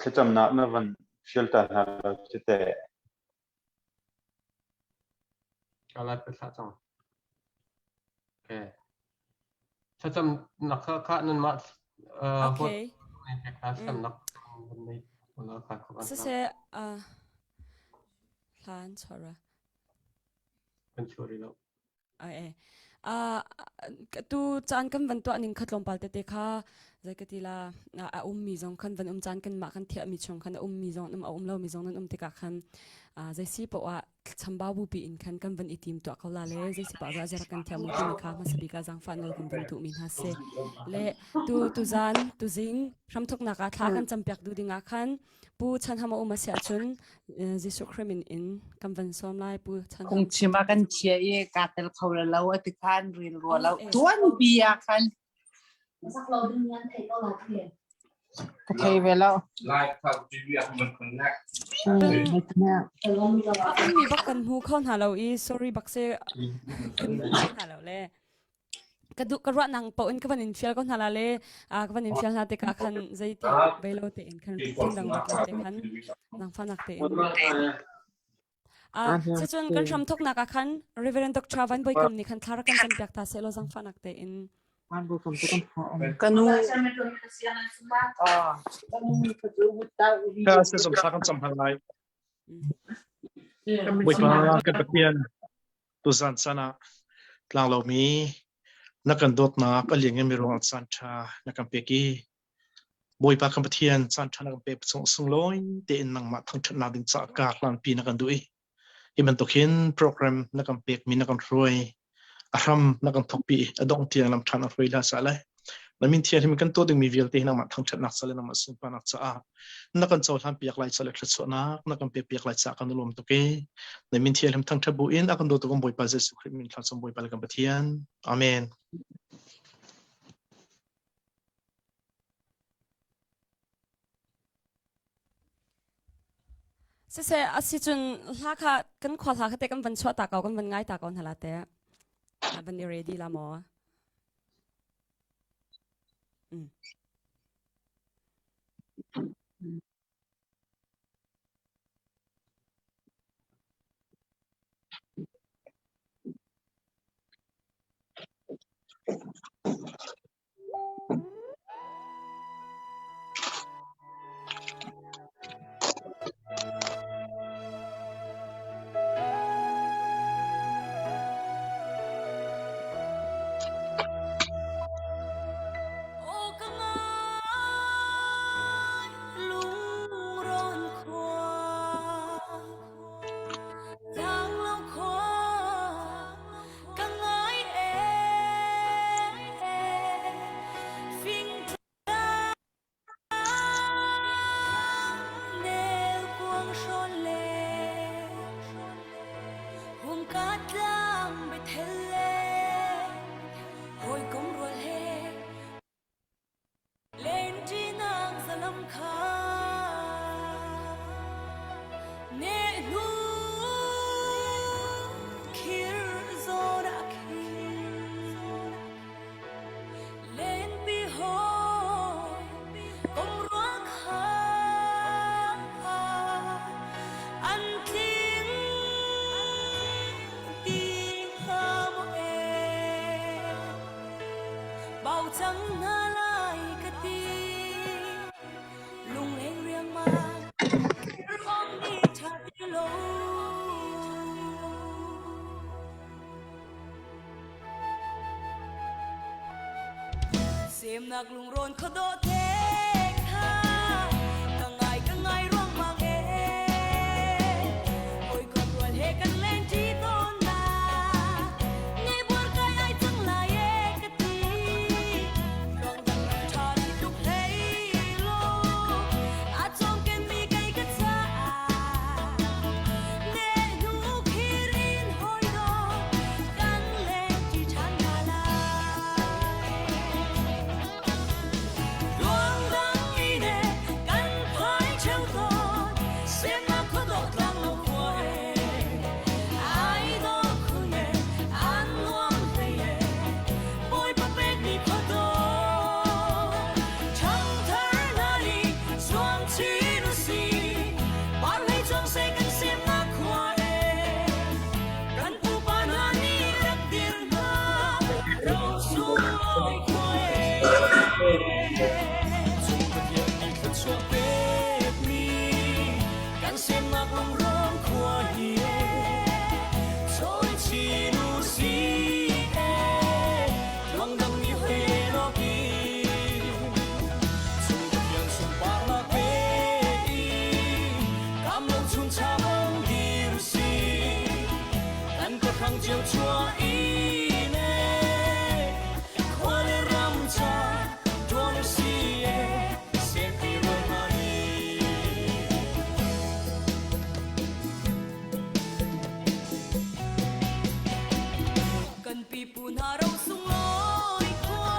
Thlacamnak na van fial ta hna lo cu teh. Ka lai thlah cang. Okay. Thlacamnak kha kha nanmah Okay. Thlacamnak Siseh hlan chora. Kan chuah rih lo. Ai tu caan kan van tuah ning kha tlawmpal tete kha zei ka ti la a ummi zong khan van um caan kan mah kan thiahmi chung khan a ummi zong a um lomi zong nan um tikah khan zei si poah ah chambau bupi in khan kan van i tim tuah ko la le zei si poah ah zara kan thiam mu timi kha hmasa bik ah zaangfah nawl kan van duhmi hna si le tu tu zan tu zing hramthoknak ah thla kan campiak du ding ah khan Pu Chan Ham a um a si ahcun Jesuh Khrih min in kan van sawm lai Pu Chan Ham. Phungchim a kan chia i kaa tel kho lo a ti khan ril rua lo tuan pi ah khan ka thei ve lo. Mi bak kan hmu kho hna lo i sorry bak se kan hmu kho hna lo le. Ka duh ka ruah nang paoh in ka van in fial ko hna la le ka van in fial hna tikah khan zeiti beilo tein khan phundang ruat lo te khan nangfahnak tein Sicun kan hram thoknak ah khan Reverend Dr. Van Boikam nih khan thla rak kan campiak ta seh law zangfahnak tein. Ka nu Ka se som thla kan cam hna lai. Bawipa kan Pathian tuzan caan ah tlang lomi na kan dawtnak a liannganmi ruangah caan ṭha na kan pek i Bawipa kan Pathian caan ṭha na kan pek chung sunglawi tein nangmah thangṭhatnak ding caah kaa hlanpi na kan duh i hi bantuk hin program na kan pekmi na kan hruai a hram na kan thawkpi a dongh tiang lam ṭhan a hruai la sa lai na min thianghlim kan tuah dingmi vialte hi nangmah thangṭhatnak ca le nangmah sunparnak caah na kan cohlan piak lai ca le thluachuahnak na kan pek piak lai caah kan i lawm tuk i na min thianghlim thangṭhat bu in a kan dawtu kan Bawipa Jesuh Khrih min thlacam Bawipa le kan Pathian amen. Siseh asicun hla kha kan khua hla kha te kan van chuah ta ko kan van ngai ta ko hna la te van i ready la maw? Mm. Semnak lungrawn khuadawh te kha ka ngai ka ngai ruangmang e hawikom rual he kan len ṭi tawn na ngai buar kai ai cang lai e ka ti ruang dang ṭha ni tluk hlei lo a cawm ken mi kei ka caah ne hnu khir in hawi dawt kan len ṭi ṭhan hna lai. Cung Pathian nih thluachuah pekmi kan semnak lungrawn khua hi chawi chin u si Lungdang mi hoi loki Cung Pathian sunparnak pe i kam lo chung cha bang dir si kan pahrang cio chua i ne khua le ram cha tuan si e se ti roi ma ni. Kan pipu hna ro sunglawi khua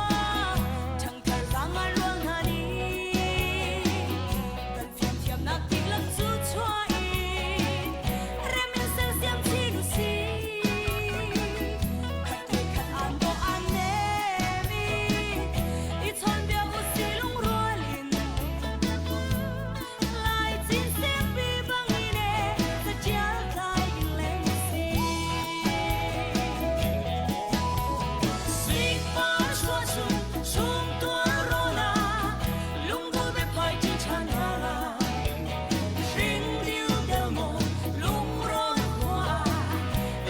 ṭhangthar zaangan ruang hna nih kan fimthiamnak dihlak cu chuah in rem in sersiam chin u sih. Khat le khat aan dawh aan nem i i chawnbia u sih lungrual in. Lai cin sipi bangin e catial tlai in leng si. Sikpar chuah chung chung tuar rona lungbu biaphai ṭi ṭhan hna lai. Hring dil del maw lungrawn khua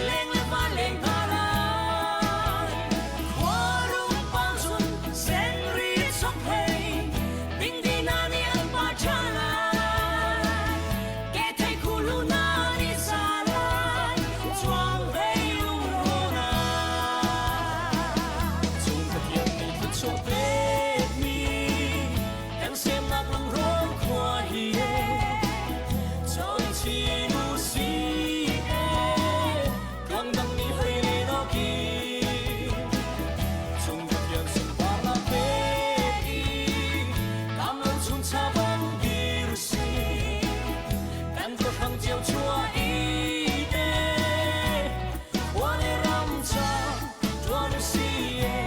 leng le van leng hna lai. Khuarung pang cun senri chok hlei dingdi na nih an pa ṭha lai. Ke thei khulu na nih sa lai chuang hlei lungrawn ah. Cung Pathian nih thluachuah pekmi kan semnak lungrawn khua hi chawi chin u si Tluangdang nih hoi len awki Cung Pathian sunparnak pe i kam lo chung cha bang dir si kan khuahrang cio chuah i te khua le ram cha tuan u si e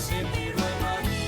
sempi ruai ma ni.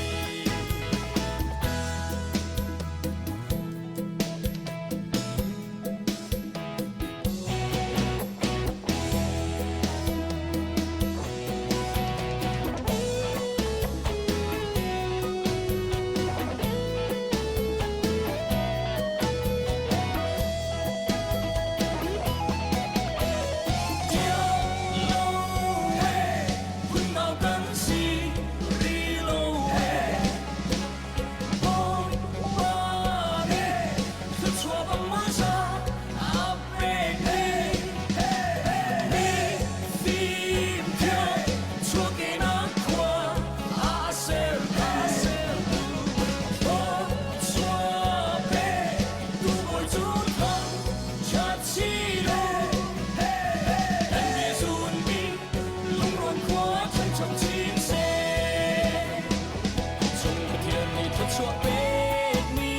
Cung Pathian nih thluachuah pekmi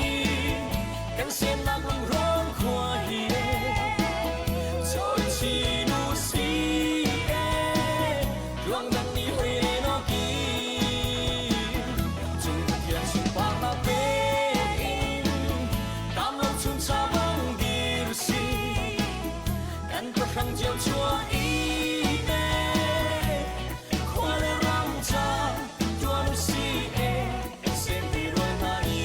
kan semnak lungrawn khua hi chawi chin u si tluangdang nih hoi len awki Cung Pathian sunparnak pek in kam lo chung cha bang dir si kan pahrang cio chuah i te khua le ram cha tuan u si e sempi ruai hna ni.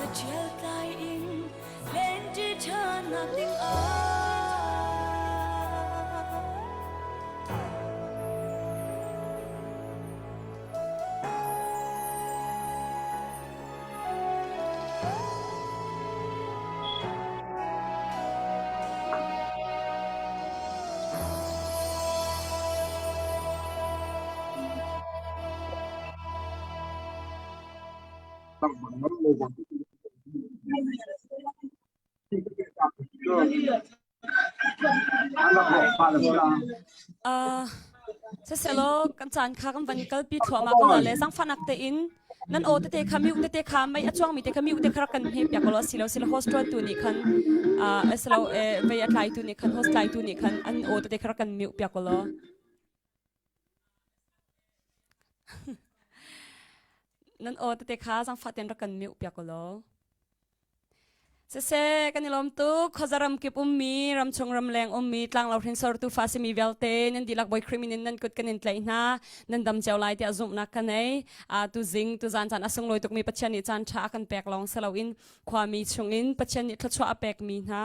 Zaṭial tlai in lenṭi ṭhannak ding ah. Siselaw kan caan kha kan van kalpi thluahmah ko le zangfahnak tein nan aw tete kha mute tete kha mei a chuangmi te kha mute kha rak kan hme piak lo asilo silo host tuantu nih khan asilo vei a tlaitu nih khan host tlaitu nih khan an aw tete kha rak kan mute piak lo. Nan aw tete kha zangfah tein rak kan mute piak law. Siseh, kan i lawm tuk. Khuaza ram kip ummi, ramchung ramleng ummi, tlanglo hringsortu fa simi vialte nan dihlak Bawi Khrih min in nan kut kan in tlaih hna. Nan dam cio lai tiah zumhnak ka nei. Tu zing, tu zan caan a sunglawi tukmi Pathian nih caan ṭha a kan pek lawng si loin khuami chungin Pathian nih thluachuah a pekmi hna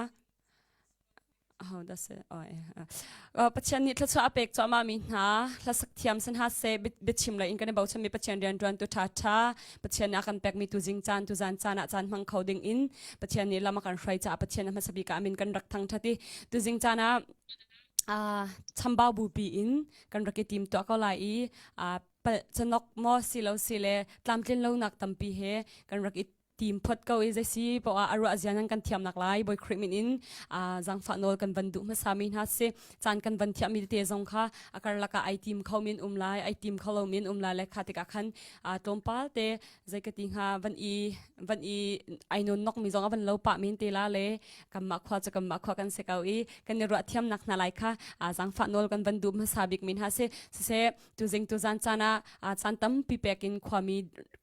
Pathian nih thluachuah a pek cuahmah mi hna hlasak thiam san ha seh biachim lei in kan i bochan mi Pathian rianṭuan tu ṭhaṭha Pathian nih a kan pekmi tu zing caan tu zan caan ah caan hmang kho ding in Pathian nih lam a kan hruai caah Pathian a hmasa bik ah a min kan rak thangṭhat i tu zing caan ah chambau bupi in kan rak i tim tuah ko lai i palh canok maw si lo si le tlamtlin lonak tampi he kan rak i tim phot ko i zeisi poah a ruah zia nan kan thiamnak lai Bawi Khrih min in zangfah nawl kan van duh hmasa mi hna si caan kan van thiam mi tete zong kha a karlak ah ai tim kho min um lai ai tim kho lo min um lai le kha tikah khan tlawmpal te zei ka ti hnga van i van i ai non nok mi zong a van lo pah men te la le kanmah khua cu kanmah khua kan si ko i kan i ruah thiamnak hna lai kha zangfah nawl kan van duh hmasa bik min ha si siseh tuzing tuzan caan ah caan tampi pek in khuami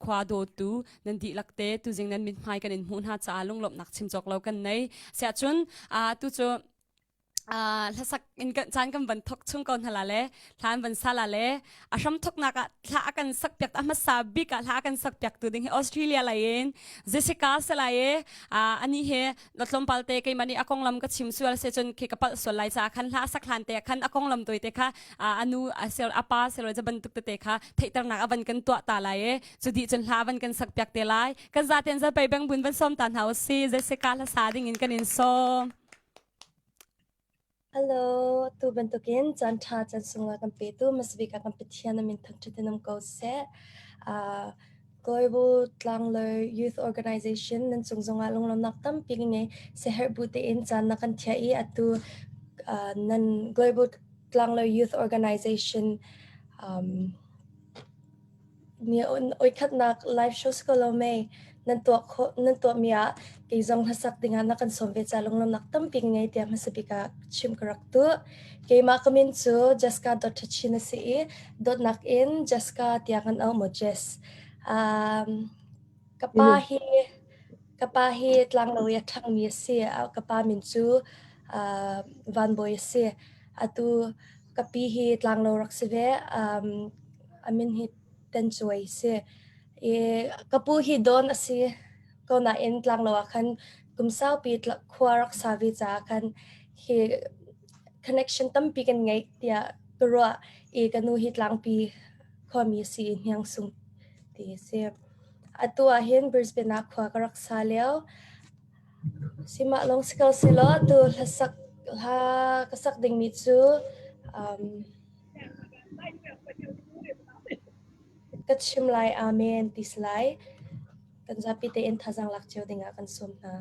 khua dawtu nan dihlak te tuzing nan mithmai kan in hmuh hna caah lunglawmhnak chim cawk lo kan nei siahcun tu cu hlasak in caan kan van thok chung ko hna la le hla an van sa la le a hram thoknak ah thla a kan sak piak a hmasa bik ah hla a kan sak piak tu ding hi Australia lai in Jessica se lai e ani he na tlawmpal te keimah nih a konglam ka chim sual se cun khi ka palh sual lai caah khan hla a sak hlan te khan a konglam toi te kha anu a apa sel ca bantuk tete kha theihternak a van kan tuah ta lai e cu dih cun hla van kan sak piak te lai kan zaten za pei beng bun van som ta hna usi Jessica hla sa ding in kan in sawm. Hello, tu bantukin caan ṭha caan sunglawi kan petu hmasabik ah kan Pathian a min thangṭhat in um ko seh. Global Tlanglo Youth Organization nan cung zongah lunglawmhnak tampi ka ngei. Siaherh bu tein caan na kan thiah i atu nan Global Tlanglo Youth Organization Oikhatnak live show si ko lo mei? Nan tuah khawh nan tuahmi ah kei zong hlasak dingah na kan sawm ve ca lunglawmhnak tampi ka ngei tiah hmasa bik ah chim ka rak duh. Keimah ka min cu Jessica Dawt Ṭha Chin a si i dawtnak in Jessica tiah kan auh maw Jess. Ka pa hi ka pa hi tlanglo i a ṭhangmi a si. Ka pa min cu Van Bawi a si. Atu ka pi hi tlanglo rak si ve. A min hi Tan Cuai si. I ka pu hi Dawn a si ko nain tlanglo ah khan kum saupi khua rak sa ve caah khan hi connection tampi kan ngeih tiah ka ruah i ka nu hi tlangpi khuami a si i Hniangsung ti a si. Atu ah hin Brisbane ah khua ka rak sa lio. Sihmah lawng si ko selaw atu hlasak hla ka sak dingmi cu ka chim lai amen ti si lai. Kan zapi tein thazaang lak cio dingah kan sawm hna.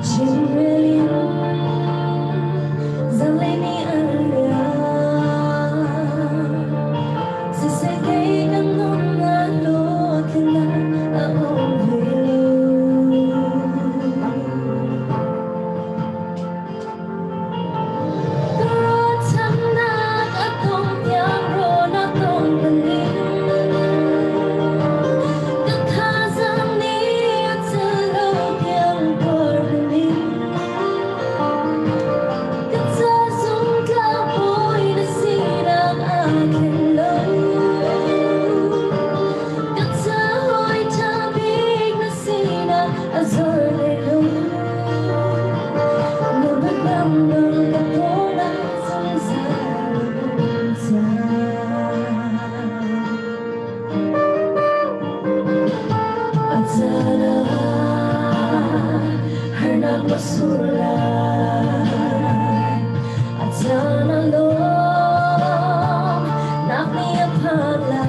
Chimrel in zanlei ni an liam. Siseh kei kan nunnak dawtnak a um ve lo. Ka ruahchannak a tong tiang rawn a tong paling. Ka thazaang nih a celh lo tiang tuar paling. Ka ca zungtlak bawi na sinak aa thleng lo. Ka ca hawi ṭha bik na sinak a zor hlei lo. Na biakam bang ka pawngah zungzal um cang. A caan ah harnak na sur lai. A caan ah lawmnak nih a phan lai.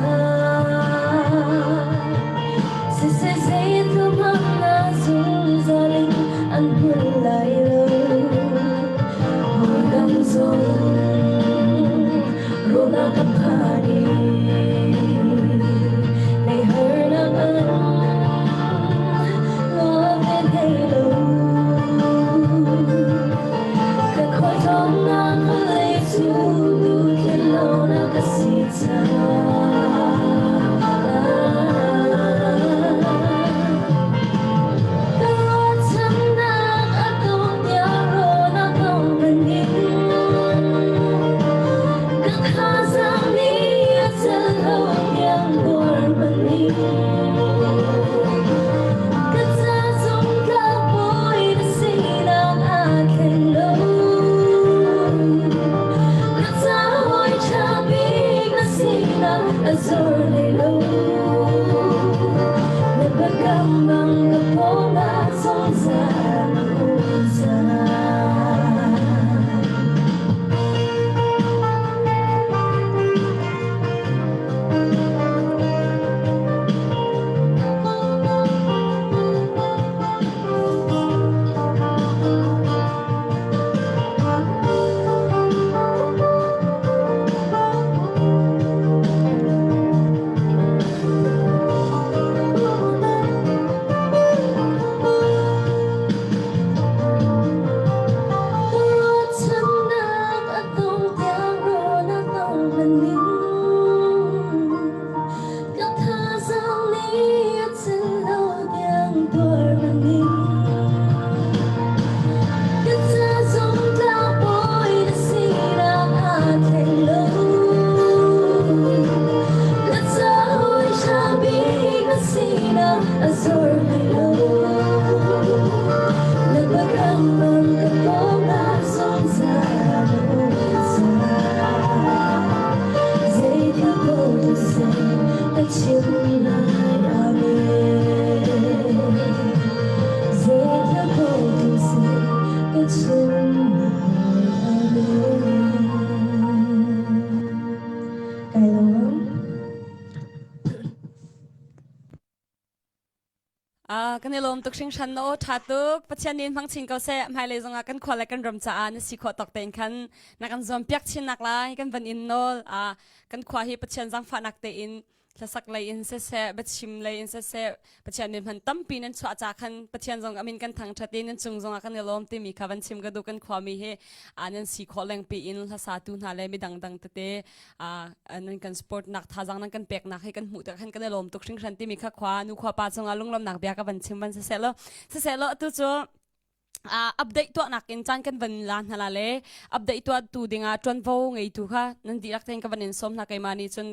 Siseh zeitluk hmanh na zungzal in an hmun lai lo. Hawi zong ruahnak ka phan i nei harnak an luat ve hlei lo. Ka khualtlawnnak vawlei cu tu thlen lonak ka si caah. Ka ruahchannak a dong tiang rawn a dong banning. Ka thazaang nih a celh lo tiang tuar banning. Ka ca zungtlak bawi na sinak aa thleng lo. Ka ca hawi ṭha bik na sinak a zor hlei lo. Na biakam bang ka pawngah zungzal na um cang. Ruahchannak a dong tiang rawn a dong banning. Ka thazaang nih a celh lo tiang tuar banning. Ka ca zungtlak bawi na sinak aa thleng lo. Ka ca hawi ṭha bik na sinak a zor hlei lo. Na biakam bang ka pawngah zungzal na um cang. Zeithil paoh na seh ka chim lai. Amen. Zeithil paoh na seh ka chim lai. Amen. Kai lawm. Kan i lawm tuk hringhran na aw ṭha tuk. Pathian nih in hmang chin ko seh. Hmailei zongah kan khua le kan ram caah na si khawh tawk tein khan na kan zuam piak chinnak lai kan van in nawl. Kan khua hi Pathian zaangfahnak tein hlasak lei in siseh, biachim lei in siseh, Pathian min hman tampi nan chuah ca khan Pathian zong amin kan thangṭhat i nan cung zongah kan i lawm timi kha van chim ka duh kan khuami hi nan si khawh lengpi in hlasatu hna le midang dang tete nan kan support nak thazang nan kan pek nak hi kan hmuh tik khan kan i lawm tuk hringhran timi kha khua nu khua pa cungah lunglawmnak bia ka van chim van siseh law siseh law atu cu update tuahnak in caan kan van la hna la le update tuah tu dingah tuanvo ngeitu kha nan dihlak tein ka van in sawm hna keimah nih cun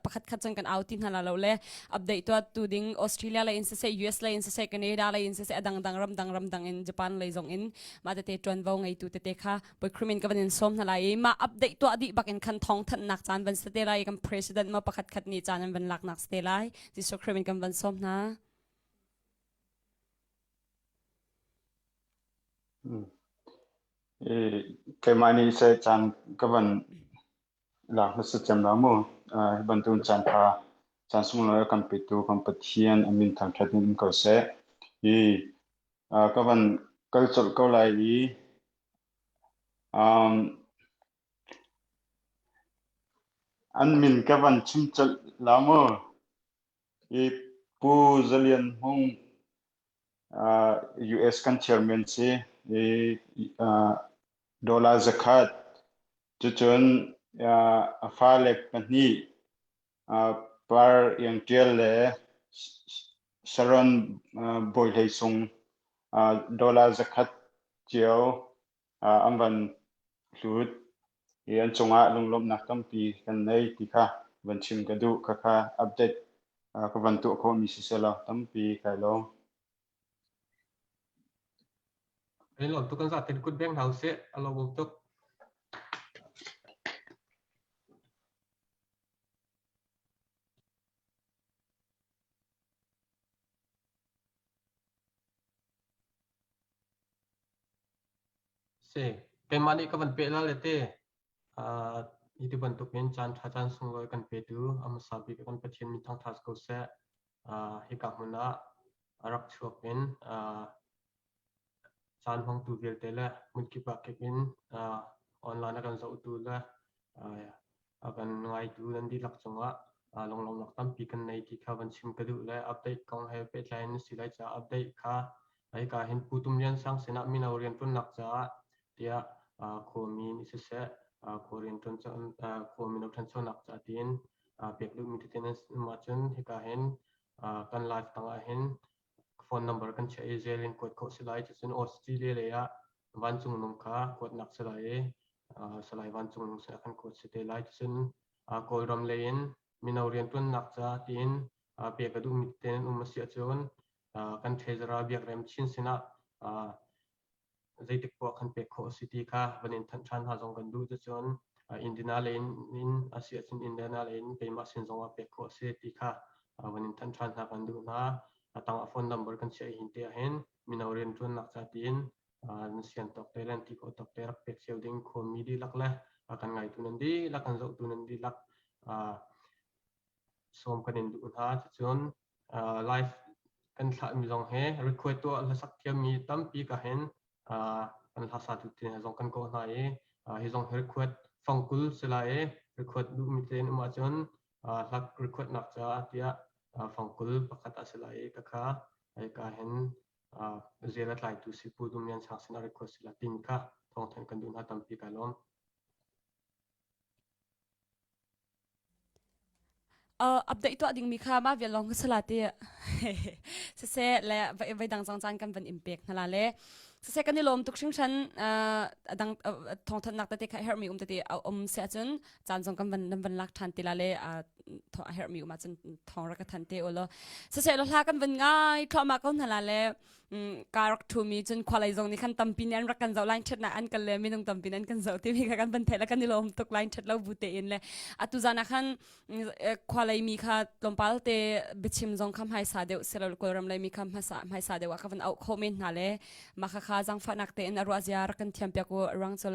pakhat khat cun kan au ti hna la lo le update tuah tu ding Australia lei in siseh US lei in siseh Canada lei in siseh adang dang ram dang ram dang in Japan lei zong in mah tete tuanvo ngeitu tete kha Bawikhrim in ka van in sawm hna lai i mah update tuah dih bak in khan thawng thanhnak caan van si te lai i kan president ma pakhat khat nih caan an van laknak si te lai Jesuh Khrih in kan van sawm hna. Keimah nih seh caan ka van lak hmasa cem la mu. Hi bantuk caan tha caan sunglawi a kan petu kan Pathian a min thangṭhat in um ko seh. Hi ka van kal colh ko lai i um, an min ka van chim colh la mu. I Pu Zalian Hmung uh, US kan chairman si i uh, dollar zakhat cucun uh, a fale pahnih uh, Par Iang Tial le Sharon uh, Bawi Hlei Sung uh, dollar zakhat cio uh, an van hlut i an cungah lunglawmhnak tampi kan nei ti kha van chim ka duh kha kha update uh, ka van tuah khawhmi si selaw tampi kai lawm. Kan lawm tuk kan zaten kut beng hna usih a lawmawm tuk. Si, keimah nih ka van peh la le te. Uh, hi ti bantukin caan ṭha caan sunglawi kan petu a hmasa bik kan Pathian min thangṭhat ko seh. Uh, hika hmun ah a rak chuak in uh, caan hmangtu vialte le hmunkip ah kip in uh, online a kan zohtu le uh, a kan ngaitu nan dihlak cungah uh, lunglawmnak tampi kan nei ti kha van chim ka duh le update kong he pehtlai in si lai caah update kha hika hin Pu Tum Lian Sang sinah mino rianṭuannak caah tiah khuami nih siseh khua rianṭuan khua mino ṭhanchonak caah tiin pek duhmi tete nan um ahcun hika hin kan live tangah hin phone number kan chiah i zel in kuat khawh si lai cucun Australia lei ah vancung nung kha kuatnak si lai i Salai Vancung Nung sinah kan kuat si te lai cucun Kawlram lei in mino rianṭuannak ca tiin pek a duhmi tete nan um a si ahcun kan treasurer Biakrem Chin sinah zeitik poah kan pek khawh a si ti kha van in thanh ṭhan hna zong kan duh cucun Indiana lei in a si ahcun Indiana lei in keimah sin zong ah pek khawh a si ti kha van in thanh ṭhan hna kan duh hna. A tang ah phone number kan chiah hin te ahhin mino rianṭuannak ca tiin nan sian tawk te le nan ti khawh tawk te rak pek cio ding khuami dihlak le kan ngaitu nan dihlak kan zohtu nan dihlak sawm kan in duh hna. Cucun live kan thlahmi zong hi request tuah hlasak thiammi tampi ka hin kan hlasa tu te zong kan kawh hna i hi zong hi request fangkul si lai i request duhmi te in um ahcun hlak request nak caah tiah fangkul pakhat a si lai i ka kha ka hin zel a tlaitu si Pu Dum Lian Sang sin a request sila timi kha thawngthan kan duh hna tampi kai lawm. Uh, update tuah dingmi kha mah vial lawng ka sala ti siseh le vai dang zong caan kan van in pek hna la le siseh kan i lawm tuk hringhran uh, adang uh, thawngthanhnak tete kha herhmi um tete a um se ahcun caan zong kan van nan van lak than ti la le a herhmi um ahcun thawng rak ka than te ulaw siseh lo hla kan van ngai thluahmah ko hna la le ka rak thumi cun khualei zong nih khan tampi nih an rak kan zoh line ṭhatnak an kal le minung tampi nih an kan zoh timi kha kan van theih le kan i lawm tuk line ṭhat lo bu tein le atu zan ah khan khualei mi kha tlawmpal te biachim zong kha hmaisa deuh silo kawlram lei mi kha hmasa hmaisa deuh ah ka van auh khawh men hna le mah kha kha zangfahnak tein a ruah zia rak kan thiam piak u ruang cu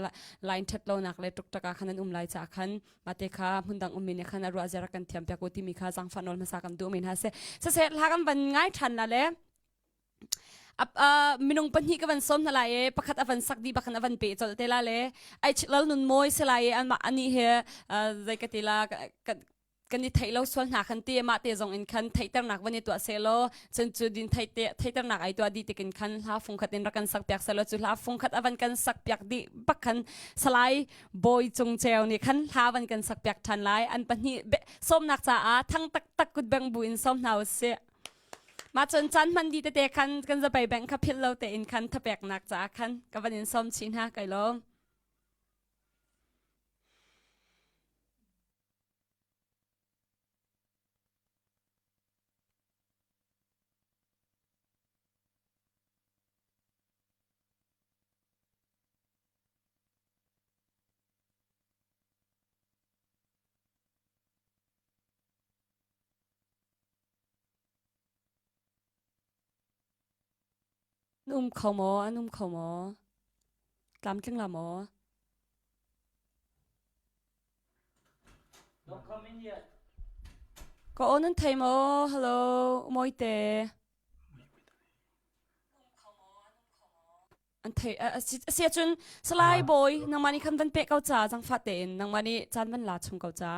line ṭhat lonak le ṭukṭak ah khan an um lai caah khan mate kha hmundang ummi nih khan a ruah zia rak kan thiam piak u timi kha zangfah nawl hmasa kan duh men ha se siseh hla kan van ngai ṭhan la le minung pahnih ka van sawm hna lai i pakhat a van sak dih bakhan a van pe colh te la le ai lal nun mawi si lai i anmah ani he zei ka ti la kan i theih lo sual hna khan ti mah te zong in khan theihternak van i tuah se law cun cu din theite theihternak ai tuah dih tikin khan hla fung khat in rak kan sak piak se law cu hla fung khat a van kan sak piak dih bak khan salai bawi cung ceu nih khan hla van kan sak piak than lai an pahnih sawmnak caah thang taktak kut beng bu in sawm hna usih Mah cun caan hman dih tete khan kan zapei bank kha philh lo tein khan thapeknak caah khan ka van in sawm chih hna kai lawm. An um kho maw? An um kho maw? Tlamtling la maw? Don't come in yet. Ka aw nan thei maw? Hello, Mawite. An thei a si ahcun Salai Bawi nangmah nih khan van peh ko ca zangfah tein nangmah nih caan van la chung ko ca.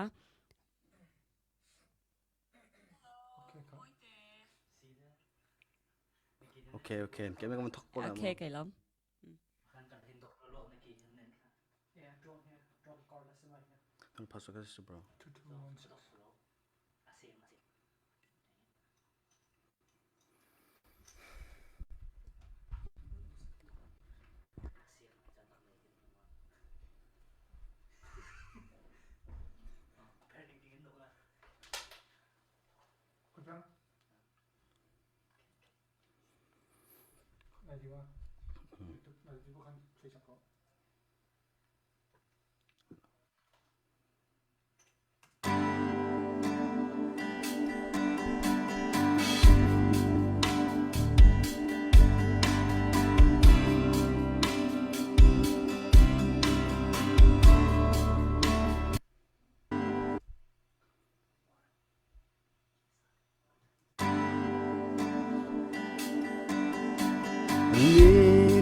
Okay, okay. Ke me kan thok ko la. Okay, kai lom. Thang phasa ka si bro.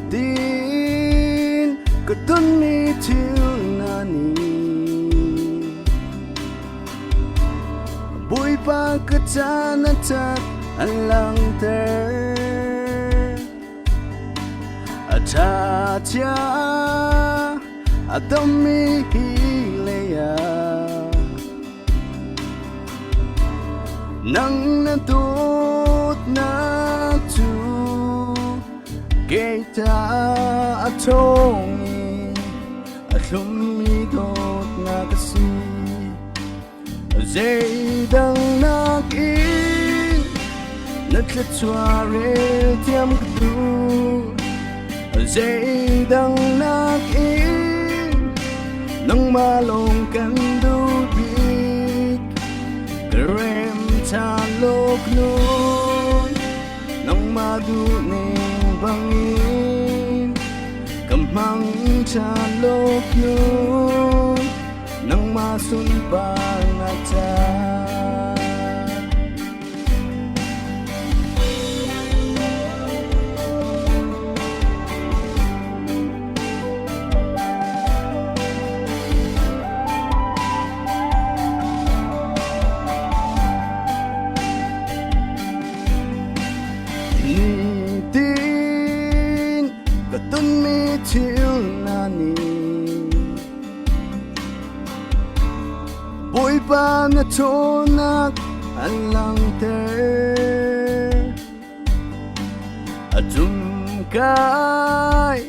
Nitin ka tonmi thil na nih Bawipa ka caan a cat an langhter A ṭha chia a tammi hi lei ah Nang na dawtnak cu kei ta a ṭhawng i a thlummi dawtnak a si. Zeidang nakin na thluachuah rel thiam ka duh. Zeidang nakin nangmah lawng kan duh bik. Ka rem ṭhan lawk nun nangmah duhning bangin ka hmang ṭhan lawk nun nangmah sunparnak ca. Nitin ka tonmi thil na nih Bawipa na ṭhawnnak an langhter. A tum kai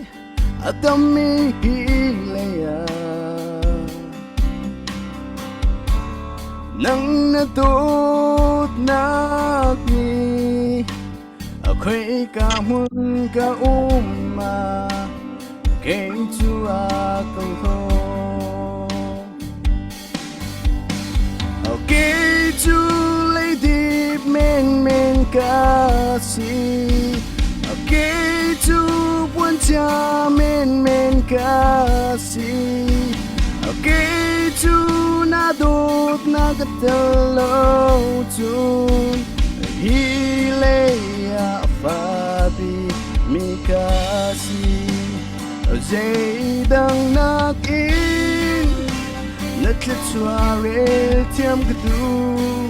a tammi hi lei ah nang na dawtnak nih a khoika hmun ka um ah kei cu a ka hlaw. Kei cu leidip menmen ka si. Kei cu puanchia menmen ka si. Kei cu na dawtnak ka tel lo cun hi lei ah fapi mi ka si. Zeidang nakin na thluachuah rel thiam ka duh.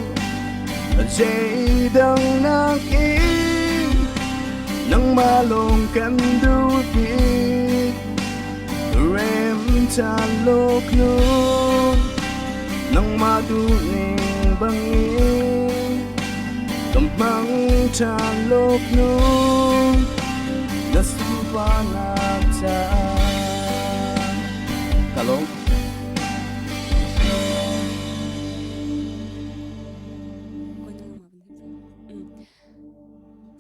Zeidang nakin nangmah lawng kan duh bik. Rem caan lawk nun nangmah duhning bangin ka hmang ṭhan lawk nun na sunparnak caah. Ka lawm.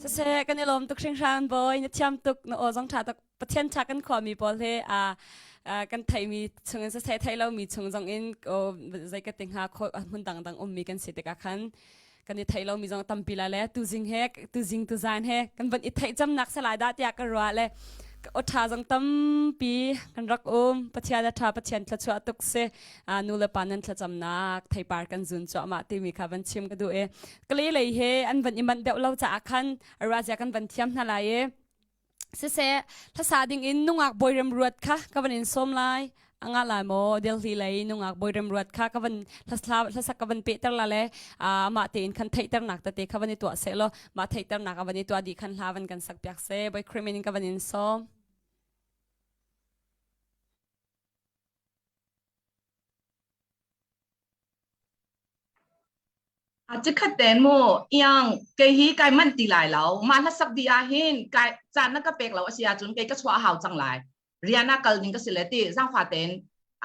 Siseh kan i lawm tuk hringhran bawi na thiam tuk na aw zong ṭha tuk Pathian ṭha kan khuami pawl he a kan theimi chungin siseh theih lomi chung zong in zei ka ti hnga hmun dangdang ummi kan si tikah khan kan i theih lomi zong tampi la le tuzing he tuzing tuzan he kan van i theih camnak salai dah tiah ka ruah le aw ṭha zong tampi kan rak um Pathian a ṭha Pathian thluachuah tuk si nu le pa nan thlacamnak theipar kan zun cuahmah timi kha van chim ka duh i kale lei he an van i manh deuh lo caah khan razia kan van thiam hna lai i. Siseh, hlasa ding in nungak bawi remruat kha ka van in sawm lai. Anga lai maw Delhi lei nungak bawi remruat kha ka van hlasak ka van pehter la le mah tein khan theihternak tete kha van i tuah seh law mah theihternak a van i tuah dih khan hla van kan sak piak seh. Bawi Khrih min in ka van in sawm. A cikhat ten mu iang kei hi kai manh ti lai lo mah hlasak di ah hin kai caan na ka pek lo a si ahcun kei ka chuah a hau cang lai rian ah kal ding ka si le ti zangfa ten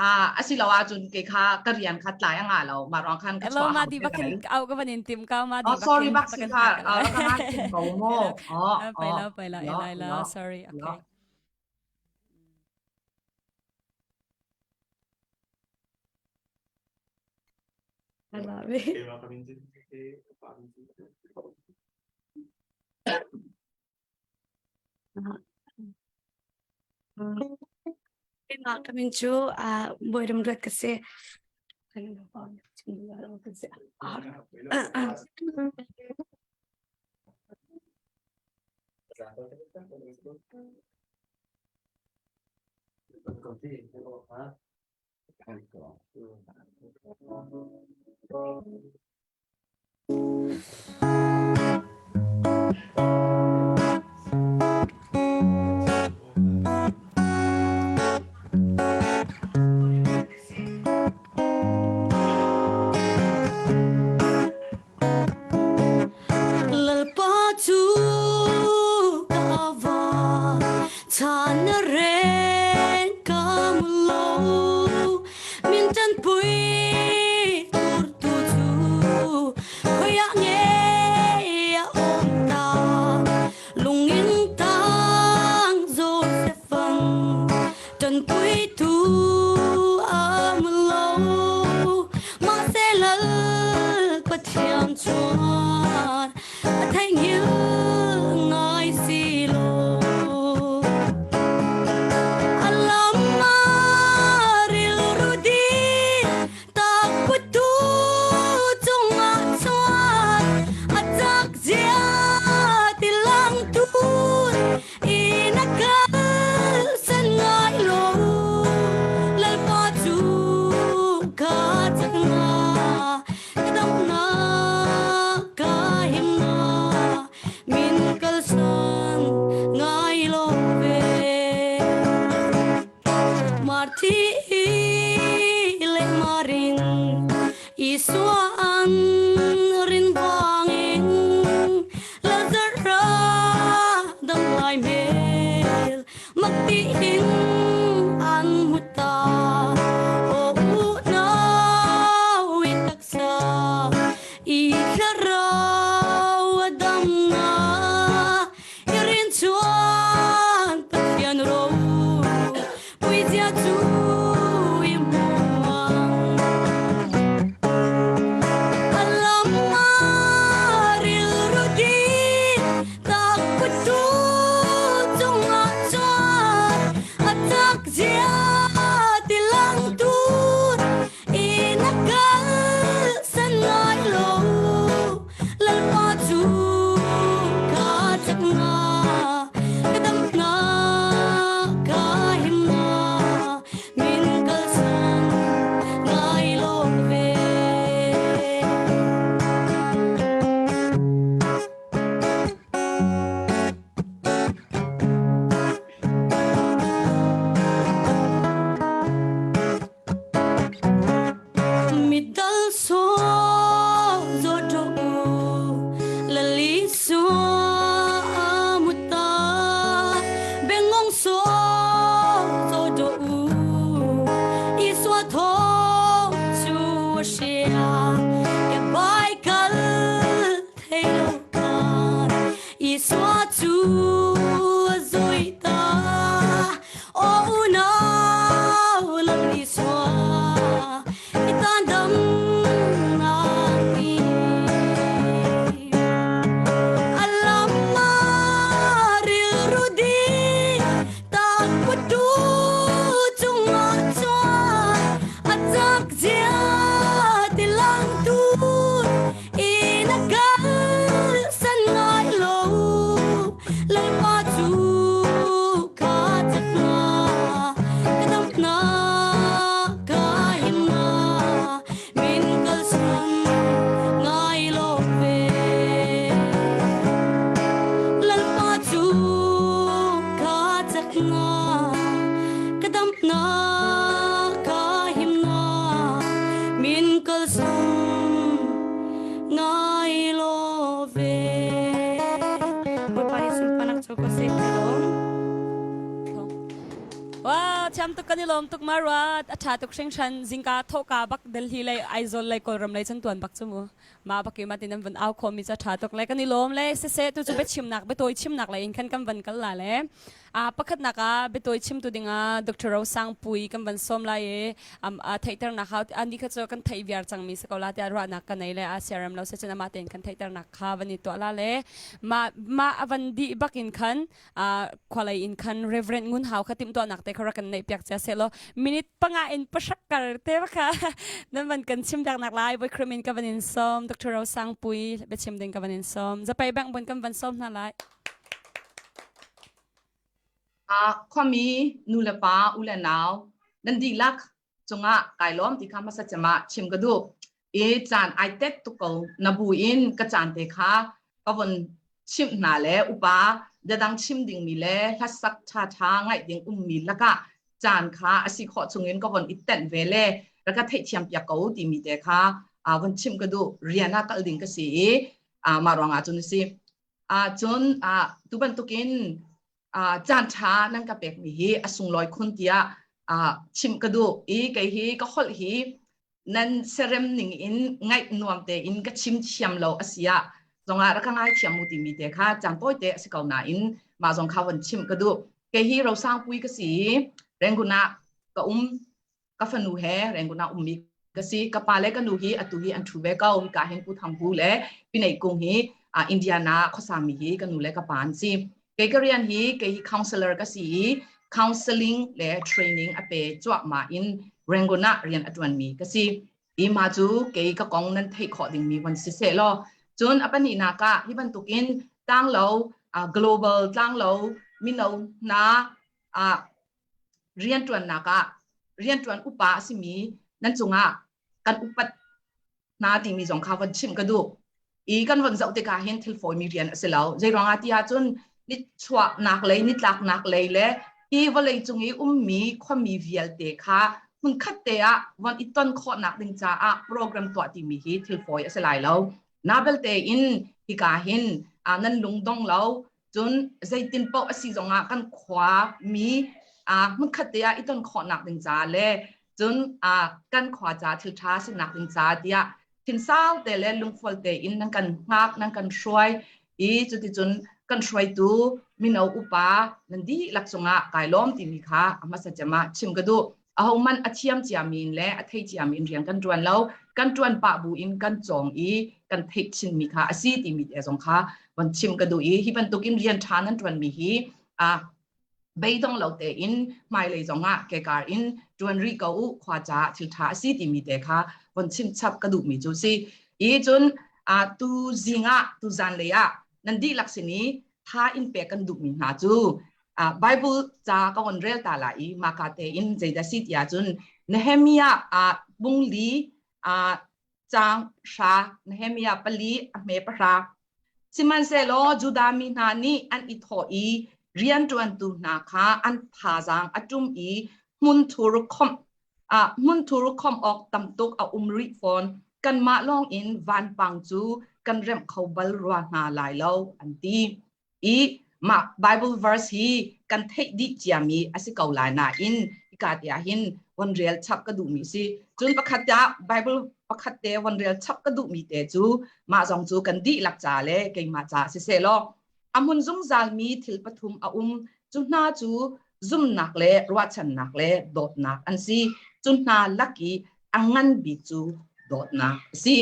a asi lo ahcun kei kha ka rian kha tlai a ngah lo mah ruang khan ka Hello chuah ma hau di te bakin lai au ka van in tim ka ma di Oh sorry bakin bak si bakin kha ka ka ngai tim ko mu oh Pai oh la pai la lo elai la lo sorry lo okay. Keimah ka min cu Bawi Ram Ruat ka si. Lalpa cu ka va chan na reng ka mu lo min ṭanpui turtu cu khoiah nge a um ta lungin tang Joseph ṭanpuitu am lo mahse lal Pathian chuan a theihnghilh ngai si lo a lam a rilru dih tak putu cungah chuan a cak zia ti lang tun in a kal san ngai lo lalpa cu ka chak na ka dam na ka him na min kal san ngai lo ve Marthi le marin Isua an rin bangin Lazarus dam lai mel Magtiin an muta O unau itaksa I thlarau a dam na I rin chuan Pathian ro Puizia cu i hmuang Alam rilru di tak kutu cungah chuan a tak zia ti lang tur in a kal san ngai lo lalpa cu ka chak na ka dam na ka him na. Na ka himnak min kalsan ngai lo ve. Bawipa nih sunparnak cu ko seh ti lawm. Wow, thiam tuk kan i lawm tuk ma ruat. A tha tuk hringhran. Zingka thawhka bak Delhi lei Aizawl lei Kawlram lei cun tuan bak cu mu. Ma bak i ma tin an van au khomi ca tha tuk le kan i lawm le siseh tu cu biachimnak biatawi chimnak lei in khan kan van kal la le a pakhatnak ah biatawi chimtu dingah Dr. Ro Sang Pui kan van sawm lai i a theihternak kha ani kha cu kan theih viar cangmi si ko la tiah ruahnak ka nei le a siarem lo se cun amah tein kan theihternak kha van i tuah la le ma ma a van dih bakin khan khualei in khan Reverend Ngun Hau kha timhtuahnak te kha rak kan neih piak cia seh law minute panga in pahrak kar te kha nan van kan chim nak lai boykhrim in ka van in sawm Dr. Ro Sang Pui biachim ding ka van in sawm zapai bank bun kan van sawm hna lai Khuami nu le pa u le nau nan dihlak cungah kai lawm ti kha hmasa cem ah chim ka duh. I caan ai tet tuk ko na bu in ka caan te kha ka von chimh hna le upa dadang chim dingmi le hlasak ṭha ṭha ngaih ding ummi lakah caan kha a si khawh chungin ka von i tenh ve le rak ka theihthiam piak ko timi te kha von chim ka duh rian ah kal ding ka si i mah ruangah cun a si. Cun tu bantukin caan ṭha nan ka pekmi hi a sunglawi khun tiah chim ka duh i kei hi ka holh hi nan serem ning in ngaih nuam tein ka chim thiam lo a si ah zongah rak ka ngai thiam mu timi te kha caan tawi te a si ko nain mah zong kha von chim ka duh. Kei hi Rosangpui ka si i Rangoon ah ka um ka fanu he Rangoon ah ummi ka si. Ka pa le ka nu hi atu hi an ṭhu ve ko. Hika hin Pu Thang Hu le Pinei Kung hi Indiana khuasami hi ka nu le ka pa an si. Kei ka rian hi kei hi counselor ka si i counseling le training a pe cuahmah in Rangoon ah rian a ṭuanmi ka si. I mah cu kei ka kong nan theih khawh dingmi von si seh law cun a pahnihnak ah hi bantukin tlanglo global tlanglo mino hna rianṭuannak ah rianṭuan upa a simi nan cungah kan upat hna timi zong kha von chimh ka duh. I kan von zoh tikah hin thil fawimi rian a si lo. Zei ruangah ti ahcun nichuahnak lei, nitlaknak lei le hi vawlei cung i ummi khuami vialte kha hmunkhat te ah von i ton khawhnak ding caah program tuah timi hi thil fawi a si lai lo. Na belte in hika hin nan lung dong lo, Cun zeitin paoh a si zongah kan khua mi hmunkhat te ah i ton khawhnak ding ca le cun kan khua ca thil ṭha sinak ding ca tiah thinsau te le lungfual tein nan kan hngak nan kan hruai i cuticun kan hruaitu mino upa nan dihlak cungah kai lawm timi kha a hmasa cem ah chim ka duh. Ahohmanh a thiam ciami in le a thei ciami in rian kan ṭuan lo. Kan ṭuan pah bu in kan cawng i kan theih chinmi kha a si timi te zong kha von chim ka duh i hi bantukin rian ṭha nan ṭuanmi hi a beidong lo tein hmailei zongah kekar in ṭuan rih ko u khua caah thil ṭha a si timi te kha von chim chap ka duhmi cu si. I cun tu zing ah tu zanlei ah nan dihlak sin i tha in pek kan duhmi hna cu Bible ca ka von rel ta la i maka tein zeidah si ti ahcun Nehemiah ah bungli caang hra Nehemiah pali a hme pahra Sihmanhsehlaw Judah mi hna nih an i thawh i rianṭuantu hna kha an thazaang a ṭum i hmunthur khawmh hmunthur khawmh awk tam tuk a um rih fawn kanmah lawng in vanpang cu kan remh kho bal rua hna lai lo an ti. I mah Bible verse hi kan theih dih ciami a si ko lai nain hika te ah hin von rel chap ka duhmi si. Cun pakhat ah Bible pakhat te von rel chap ka duhmi te cu mah zong cu kan dihlak ca le keimah ca siseh law a hmun zungzalmi thil pathum a um cu hna cu zumnak le ruahchannak le dawtnak an si. Cu hna lak i a ngan bik cu dawtnak a si.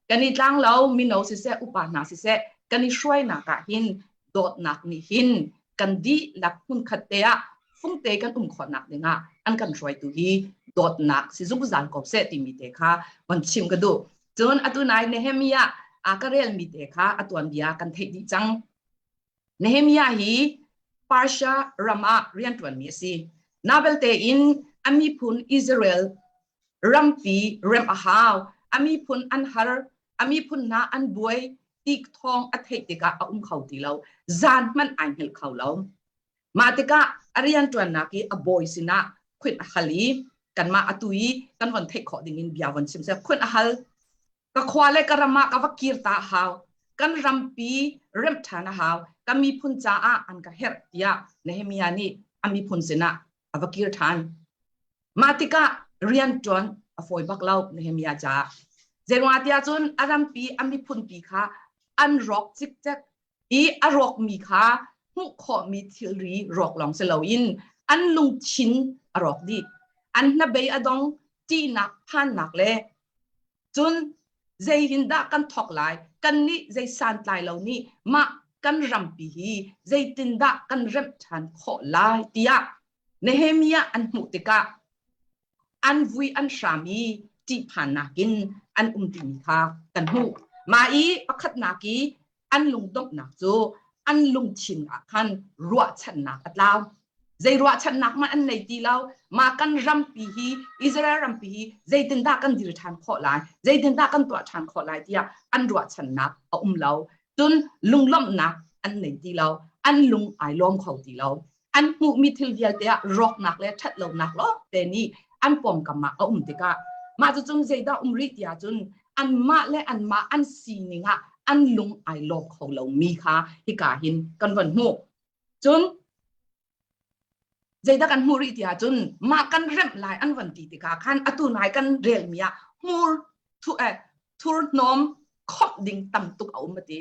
Kan i tlang lo mino siseh upa hna siseh kan i hruainak ah hin dawtnak nih hin kan dihlak hmunkhat te ah fungte kan um khawhnak dingah an kan hruaitu hi dawtnak si zungzal ko seh timi te kha von chim ka duh. Cun atu nai Nehemiah a ka relmi te kha a tuanbia kan theih dih cang. Nehemiah hi Persia ram ah rianṭuanmi a si. Na belte in a miphun Israel rampi remh a hau. A miphun an har, a miphun hna an buai ti thawng a theih tikah a um kho ti lo. Zan hmanh ai hngilh kho lo. Mah tikah a rianṭuannak i a bawi sinah khuin a hal i kanmah atu i kan von theih khawh ding in bia von chim seh khuin a hal ka khua le ka ram ah ka va kir ta hau kan rampi remh ṭhan a hau ka miphun caah an ka herh tiah Nehemiah nih a miphun sinah a va kir ṭhan mah tikah rian ṭuan a fawi bak lo Nehemiah caah zeiruangah tiah cun a rampi a miphunpi kha an rawk cikcek i a rawkmi kha hmuh khawhmi thilri rawk lawng si loin an lungthin a rawk dih an hnabei a dong ṭihnak phannak le cun zei hin dah kan thawk lai kan nih zei santlai lo nih mah kan rampi hi zeitindah kan remh ṭhan khawh lai tiah Nehemiah an hmuh tikah an vui an hram i ṭihphannak in an um timi kha kan hmuh. Mah i pakhatnak i an lungdonghnak cu an lungthin ah khan ruahchannak a tlau. Zei ruahchannak hmanh an nei ti lo. Mah kan rampi hi Israel rampi hi zeitindah kan dir ṭhan khawh lai, zeitindah kan tuah ṭhan khawh lai tiah an ruahchannak a um lo. Cun lunglawmhnak an nei ti lo. An lung ai lawm kho ti lo. An hmuhmi thil vialte ah rawknak le ṭhatlonak lawngte nih an pawngkam ah a um tikah mah cucun zeidah um rih tiah cun anmah le anmah an sining ah an lung ai lawm kho lomi kha hika hin kan von hmuh. Cun zeidah kan hmuh rih tiah cun mah kan remh lai an von ti tikah khan atu nai kan relmi ah hmur thu eh thurhnawm khawmh ding tam tuk a um a ti.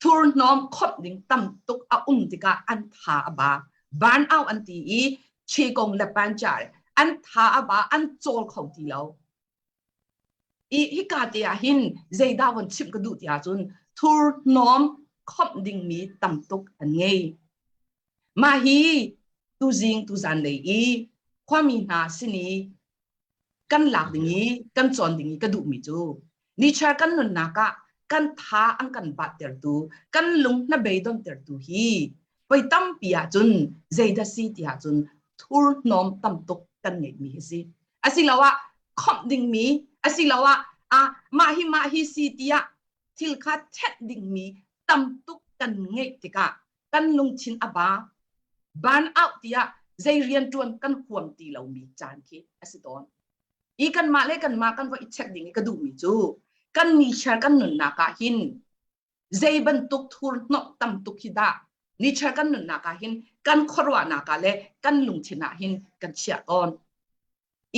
Thurhnawm khawmh ding tam tuk a um tikah an tha a ba. Burn out an ti i Qigong le Panchar an tha a ba an cawl kho ti lo. I hika te ah hin zeidah von chimh ka duh ti ahcun thurhnawm khawmh dingmi tam tuk an ngei. Mah hi tuzing tuzan lei i khuami hna sin i kan lak ding i kan cawn ding i ka duhmi cu nichar kan nunnak ah kan tha an kan battertu kan lung hnabei dontertu hi voi tampi ahcun zeidah si ti ahcun thurhnawm tam tuk kan ngeihmi hi si. Asiloah khawmh dingmi asiloah ah mah hi mah hi si tiah thil kha thenh dingmi tam tuk kan ngeih tikah kan lungthin a ba burn out tiah zei rian ṭuan kan huam ti lomi caan khi a si tawn. I kanmah le kanmah kan va i check ding i ka duhmi cu kan nichiar kan nunnak ah hin zei bantuk thurhnawh tam tuk hi dah nichiar kan nunnak ah hin kan khuaruahnak ah le kan lungthin ah hin kan chiah tawn.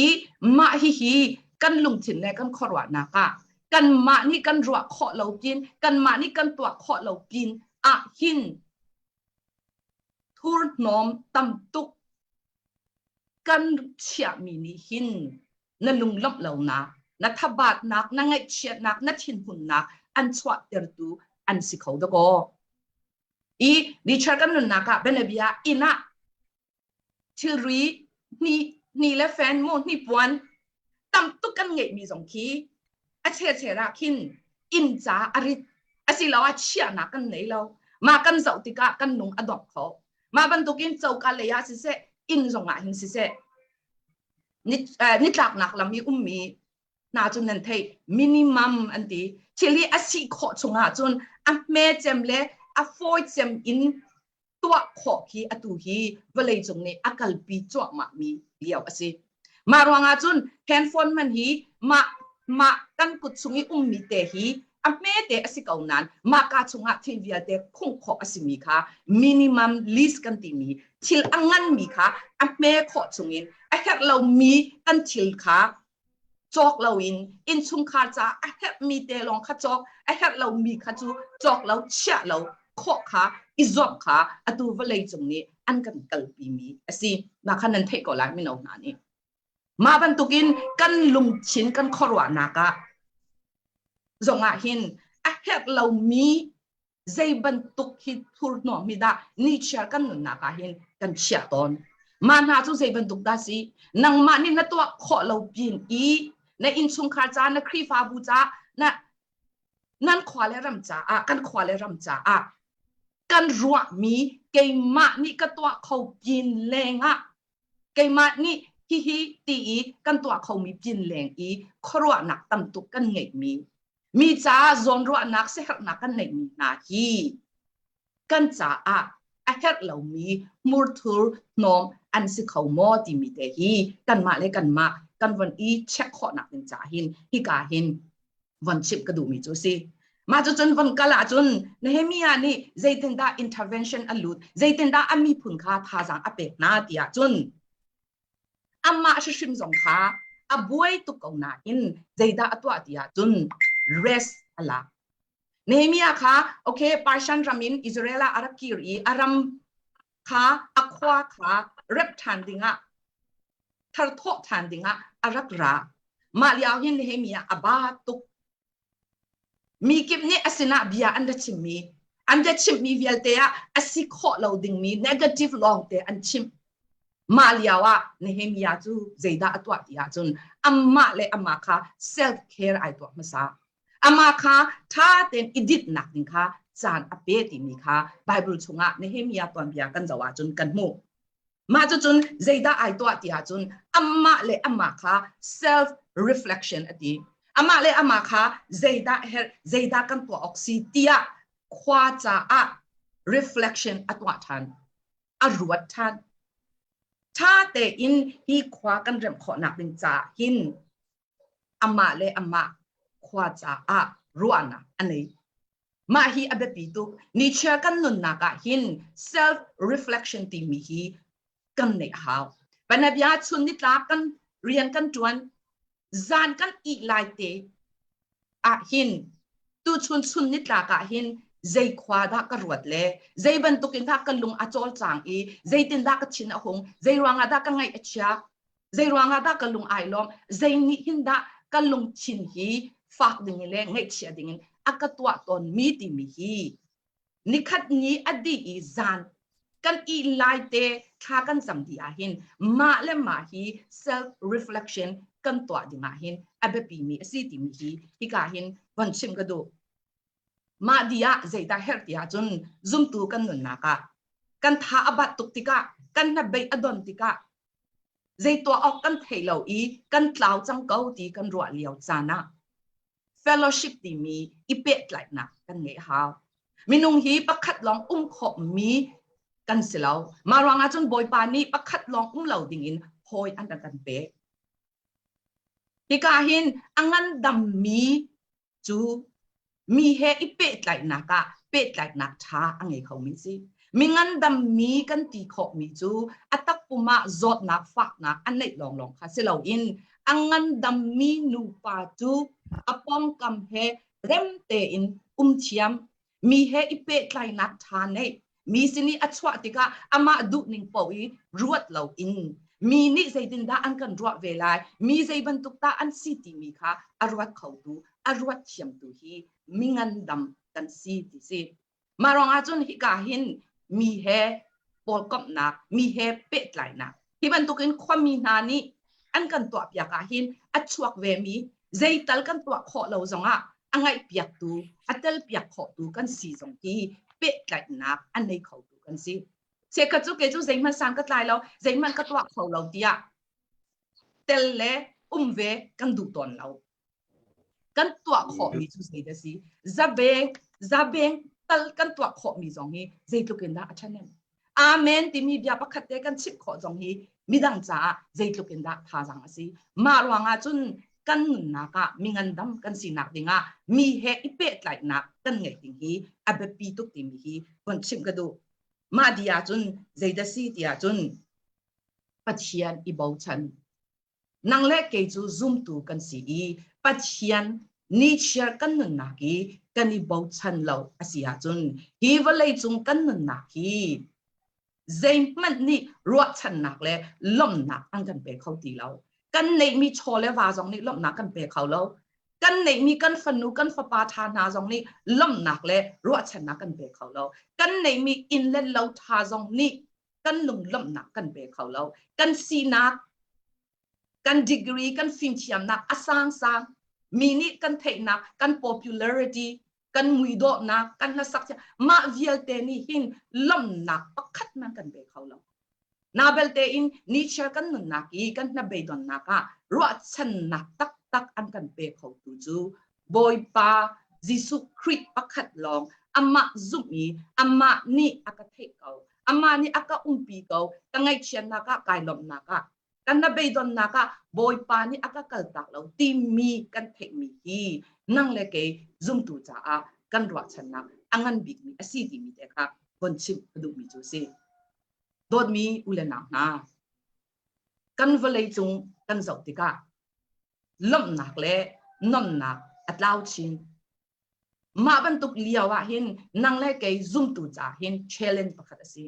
I mah hihi kan lungthin le kan khuaruahnak ah kanmah nih kan ruah khawh lo pin kanmah nih kan tuah khawh lo pin ah hin thurhnawm tam tuk kan chiahmi nih hin na lunglawmh lonak na thabatnak na ngaihchiatnak na thinhunnak an chuahtertu an si kho dakaw i nichar kan nunnak ah bianabia inn ah thilri hni hni le fan mu hnipuan tam tuk kan ngeihmi zong khi a chircher ah khin inn ca a rit asiloah chiahnak kan nei lo mah kan zoh tikah kan lung a dong kho mah bantukin coka lei ah siseh inn zong ah hin siseh nitlaknak lam i ummi hna cu nan theih minimum an ti thil hi a si khawh chungah cun a hme cem le a fawi cem in tuah khawh khi atu hi vawleicung nih a kalpi cuahmah mi lio a si. Mah ruangah cun handphone hman hi mah mah kan kut chung i ummi te hi a hmete a si ko nain mah ka chungah thil vialte khung khawh a simi kha minimum list kan timi thil a nganmi kha a hme khawh chungin a herh lomi kan thil kha cawk loin innchungkhar caah a herhmi te lawng kha cawk a herh lomi kha cu cawk lo chiah lo khawh kha i zuamh kha atu vawlei cung nih an kan kalpimi a si mah kha nan theih ko lai mino hna nih mah bantukin kan lungthin kan khuaruahnak ah zongah hin a herh lomi zei bantuk hi thurhnawm hi dah nichiar kan nunnak ah hin kan chiah tawn mah hna cu zei bantuk dah si nangmah nih na tuah khawh lo pin i na innchungkhar ca na Khrihfabu ca na nan khua le ram caah kan khua le ram caah kan ruahmi keimah nih ka tuah kho pin lengah keimah nih hihi ti i kan tuah khomi pin leng i khuaruahnak tam tuk kan ngeihmi Mi caah zawnruahnak siaherhnak kan neihmi hna hi kan caah a herh lomi hmurthur hnawm an si kho maw timi te hi kanmah le kanmah kan von i check khawhnak ding ca hin hika hin von chimh ka duhmi cu si. Mah cu cun von kal ahcun Nehemiah nih zeitindah intervention a lut, zeitindah a miphun kha thazaang a pek hna ti ahcun amah hrimhrim zong kha a buai tuk ko nain zeidah a tuah ti ahcun rest a lak. Nehemiah kha okay Persian ram in Israel ah a rak kir i a ram kha a khua kha rep ṭhan dingah tharthawh ṭhan dingah a rak ra. Mah lio hin Nehemiah a ba tuk. Mi kip nih a sinah bia an ra chimmi, an ra chimhmi vialte ah a si khawh lo dingmi negative lawngte an chimh. Mah lio ah Nehemiah cu zeidah a tuah ti ahcun amah le amah kha self care ai tuah hmasa. Amah kha ṭha tein i dinhnak ding kha caan a pe timi kha Bible chungah Nehemiah tuanbia kan zoh ahcun kan hmuh. Mah cucun zeidah ai tuah ti ahcun amah le amah kha self reflection a ti. Amah le amah kha zeidah herh, zeidah kan tuah awk si tiah khua caah reflection a tuah ṭhan, a ruat ṭhan. Ṭha tein hi khua kan remh khawhnak ding caah hin amah le amah khua caah ruahnak a nei. Mah hi a biapi tuk. Nichiar kan nunnak ah hin self reflection timi hi kan neih a hau. Panabia chun nitlak kan rian kan tuan zan kan ih lai te ah hin tu chun chun nitlak ah hin zei khua dah ka ruat le zei bantuk in dah ka lung a cawlcang i zeitin dah ka thin a hung zei ruangah dah ka ngaih a chia Zei ruangah dah ka lung ai lawm? Zei nih hin dah ka lungthin hi fak ding le ngaihchia ding in a ka tuah tawn mi timi hi nikhat ni a dih i zan kan i lai te thla kan cam dih ah hin mah le mah hi self reflection kan tuah ding ah hin a biapi mi a si timi hi hika hin von chim ka duh. Mah di ah zeidah herh ti ahcun zumtu kan nunnak ah kan tha a bat tuk tikah kan hnabei a don tikah zei tuah awk kan thei lo i kan tlau cang ko ti kan ruah lio caan ah fellowship timi i pehtlaihnak kan ngeih hau. Minung hi pakhat lawng um khawh mi kan si lo. Mah ruangah cun Bawipa nih pakhat lawng um lo dingin hawi an kan pek. Hika hin a ngandammi cu mi he i pehtlaihnak ah pehtlaihnak ṭha a ngei khomi si. Mi ngandammi kan ti khawhmi cu a takpum ah zawtnak faknak a neih lawnglawng kha si loin a ngandammi nupa cu a pawngkam he rem tein um thiam, mi he i pehtlainak ṭha neih, mi sin i a chuah tikah amah duhning paoh i ruat loin mi nih zeitindah an kan ruah ve lai mi zei bantuk dah an si timi kha a ruat khotu a ruat thiamtu hi mi ngandam kan si ti si mah ruangah cun hika hin mi he pawlkomhnak mi he pehtlainak hi bantukin khuami hna nih an kan tuahpiak ah hin a chuak ve mi zeital kan tuah khawh lo zongah a ngaihpiaktu a telpiak khawhtu kan si zong hi pehtlaihnak a nei khotu kan si sekhat cu kei cu zeihmanh san ka tlai lo zeihmanh ka tuah kho lo tiah tel le um ve kan duh tawn lo kan tuah khawhmi cu zei dah si zabeng zabeng tal kan tuah khawhmi zong hi zeitluk in dah a ṭhahnem amen timi bia pakhat te kan chimh khawh zong hi midang caah zeitluk in dah thazaang a si mah ruangah cun kan nunnak ah mi ngandam kan sinak dingah mi he i pehtlaihnak kan ngeih ding hi a biapi tuk timi hi von chimh ka duh mah di ahcun zeidah si ti ahcun Pathian i bochan Nang le kei cu zumtu kan si i Pathian nichiar kan nunnak i kan i bochan lo a si ahcun hi vawlei cung kan nunnak hi zeihmanh nih ruahchannak le lawmhnak an kan pe kho ti lo. Kan neihmi chaw le va zong nih lawmhnak kan pe kho lo. Kan neihmi kan fanu kan fapa ṭha hna zong nih lawmhnak le ruahchannak kan pe kho lo. Kan neihmi inn le lo ṭha zong nih kan lunglawmhnak kan pe kho lo kan sinak kan degree kan fimthiamnak a sangsang mi nih kan theihnak kan popularity kan muidawhnak kan hlasak mah vialte nih hin lawmhnak pakhat man kan pe kho lo na belte in nichiar kan nunnak i kan hnabeidonnak ah ruahchannak taktak an kan pe kho tu cu Bawipa Jesuh Khrih pakhat lawng amah zumh i amah nih a ka theih ko. Amah nih a ka umpi ko. Ka ngaihchiatnak ah, kai lawmhnak ah, kan na beidonnak ah Bawipa nih a ka kaltak lo timi kan theihmi hi nang le kei zumtu caah kan ruahchannak a ngan bikmi a si timi te kha von chimh ka duhmi cu a si. Dawtmi u le nau hna, kan vawlei cung kan zoh tikah lawmhnak le nomnak a tlau chin. Mah bantuk lio ah hin nang le kei zumtu caah hin challenge pakhat a si.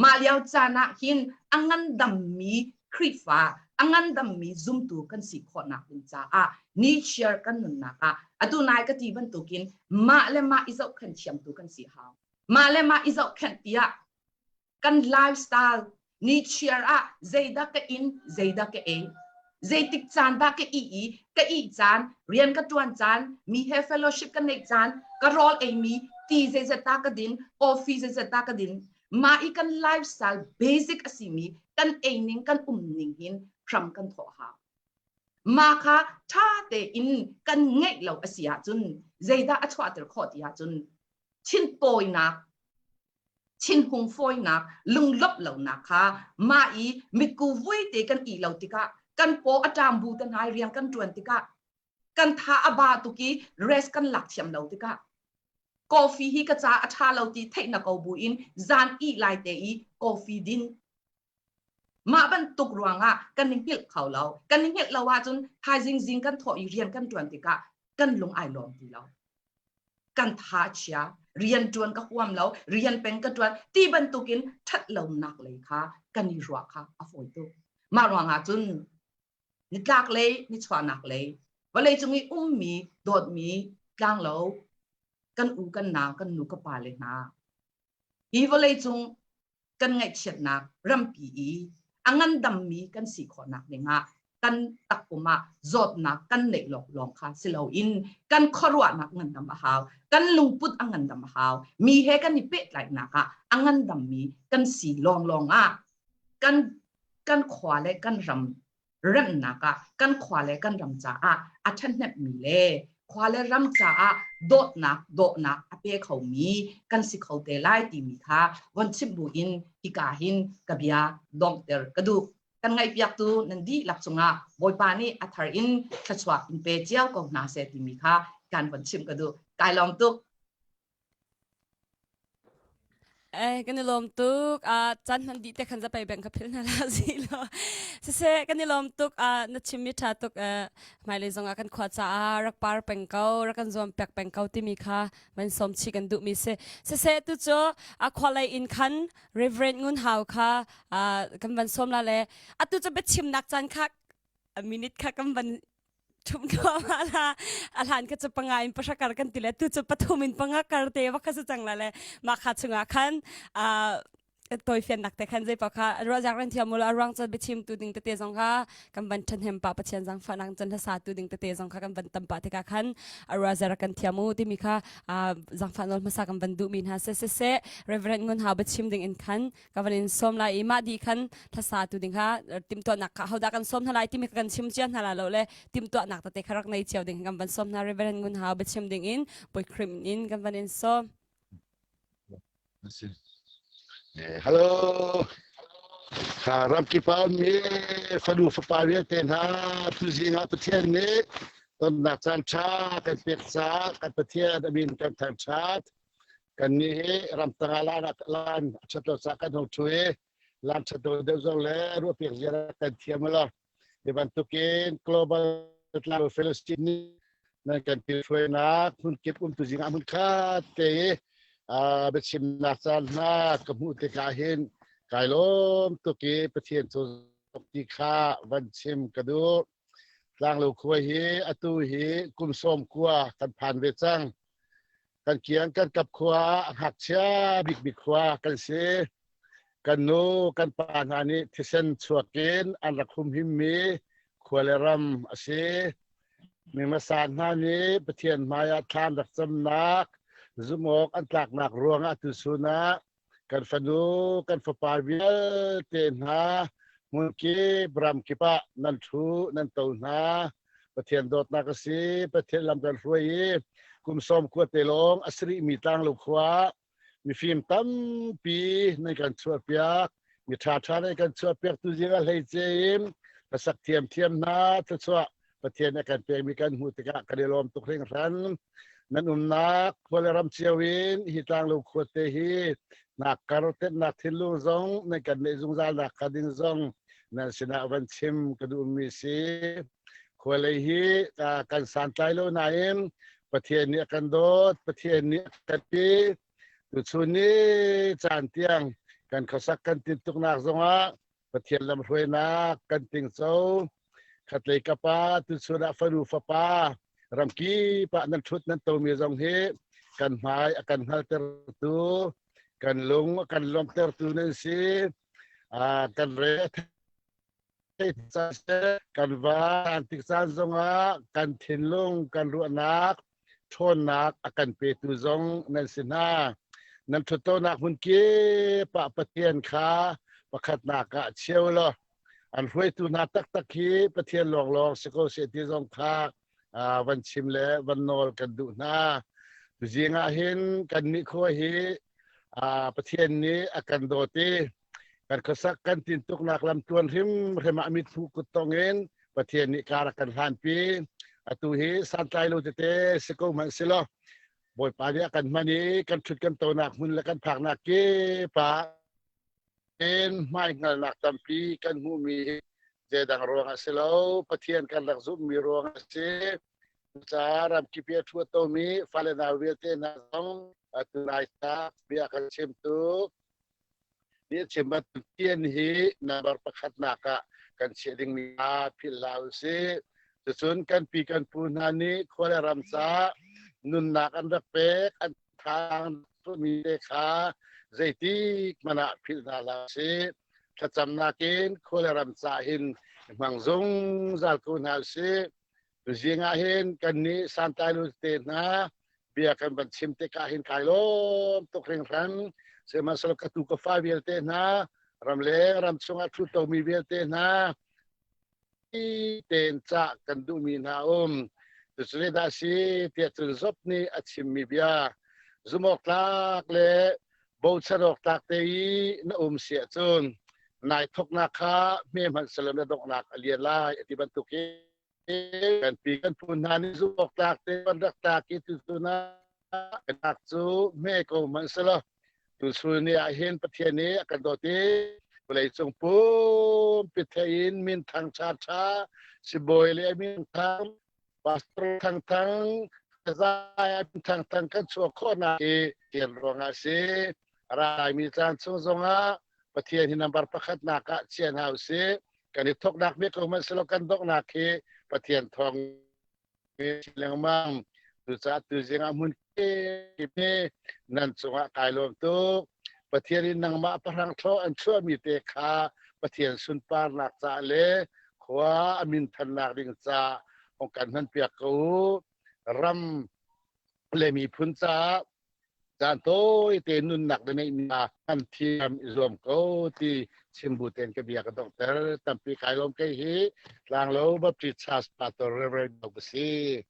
Mah lio caan ah hin a ngandammi Khrihfa, a ngandammi zumtu kan si khawhnak ding caah nichiar kan nunnak ah atu nai ka ti bantukin mah le mah i zohkhenh thiamtu kan si hau. Mah le mah i zohkhenh tiah kan lifestyle nichiar ah zeidah ka in zeidah ka ei zeitik caan dah ka i i ka ih caan rian ka tuan caan mi he fellowship ka neih caan ka rawl ei mi ti zeizat ta ka din coffee zeizat ta ka din mah i kan lifestyle basic a si mi kan ei ning kan um ning hin hram kan thawh hau mah kha tha tein kan ngeih lo a si ahcun zeidah a chuahter khawh ti ahcun thintawinak thinhung fawinak lunglawmh lonak kha mah i mitku vui te kan ih lo tikah kan paw a ṭam bu te hna i rian kan ṭuan tikah kan tha a ba tuk i rest kan lak thiam lo tikah coffee hi ka ca a ṭha lo ti theih na ko bu in zan ih lai te i coffee din mah bantuk ruangah kan i hngilh kho lo kan i hngilh lo ahcun thaizing zing kan thawh i rian kan ṭuan tikah kan lung ai lawm ti lo kan tha chia rian ṭuan ka huam lo rian peng ka ṭuan ti bantukin ṭhat lonak lei kha kan i ruah kha a fawi tuk mah ruangah cun nitlak lei nichuahnak lei vawlei cung i ummi dawtmi tlanglo kan u kan nau kan nu ka pa le hna hi vawlei cung kan ngaihchiatnak rampi i a ngandammi kan si khawhnak dingah kan takpum ah zawtnak kan neih lawng lawng kha si loin kan khuaruahnak ngandam a hau kan lungput a ngandam a hau mi he kan i pehtlaihnak ah a ngandammi kan si lawng lawng ah kan kan khua le kan ram remnak ah kan khua le kan ram caah a ṭhahnemmi le khua le ram caah dawtnak dawhnak a pe khomi kan si kho te lai timi kha von chimh bu in hika hin ka bia donghter ka duh. Kan ngaihpiaktu nan dihlak cungah Bawipa nih a thar in thluachuah in pe cio ko hna seh timi kha kan von chimh ka duh. Kai lawm tuk. Eh, kan i lawm tuk. Ah, caan hman dih te khan zapai beng ka phil hna la si lo. Siseh, kan i lawm tuk. Ah, na chimmi ṭha tuk. Eh, hmailei zong ah kan khua caah rak par peng ko, rak kan zuam pek peng ko timi kha van sawm chih kan duhmi si. Siseh, tu cu a khua lei in khan Reverend Ngun Hau kha ah, kan van sawm la le atu cu biachimnak caan kha a minute kha kan van ṭhum thluahmah la a hlan kha cu panga in pahra kar kan ti le tu cu pathum in panga kar te va kha su cang la le mah kha chungah khan tawifiannak te khan zei paoh kha ruahzak ran thiam ula ruang cun biachim tu ding tete zong kha kan van ṭhahnem pa Pathian zangfahnak cun hlasa tu ding tete zong kha kan van tam pa tikah khan a ruahzer kan thiam u timi kha zangfah nawl hmasa kan van duhmi hna se se se Reverend Ngun Hau biachim ding in khan ka van in sawm lai i mah dih khan hlasa tu ding kha timhtuahnak kha hodah kan sawm hna lai timi kha kan chim cia hna la lo le timhtuahnak tete kha rak nei cio ding kan van sawm hna Reverend Ngun Hau biachim ding in Bawi in kan van in sawm. Hello. Ramkip ah mi fanu fapa vialte hna tuzing ah Pathian nih tonnak caan ṭha kan pek caah kan Pathian a min kan thangṭhat. Kannih hi ramtang ah lan lan a ṭhat lo caah kan hung ṭhu i lan ṭhat lo deuh zong le ruahpiak zia kan thiam lo. Hi bantukin Global Tlang Fellowship nih nan kan hruainak hmunkip umtu zing ah hmunkhat te i biachimnak caan hna ka hmuh tikah hin kai lawm tuk i Pathian cu ti kha van chim ka duh. Tlanglo khua hi atu hi kum sawm kua kan phan ve cang. Kan kiang kan kap khua a ngakchia bikbik khua kan si. Kan nu kan pa hna nih thisen chuak in an rak humhimmi khua le ram a si. Mi hmasa hna nih Pathian hmaiah thlan rak camnak, zumh awk an tlaknak ruangah tuchun ah kan fanu kan fapa vialte hna hmunkip ramkip ah nan ṭhu nan to hna Pathian dawtnak a si Pathian lam kan hruai i kum sawm khua te lawng a si rihmi tlanglo khua. Mifim tampi nan kan chuahpiak. Mi ṭhaṭha nan kan chuahpiak tu zing ah hleice in hlasak thiamthiam hna thluachuah Pathian a kan pekmi kan hmuh tikah kan i lawm tuk hringhran. Nan umnak khua le ram cio in hi tlanglo khuate hi nak kar tetnak thinlung zong nan kan neih zungzal nak kha ding zong nan sinah van chim ka duhmi si. Khualei hi kan santlai lo nain Pathian nih a kan dawt, Pathian nih a kan ti. Tuchun ni caan tiang kan khuasak kan tintuknak zongah Pathian lamhruainak kan tingco. Khatlei kapa tuchun ah fanu fapa ramkip ah nan ṭhut nan tomi zong hi kan hmai a kan hngaltertu, kan lung a kan lawmhtertu nan si. Kan re kan va tik caan zongah kan thinlung kan ruahnak ṭhawnnak a kan petu zong nan si hna. Nan ṭhuttonak hmun kip ah Pathian kha pakhatnak ah cheu law an hruaitu hna taktak hi Pathian lawnglawng si ko seh ti zong kha van chim le van nawl kan duh hna. Tuzing ah hin kannih khua hi Pathian nih a kan dawt i kan khuasak kan tintuknak lamtluan hrimhrim ah mithu kut tong in Pathian nih kar a kan hlanpi. Atu hi santlai lo tete si ko hmanh si law Bawipa nih a kan hman i kan ṭhut kan tonak hmun le kan phaknak kip ah in hmaihngalnak tampi kan hmuhmi hi zeidang ruang a si lo Pathian kan rak zumhmi ruang a si. Cucaah ramkip i a ṭhu a tomi fale nau vialte hna zong atu lai ta bia kan chimtu Nih chim Pathian hi number pakhatnak ah kan chiah dingmi hna philh hlah usih. Cucun kan pi kan pu hna nih khua le ram caah nunnak an rak pek, an thazaang mi te kha zeitik hmanh ah philh hna hlah usih. Thlacamnak in khua le ram caah hin hmang zungzal ko hna usih. Tuzing ah hin kannih santlai lu te hna bia kan van chim tikah hin kai lawm tuk hringhran. Sihmanhsehlaw ka tu ka fa vialte hna, ramleng ramchung ah thu tomi vialte hna, tein cah kan duhmi hna um. Cucu dah si tiah cun Job nih a chimmi bia zumawk tlak le bochan awk tlak te i na um si ahcun nai thoknak kha hme hmanh selaw na donghnak a lian lai a ti bantuk hi kan pi kan pu hna nih zumh tlak te kan rak tlak i tuchun ah cu hme ko hmanh selaw tuchun ni ah hin Pathian nih a kan dawt i vawleicung pumpi thei in min thang ṭha ṭha sibawi le min thang Pastor Thang Thang zai Thang Thang kan chuah khawhnak hi Pathian ruangah a si. Raimi caan chung zongah Pathian hi number pakhatnak ah chia hna usih. Kan i thoknak bik ko hmanhsehlaw kan donghnak hi Pathian thawng lengmang. Cucaah tuzing ah hmun kip hi nan cungah kai lawm tuk. Pathian in nangmah pahrang thlaw an chuahmi te kha Pathian sunparnak caah le khua a min thannak ding ca hong kan hman piak ko u. Ram le miphun caah caan tawi te nunnak na neih mi hman thiam i zuam ko ti chimbu ten ka bia ka donghter tampi kai lawm kei hi Tlanglo Baptist Church Pastor Reverend ka si.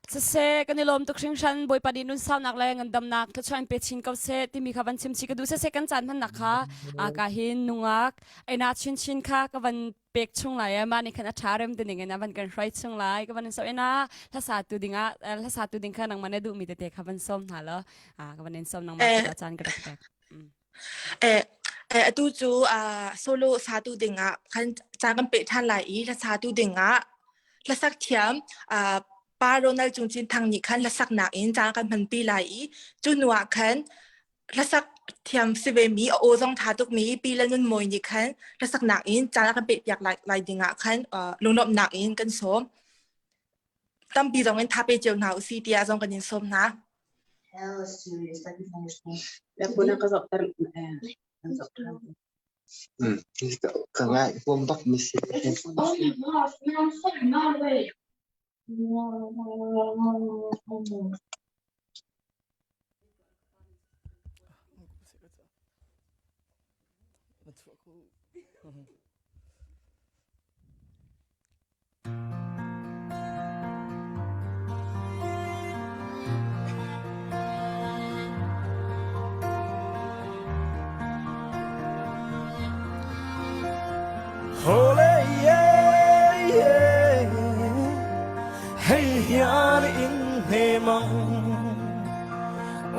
Siseh, kan i lawm tuk hringhran Bawipa nih nun saunak le ngandamnak thluachuah in pe chin ko seh timi kha van chim chih ka duh siseh kan caan hmannak kha aka hin nungak eina chinchin kha ka van pek chung lai e mah nih khan a ṭha rem te ning in a van kan hruai chung lai ka van in so ina hlasa tu dingah hlasa tu ding kha nangmah na duhmi tete kha van sawm hna law ka van in sawm nangmah ka caan ka rak pek Eh, eh, atu cu uh, solo satu dingah khan caan kan peh ṭhan lai i hla tu dingah hlasak thiam uh, Pa Ronald Cung Cin Thang nih khan hlasaknak in caan kan hmanpi lai i cu hnu ah khan hlasak thiam si ve mi a aw zong ṭha tuk mi Pi Le Nun Mawi nih khan hlasaknak in caan a kan peh piak lai, lai dingah khan uh, lunglawmhnak in kan sawm. Tampi zong in tha pe cio hna usih tiah zong kan in sawm hna. Ka ngai huam bak mi si. Hole yeah yeah Hei hian in hne mang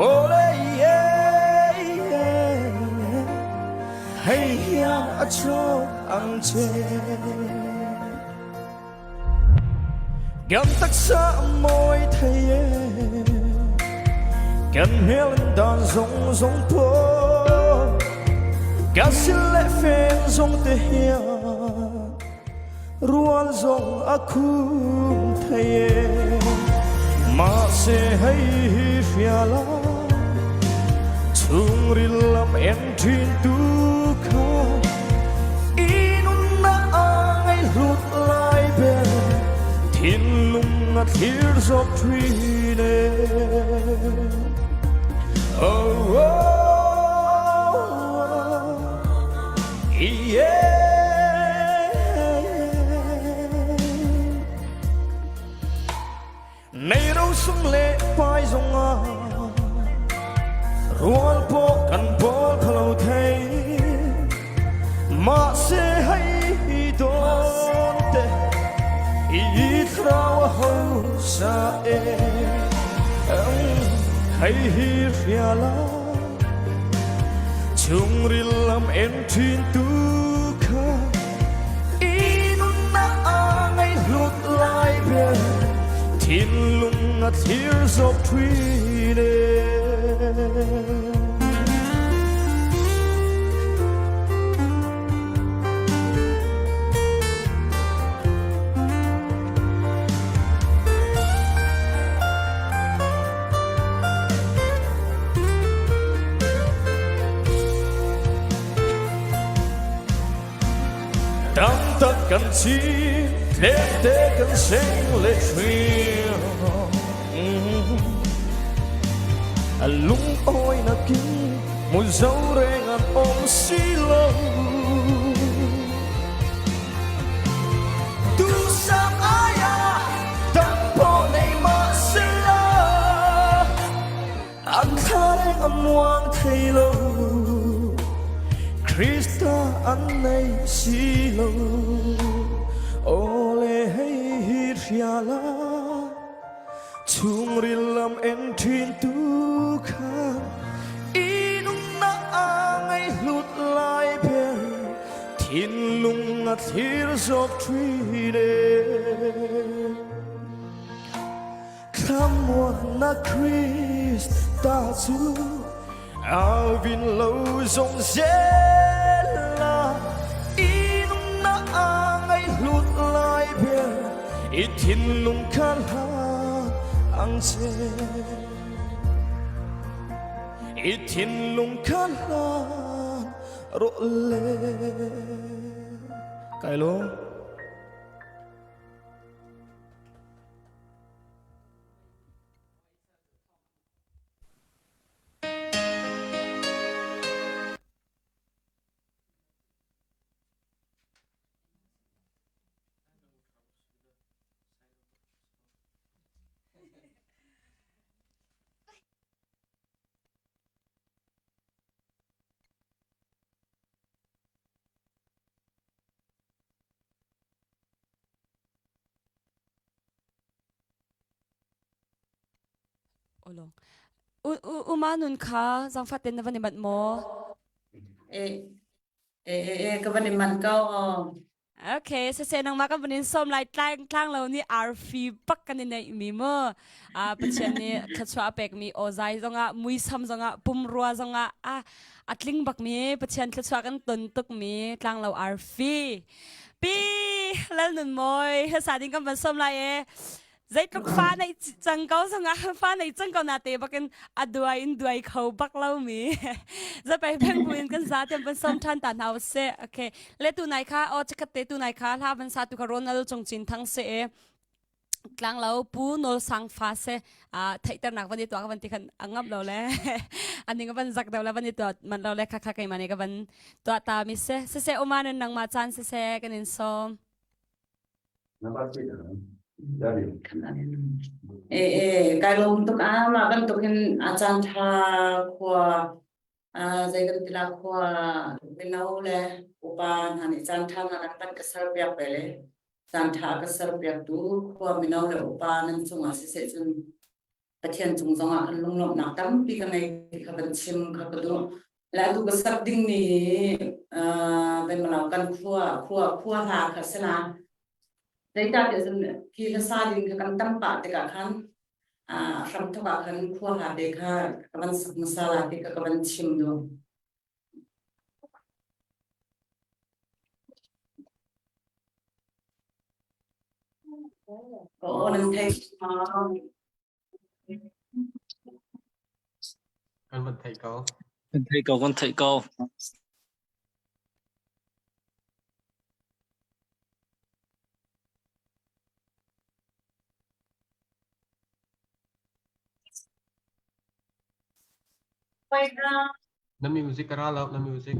Ole yeah yeah Hei hian a chok ang che Kan taksa a mawi thei e Kan hmel in dan zong zong pawh Kan sil le fen zong te hian Rual zong a khum thei e Mahse hei hi hria la Chhungril lam en ṭhin tu kha I nunnak a ngei hlut lai ber thinlung a thlir zawk ṭhin e Oh, oh, oh, yeah. Nei rosum le pai zongah rual pawh kan pawl kho thei mahse hei dawn te i thlarau a ho sa e hei hi hria la chungril lam en thin tu kha i nunnak a ngei hlut lai ber thinlung a thlir zawk ṭhin e. Tam tak kan ci tlemte kan seng le ṭhim A lung awi nakin mu zo reng an om si lo Tu sang ai ah tam pawh nei mah sela An thla reng a muang thei lo Krista an nei si lo Awle hei hi hria la Chungril lam en ṭhin tu khan I nunnak a ngei hlut lai ber Thinlung a thlir zawk ṭhin e Thlamuannak Krista cu Alvin lo zong zel la i nunnak a ngei hlut lai ber i thinlung kha hlan ang che i thinlung kha hlan rawh le kai lo Olong. U u uma nun kha zangfah ten na van i manh maw? E e e e ka van i manh ko. Okay, sase nangmah kan van in som lai tlang tlang lo ni arfi bak kan i neih mi mu. A Pathian nih thluachuah a pek mi awzai zongah muisam zongah pumrua zongah a a tling bak mi Pathian thluachuah kan ton tuk mi tlanglo arfi. Pi Lal Nun Mawi hlasa ding kan van som lai e. Zeitluk fa nei cang ko zongah fa nei cang ko na te bakin a duai in duai kho bak lo mi. Zapai pheng buin kan za tem van som than ta hna se. Okay. Le tu nai kha o chakhat te tu nai kha hla van sa tu kha Ronald Chung Chin Thang se e. Tlanglo Pu Nawl Sang fa se theihternak van i tuah ka van ti khan a ngamh lo le aning van zak deuh le van i tuah man lo le kha kha keimah nih ka van tuah ta mi se siseh uma nan nangmah caan siseh kan in sawm. E e kai lawm tuk a mah bantuk hin a caan tha khua. Zei kan ti la khua mino le upa hna nih caan ṭha hna nan van ka serpiak ve le caan ṭha a ka serpiaktu khua mino le upa nan cungah siseh cun Pathian cung zongah kan lunglawmhnak tampi ka ngei ti kha van chim kha ka duh. Le atu ka sak dingmi uh, kan khua khua khua hla kha si la. Zeicahtiah cun khi hlasa ding kha kan tam pah tikah khan uh, hramthok ah khan khua hla te kha ka van sak hmasa la ti kha ka van chim duh. Oo, nan thei Kan van theih ko. Kan theih ko, kan theih ko. Na music a ra lo, na music.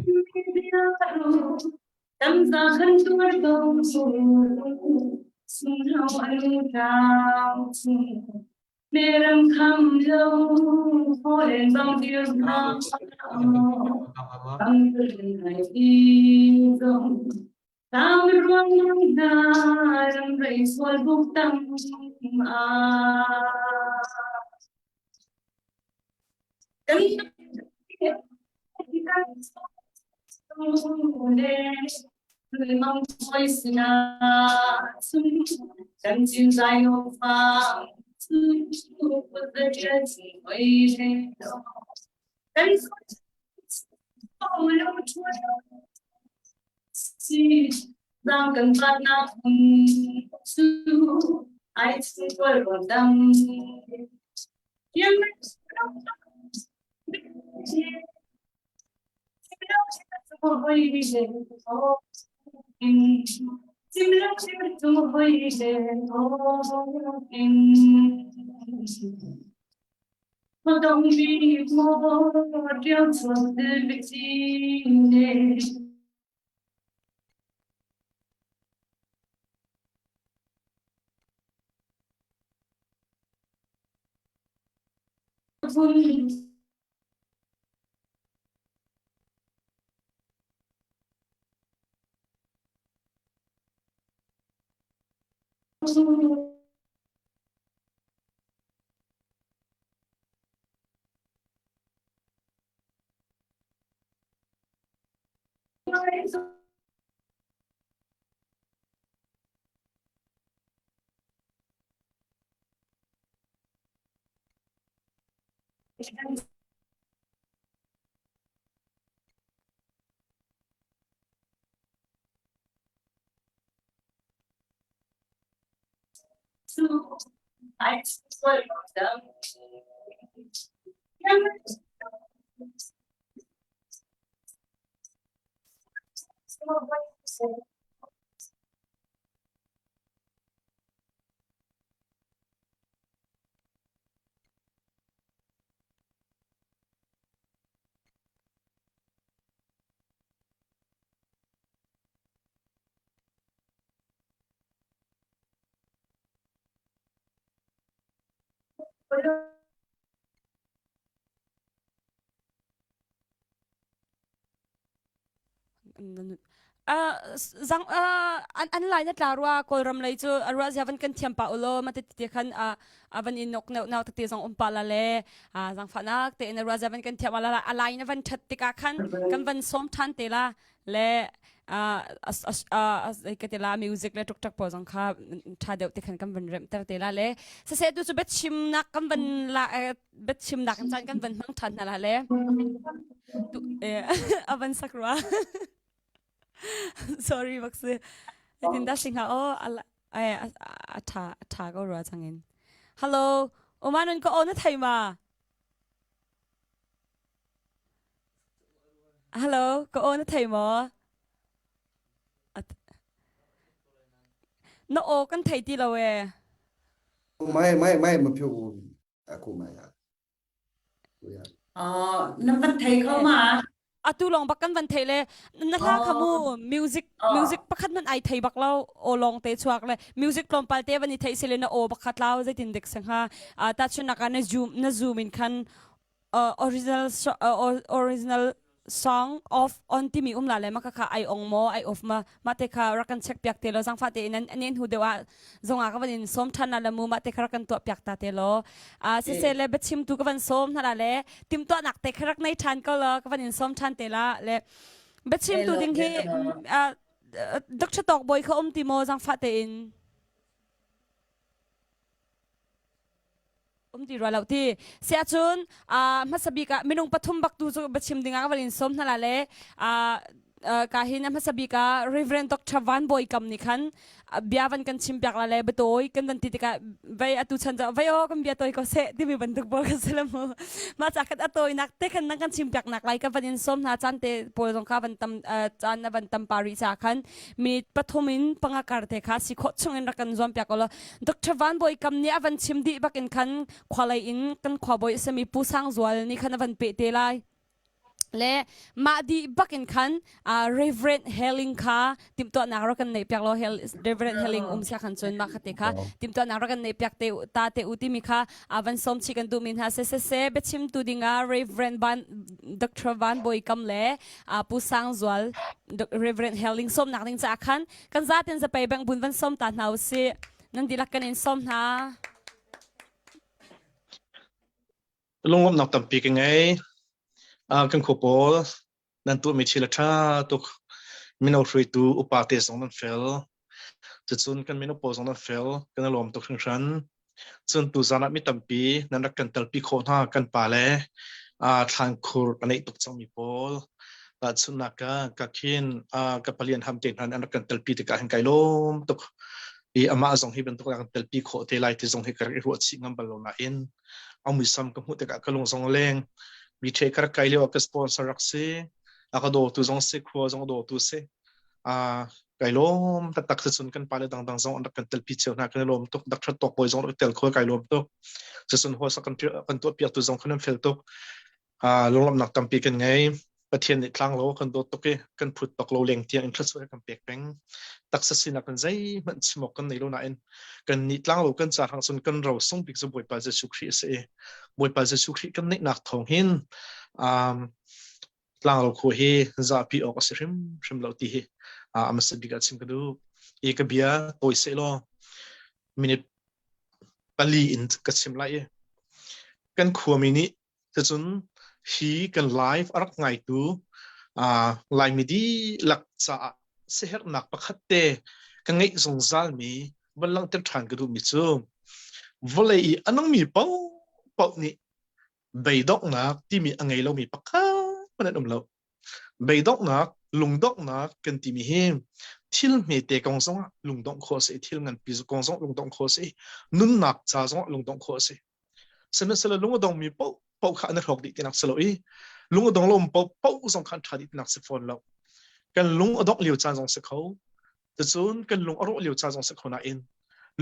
Zang an an lai na tla rua Kawlram lei cu a ruah zia van kan thiam pa ulaw ma te te khan a a van in nok neu nau tete zong um pa la le a zangfahnak te in a ruah zia van kan thiam ala a lai na van that tikah khan kan van som than te la le a ka te la music le tuk tak po zong kha tha deuh te khan kan van rem ter te la le sase tu cu biachimnak kan van la biachimnak caan kan van hmang than hna la le a van sak rua sorry bak si tin da sing ha o ai a tha a tha ko rua changin hello umanun ko o na thai ma Hello, ka aw na thei maw? Na aw kan thei ti lo ee. Mai mai mai ma phu aku mai ya. Uh, na van thei kho ma? Atu lawng bak kan van thei le na hla kha mu music music pakhat man ai thei bak lo aw lawng te chuak le music tlawmpal te van i thei sile na aw bak kha tlau zeitin dik sangha ta chun naka na zoom na zoom in khan. Original original song off on timi um la le ma kha ai ong mo ai off ma ma te kha rak kan check piak te lo zangfa te in an hu deuh ah zonga ka van in som than la mu ma te kha rak kan tuah piak ta te lo a se se le bachim tu ka van som hna la le tim tuah nak te kha rak nei than ko lo ka van in som than te la le bachim tu ding hi Dr. Tok Boy kha um ti mo zangfa te in Um ti rua lo ti. Siah cun hmasa bik ah minung pathum bak tu cu biachim ding ah ka van in sawm hna la le ka hin a hmasa bik ah Reverend Dr. Van Bawi Kam nih khan bia van kan chim piak la le biatawi kan van ti tikah vei atu chan cu vei aw kan bia tawi ko seh timi bantuk pawl kan si le mu. Mah ca khan a tawinak te khan nan kan chim piak nak lai ka van in sawm hna caan te pawl zong kha van tam caan na van tam pa rih ca khan mi pathum in panga kar te kha si khawh chung in rak kan zuam piak law Dr. Van Bawi Kam nih a van chim dih bak in khan khualei in kan khuabawi a simi Pu Sang Zual nih khan a van peh te lai. Le mah dih bak in khan uh, Reverend Helling kha timhtuahnak rak kan neih piak law Reverend Helling um sia khan cun mah kha te kha timhtuahnak rak kan neih piak te ta te u timi kha a van som chi kan duh mi hna se se se biachim tu dingah Reverend Van Dr. Van Bawi Kam le uh, Pu Sang Zual Reverend Helling sawmnak ding caah khan kan zaten zapei beng bun van sawm ta hna usih nan dihlak kan in sawm hna Lunglawmhnak tampi ka ngei. Uh, kan khua pawl nan tuahmi thil a ṭha tuk. Mino hruaitu upa te zong nan fel. Cucun kan mino pawl zong nan fel. Kan i lawm tuk hringhran. Cun tuzaan ah mi tampi nan rak kan telpi khawh hna kan pa le uh, thlankhur a neih tuk cangmi pawl. Tahchunhnak ah ka khin uh, ka palian ham te hna an rak kan telpi tikah hin kai lawm tuk. I amah zong hi bantuk kan telpi khawh te lai ti zong hi ka rak i ruah chih ngam bal lo nain a muisam ka hmuh tikah ka lung zong a leng. Mi ṭhe ka rak kai lio ah ka sponsor rak si. A ka dawtu zong si, khua zong a dawtu si. Uh, kai lawm taktak cun kan pale dangdang zong an rak kan telpi cio hna kan i lawm tuk Dr. Tok Bawi zong rak tel kho kai lawm tuk cucun huasa kan kan tuah piak tu zong khan an fel tuk uh, lunglawmhnak tampi kan ngei Pathian nih tlang lo kan dawt tuk i kan phut bak lo leng tiang in thluachuah kan pek peng taksa sinak kan zeihmanh chim awk kan nei lo nain kan nih tlang lo kan ca hrang cun kan ro sung bik cu Bawipa Jesuh Khrih a si i Bawipa Jesuh Khrih kan neihnak thawng hin um, tlanglo khua hi zapi awk a si hrimhrim lo ti hi a hmasa bik ah chim ka duh. I ka bia tawi seh law minute pali in ka chim lai i kan khuami nih cucun hi kan live a rak ngaitu Laimi dihlak caah siaherhnak pakhat te ka ngeih zungzalmi van langhter ṭhan ka duhmi cu vawlei i a nungmi paohpaoh nih Beidonghnak timi a ngei lomi pakhat hmanh an um lo. Beidonghnak, lungdonghnak kan timi hi thil hmete kong zongah lungdongh khawh a si, thil nganpi kong zong lungdongh khawh a si, nunnak ca zongah lungdongh khawh a si. Sihmanhsehlaw lung a dongmi paoh paoh kha an i hrawk dih tinak si lo i lung a dong lo paoh paoh zong kha an ṭha dih tinak si fawn lo. Kan lung a dongh lio caan zong si kho. Cucun kan lung a rawh lio caan zong si kho nain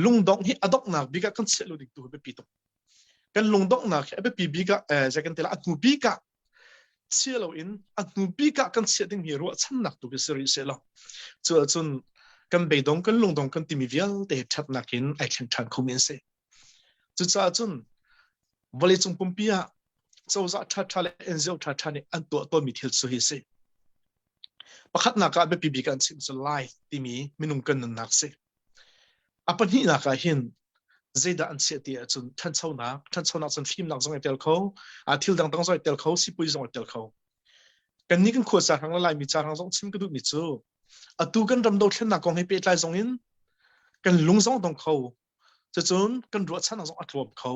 lungdongh hi a donghnak bik ah kan chiah lo ding tu hi biapi tuk. Kan lungdonghnak hi a biapi bik ah eh, zei kan ti lai a hnu bik ah chia loin a hnu bik ah kan chiah dingmi ruahchannak tu khi si rih seh law cu ahcun kan beidong kan lungdong kan timi vialte hi ṭhatnak in ai thleng ṭhan khomi an si. Cucaah cun vawleicung pumpi ah cozah ṭhaṭha le NGO ṭhaṭha nih an tuah tawnmi thil cu hi si. Pakhatnak ah biapi bik an chim cu life timi minung kan nunnak si. A pahnihnak ah hin zeidah an chiah ti ahcun ṭhanchonak, ṭhanchonak cun fimnak zong ai tel kho, thil dangdang zong ai tel kho, sipui zong ai tel kho. Kannih kan khua cahrang le Laimi cahrang zong chim ka duhmi cu atu kan ram dothlennak kong he pehtlai zong in kan lung zong dong kho, cucun kan ruahchannak zong a tlawm kho.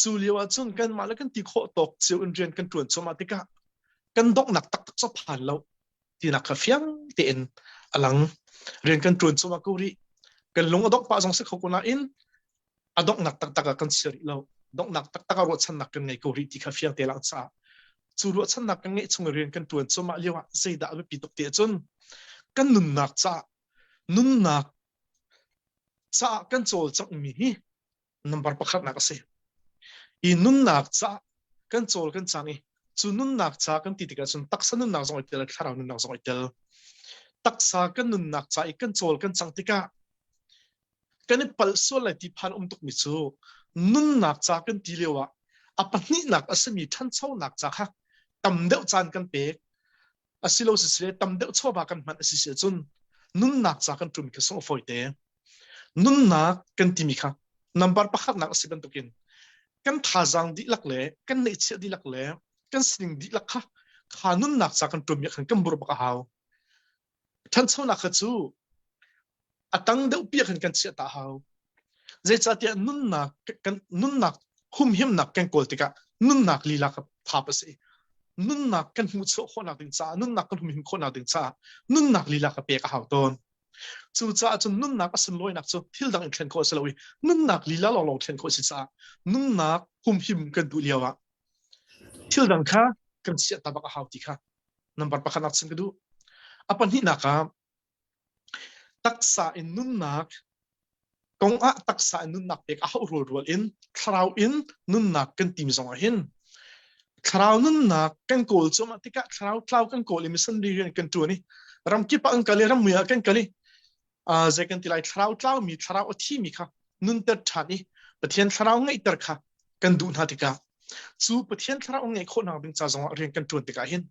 Cu lio ahcun kanmah le kan ti khawh tawk cio in rian kan ṭuan cuahmah tikah kan donghnak taktak cu a phan lo. tinak kha fiang tein a lang. Rian kan ṭuan cuahmah ko rih. Kan lung a dongh pah zong si kho ko nain a donghnak taktak ah kan chia rih lo. Donghnak taktak ah ruahchannak kan ngei ko rih ti kha fiang te lang caah cu ruahchannak kan ngeih chung i rian kan ṭuan cuahmah lio ah zeidah a biapi tuk ti ahcun kan nunnak caah nunnak caah kan cawlcanghmi hi number pakhatnak a si. I nunnak ca kan cawl kan cang i cu nunnak ca kan ti tikah cun taksa nunnak zong i tel, thlarau nunnak zong i tel. Taksa kan nunnak ca i kan cawl kan cang tikah kan i palh sual lai ti phan um tukmi cu nunnak ca kan ti lio ah A pahnihnak a simi ṭhanchonak ca kha tam deuh caan kan pek asilo sisile tam deuh chawva kan hman a si si ahcun nunnak ca kan ṭum kha sungh a fawi te. Nunnak kan timi kha number pakhatnak a si bantukin kan thazaang dihlak le kan neihchiah dihlak le kan sining dihlak kha kha nunnak ca kan ṭum ah khan kan bur bak a hau. Ṭhanchonak kha cu a tang deuh pi ah khan kan chiah ta hau. Zeicahtiah nunnak kan nunnak humhimnak kan kawl tikah nunnak lila kha thap a si. Nunnak kan hmuhchuah khawhnak ding caah nunnak kan humhim khawhnak ding caah nunnak lila kha pek a hau tawn. Cucaah cun nunnak a sunlawinak cu thil dang in thlen khawh a si lo i nunnak lila lawnglawng thlen khawh a si caah nunnak humhim kan duh lio ah thil dang kha kan chiah ta bak a hau ti kha number pakhat nak chim ka duh. A pahnihnak ah taksa in nunnak kong ah taksa in nunnak pek a hauh rualrual in thlarau in nunnak kan tim zong ah hin thlarau nunnak kan kawl cuahmah tikah thlarau tlau kan kawl i missionary rian kan ṭuan i ramkip ah kan kal i rammui ah kan kal i zei kan ti lai thlarau tlaumi thlarau a thimi kha nunter ṭhan i Pathian thlarau ngeihter kha kan duh hna tikah cu Pathian thlarau ngeih khawhnak ding ca zongah rian kan ṭuan tikah hin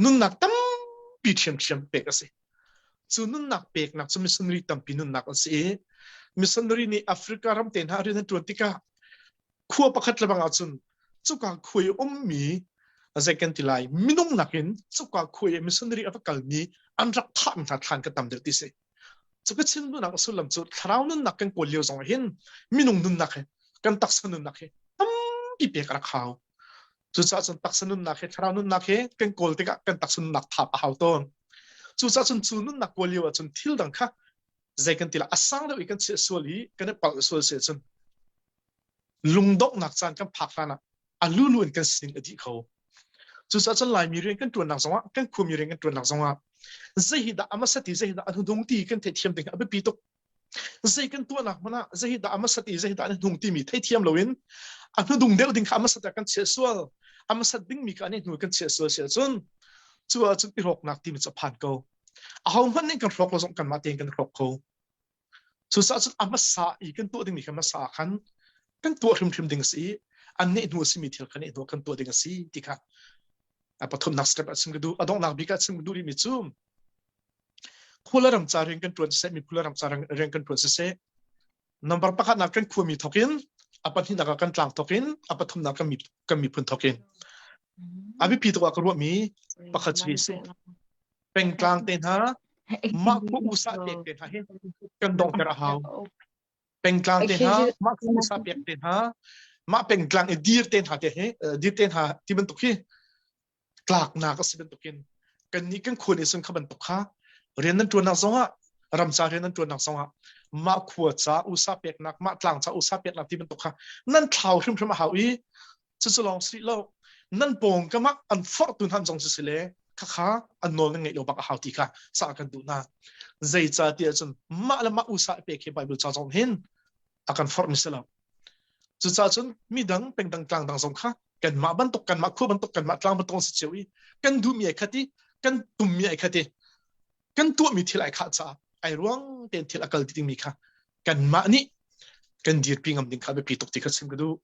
nunnak tampi ṭhiamṭhiam pek a si. Cu nunnak peknak cu missionary tampi nunnak an si i missionary nih Africa ram te hna rian an ṭuan tikah khua pakhat le bang ahcun cuka khua i ummi zei kan ti lai minung nakin cuka khua i missionary a va kalmi an rak thahmi hna thlan ka tam deuh ti si. Cu ka chim duhnak a sullam cu thlarau nunnak kan kawl lio zong ah hin minung nunnak he kan taksa nunnak he tampi pek a rak hau. Cucaah cun taksa nunnak he thlarau nunnak he kan kawl tikah kan taksa nunnak thap a hau tawn. Cucaah cun cu nunnak kawl lio ahcun thil dang kha zei kan ti lah a sang deuh i kan chiah sual i kan i palh sual si ahcun lungdonghnak caan kan phak hlan ah a lulu in kan sining a dih kho. Cucaah cun Laimi rian kan ṭuannak zongah kan khuami rian kan ṭuannak zongah zei hi dah a hmasat i zei hi dah a hnudung ti kan theihthiam ding a biapi tuk. Zei kan tuahnak hmanh ah zei hi dah a hmasat i zei hi dah a hnung timi theithiam loin a hnudung deuh ding kha a hmasat ah kan chiah sual a hmasat dingmi kha an hnu kan chiah sual si ahcun cu ahcun i rawknak timi cu a phan ko. Aho hmanh nih kan hrawk lo zong kanmah tein kan hrawk kho. Cucaah cun a hmasa i kan tuah dingmi kha hmasa ah khan kan tuah hrimhrim ding a si i an neh hnu a simi thil kha neh hnu ah kan tuah ding a si ti kha a pathumnak step ah chim ka duh. A donghnak bik ah chim ka duh rihmi cu khua le ram ca rian kan ṭuan siseh, miphun le ram ca rian kan ṭuan siseh, number pakhatnak kan khuami thawk in, a pahnihnak ah kan tlang thawk in, a pathumnak kan kan miphun thawk in. A biapi tuk ah ka ruahmi pakhat cu hi a si. Pengtlang te hna mah khua usa pek te hna hi kan donghter a hau. Pengtlang te hna mah khua usa pek te hna mah pengtlang i dir te hna te hi dir te hna ti bantuk hi tlaknak a si bantukin kan nih kan khua nih cun kha bantuk kha rian nan ṭuannak zongah ramca rian nan ṭuannak zongah mah khua ca usa peknak mah tlang ca usa peknak ti bantuk kha nan thlau hrimhrim a hau i cucu lawng si lo nan pawngkam ah an forhtu hna zong si le khakha an nawl nan ngeih lo bak a hau ti kha sa kan duh hna zeica tiah cun mah le mah usa pek hi Bible ca zong hin a kan forh mi si lo cucaah cun midang pengdang tlang dang zong kha kanmah bantuk kanmah khua bantuk kanmah tlang bantuk an si cio i kan duhmi ai khat i kan tummi ai khat i kan tuahmi thil ai khah caah ai ruang tein thil a kal ti dingmi kha kanmah nih kan dirpi ngam ding kha biapi tuk ti kha chim ka duh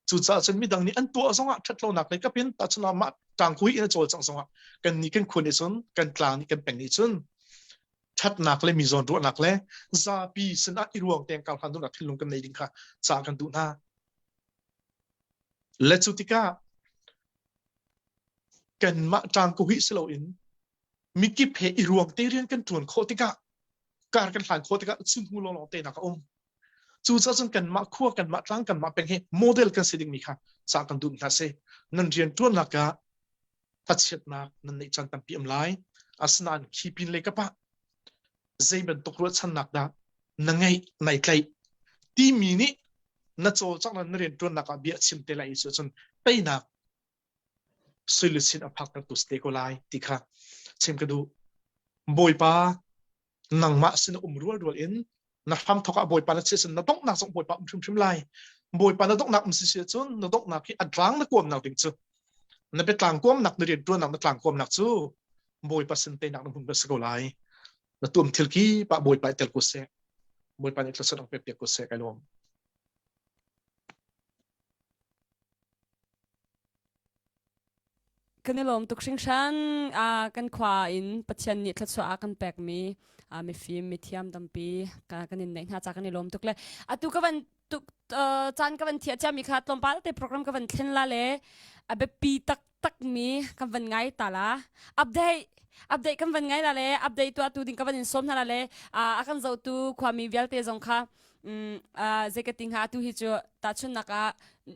Cucaah cun midang nih an tuah zongah ṭhatlonak lei kap in tahchun ah mah ṭangkui in a cawlcangh zongah kan nih kan khua nih cun kan tlang nih kan peng nih cun ṭhatnak le mi zawn ruahnak le zapi sinah i ruang tein kar hlan duhnak thinlung kan nei ding kha ca kan duh hna. Le cu tikah kanmah ṭangkuhi si loin mikip he i ruang te rian kan ṭuan khawh tikah kar kan hlan khawh tikah chunhnu lawnglawng tenak a um. Cucaah cun kanmah khua, kanmah tlang, kanmah peng hi model kan si dingmi kha ca kan duh hna si. Nan rian ṭuannak ah thachiatnak nan neih caan tampi um lai. Asinain khi pin lei kap ah zei bantuk ruahchannak dah na ngeih, nai tlaih timi nih na cawlcanghnak na rian ṭuannak ah bia chim te lai i cun teinak suiluchin a phaktertu si te ko lai ti kha chim ka duh. Bawipa nangmah sin um rualrual in na hram thawk ah Bawipa na chiah cun na donghnak zong Bawipa um hrimhrim lai. Bawipa na donghnak um si si cun na donghnak hi a tlang na kuamnak ding cu na biatlang kuamnak na rianṭuannak na tlang kuamnak cu Bawipa sin teinak na hmun si ko lai. Na tuam thil ki pa Bawipa i tel ko seh. Bawipa nih thluachuah pek piak ko seh kai lawm. Kan i lawm tuk hringhran. Kan khua in Pathian nih thluachuah a kan pekmi mifim mithiam tampi kan in neih hna ca kan i lawm tuk le atu ka van tuk caan ka van thiah ciami kha tlawmpal te program ka van thlen la le a biapi tak takmi kan van ngai ta la update update kan van ngai la le update tuah tu ding ka van in sawm hna la le a kan zohtu khuami vialte zong kha zei ka ti hnga tu hi cu tahchunnak ah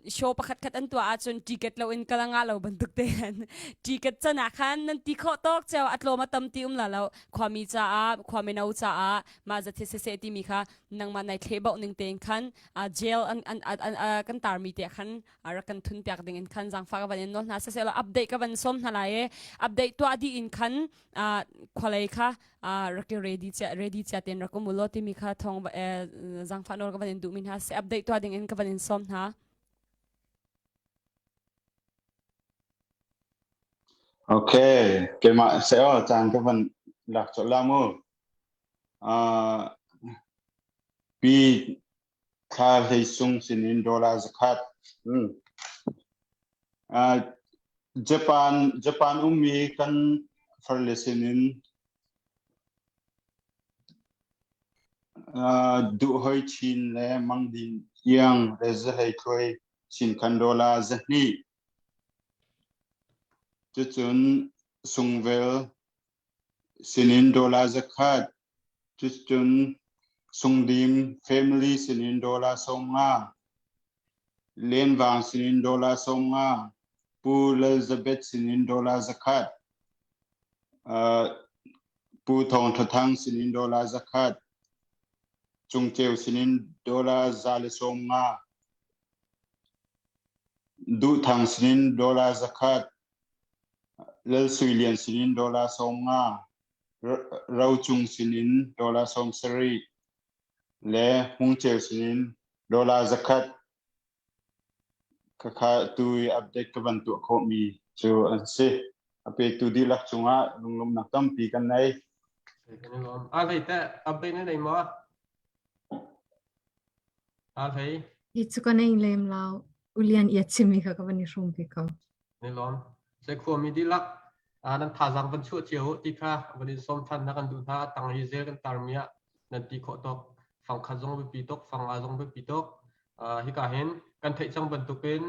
show pakhat khat an tuah ahcun ticket lo in kala nga lo bantuk te han ticket can ah khan nan ti khawh tawk ceo a tlawm a tam ti um la lo khuami caah khuami no caah mah zathe sese timi kha nangmah nai thle bauh ning tein khan jail an an kan tarmi te khan rak kan thun piak ding in khan zangfa ka van in nawl hna sese lo update ka van som hna lai e update tuah dih in khan khualei kha rak i ready cia ready cia ten rak um ulaw timi kha thong zangfah nawl ka van in duh mi hna se update tuah ding in ka van in sawm hna. Okay, keimah se o caan ka van lak colh la mu. Uh, pi thla hlei sung sinin dollar zakhat. Hmm. Uh, Japan Japan ummi kan farle sinin uh, duhhoi chin le mangdin iang le zahlei thluai chin khan dollar zahnih. Cucun sungvel sinin dollar zakhat, cucun Sungdim family sinin dollar 50, Lenvang sinin dollar 50, Pu Elizabeth sinin dollar zakhat, uh, Pu Thawng Tha Thang sinin dollar zakhat, Cungceu sinin dollar 150, Duh Thang sinin dollar zakhat, Lal Sui Lian sinin dollar 50, Rocung sinin dollar 70 le Hmungceu sinin dollar 100 khakha tu i update ka van tuah khawhmi cu an si. A petu dihlak cungah lunglawmhnak tampi kan nei. A hlei teh update na nei maw? A hlei. Hi cu ka nei lem lo. Ulian ia chimi kha ka van i hrum ve ko. Ni lawm. Se khuami dihlak nan thazaang van chuah cio u ti kha van in sawm than na kan duh hna tang hi zel kan tarmi ah nan ti khawh tuk fang khat zong biapi tuk fang nga zong biapi tuk hika hin kan theih cang bantukin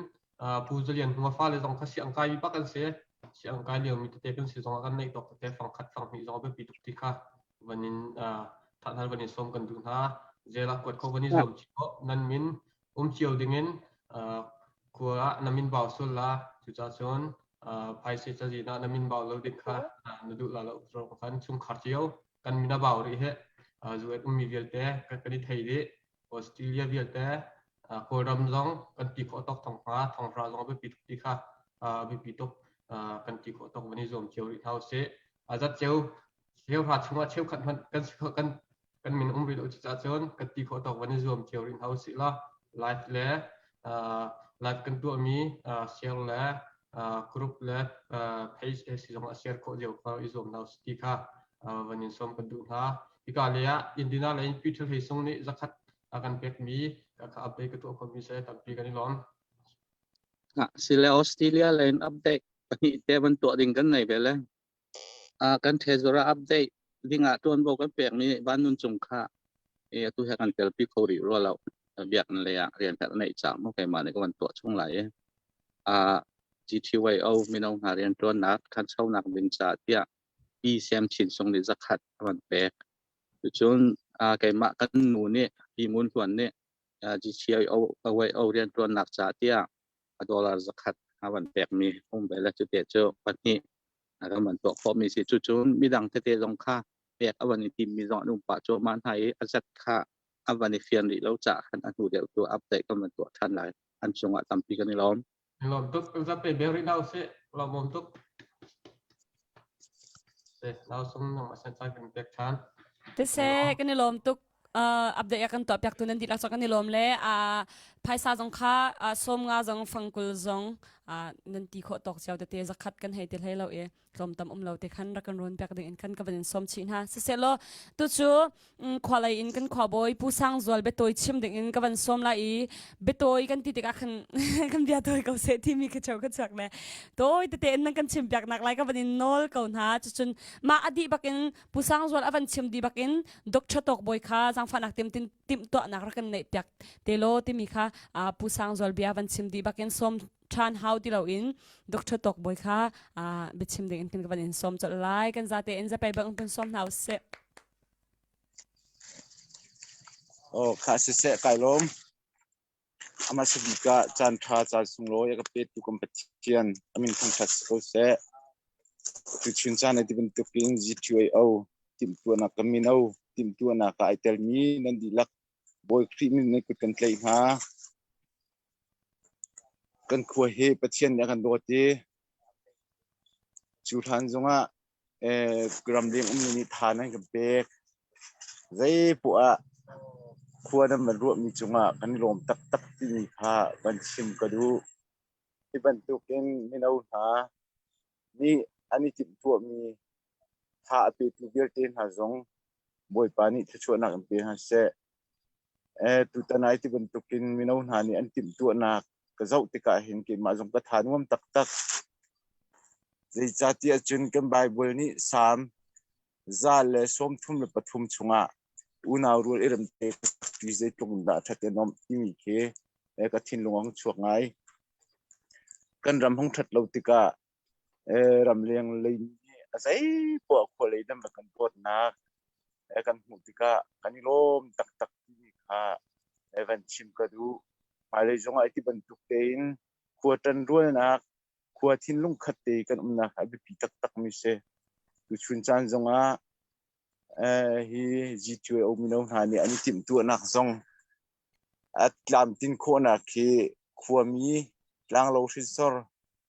Pu Zalian Hmung a fale zong kha siang kai mi bak an si siang kai lio mi tete kan si zong ah kan neih tawk tete fang khat fang hnih zong biapi tuk ti kha van in thathal van in sawm kan duh hna zel ah kuat kho van i zuam cio nan min um cio dingin khua ah na min bau sul la cucaah cun phaisa cazin ah na min bau lo ding kha na duh la lo khan chungkhar cio kan min a bau rih he US ummi vialte kan i thei dih Australia vialte Kawlram zong kan ti khawh tok thong hnga thonghra zong biapi tuk ti kha biapi tuk kan ti khawh tok van i zuam cio rih hna usih azat ceu cheuhra chungah cheukhat hmanh kan kan kan min um rih lo cucaah cun kan ti khawh tawk van i zuam cio rih hna usih law live le live kan tuahmi share le group le page he si zong ah share khawh cio kha i zuam hna usih ti kha van in sawm kan duh hna. Hika lei ah Indina lei in Peter Hlei Sung nih zakhat a kan pekmi ka update ka tuah khawhmi se tampi kan i lawm. Sile Australia lei in update pahnih te van tuah ding kan nei ve le. Kan treasurer update dingah ṭuanvo kan pekmi Van Nun Cung kha atu he kan telpi kho rih rua lo. Biakinn lei ah rian herh neih caah maw keimah nih ka van tuah chung lai i GTYO mino hna rianṭuannak ṭhanchonak ding caah tiah Pi Siam Chin Sung nih zakhat a van pek. Cucun keimah kan nu nih Pi Ngun Hluan nih GTYO rianṭuannak caah tiah a dollar zakhat a van pekmi um ve le cute cu pahnih ram an tuah khawhmi si. Cucun midang tete zong kha pek a van i timmi zong an um pah cuahmah hna i a zat kha a van i fian rih lo caah khan a hnu deuh tu update kan van tuah ṭhan lai. An cungah tampi kan i lawm. Lawm tuk. Zat pe bel rih hna usih. Lawmawm tuk. Nau sung nang asen caan kan pek ṭhan. Siseh, kan i lawm tuk. Update kan tuah piak tu nan dihlak kan i lawm le phaisa zong kha sawm nga zong fangkul zong. Nan ti khawh tawk cio tete zakhat kan hei ti hlei lo i tlawmtam um lo te khan rak kan rawn piak ding in khan ka van in sawm chih hna. Siseh tu cu khua lei in kan khua bawi Pu Sang Zual biatawi chim ding in ka van sawm lai i biatawi kan ti tikah khan kan bia tawi ko seh timi ka cheu ka chuak le tawi tete in nan kan chim piak nak lai ka van in nawl ko hna. Cucun mah a dih bak in Pu Sang Zual a van chim dih bak in Dr. Tawk Bawi kha zaangfahnak tim tin timh tuahnak rak kan neih piak te law timi kha Pu Sang Zual bia van chim dih bak in sawm ṭhan hau ti loin Dr. Tawk Bawi kha biachim ding in kan van in sawm colh lai. Kan zate in zapei bang kan sawm hna usih. Oh, kha siseh kai lawm. Amah sabik ah caan ṭha caan sunglawi a ka petu kan Pathian a min thangṭhat si ko seh. Tuchun caan ai ti bantukin G2AO timhtuahnak kan mino timhtuahnak ah ai telmi nan dihlak Bawi Khrih min nan kut kan tlaih hna. Kan khua hi Pathian nih a kan dawt i cu hlan zongah ramleng ummi nih tha nan kan pek. Zeipoah ah khua nan van ruahmi cungah kan i lawm taktak timi kha van chim ka duh. Hi bantukin mino hna nih an i timhtuahmi tha a petu vialte hna zong Bawipa nih thluachuahnak in pe hna seh. Tutan ai ti bantukin mino hna nih an timhtuahnak ka zoh tikah hin keimah zong ka tha nuam taktak. Zeicahtiah cun kan Baibal nih Salm 133 chungah unau rual i remte ti zeitluk in dah ṭhat i nuamh timi khi ka thinlung a hung chuak ngai. Kan ram hung ṭhat lo tikah ramleng lei nih a zeipoah khua lei nan va kan dawtnak kan hmuh tikah kan i lawm taktak timi kha van chim ka duh. Hmailei zongah hi bantuk tein khua ṭanrualnak, khua thinlung khat te kan umnak a biapi taktakmi si. Tuchun caan zongah hi G2O mino hna nih an i timhtuahnak zong A tlamtlin khawhnak hi khuami tlanglo hrinsor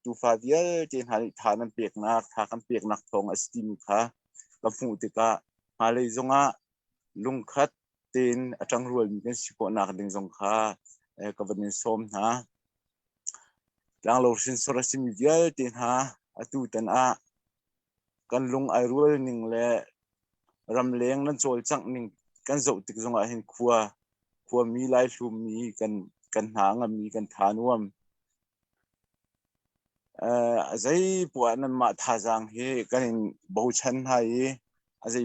tufa vialte hna nih tha nan peknak, tha kan peknak thawng a si timi kha ka hmuh tikah hmailei zongah lungkhat tein a ṭangrualmi kan si khawhnak ding zong kha ka van in sawm hna. Tlanglo hrinsor a simi vialte hna atu tan ah kan lung ai rual ning le ramleng nan cawlcangh ning kan zoh tik zongah hin khua khuami laihlummi kan kan hna ngami kan tha nuam. Uh, zei poah nanmah thazaang hi kan in bochan hna i a zei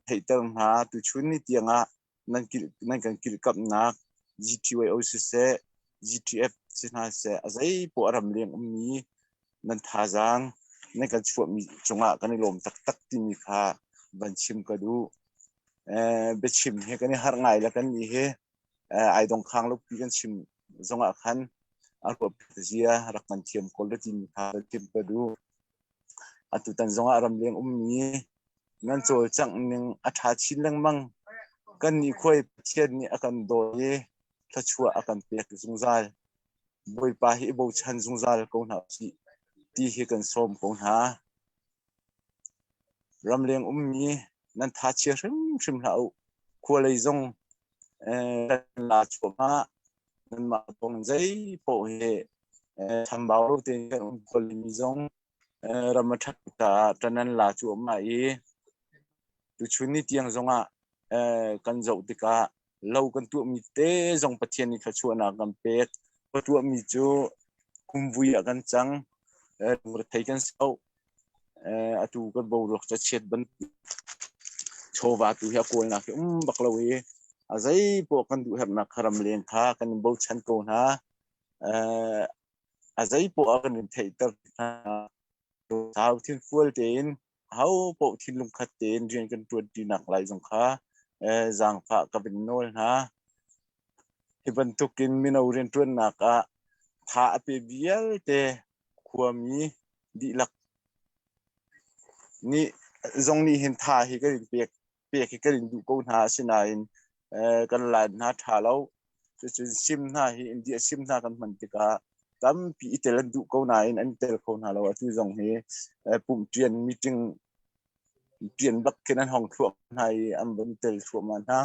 theihter hna tuchun ni tiangah nan kil nan kan kilkamnak GTYO siseh GTF si hna seh a zei poah ramleng ummi nan thazaang nan kan chuahmi cungah kan i lawm taktak timi kha van chim ka duh. Eh, biachim hi kan i harh ngai le kan nih hi eh, ai dong khang lo pi kan chim zongah khan a ruah zia rak kan thiam ko le timi kha van chim ka duh. Atutan zongah ramleng ummi nan cawlcangh ning a ṭha chin lengmang. Kan nih khuai Pathian nih a kan dawi i thluachuah a kan pek zungzal. Bawipa hi i bochan zungzal ko hna usih ti hi kan sawm ko hna. Ramleng ummi nan tha chia hrimhrim hlah u. Khua lei zong eh, la chuahmah nanmah kong zei paoh hi eh, chambau lo tein kan um khua mi zong eh, ram a ṭhat caah ṭan an la cuahmah i tuchun ni tiang zongah eh, kan zoh tikah lo kan tuahmi te zong Pathian nih thluachuahnak kan pek. Ka tuahmi cu kumvui ah kan cang. Rethei kan soh. Atu kan boruak cu a chiat bantuk. Chawva tu hi a kawlnak hi um bak lo i a zei poah kan duh herhnak kha ramleng kha kan in bochan ko hna. A zei poah kan in theihter hna. Sau thinfual tein ahopaoh thinlung khat tein rian kan ṭuanṭinak lai zong kha zaangfah ka vin nawl hna. Hi bantukin mino rianṭuannak ah tha a pe vialte khuami dihlak nih zong nih hin tha hi kan in pek pek hi kan in duh ko hna asinain kan line hna ṭha lo. Cucun sim hna hi India sim hna kan hman tikah tampi i tel an duh ko nain an i tel kho hna lo. Atu zong hi pumh ṭian meeting ṭian bak khin an hong thluah hna i an van tel thluahmah hna.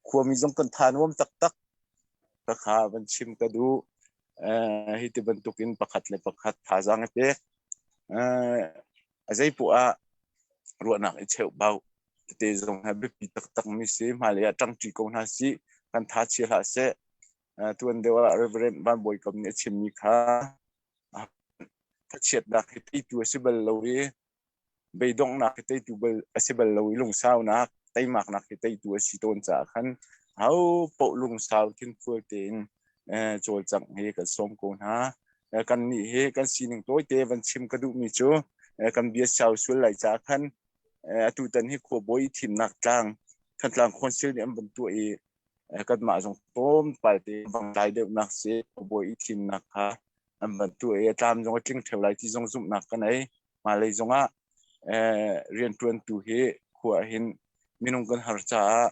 Khuami zong kan tha nuam taktak. Khakha van chim ka duh. Hi ti bantukin pakhat le pakhat thazaang i pek. A zeipoah ah ruahnak i cheuhbau tete zong hi biapi taktak mi si. Hmailei ah ṭangṭi ko hna sih. Kan tha chia hlah seh. Tuan deuh ah Reverend Van Bawi Kam nih a chimmi kha thachiatnak hi teitu a si bal lo i beidonghnak hi teitu bal a si bal lo i lungsaunak teimaknak hi teitu a si tawn caah khan ho paoh lungsau thinfual tein cawlcangh hi kan sawm ko hna. Kannih hi kan sining tawite van chim ka duhmi cu kan bia sau sual lai caah khan atutan hi khuabawi thimnak tlang Thantlang Council nih an van tuah i kanmah zong tlawmpal te vang tlai deuhnak si khuabawi i thimnak kha an van tuah i a tlam zong a tling ṭheo lai ti zong zumhnak ka nei. Hmailei zongah rianṭuantu hi khua ah hin minung kan har caah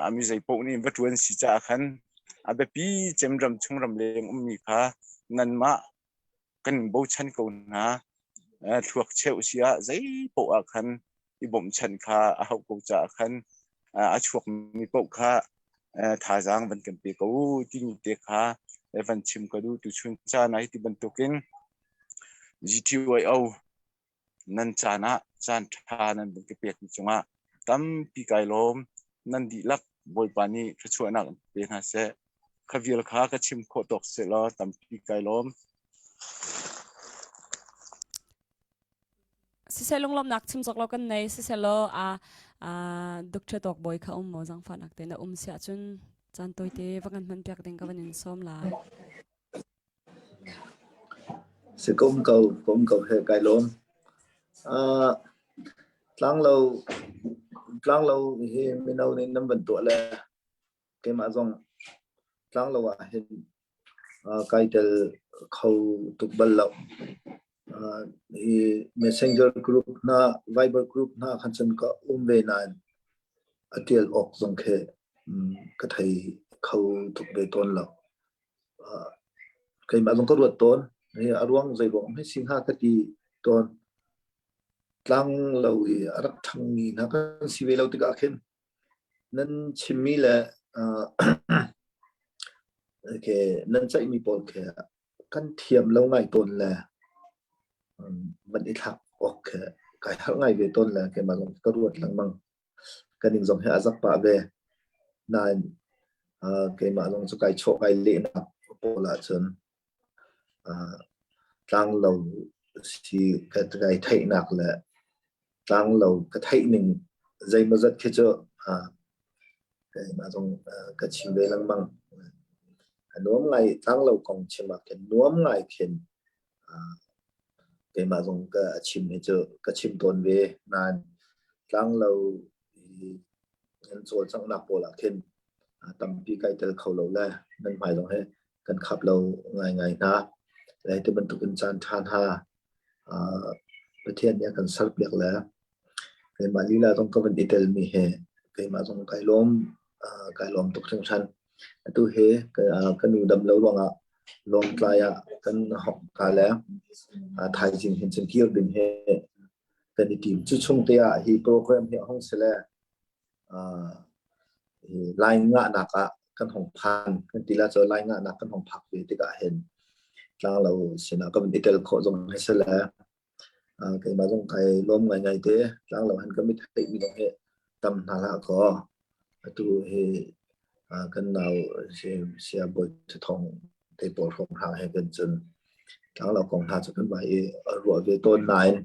a mi zei paoh nih va ṭuan si caah khan a biapi cem ram chung ram leng ummi kha nanmah kan in bochan ko hna. Thluak cheuh si ah zei paoh ah khan i bawmhchanh kha a hauh ko caah khan a chuakmi paoh kha thazaang van kan pe ko timi te kha van chim ka duh. Tuchun caan ah hi ti bantukin GTYO nan caan ah caan ṭha nan van ka pekmi cungah tampi kai lawm. Nan dihlak Bawipa nih thluachuahnak in pe hna seh. Kha vial kha ka chim khawh tawk sehlaw tampi kai lawm. Siseh lunglawmhnak chim cawk lo kan nei siseh law a Dr. Tawk Bawi kha um maw zangfahnak te na um si ahcun caan tawite va kan hman piak ding ka van in sawm lai. Si ka um ko, ka um ko he kai lawm. Uh, tlanglo tlanglo hi mino nih nan van tuah le keimah zong tlanglo ah hin uh, kai tel kho tuk bal lo. Uh, hi messenger group hna, Viber group hna khan cun ka um ve nain a tial awk zong khi um, ka thei kho tuk ve tawn lo. Keimah zong ka ruat tawn. Hi a ruang zei ruang hi si hnga ka ti tawn. Tlang lo i a rak ṭhangmi hna kan si ve lo tikah khin nan chimmi le okay, nan ceihmi pawl khi kan thiam lo ngai tawn le van i thlak awk khi kai harh ngai ve tawn le keimah zong ka ruat lengmang. Ka ning zong hi a zak pah ve. Nain keimah zong cu kai chawh kai lehnak pawl ahcun tlanglo si ka kai theihnak le tlanglo ka theih ning zeimawzat khi cu keimah zong ka chim ve lengmang. A nuam ngai tlanglo kong chim ah khin nuam ngai khin Keimah zong ka chim hi cu ka chim tawn ve nain tlanglo i nan cawlcanghnak pawl ah khin tampi kai tel kho lo le nan hmai zong hi kan khap lo ngaingai hna. Le ti bantukin caan ṭha hna Pathian nih a kan serpiak le keimah lila zong ka van i telmi hi keimah zong kai lawm kai lawm tuk hringhran. Atu hi ka nu dam lo ruangah Lawngtlai ah kan hawkka le thaizing hin cun kir ding hi kan i tim. Cu chung te ah hi program hi a hung si le lai ngahnak ah kan hung phan kan ti la cu lai ngahnak kan hung phak ve tikah hin tlanglo sinah ka van i tel khawh zong hi si le Keimah zong kai lawm ngaingai te. Tlanglo han ka mit theihmi zong hi tam hna hlah kaw. Atu hi kan nau Sia Bawi Thong te pawl hrawng hna he kan cun tlanglo kong hna cu kan vai i ruah ve tawn nain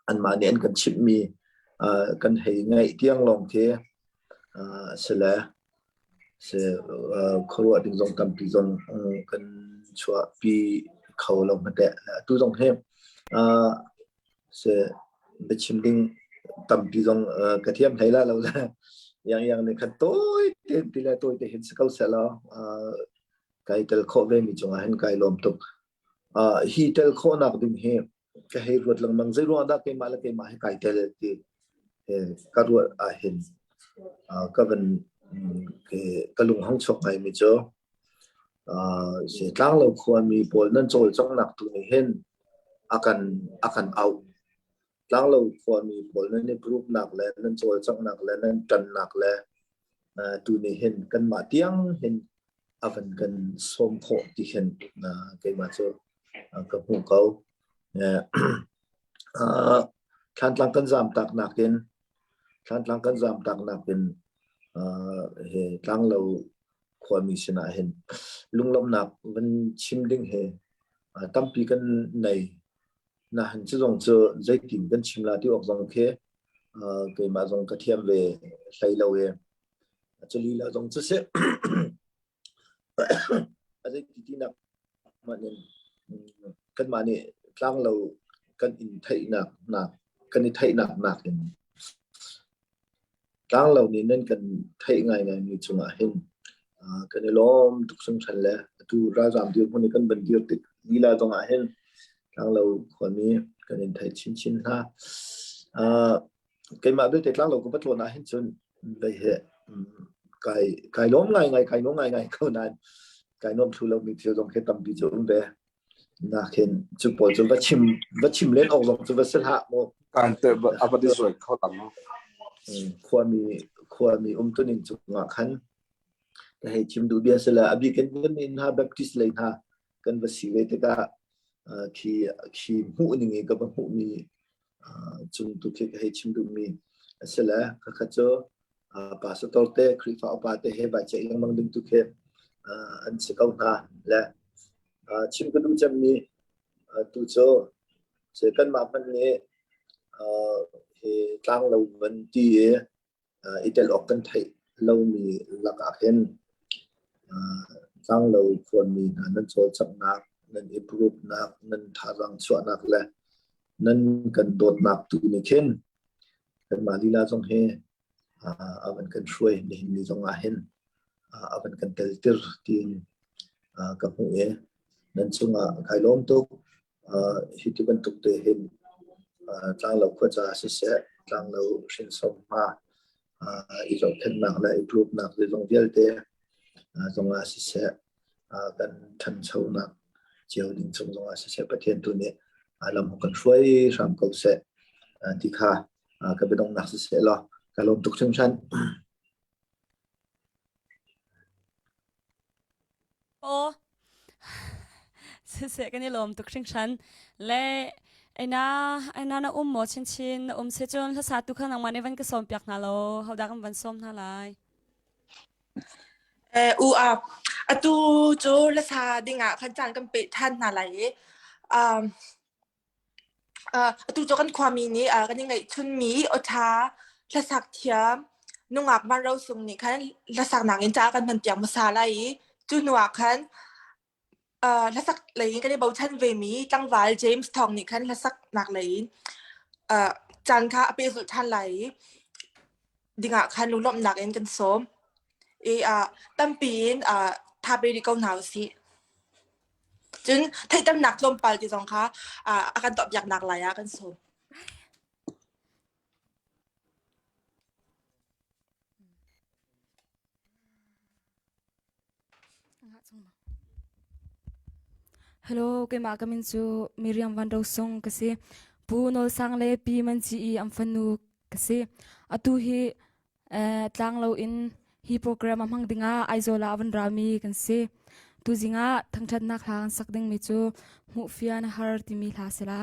anmah nih an kan chimhmi kan hei ngaih tiang lawng khi si le Si khuaruah ding zong tampi zong kan chuahpi kho lo hmateh. Atu zong hi si biachim ding tampi zong ka thiam hlei la lo le yang yang nih khan tawi te ti le tawi te hin si ko seh law kai tel khawh ve mi cungah hin kai lawm tuk. Hi tel khawhnak ding hi ka hei ruat lengmang zei ruang dah keimah le keimah hi kai tel ti ka ruat ahhin ka van ka lung hong chuak ngai mi cu tlanglo khuami pawl nan cawlcanghnak tu nih hin a kan auh tlanglo khuami pawl nan i group nak le nan cawlcanghnak le nan ṭannak le tu nih hin kanmah tiang hin. a van kan sawm khawh ti khin keimah cu ka hmuh ko. Thlantlang kan zaam tak nakin Thlantlang kan zaam tak nakin he tlanglo khuami sinah hin lunglawmhnak van chim ding hi tampi kan nei. Nain cu zong cu zeitin kan chim la ti awk zong khi keimah zong ka thiam ve hlei lo i cu lila zong cu si a zeiti tinak hmanh in kanmah nih tlanglo kan in theihnak nak kan i theihnak nakin Tlanglo nih nan kan theih ngaingaimi cungah hin kan i lawm tuk hringhran le atu ralzaam dirhmun i kan van dir tik lila zongah hin tlanglo khuami kan in theih chinchin hna. Keimah belte tlanglo ka va tlawn ah hin cun vei he kai kai lawm ngaingai kai nuam ngaingai ko nain kai nuam thlu lomi thil zong khi tampi cu um ve. Nakhin cu pawl cu va chim va chim len awk zong cu va si hlah mu. Kan te a va di suai kho tam. Khuami khuami umtuning cungah khan ka hei chim duh bia sila a bik in kan nih hna Baptist lei hna kan va si ve tikah khi khi hmuh ning i ka va hmuhmi cung tu khi ka hei chim duhmi a si le khakha cu pastor te Khrihfa upa te he vai ceih lengmang ding tu khi an si ko hna le chim ka duh cemmi tu cu cu kanmah hmanh nih hi tlanglo van ti i i tel awk kan theih lomi lakah hin tlanglo khuami hna nan cawlcanghnak nan i prupnak nan thazaang chuahnak le nan kan dawtnak tu nih khin kanmah lila zong hi a van kan hruai nihin ni zong ah hin a van kan teltir tiin ka hmuh i nan cungah kai lawm tuk. Hi ti bantuk te hin tlanglo khuaca siseh, tlanglo hrinsom hma i zohkhenhnak le i tluknak zeizong vialte zongah siseh, kan ṭhanchonak cio ding chung zongah siseh Pathian tu nih lam kan hruai hram ko seh ti kha ka biadonghnak siseh law ka lawm tuk hringhran. Aw siseh kan i lawm tuk hringhran. Le ena ena na um maw chinchin na um se cun hlasa tu kha nangmah nih van ka sawm piak hna law hodah kan van sawm hna lai. Eh, u a atu cu hlasa dingah khan caan kan peh than hna lai i um, uh, atu cu kan khuami nih uh, kan i ngeihchunmi awṭha hlasak thiam nungak Van Ro Sung nih khan hlasaknak in ca kan hman piak hmasa lai i cu hnu ah khan uh, hlasak lei in kan i bochan vemi tlangval James Thawng nih khan hlasaknak lei in uh, caan kha a pehzulh ṭhan lai i dingah khan lunglawmhnak in kan sawm. I uh, tampi in uh, tha pe rih ko hna usih. Cun theihternak tlawmpal ti zong kha uh, a kan tuahpiaknak lai ah kan sawm. Hello, keimah ka min cu Miriam Van Ro Sung ka si. Pu Nawl Sang le Pi Man Ci i an fanu ka si. Atu hi eh, tlanglo in hi program a hmang dingah Aizawl ah a van rami kan si. Tuzing ah thangṭhatnak hla kan sak dingmi cu hmuhfian a har timi hla si la.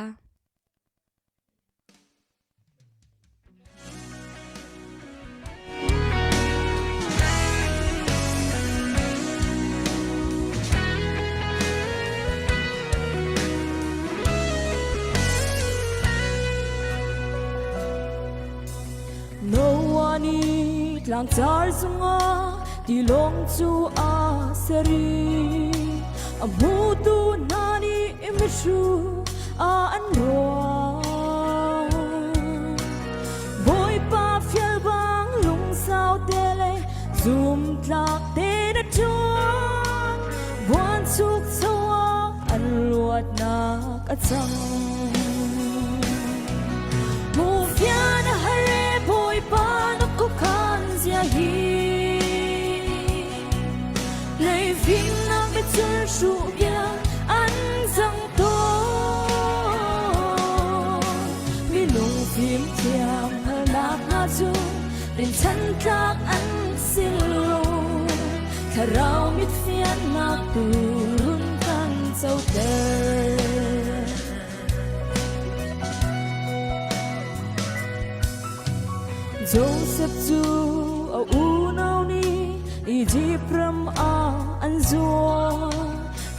Noah nih tlangcar cungah tilawng cu a ser i a hmutu hna nih mihru an ruah. Bawipa fial bang lungsau te le zumtlak te na ṭuan buanchuk ah an luatnak a cang. Mufian a hare Bawipa na khuakhan zia hi Lei fimnak mitsur hruh bia an cang tawn. Minung fimthiam hngalhnak hna cu rinchanh tlak an si lo. Thlarau mit fiannak tu run kan coter. Joseph cu a unau nih Egypt ram ah an zuar.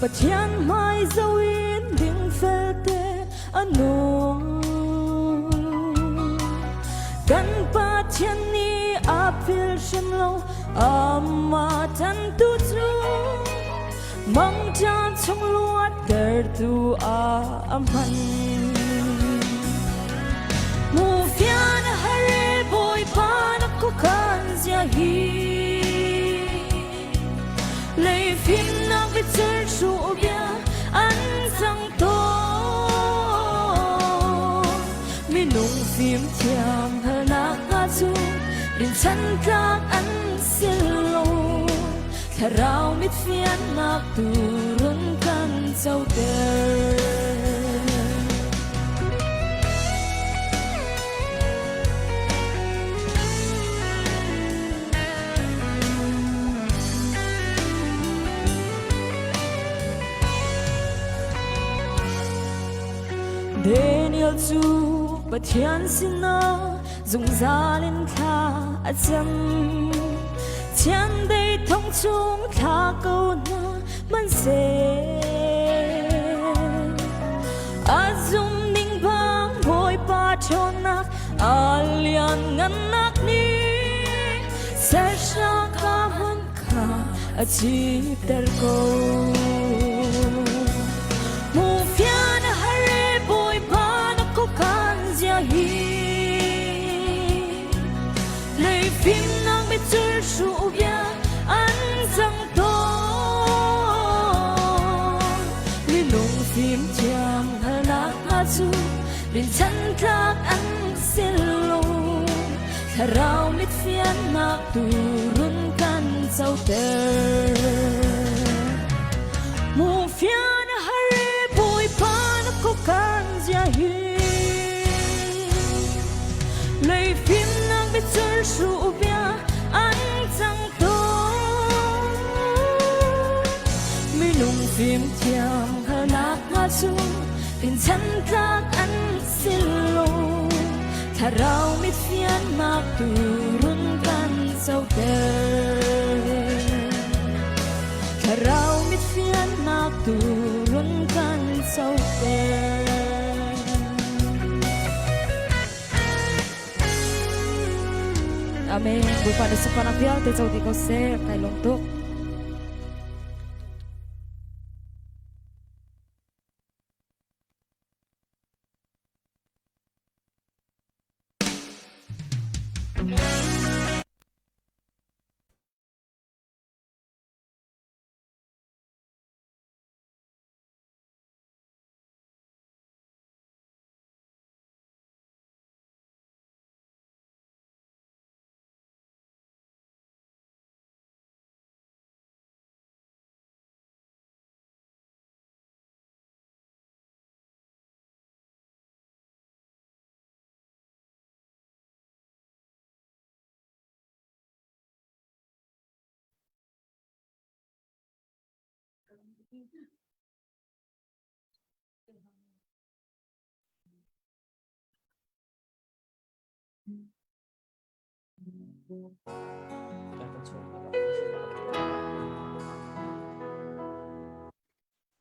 Pathian hmai zoh in dingfel te a nung. Kan Pathian nih a phil hrim lo, amah ṭantu cu mangṭam chung luattertu ah a hman. Hmufian a har e Bawipa na khuakhan zia hi. Lei fimnak biachir hruh bia an cang tawn. Minung fimthiam hngalhnak hna cu rinsan tlak an si lo. Thlarau mit fiannak tu run kan coter. Daniel cu Pathian sinah zungzal in thla a cam. Chiandeih thong chung thla ko hna hmanhseh. A zum ning bang Bawipa ṭhawnnak a lianngannak nih serhsat a hman kha a chiter ko. Hmuhfian a har e Bawipa na khuakhan zia hi. Lei fimnak mitsur hruh bia an cang tawn. Minung fimthiam hngalhnak hna cu rinsan tlak an si lo. Thlarau mit fiannak tu run kan coter. Hmuhfian a har e Bawipa na khuakhan zia hi. Lei fimnak mitsur hruh bia an cang tawn. Minung fimthiam hngalhnak hna cu pinchan tlak an si lo. Thlarau mit fiannak tu run kan coter. Thlarau mit fiannak tu run kan coter. Amen. Bawipa na sunparnak vialte co dih ko seh. Kai lawm tuk.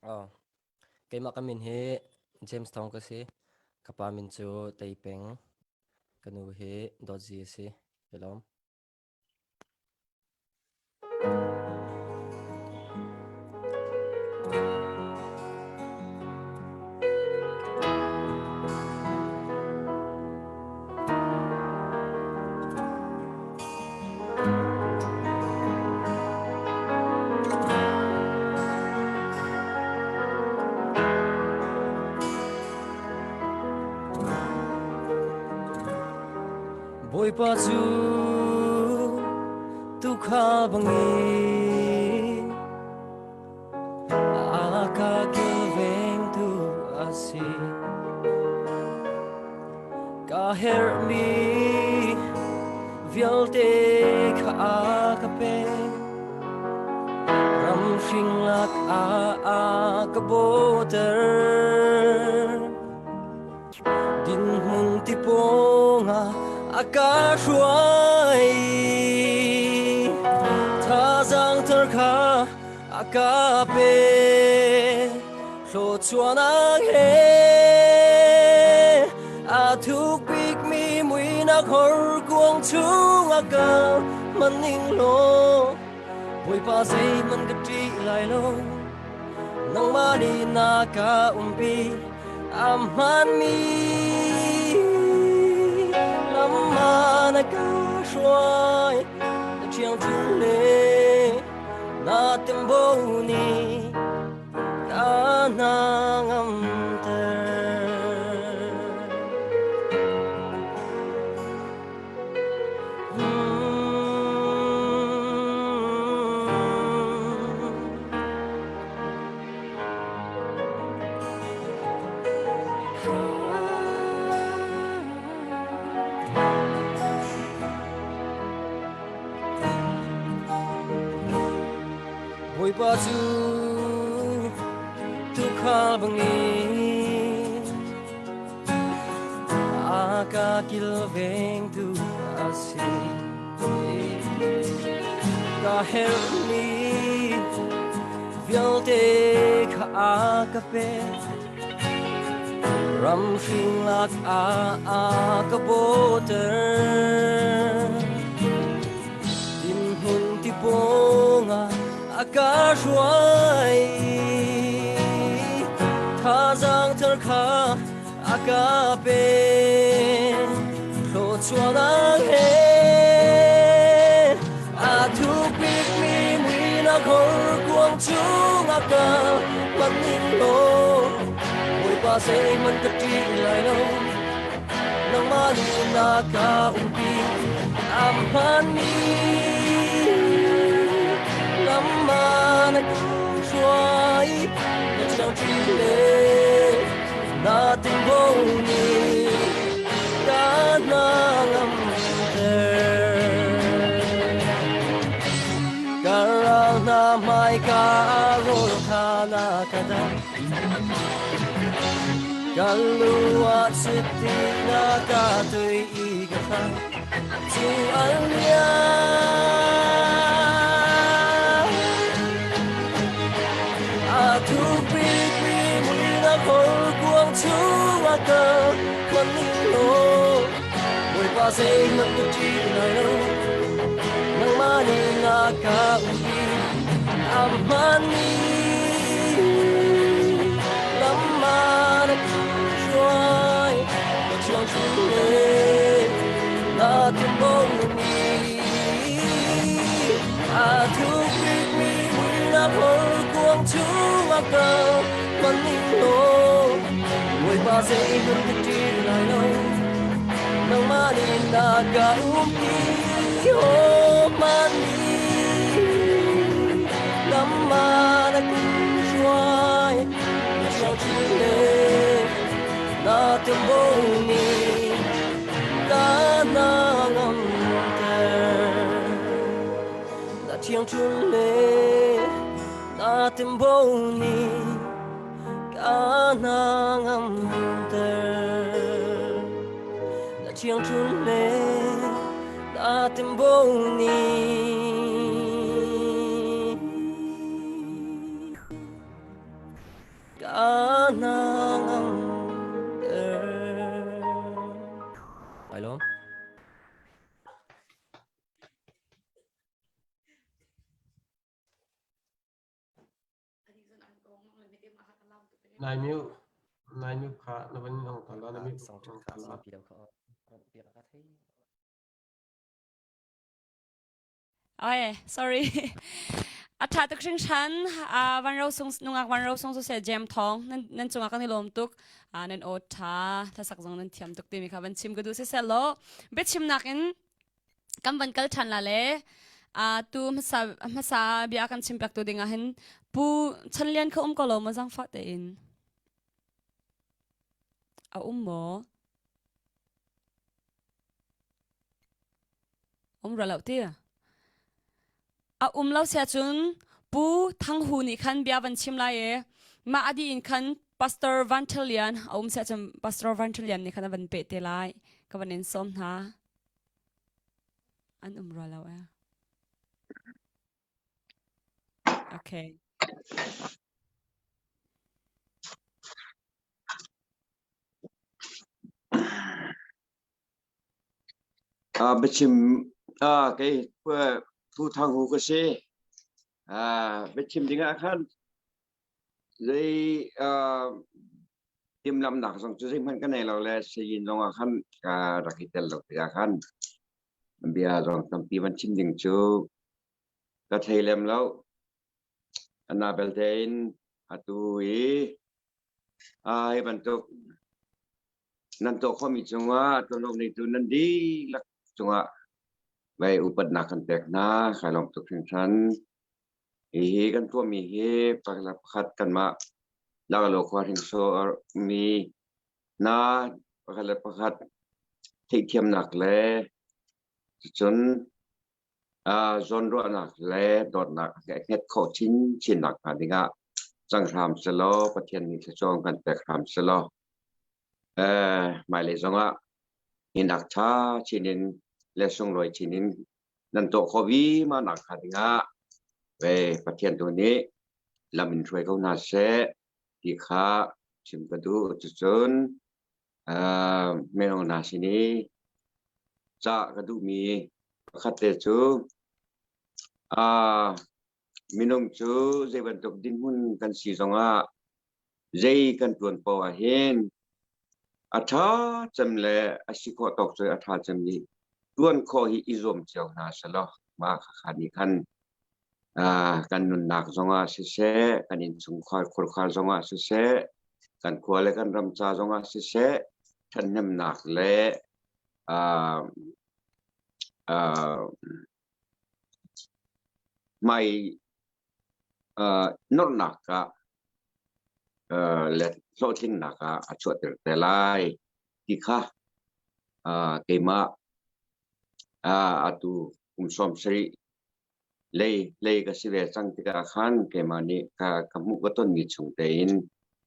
Oh. Keimah ka min hi James Thawng ka si. Ka pa min cu Tei Peng. Ka nu hi Dawt Zi a si. Ka lawm. Bawipa cu tuukhal bangin a ka kilvengtu a si. Ka herhmi vialte kha a ka pek. lak ah a ka bawter. Dinhmun ti pawngah a ka hruai. Thazaang thar kha a ka pe. Thluachuahnak he a thuk bikmi muihnak horkuang chungah ka hman ning law Bawipa zeihmanh ka ṭih lai lo nangmah nih na ka umpi a hmaanmi lam ah na ka hruai na ṭhiangṭhunh le na tembo nih ka hnangamter. Bawipa cu tuukhal bangin a ka kilvengtu a si. Ka herhmi vialte kha a ka pek. Ramhring lak ah a ka bawter. Dinhmun tipawng ah a ka hruai. Thazaang thar kha a ka pe. Thluachuahnak he a thuk bikmi muihnak horkuang chungah ka hman ning law Bawipa zeihmanh ka ṭih lai lo. Nangmah nih na ka umpi a hmaanmi lam ah na ka hruai na ṭhiangṭhi le na tinvo nih ka hnangamter. Ka ral hna hmaika ah rawl kha na ka dang. Ka lu ah chiti na ka tui i ka thang cu an lian. A thuk bikmi muihnak horkuang chungah ka hman ning law Bawipa zeihmanh ka ṭih lai lo. Nangmah nih na ka umpi a hmaanmi lam ah na ka hruai. Ka ṭhiangṭhunh le na tumbo nih a thuk bikmi muihnak horkuang chungah ka hman ning law Bawipa zeihmanh ka ṭih lai lo. Nangmah nih na ka umpi hmanmi lam ah na ka hruai. Na ṭhiangṭhunh le na tembo nih ka hnangamter. Na ṭhiangṭhunh le na tembo nih ka hnangamter. Na ṭhiangṭhunh le na timbo nih ka hnangamter. Ai lawm. Nai mute nai mute kha na van in ong ta la na mute ong ta la. Oi, sorry. A tha tuk hringhran. Van ro sung nungak van ro sung su se jam thong nan nan cungah kan i lawm tuk. Nan aw tha thlasak zong nan thiam tuk timi kha van chim ka duh se seh law biachimnak in kan van kal ṭhan la le tu hmasa hmasa bia kan chim piak tu ding ah hin Pu Chan Lian kha um ko lo maw zangfah tein a um maw um ra lo ti a um lo sia cun. Pu Thang Hu nih khan bia van chim lai e. Mah adi in khan Pastor Van Ṭhal Lian a um siah cun Pastor Van Ṭhal Lian nih khan a van peh te lai. Ka van in sawm hna. An um rua lo e. Okay. Uh, biachim uh, kei Phu Thang Hu ka si. Uh, biachim ding ah khan zei uh, timhlamhnak zong cu zeihmanh ka nei lo le sayin zong ah khan ka rak i tel lo tikah khan bia zong tampi van chim ding cu ka thei lem lo. Ana belte in atu i uh, hi bantuk nan tuah khawhmi cungah tuanvo neitu nan dihlak cungah vei upatnak kan pek hna. Kai lawm tuk hringhran. Hihi kan tuahmi hi pakhat kanmah Lagalo khua hringso mi hna pakhat le pakhat theihthiamnak le cucun zawnruahnak le dawtnak a hnget khawh chinchin nakhnga dingah cang hram selaw Pathian nih thluachuah kan pek hram selaw hmailei zongah hinak ṭha chin in le sunglawi chin in nan tuah khawh vima nakhnga dingah ve Pathian tu nih lam in hruai ko hna seh ti kha chim ka duh. Cucun minung hna sin i cah ka duhmi pakhat te cu minung cu zei bantuk dinhmun kan si zongah zei kan ṭuan paoh ahhin a ṭha cem le a si khawh tawk cu a ṭha cem nih ṭuan khawh hi i zuam cio hna selaw mah khakha nih khan kan nunnak zongah siseh, kan innchungkhar khurkhar zongah siseh, kan khua le kan ram ca zongah siseh, ṭhathnemnak le hmai norhnak ah le hlawhtlinnak ah a chuahter te lai ti kha keimah atu kum 70 lei lei ka si ve cang tikah khan keimah nih ka ka hmuh ka tonmi chung tein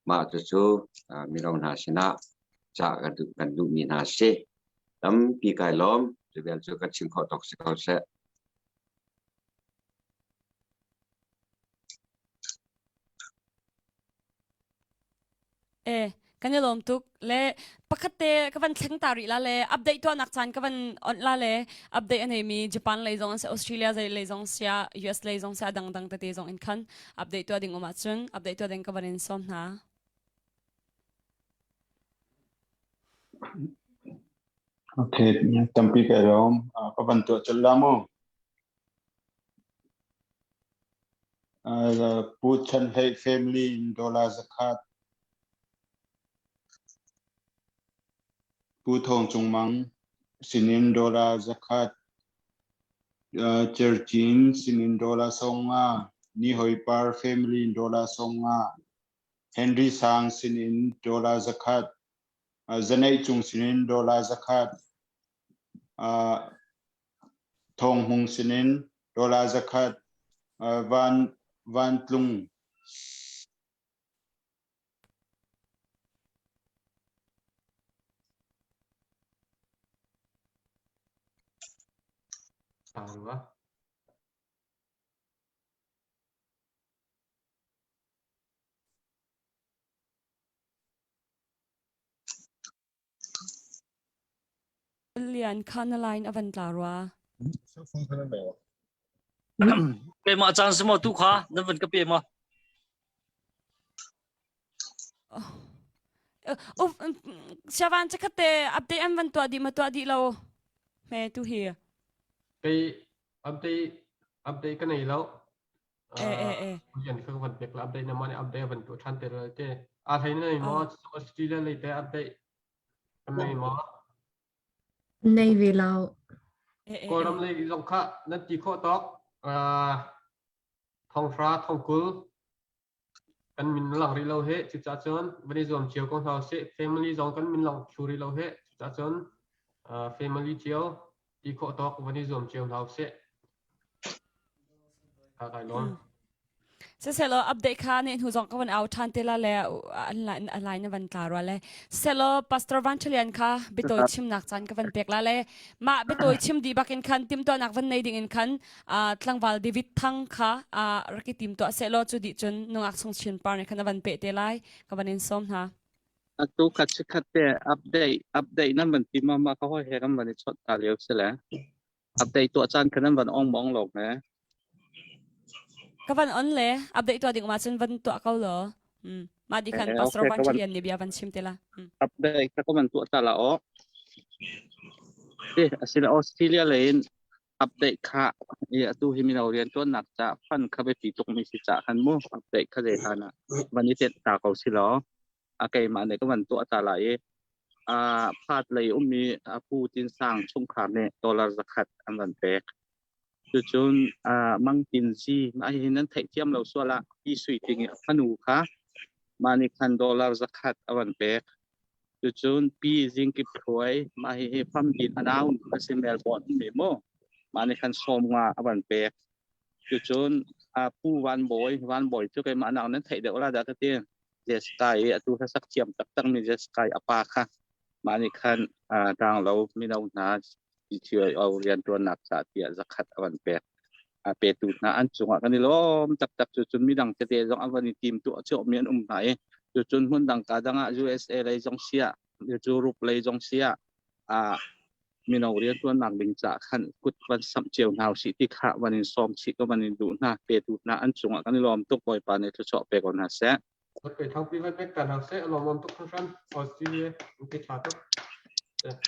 mah cucu mino hna sinah ca kan duh kan duhmi hna si. Tampi kai lawm. Cu vial cu ka chim khawh tawk si ko seh. E, kan i lawm tuk. Le pakhat te ka van thleng ta rih la le update tuahnak caan ka van on la le update a neimi Japan lei zong an si Australia lei lei zong sia US lei zong sia dangdang tete zong in khan update tuah ding um ahcun update tuah ding ka van in sawm hna. Okay, tampi ka lawm. Ka van tuah colh la mu. Pu Chan Hlei family in dollar zakhat. Pu Thawng Cung Mang sinin dollar zakhat. Cercin sinin dollar 50. Ni Hoi Par family in dollar 50. Henry Sang sinin dollar zakhat. Zaneih Cung sinin dollar zakhat. Thawng Hmung sinin dollar zakhat Van Van Tlung Lian kha na line a van tla rua. Keimah caan si maw tu kha nan van ka pe maw? Siavan chakhat te update an van tuah dih ma tuah dih lo me tu hi. Kei update update ka nei lo. Eh eh eh. Lian kha ka van pek la update na ma nih update van tuah than te te. A hlei na nei maw Australia lei te update kan nei maw? Nei ve lo. Kawlram lei zong kha nan ti khawh tawk thonghra thongkul kan min lang rih lo he cucaah cun van i zuam cio ko hna usih family zong kan min lang thlu rih lo he cucaah cun family cio ti khawh tawk van i zuam cio hna usih. Ka kai lawm. Siselaw update kha ne hnu zong ka van au than te la le an a line van tla rua le selaw Pastor Van Chalian kha biatawi chimnak caan ka van pek la le mah biatawi chim dih bakin khan timtuahnak van nei ding in khan tlangval David Thang kha rak i tim tuah selaw cu dih cun nungak sung chin par nih khan a van pe te lai ka van in sawm hna. Atu khat chikkhat te update update nan van ti ma ma ka hoi he kan van i chawt ta lio si le. Update tuah caan kha nan van ong mong lo he. Ka van on le update tuah ding ma cun van tuah ko lo. Mm. Ma di khan Pastor Van Chalian nih bia van chim te la. Mm. Update kha ka van tuah ta la o. Eh asile Australia le in update kha i atu hi mino rian tuannak ca fund kha biapi tuk mi si ca khan mu update kha zei hlan ah van i tet ta ko si law a keimah nih ka van tuah ta lai i a phat lei ummi a pu Tin Sang chungkhar nih dollar zakhat an van pek. Cucun Mang Tin Zi mah hihi nan theihthiam lo sual ah Pi Sui Ting i a fanu kha mah nih khan dollar zakhat a van pek. Cucun Pi Zing Kip Thluai mah hihi Famdin a nau a si Melbourne ummi mu mah nih khan 50 a van pek. Cucun Pu Van Bawi Van Bawi cu keimah nak nan theih deuh la dah ka ti. Jessica i atu hlasak thiam taktak mi Jessica i a pa kha mah nih khan tlanglo mino hna CTO rianṭuannak caah tiah zakhat a van pek. A petu hna an cungah kan i lawm taktak cucun midang tete zong an van i tim tuah cio mi an um hna i cucun hmun dang ka dang ah USA lei zong siah Europe lei zong siah mino rianṭuannak ding caah khan kut van samh cio hna usih ti kha van in sawm chih ka van in duh hna petu hna an cungah kan i lawm tuk Bawipa nih thluachuah pe ko hna seh. Okay, thangpi van pek ta hna seh a lawmawm tuk hringhran Australia in ti ṭha tuk.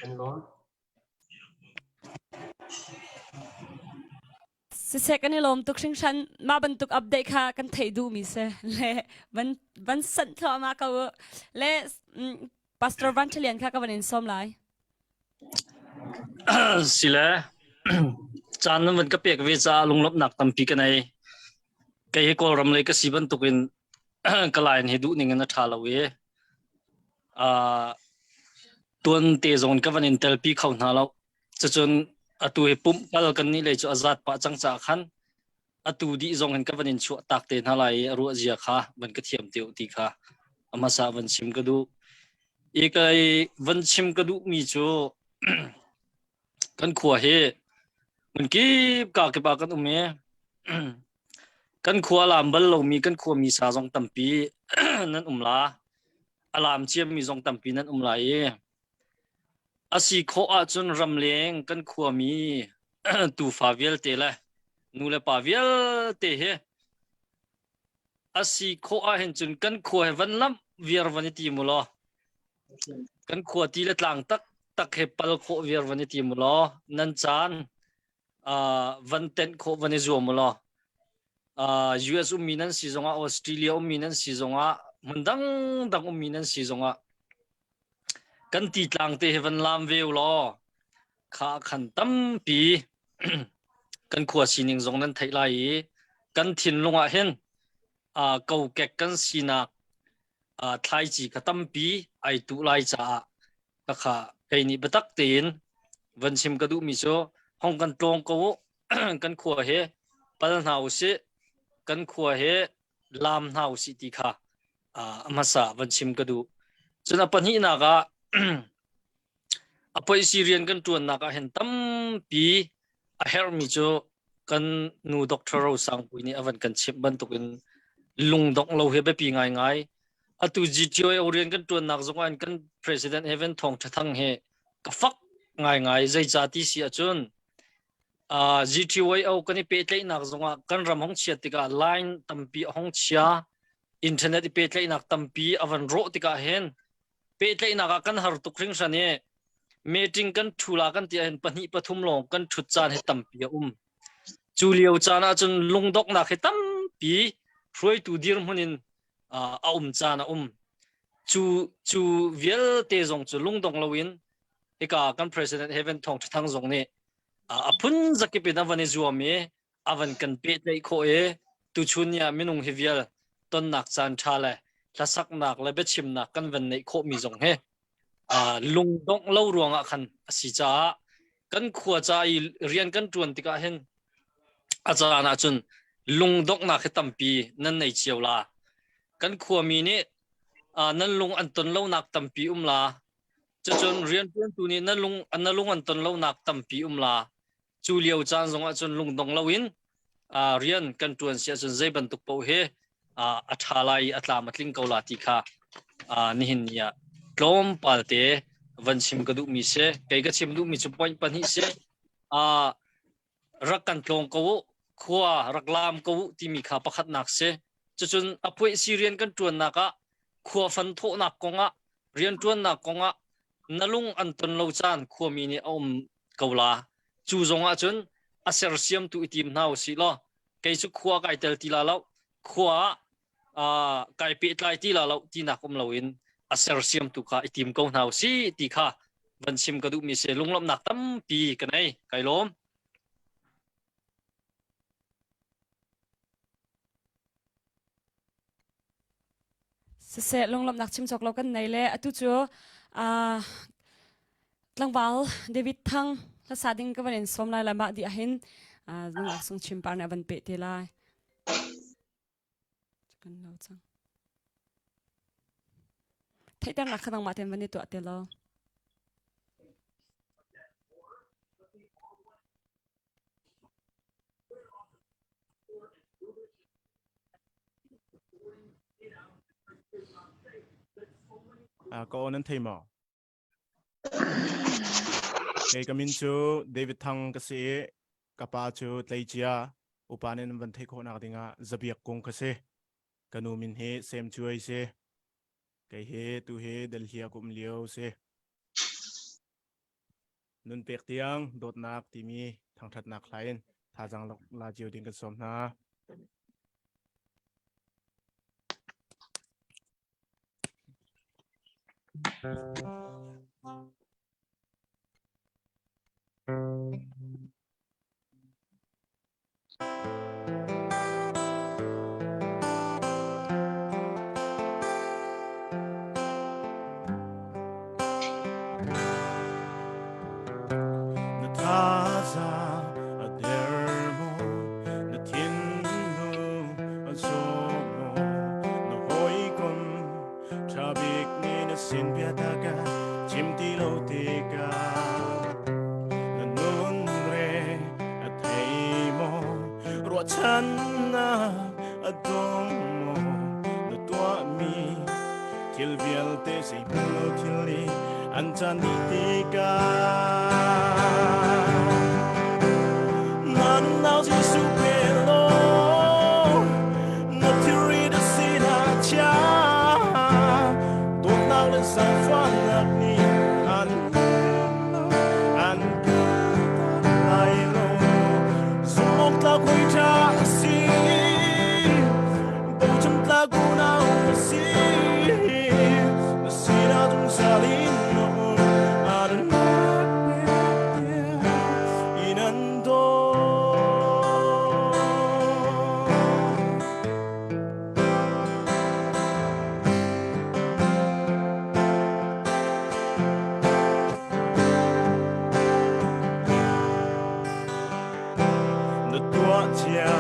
Kan lawm. Siseh kan i lawm tuk hringhran mah bantuk update kha kan theih duhmi si le van van sanh thluahmah ko u le Pastor Van Thalian kha ka van in sawm lai. Sile caan nan van ka pek ve caah lunglawmhnak tampi ka nei. Kei hi Kawlram lei ka si bantukin ka line hi duh ning in a ṭha lo i uh, tuan te zong ka van in telpi kho hna lo. Cucun atu hi pumh kal kan nih lei cu a zat pah cang caah khan atu dih zong in ka van in chuah tak te hna lai i a ruah zia kha van ka thiam te ti kha a hmasa van chim ka duh. I kai van chim ka duh mi cu kan khua hi hmun kip ka kip ah kan um i kan khua lam bal lomi kan khua mi sa zong tampi nan um la a lam ciammi zong tampi nan um lai i A si khawh ahcun ramleng kan khuami tufa vialte le nulepa vialte hi a si khawh ahhin cun kan khua he van lamh viar van i tim u law kan khua ti le tlang taktak he pal khawh viar van i tim u law nan caan uh, van tenh khawh van i zuam u law uh, US ummi nan si zongah Australia ummi nan si zongah hmun dangdang ummi nan si zongah Kan titlang te hi van lam ve u law kha khan tampi kan khua sining zong nan theih lai i kan thinlung ah hin uh, kokek kan sinak uh, thlaici kha tampi ai tuh lai caah ka kha kei nih biatak tein van chim ka duhmi cu hong kan tlawng ko u kan khua hi pal hna usih kan khua hi laam hna usih ti kha a hmasa van chim ka duh. Cun a pahnihnak ah a poisi rian kan ṭuannak ah hin tampi a herhmi cu kan nu Dr. Rosangpui nih a van kan chimh bantukin lungdongh lo hi biapi ngaingai. Atu GTO rian kan ṭuannak zong ah kan President Evan Thawng Ṭha Thang hi ka fak ngaingai zeicah ti si ahcun Uh, GTYO kan i pehtlaihnak zongah kan ram hong chiat tikah line tampi a hong chia internet i pehtlaihnak tampi a van rawh tikah hin pehtlaihnak ah kan har tuk hringhran i meeting kan thu la kan ti ahhin pahnih pathum lawng kan thut caan hi tampi a um cu lio caan ahcun lungdoknak hi tampi hruaitu dirhmun in uh, a um caan a um cu cu vialte zong cu lungdong loin hika kan president Heaven Thawng Ṭha Thang zong nih a phun zakip in a van i zuam i a van kan pehtlaih khawh i tuchun ni ah minung hi vial tonnak caan ṭha le hlasaknak le biachimnak kan van neih khawhmi zong hi lungdongh lo ruangah khan a si caah kan khua ca i rian kan ṭuan tikah hin a caan ahcun. Lungdonghnak hi tampi nan nei cio la. Kan khuami nih nan lung an ton lonak tampi um la. Cucun rianṭuantu nih na lung an ton lonak tampi um la. Cu lio caan zong ahcun lungdong loin rian kan ṭuan si ahcun zei bantuk paoh hi a ṭha lai i a tlam a tling ko la ti kha nihin ni ah tlawmpal te van chim ka duhmi si. Kei ka chim duhmi cu point pahnih si. Rak kan tlawng ko u, khua rak laam ko u timi kha pakhatnak si. Cucun a puaihsi rian kan ṭuannak ah khua fan thawhnak kongah rianṭuannak kongah na lung an ton lo caan khuami nih a um ko la. Cu zong ahcun a sersiamtu i tim hna usih law kei cu khua kai tel ti la lo, khua ah kai pehtlai ti la lo tinak um loin a sersiamtu kha i tim ko hna usih ti kha van chim ka duhmi si. Lunglawmhnak tampi ka nei. Kai lawm. Siseh lunglawmhnak chim cawk lo kan nei le atu cu tlangval David Thang hlasa ding ka van in sawm lai lai mah di ahhin nungak sung chim par nih a van peh te lai. Kan lo cang. Theihternak kha nangmah ten van i tuah te lo. Ka aw nan thei maw? Kei ka min cu David Thang ka si i ka pa cu tleicia upa nih nan van theih khawhnak dingah Zabiak Kung ka si. Ka nu min hi Sem Cuai si. Kei hi tu hi Delhi ah ka um lio si. Nun pek tiang dawtnak timi thangṭhatnak hla in thazaang la cio ding kan sawm hna. Na thazaang a der maw? Na thinlung a zaw maw? Na hawikom ṭha bik nih na sin biatak a chim ti lo tikah na nun re a thei maw? Ruahchannak a dong maw? Na tuahmi thil vialte zeihmanh lo thil nih an caan dih tikah na nau Jesuh pe law na thilri na sinah chia dawtnak le zaangfahnak nih an an lai lo zumhawktlak hawi ṭha a si bochan tlak unau a si na sinah zungzal in na um a in an dawt. Na tuah cia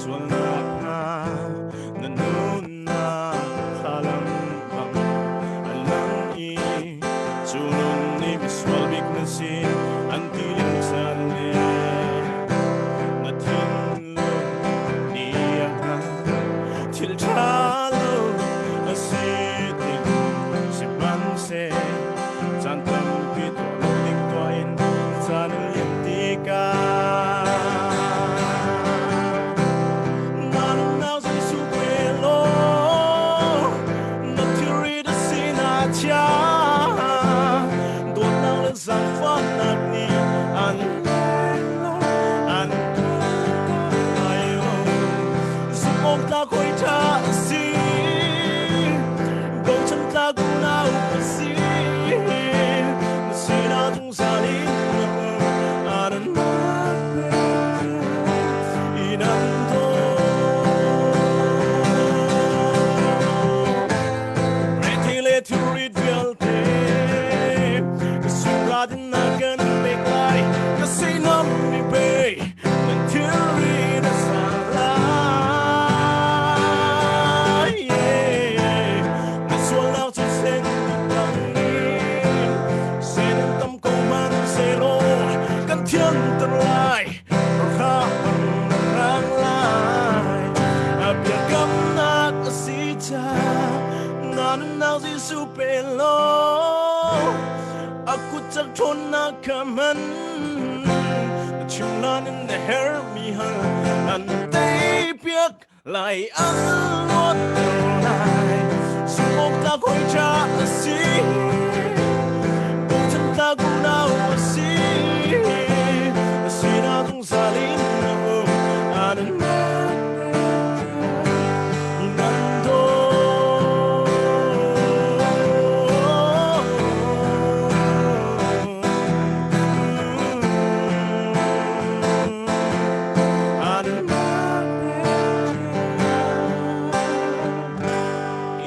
sualnak hna na nunnak thlalang bang an lang i cu nun nih misual bik na si an ti lio caan le na thinlung nih a hngalh thil ṭha lo a si tik sihmanhseh caan tampi tuah lo ding tuah in caan a liam tikah na nunnak Jesuh pe law na thilri na sinah chia dawtnak le zaangfahnak nih an lo an lai lo zumhawktlak hawi ṭha a si bochan tlak unau a si na sinah zungzal in na um a in an dawt Rethei le thilrit vialte ka sungrat in na kan pek lai ka sinam mi pe nan thilri na sa lai. ṭhawnnak ka hman. Na chim nain na herhmi hal an teipiak lai an luat lai. Sumawk hawi cha a si. Bochan tlak unau a si. Sinah zungzal in na um. Anunnak nan dawt. Anunnak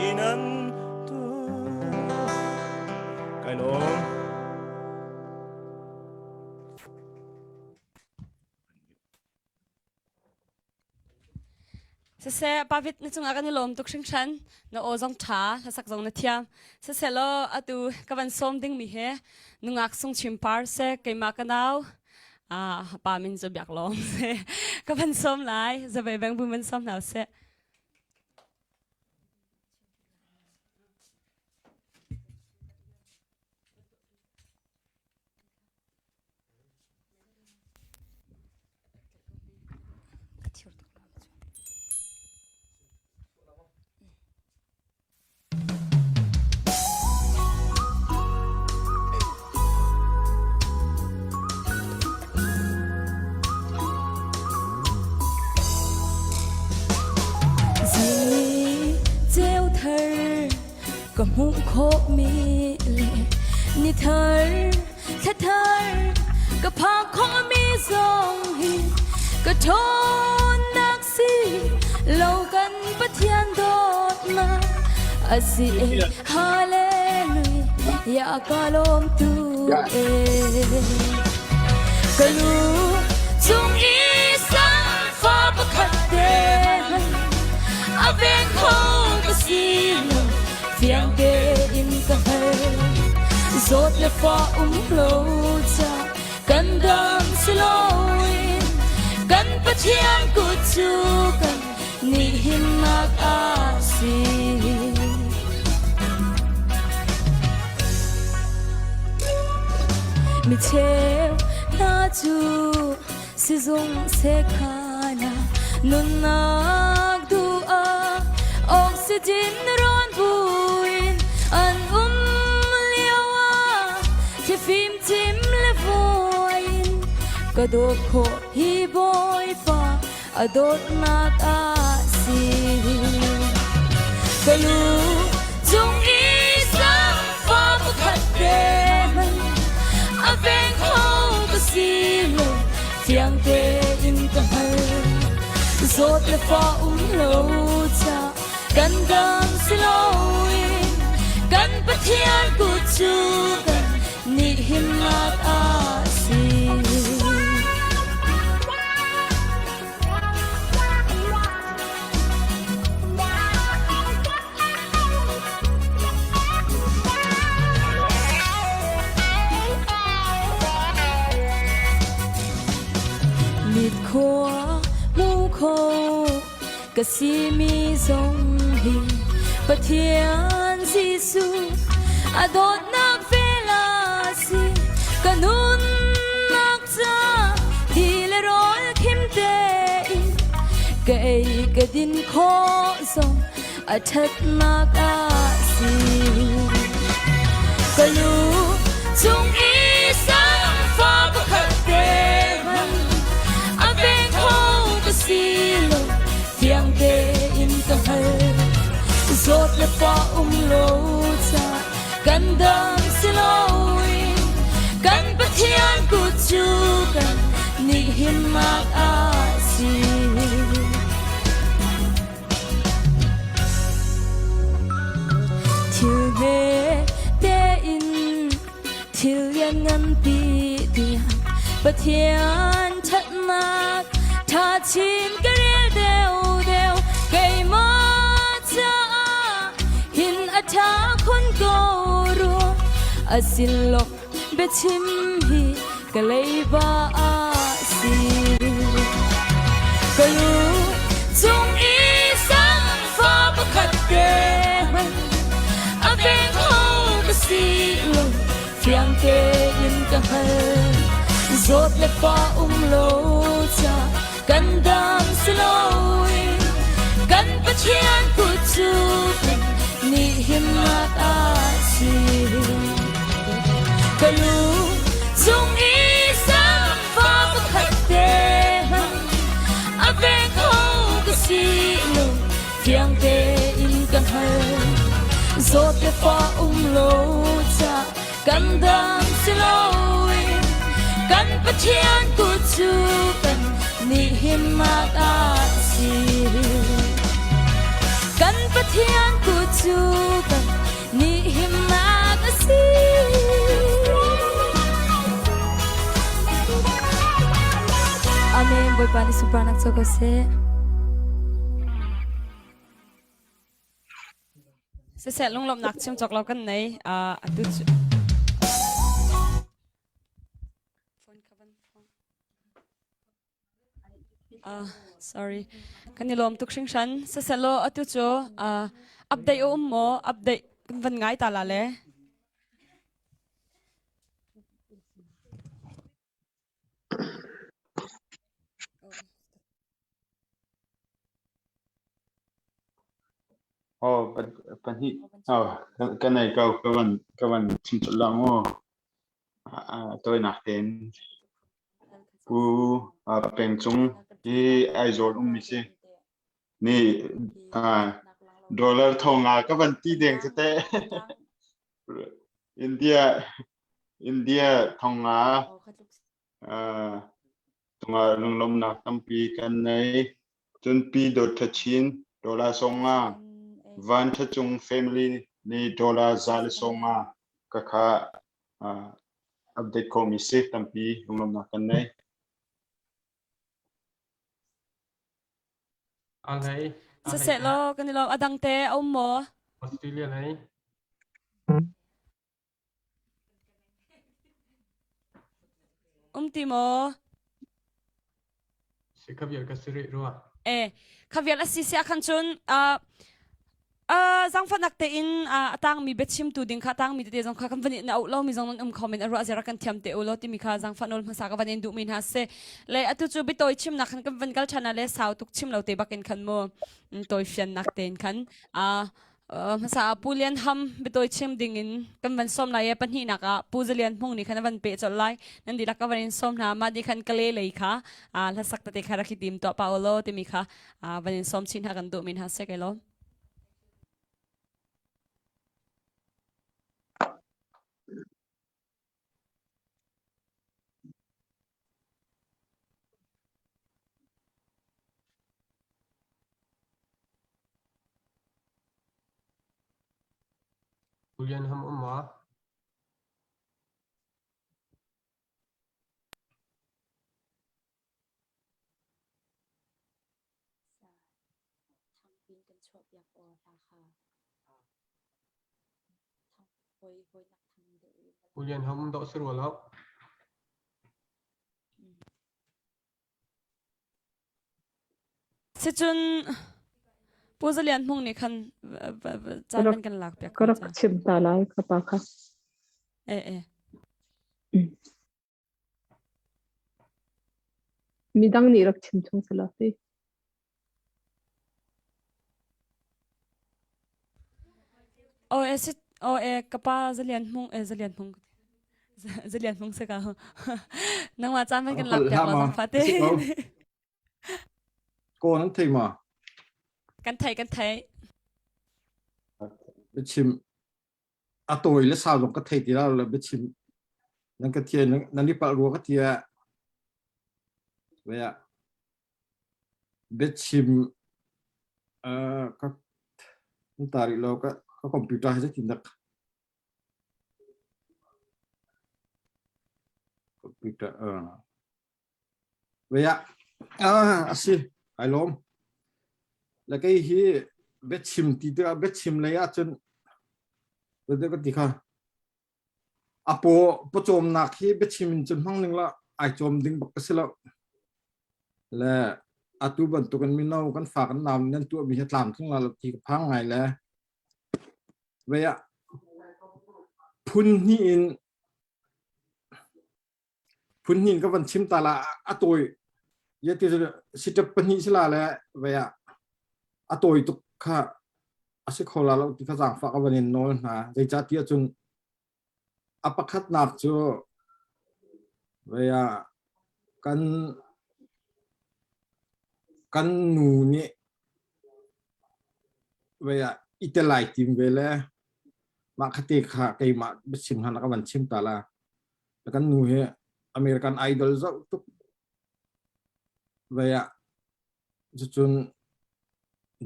in an dawt. Kai lawm. Siseh, Pavit na cungah kan i lawm tuk hringhran. Na aw zong ṭha, hlasak zong na thiam. Siseh law atu ka van sawm dingmi he nungak sung chim par se keimah ka nau ah pa min cu biak lawm se ka van sawm lai zavei beng bu man sawm hna seh. Zingni ceu thar ka hmuh khawhmi le ni thar thla thar ka phak khawhmi zong hi ka ṭhawnnak si lo kan Pathian dawtnak a si Hallelujah ka lawm tu e ka lu cung i samfa pakhat te a veng kho ka si lo fiang tein ka hngal zawt le fa um lo ca kan dam si loin kan Pathian kut cu kan nih himnak a si. Mi cheu hna cu sizung sekhan ah nunnak duh ah oxygen rawn buin an um lio ah thifim chim le vuai in ka dawt khawh hi bawipa a dawtnak a si. Ka lu cung i samfa pakhat te hmanh a veng kho ka si lo fiang tein ka hngal. Zawt le fa um lo ca kan dam si loin kan Pathian kut cu kan nih himnak a si. Mit khua mu kho ka simi zong hi Pathian Jesuh a dawtnak vel a si ka nunnak ca ti le rawl khim tein ka ei ka din khawh zong a ṭhatnak a si. Ka lu cung i samfa pakhat te hmanh a veng kho ka si lo fiang tein ka hngal. Zawt le fa um lo ca kan dam si loin kan Pathian kut cu kan nih himnak a si. Thil hme tein thil liannganpi tiang Pathian ṭhatnak ṭha chin ka rel deuhdeuh keimah caah hin a ṭha khun ko rua a sin lo biachim hi ka leiba a si. Ka lu cung i samfa pakhat te hmanh a veng kho ka si lo. Fiang tein ka hngal. Zawt le fa um lo ca kan dam si loin kan Pathian kut cu kan nih himnak a si. Ka lu cung i samfa pakhat te hmanh a veng kho ka si lo fiang tein ka hngal. Zawt le fa um lo ca kan dam si loin kan Pathian kut cu kan nih himnak a si. Kan Pathian kut cu kan nih himnak a si. Amen. Bawipa nih sunparnak co ko seh. Siseh lunglawmhnak chim cawk lo kan nei. Uh, atu cu Uh, sorry. Kan i lawm tuk hringhran. Siseh atu cu uh, update a um maw? Update kan van ngai ta la le. Aw, pahnih. Aw, ka nei ko. Ka van ka van chim colh la mu. Tawinak tein. Pu Peng Cung hi Aizawl ummi si. Ni dollar thonga ka van ti deng cu teh. India India thonga Cungah lunglawmhnak tampi kan nei. Cun Pi Dawt Tha Chin dollar 50, Van Tha Cung family nih dollar 150 ka kha update khawhmi si tampi lunglawmhnak kan nei. Siseh law kan i lawm. A dang te a um maw? Australia lei. Um ti maw? Si kha vial ka si rih rua. Eh, kha vial a si si ah khan cun uh, uh, zangfahnak tein uh, a tangmi biachimtu ding kha tangmi tete zong kha kan van in auh lomi zong nan um kho men a ruah zera kan thiam te u law timi kha zangfah nawl hmasa ka van in duhmi hna si le atu cu biatawi chimnak khan kan van kal ṭhan le sau tuk chim lo te bakin khan mu tawi fiannak tein khan uh, Hmasa ah Pu Lian Ham biatawi chim ding in kan van sawm lai i pahnihnak ah Pu Za Lian Hmung nih khan a van peh colh lai. Nan dihlak ka van in sawm hna. Mah nih khan Kale lei kha hlasak tete kha rak i tim tuah pah ulaw timi kha van in sawm chin hna kan duhmi hna si kai lawm. Pu Lian Ham um ma? Pu Lian Ham um dawh si rua lo. Sicun Pu Za Lian Hmung nih khan caan van kan lak piak Ka rak chim ta lai ka pa kha. Eh eh. Midang nih rak chim chung sala si. Aw e si aw e ka pa Za Lian Hmung e Za Lian Hmung Za Lian Hmung se ka nangmah caan van kan lak piak la zang fate. Ko nan thei ma? Kan thei kan thei. Biachim a tawi le sau zong ka thei ti lo le biachim nan ka thian nan i palh rua ka tia ve ah biachim ka ta rih lo ka ka computer hi zeitin dak computer Ve ah a si ai lawm. Le kei hi biachim ti tikah biachim lei ahcun ka ti kha a paw pawcawmnak hi biachim in cun hmang ning la ai cawm ding bak ka si lo. Le atu bantukin mino kan fa kan nau nan tuahmi hi tlamtling la lo ti ka phang ngai le ve ah phun hnih in. Phun hnin ka van chim ta la a tawi ye ti step pahnih sila le ve ah a tawi tuk kha a si kho la lo ti kha zaangfah ka van in nawl hna. Zeicahtiah cun a pakhatnak cu ve ah kan kan nu nih ve ah i tel ai tim ve le mah khate kha keimah biachim hna ka van chim ta la. Kan nu hi American Idol zoh tuk ve ah cucun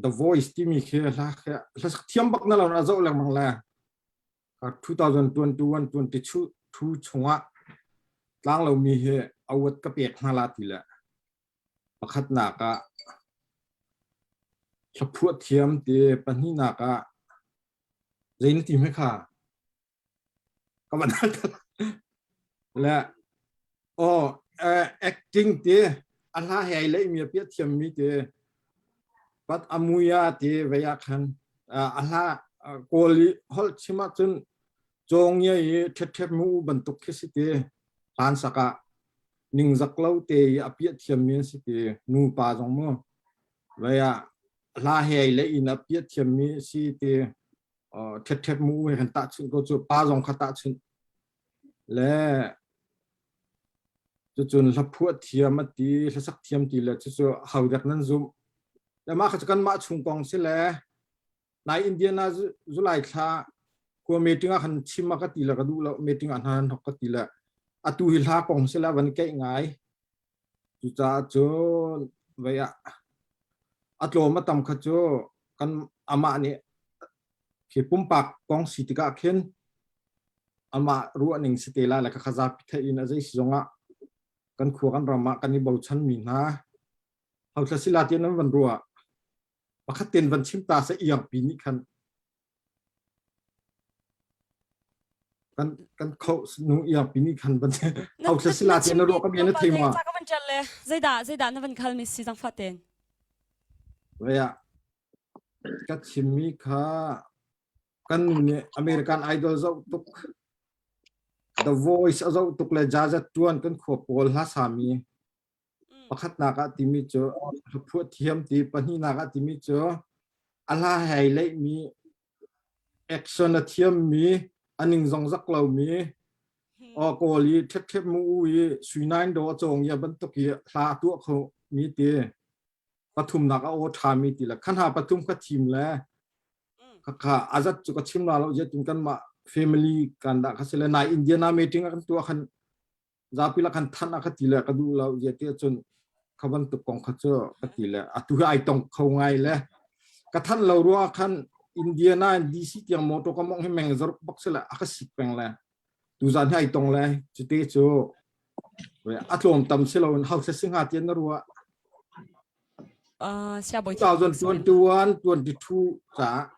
The Voice timi khi hla khi hla thiam bak na lo na zoh lengmang le 2021 22 chungah tlang lomi hi award ka pek hna la ti le pakhatnak ah hlaphuah thiam ti pahnihnak ah zei na ti hme kha ka van le oh acting ti a hla he ai leih mi a piah thiam mi ti pat amuya ti vei ah khan a hla kawl i holh chim ahcun cawng i ṭhet mu bantuk khi si ti hlan sak ah ningzak lo te i a piah thiam mi an si ti nu pa zong mu vei ah hla he ai leih in a piah thiam mi si ti ṭhet mu he kan tahchunh ko cu pa zong kha tahchunh le cucun hlaphuah thiam a ti hlasak thiam ti le cucu hodek nan zumh le mah kha cu kanmah chung kong si le nai Indiana July thla khua meeting ah khan chim a ka ti le ka duh lo meeting ah hna nan hok ka ti le atu hi hla kong si le van keih ngai Cucaah cun vei ah a tlawm a tam kha cu kan amah nih khi pumpak kong si tikah khin amah ruahning si te lai le khakha zapi theih in a zei si zongah kan khua kan ram ah kan i bochan mi hna hauthla sila ti nan van ruah pakhat ten van chim ta se iangpi nih khan Kan kan kho nu iangpi nih khan van Na hauthla na sila na ti na chimmi ruah ka bia na tlawmpal thei te ma? ca ka van ṭial le zeidah zeidah na van khal mi si zangfah tein. Vei ah ka chimmi kha kan nu nih American Idol zoh tuk The Voice a zoh tuk le jazz tuan kan khua pawl hla sami Pakhatnak ah timi cu hlaphuah thiam ti, pahnihnak ah timi cu a hla hei leihmi, action a thiammi, a ning zong zak lomi, aw kawl i ṭhepṭhep mu u i sui nain do a cawng i a bantuk i hla a tuah kho mi ti, pathumnak a aw ṭhami ti le kha hna pathum kha thim le khakha azat cu ka chim la lo zetin kanmah family kan dah kha si le nai Indiana meeting a kan tuah khan zapi la kan thanh a ka ti le ka duh lo zia ti ahcun kha bantuk kong kha cu ka ti le atu hi ai tong kho ngai le ka thanh lo rua khan Indiana in DC tiang motor ka mong hi meng zaruk bak se le a ka sik peng le tu zan hi ai tong le cute cu a tlawm tam si lo in hausa singa tian na rua Uh, siabawi 2021 22 ca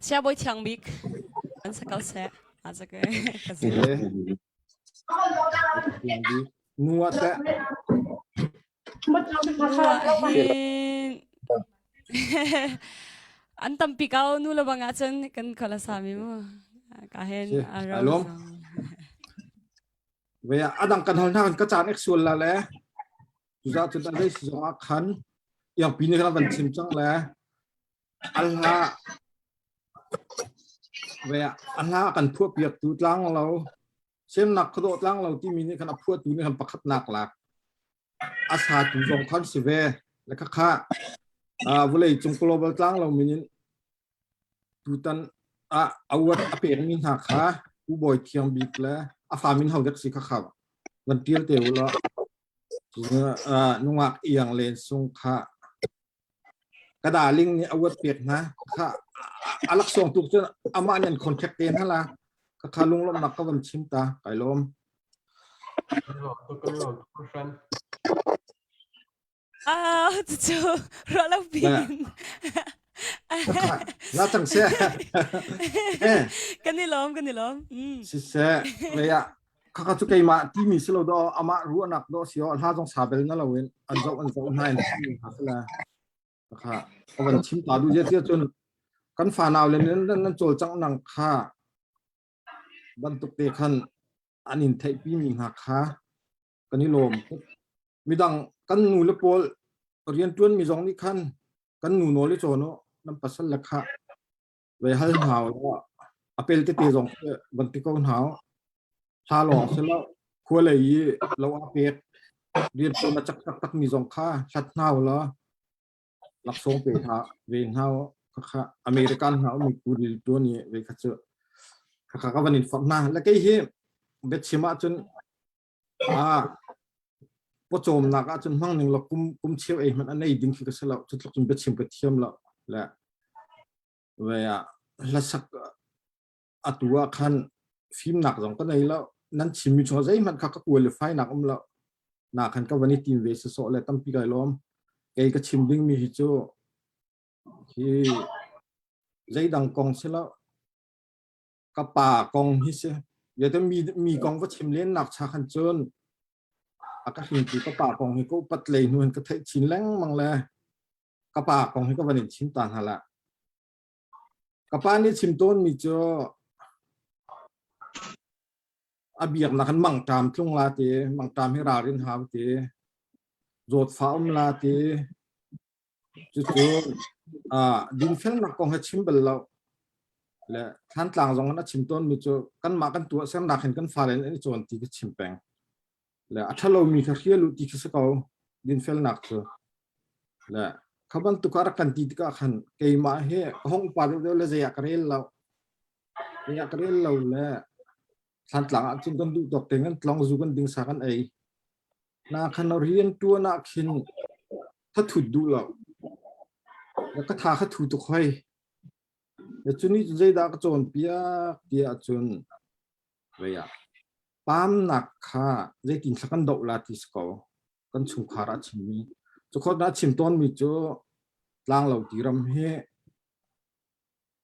Siabawi thiang bik an sa ko seh. A zake ka zi. Nuwa teh. Nuwa hin an tampi ko nu le bang ahcun kan khola sami mu. Ka hen aro. Ve adang kan hal hna kan ka caan ek sual la le. Cucaah cun a zei si zong ah khan iangpi nih khan van chim cang le a hla ve a hla kan phuah piaktu tlang lo semnak khuadawh tlang lo timi nih khan a phuahtu nih khan pakhatnak lak a satu zong khan si ve le khakha vawlei cung global tlang lo min in Tutan ah award a pekmi hna kha U Bawi Thiang Bik le a fa min ho dek si kha kha van tial te u law nungak iang len sung kha ka darling nih award pek hna kha a laksawng tuk cun amah nih an contract te hna la kha kha lunglawmhnak ka van chim ta kai lawm. Ah, cucu ruah lo piin. La cang seh. Kan i lawm, kan i lawm. Mm. Siseh, vei ah khakha cu keimah timi si lo do amah ruahnak do si o hla zong sa bel na lo in an zoh an zoh hna in chim hna sila kha ka van chim ta du je tia cun kan fa nau le nan nan cawlcangh nang kha bantuk te khan. an in theihpi mi hna kha kan i lawm tuk. Midang kan nu le pawl riantuan mi zong nih khan kan nu nawl i cawn u nan pasal le kha ve hal hna u law a pel tete zong khi van ti ko hna u. Thla lawng si lo khua lei i lo a pek riantuan a cak taktak mi zong kha hlat hna u law laksawng pe hna ve hna u. Khakha American hna umi kuril tuan i ve kha cu khakha ka van in forh hna. Le kei hi biachim ahcun ah pawcawmnak ahcun hmang ning law kum kum cheu ei hmanh a nei ding khi ka si lo. Cu tluk cun biachim ka thiam lo. Le ve ah hlasak atu ah khan fimnak zong ka nei lo. Nan chimmi chungah zeihmanh kha ka qualify nak um lo. Na khan ka van i tim ve sawsawh le tampi kai lawm. Kei ka chim dingmi hi cu hi zeidang kong si lo. Ka pa kong hi si. Yate mi mi kong va chim len nak cha khan cun a ka hringtu ka pa kong hi ka upat lei hnu in ka theih chin lengmang le ka pa kong hi ka van in chim ta hna la. Ka pa nih chim tawnmi cu a biaknak in mangṭam tlung la ti, mangṭam hi ralrin hau ti, zawtfah um la ti, cucu uh, dinfelnak kong he chim bal lo. Le Thlantlang zong in a chim tawnmi cu kanmah kan tuahsernak hin kan fale in an i cawn ti ka chim peng. Le a ṭhalomi kha hrial u ti khi si ko dinfelnak cu. Le kha bantuk ah rak kan ti tikah khan keimah hi ka hong upa deuhdeuh le zei ah ka rel lo. Zei ah ka rel lo le Thlantlang ah cun kan duh tawk te kan tlong zu kan ding sa kan ei. Na khan rian ṭuan ah khin thathut duh lo. Le ka tha kha thu tuk hoi. Le cuni cu zeidah ka cawnpiak tiah cun vei ah Paamnak kha zeitin thla kan doh la ti si ko. Kan chungkhar ah chimmi. Cukhawt ah chim tawnmi cu tlanglo tiram hi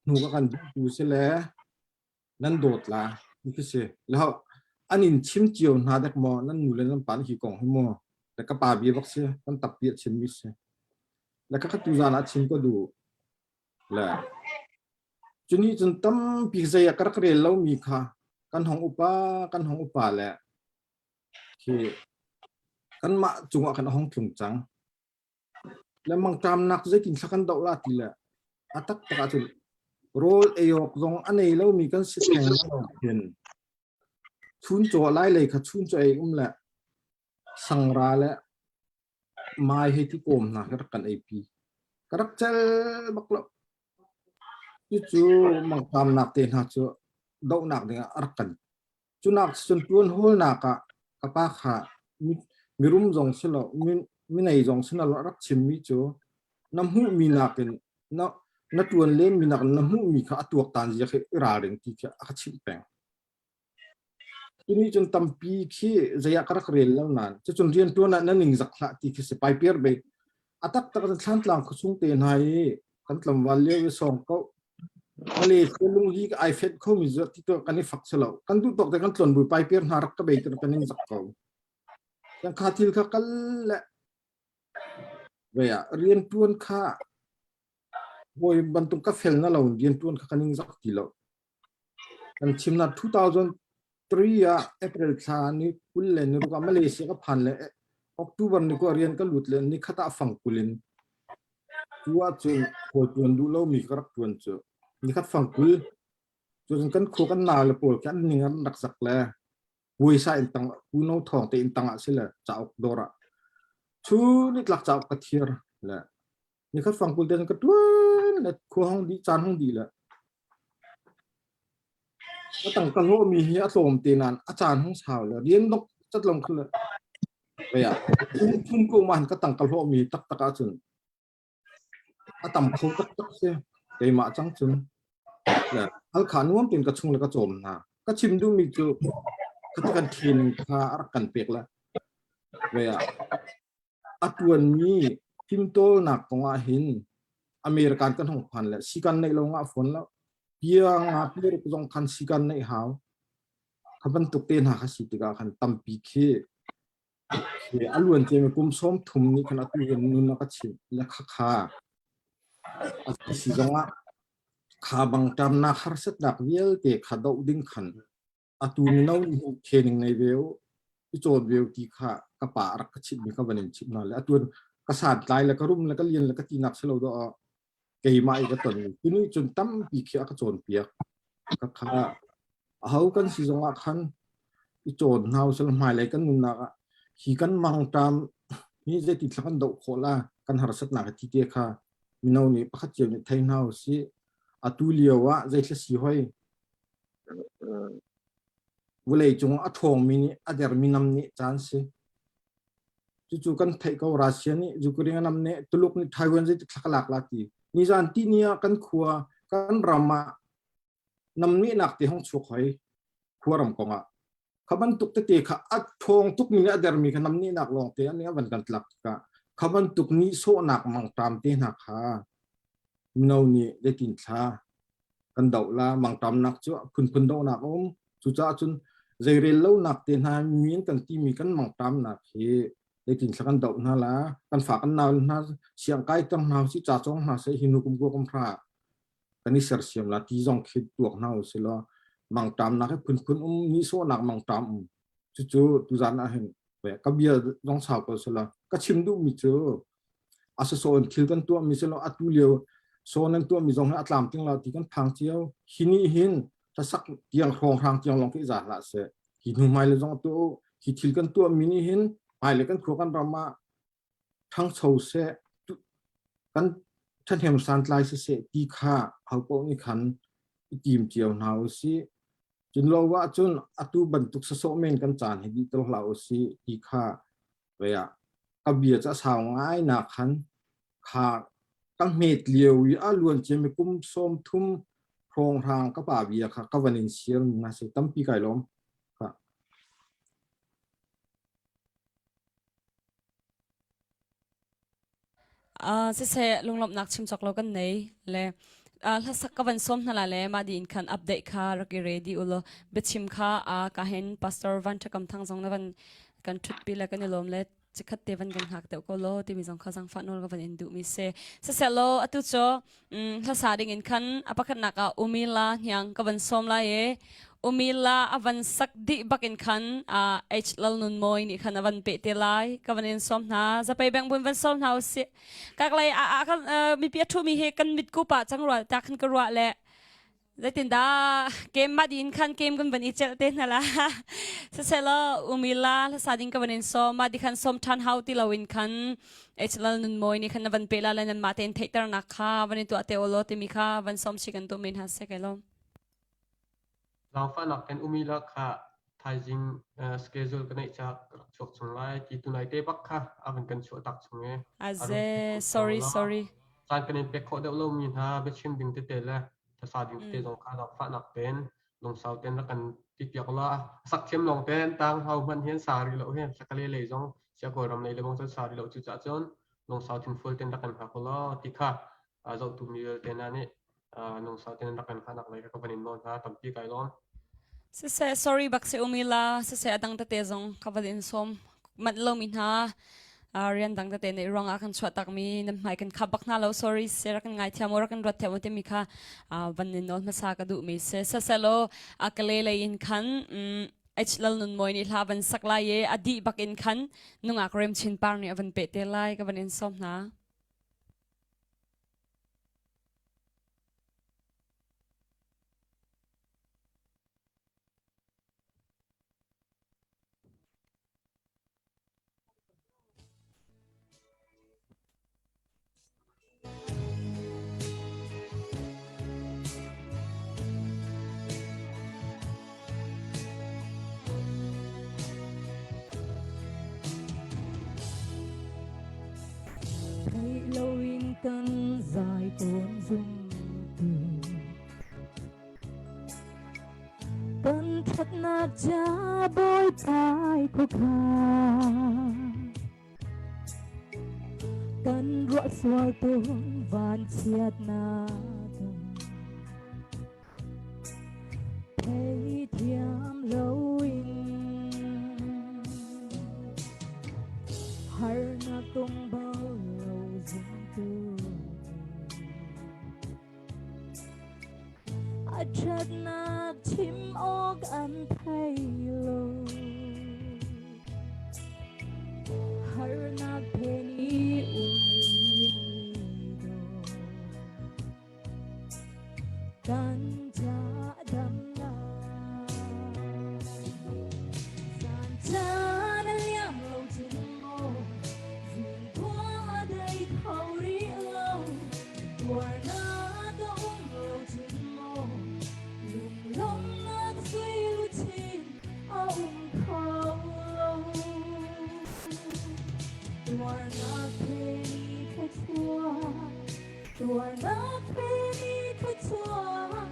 hnu ka kan duhtu si le nan dawt la ti khi si. Le an in chim cio hna dek maw nan nu le nan pa nih hi kong hi maw le ka pa bia bak si kan tappi a chimmi si. Le ka tu zan ah chim ka duh. Le Cunih cun tampi zei ah ka rak rel lomi kha kan hong upa kan hong upa le khi kanmah cungah khan a hong tlung cang. Le mangṭamnak zeitin thla kan doh la ti le a taktak ahcun rawl ei awk zong a nei lomi kan si theng lo hin chuncaw lai lei kha chuncaw ei um le sangra le mai hei ti kawm hna khi rak kan eipi. Ka rak cel bak lo. Cucu mangṭamnak te hna cu dohnak dingah a rak kan. Cunak cun ṭuan hawlnak ah ka pa kha mirum zong si lo, minei zong si lo a rak chimmi cu na hmuhmi nakin na na ṭuan lenmi nakin na hmuhmi kha a tuaktan zia khi i ralring ti khi a ka chimh peng. Tuni cun tampi khi zei ah ka rak rel lo nain cucun rianṭuan ah na ningzak hlah ti khi si paipiar bei. A taktak cun Thlantlang khuachung te hna i kan tlangval lio i sawng ko Malaysia lungli ka ai fenh khomi cu ti tuah kan i fak si lo. Kan duh tawk te kan tlon bu paipiar hna rak ka bei kan ningzak ko. Kan kha thil kha kal le ve ah rianṭuan kha hawi bantuk ka fel na lo rianṭuan kha ka ningzak ti lo. Kan chimnak 2003 ah April thla ni 20 le ni ruk ah Malaysia ka phan le October ni kua rian ka lut le ni khat ah fang kul in cu ahcun hawi tuan duh lomi ka rak tuan cu ni khat fang 20 cun kan khua kan nau le pawl khi an ning an rak zak le puaisa in tang puno thawng te in tang ah si le cauk dawr ah chu ni tlak cauk ka thiar le nikhat fang 20 te ka tuan le khua hong di caan hong di le a tangka hlawhmi hi a tlawm te nain a caan hung sau le rian dok cat long khul ve ah thum ko man ka tangka hlawhmi taktak ahcun a tam kho taktak si keimah cang cun le halkha nuam tin ka chung le ka cawm hna ka chim duhmi cu ka kan training kha a rak kan pek le ve ah a tuanmi fimtawlnak kong ah hin American kan hong phan le sikan neih lo ngah fawn lo bia nga piruk zong khan sikan neih hau kha bantuk te hna kha si tikah khan tampi khi khi a luan ciami kum 30 nih khan atu hin nun a ka chimh le kha kha a si zong ah kha bang ṭamnak harsatnak vialte kha doh ding khan. Atu mino nih hin training nei ve u, i cawn ve u ti kha ka pa a rak ka chimh mi ka van in chimh hna le atu ka santlai le ka rum le ka lian le ka tinak si lo dawh keimah i ka ton mi tuni cun tampi khi a ka cawnpiak. Ka kha aho kan si zong ah khan i cawn hna usal hmailei kan nunnak ah hi kan mangṭam hi zeiti thla kan doh khawh la kan harsatnak hi ti te kha mino nih pakhat cio nih thei hna usih. Atu lio ah zeithla si hoi vawlei cung a ṭhawngmi nih a dermi nam nih caan si. Cucu kan theih ko Russia nih Ukraine a nam nih Tuluk nih Taiwan zeiti thla ka lak la ti. Nizan ti ni ah kan khua kan ram ah namnehnak te hong chuak hoi khuaram kong ah. Kha bantuk tete kha a ṭhawng tukmi le a dermi kha namnehnak lawng te an van kan tlak tikah kha bantuk nihsawhnak mangṭam te hna kha mino nih zeitin thla kan doh la mangṭamnak cu phunphun dohnak a um. Cucaah cun zeirel lonak te hna mi an kan timi kan mangṭamnak hi zeitin thla kan doh hna la kan fa kan nau hna siang kai ter hna si ca cawng hna seh hi nu kum kua kum hra kan i sersiam la ti zong khi tuak hna u sih law mangṭamnak hi phunphun um nihsawhnak mangṭam um cucu tuzan ah hin ka bia zong sau ko sih law ka chim duhmi cu a sawsawh in thil kan tuahmi si law atu lio saw nan tuahmi zong hi a tlamtling lo ti kan phang cio hi nih hin hlasak tiang hrawnghrang tiang lawng khi za hlah seh hi hnu hmailei zong tu hi thil kan tuahmi nih hin hmailei kan khua kan ram ah ṭhangcho seh kan ṭhahnem santlai siseh ti kha hopaoh nih khan i tim cio hna usih. Cun lo ahcun atu bantuk sasawh men kan caan hi dih tel hlah usih ti kha vei ah ka bia cu a sau ngai nak khan kha ka hmet lio i a luan ciami kum 30 hrawnghrang ka pa bia kha ka van in share mi hna si tampi kai lawm. Kha. Siseh lunglawmhnak chim cawk lo kan nei le hlasak ka van sawm hna la le mah di in khan update kha rak i ready u law biachim kha ka hen Pastor Van Ṭhakam Thang zong na van kan ṭhutpi le kan i lawm le cikhat te van kan hngak deuh ko law timi zong kha zangfah nawl ka van in duhmi si. Siseh law atu cu hlasa ding in khan a pakhatnak ah Umila hniang ka van sawm lai i Umila a van sak dih bak in khan H Lal Nun Mawi nih khan a van peh te lai ka van in sawm hna zapei beng bun van sawm hna usih kaklei a mipi a ṭhumi hi kan mit ku pah cang rual ta khan ka ruah le Zeitindah kem mah din khan kem kan van i celh te hna la. Siselaw umila hlasa ding ka van in sawm mah di khan sawm ṭhan hau ti loin khan HLL nun mawi nih khan na van pe la le nan mah tein theihternak kha van in tuah te ulaw timi kha van sawm si kan tuah men ha se kai lawm. Zaangfahnak kan umila kha thaizing schedule ka neih ca ka rak chuak chung lai ti tunai te bak kha a van kan chuah tak chung e. Aze sorry sorry. Caan kan in pek khawh deuh lomi hna biachim ding tete le thasa ding tete zong kha zaangfahnak ten lungsau ten rak kan ti piak la sak thiam lawng ten tang hau hman hian sa ri lo hin sakale lei zong sia kawlram lei le bong cun sa ri lo cu cah cun lungsau thinfual ten rak kan hngak law ti kha zohtu mi vialte hna nih lungsau ten rak kan hngahnak lei ka van in nawl hna tampi kai lawm. Siseh sorry bak si umi la siseh adang tete zong ka van in sawm manh lomi hna rian dang tete nih ruangah kan chuah takmi nan hmai kan khap bak hna lo sorry se rak kan ngai thiam rak kan ruat thiam timi kha van in nawl hmasa ka duh mi se saselo a kale lei in khan H lal nun moi nih hla van sak lai e a dih bak in khan nungak rem chin par nih a van pe te lai ka van in sawm hna. Theih loin kan zai tawn zumtu Kan ṭhatnak ca Bawipa khuakhan Kan ruah sual tawn vanchiatnak Theithiam loin harnak tong bal lo zumtu A ṭhatnak chim awk an thei. Tuarnak pemi thluachuah, tuarnak pemi thluachuah,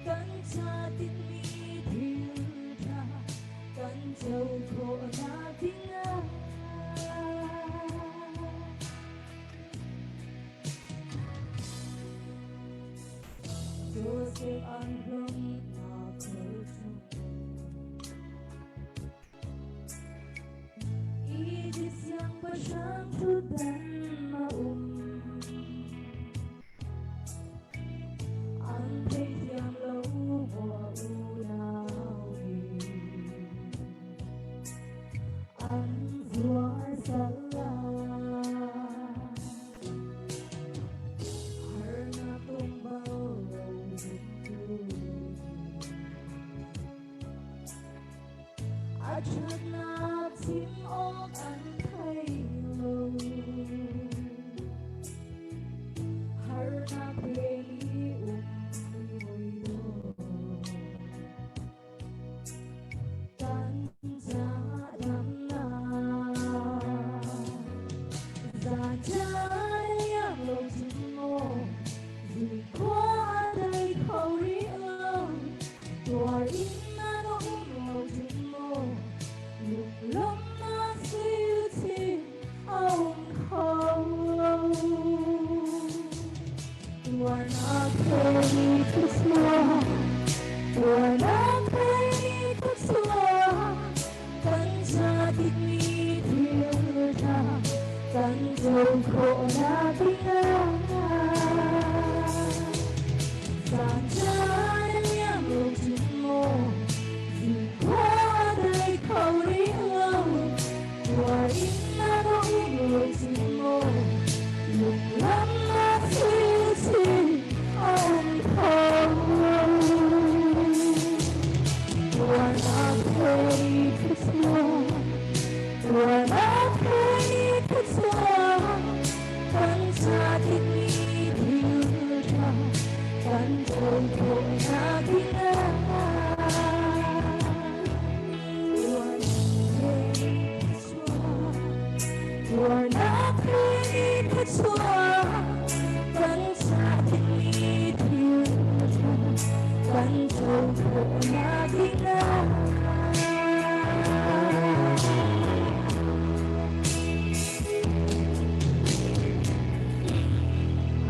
kan ca tinhmi thil ṭha kan co khawhnak dingah. Joseph an hlawmnak chung Egypt siangpahrang ṭhutdan a um. An theithiam lo maw unau hi? An zuar sal lai. Harnak tong bal lo zumtu A ṭhatnak chim awk an thei lo. Harnak pemi um hawi lo. Kan caah damnak. Zan caan liam lo cun maw, zingkhua a dai kho rih lo. Tuar in na um lo cun maw, lunglawmhnak suiluchin a um kho lo. Tuarnak pemi thluachuah, tuarnak pemi thluachuah, kan ca tikmi thil ṭha kan co khawhnak dingah. Zan caan a liam lo cun maw, zingkhua a dai kho rih lo. Tuar in na um lo cun maw, lunglamnak suiluchin a um kho lo. Tuarnak pemi thluachuah, tuarnak pemi thluachuah, kan ca tinhmi thil ṭha kan co khawhnak dingah. Tuarnak pemi thluachuah, kan ca tinhmi thil ṭha kan co khawhnak dingah.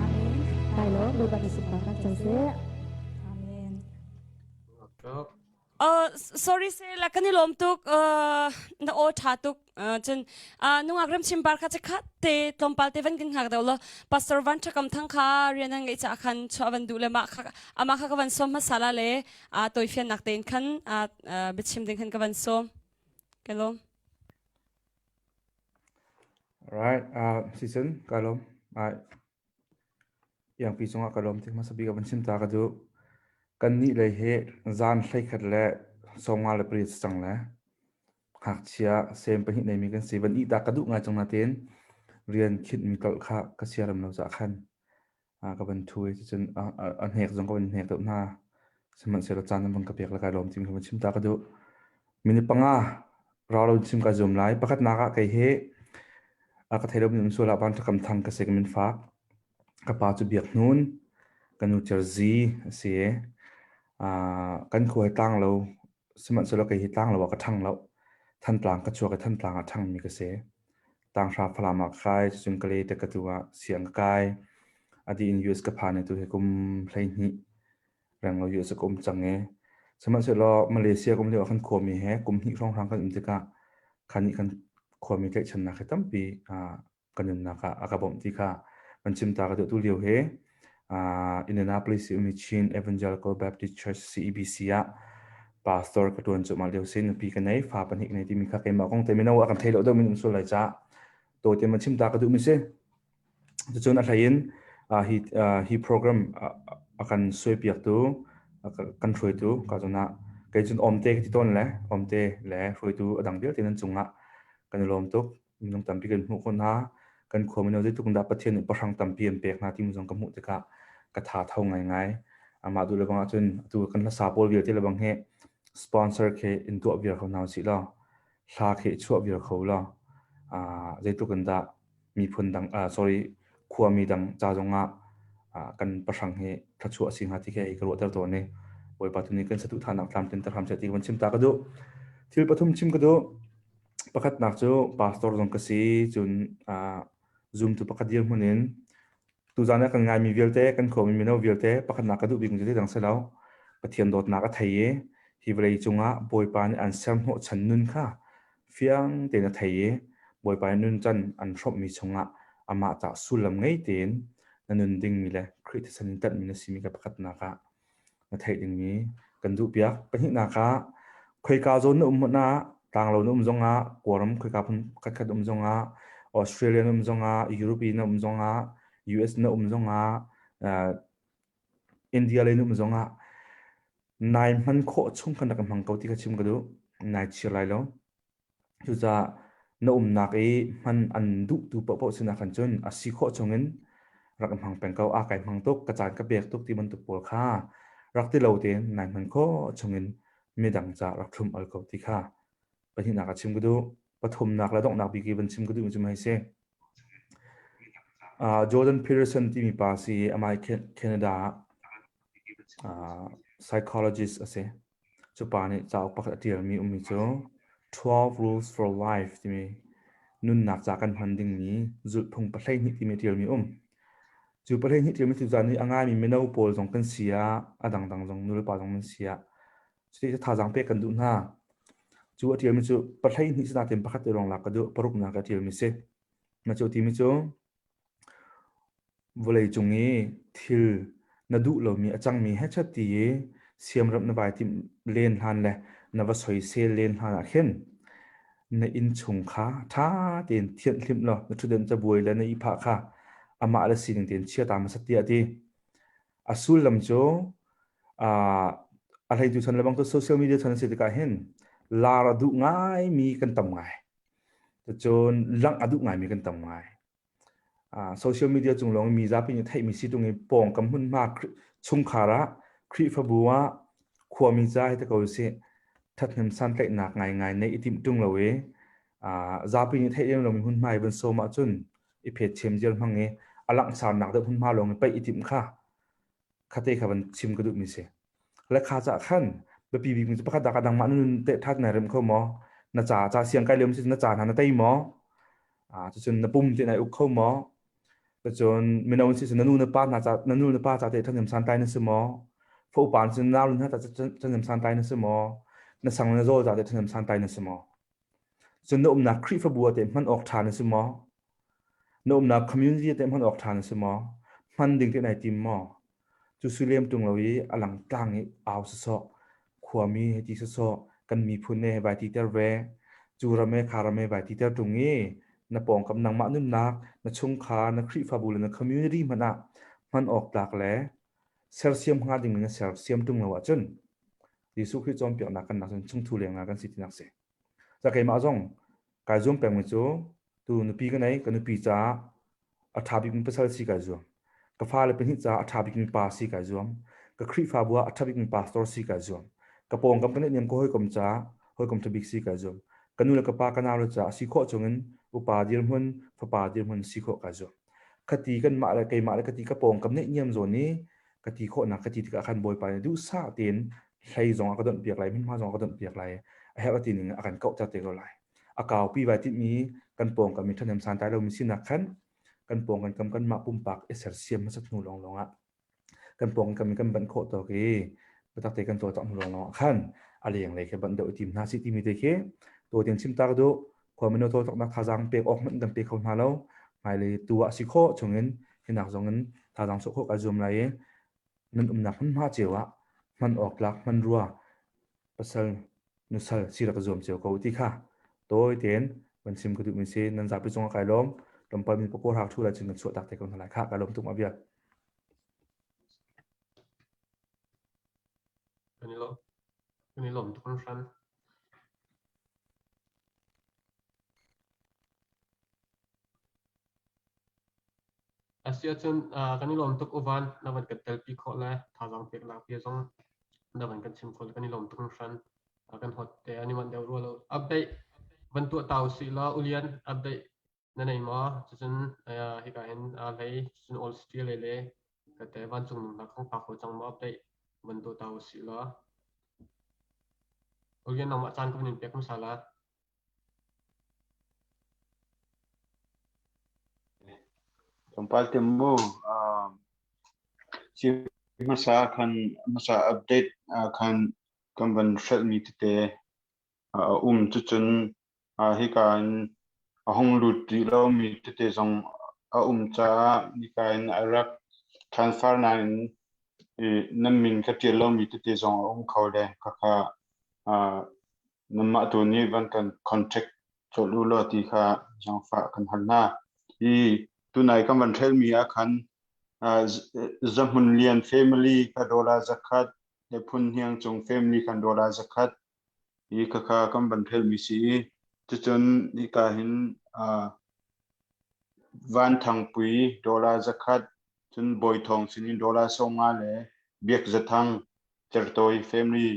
Amen. Kai lawm Bawipa nih sunparnak cang seh. Amen. Uh, sorry se la kan i lawm tuk uh, na aw tha tuk uh, cun uh, nungak ram chim par kha chakhat te tlawmpal te van kan hngak deuh lo pastor van thakam thang kha rian an ngeih ca khan chuah van duh le mah kha ama kha ka van som hmasa la le uh, toifian nak tein khan uh, uh, biachim ding khan ka van som ke lawm Right, uh, season ka lawm. Uh, Iangpi cungah ka lawm tik hmasa bik ah van chim ta ka duh. Kannih lei hi zan 11 le 58 si cang le ngakchia sem pahnih neimi kan si. Van ih ta ka duh ngai cang nain rian khinhmi tolh kha ka siarem lo caah khan ka van ṭhu i cucun a hnek zong ka van hnek deuh hna. Sihmanhsehlaw caan an van ka pek le kai lawm timi kha van chim ta ka duh. Minute panga rau lo in chim kai zuam lai. Pakhatnak ah kei hi a ka thei lomi um sual ah van ṭhakam thang ka si ka min fak. Ka pa cu Biak Hnun, ka nu Cerzi a si. Uh, kan khua hi tlang lo, sihmanhsehlaw kei hi tlang lo ah ka ṭhang lo. Thantlang ka chuak i Thantlang ah ṭhangmi ka si. Tanghra Falam ah ka kai, cun Kalay te ka tu ah siang ka kai. A dih in US ka phan i tu hi kum 12 renglo US ka um cang i sihmanhsehlaw Malaysia kum lio ah kan khuami he kum hnih hrawnghrang kan um tikah khan nih kan khuami tlaihchannak hi tampi kan nunnak ah a ka bawmh ti kha kan chim ta ka duh tu lio he Indianapolis i ummi Chin Evangelical Baptist Church CEBC ah pastor ka tuan cu ma lio sin nupi ka nei fa pahnih ka nei timi kha keimah kong te mino a kan thei lo deuh min um sul lai ca to te ma chim ta ka duh mi si Cucun a hlei in hi hi program a kan suaipiaktu kan hruaitu ka zawn ah kei cun Awmte ka ti tawn le Awmte le hruaitu a dang vialte nan cungah kan i lawm tuk. Minung tampi kan hmuh khawh hna. Kan khua mino zeitluk in dah Pathian nih pahrang tampi an pek hna timi zong ka hmuh tikah ka tha tho ngaingai. Amah duh le bang ahcun atu kan hlasa pawl vialte le bang hi sponsor khi in tuah viar kho hna usih law hla khi i chuah viar kho law. Zeitluk in dah miphun dang sorry khuami dang ca zongah kan pahrang hi thluachuah a si hnga ti khi hei ka ruahter tawn i Bawipa tu nih kan saduhthahnak tlamtlinter hram seh ti ka van chim ta ka duh. Thil pathum chim ka duh. Pakhatnak cu pastor zong ka si cun zumtu pakhat dirhmun in Tuzaan ah kan ngaimi vialte, kan khuami mino vialte pakhatnak ka duh bik cu zeidang si lo. Pathian dawtnak a thei i hi vawlei cungah Bawipa nih an ser hnawhchan nun kha fiang tein a thei i Bawipa nih nuncan an hrawmhmi chungah amah cah sullam ngei tein na nun dingmi le Khrih thisen in tanhmi na simi kha pakhatnak ah na theih dingmi kan duhpiak. Pahnihnak ah khoika zawn na um hmanh ah tlanglo na um zongah Kawlram khoika phun khatkhat um zongah Australia na um zongah Europe na um zongah US na um zongah uh, India lei na um zongah nai hman khawh chung khan rak hmang ko ti kha chim ka duh. Nai chir lai lo. Cucaah na umnak i hman an duhtu paohpaoh sinah khan cun a si khawh chungin rak i hmang peng ko. A kai hmang tuk, ka caan ka pek tuk ti bantuk pawl kha rak ti lo tein nai hman khawh chungin midang caah rak thlum al ko ti kha pahnihnak ah chim ka duh. Pathumnak le donghnak bik i van chim ka duhmi cu hei si. Uh, Jordan Peterson timi pa si amah Canada ah uh, psychologist a si. Cu pa nih cauk pakhat a ṭialmi ummi cu 12 Rules for Life timi nunnak ca kan hman dingmi zulhphung 12 timi a ṭialmi um. Cu 12 ṭialmi cu zan i a ngaimi mino pawl zong kan si ah, a dangdang zong nulepa zong nan si ah, cuti cu thazaang pek kan duh hna. Cu a ṭialmi cu 12 si nain pakhat te lawng lak ka duh, paruknak a ṭialmi si. Na cu timi cu Vawleicung i thil na duh lomi a cangmi hechet ti i siamremh na vai timh len hlan le na va soisel len hlan ah khin na innchung kha ṭha tein thianhhlimh law na ṭhutdenh cabuai le na ihphah kha amah le sining tein chia ta hmasat tiah a ti. A sullam cu a hleitu chan lebang cu social media chan a si tikah hin lar a duh ngaimi kan tam ngai. Cun langh a duh ngaimi kan tam ngai. Social media cung lawng mi zapi nih theihmi si tung i pawngkam hmunhma chungkhar ah Khrihfabu ah khuami ca hi te ko usih ṭhathnem santlaihnak ngaingai neih i timh ṭung lo i zapi nih theih lem lomi hmunhma i van sawm ahcun i phet chem ziar hmang i a langhsarnak deuh hmunhma lawng i paih i timh kha khate kha van chim ka duhmi si. Le kha cah khan biapi bikmi cu pakhat dah ka dangmah na nun teh ṭhat nai rem kho maw? Na ca ca siang kai lio si na ca hna na tei maw? Ah cucun na pum te nai uk kho maw? Cucun mino si na nu na pa hna ca na nu na pa ca te ṭhahnem santlai na si maw? Fa upa si na nau hna ca ṭhahnem santlai na si maw? Na sang na zawl ca te ṭhahnem santlai na si maw? Cun na umnak Khrihfabu ah teh hman awk ṭha na si maw? Na umnak community ah teh hman awk ṭha na si maw? Hman ding teh nai tim maw? Cu sulem ṭung lo i a lang tlang i au sawsawh, khuami hei ti sawsawh, kan miphun he vai titer ve, cu ram he kha ram he vai titer ṭung i na pawngkam nangmah nunnak, na chungkhar, na Khrihfabu le na community hmanh ah hman awk tlak le sersiam hnga dingmi na sersiam ṭung lo ahcun Jesuh Khrih cawnpiaknak kan nak cun chungthu lengah kan si tinak si. Ca keimah zong kai zuam pengmi cu tu nupi ka nei, ka nupi caah a ṭha bikmi pasal si kai zuam. Ka fale pahnih caah a ṭha bikmi pa si kai zuam. Ka Khrihfabu ah a ṭha bikmi pastor si kai zuam. Ka pawngkam ka neihniam ka hawikom caah hawikom ṭha bik si kai zuam. Ka nu le ka pa ka nau le caah si khawh chungin upa dirhmun, fapa dirhmun si khawh kai zuam. Khati kanmah le keimah le ka ti ka pawngkam neihniam zawn i ka ti khawhnak ka ti tikah khan Bawipa nih duhsah tein hlei zong a ka donh piak lai hmunhma zong a ka donh piak lai a herh ti ning a kan kauhter te ko lai a kaupi vai timi kan pawngkam i ṭhahnem santlai lomi sinak khan kan pawng kan kam kanmah pumpak i sersiam hmasat hnu lawnglawng ah kan pawngkam i kan banh khawh tawk i biatak te kan cawlcangh hnu lawnglawng ah khan a lenglei khi banh deuh i tim hna sih timi te khi to tiang chim ta ka duh khua mino cawlcanghnak thazaang pek awk hmanh kan pe kho hna lo hmailei tu ah si khawh chungin hinak zongin thazaang chuah khawh kai zuam lai i nan umnak hmunhma cio ah hman awk tlak hmanrua pasal nusal si rak zuam cio ko ti kha tawi tein van chim ka duhmi si nan zapi cungah kai lawm tlawmpal min pakua hrak thu lai cun kan chuah tak te ko hna lai kha kai lawm tuk ma vial Kan i lawm. Kan i lawm tuk hringhran. Asiahcun kan i lawm tuk uvan na van kan telpi khawh le thazaang peknak bia zong na van kan chim khawh le kan i lawm tuk hringhran. Kan hot te an i manh deuh rua lo. Update. Van tuah ta usih law Ulian update na nei maw? Cucun hika hin hlei cun all steel le ka te vancung nung hna khong phak ko cang maw update van tuah ta usih law. Ulian nangmah caan ka van in pek hmasa la. Tlawmpal te mu si hmasa khan hmasa update khan kan van hrelhmi tete a um cucun hika in a hung lut rih lomi tete zong a um caah hika in a rak transfer nain nan min ka ṭial lomi tete zong a um kho le khakha Nanmah tu nih van kan contact colh u law ti kha zaangfah kan hal hna. Hi tunai kan van ṭhelmi ah khan Zahmun Lian family kha dollar zakhat, le Phun Hniang Cung family khan dollar zakhat hi khakha kan van ṭhelmi si i cucun hika hin Van Thangpui dollar zakhat, cun Bawi Thawng sinin dollar 50 le Biak Zathang Certawi family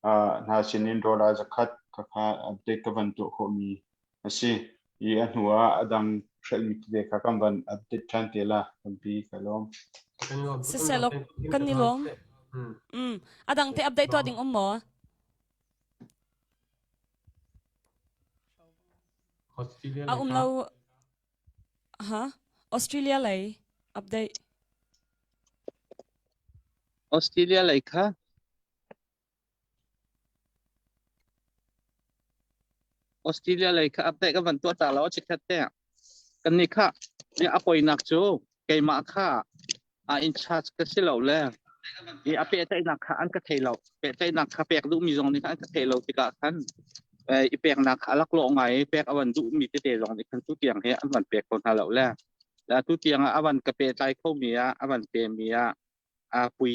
hna sinin dollar zakhat khakha update ka van tuah khawhmi a si i a hnu ah a dang hrelhmi tete kha kan van update ṭhan te la tampi ka lawm. Siseh kan i lawm. Mm. A dang te update tuah ding um maw? A um lo. Ha? Australia lei update. Australia lei kha Australia lei kha update ka van tuah ta lo chikhat te. Kan nih kha a poinak cu keimah kha a in charge ka si lo le i a pehtlaihnak kha an ka thei lo. Pehtlaihnak kha pek duhmi zong nih khan an ka thei lo tikah khan i peknak kha a laklawh ngai i pek a van duhmi tete zong nih khan tu tiang hi an van pek ko hna lo le. Tu tiang ah a van ka pehtlai khomi ah a van pemi ah a pui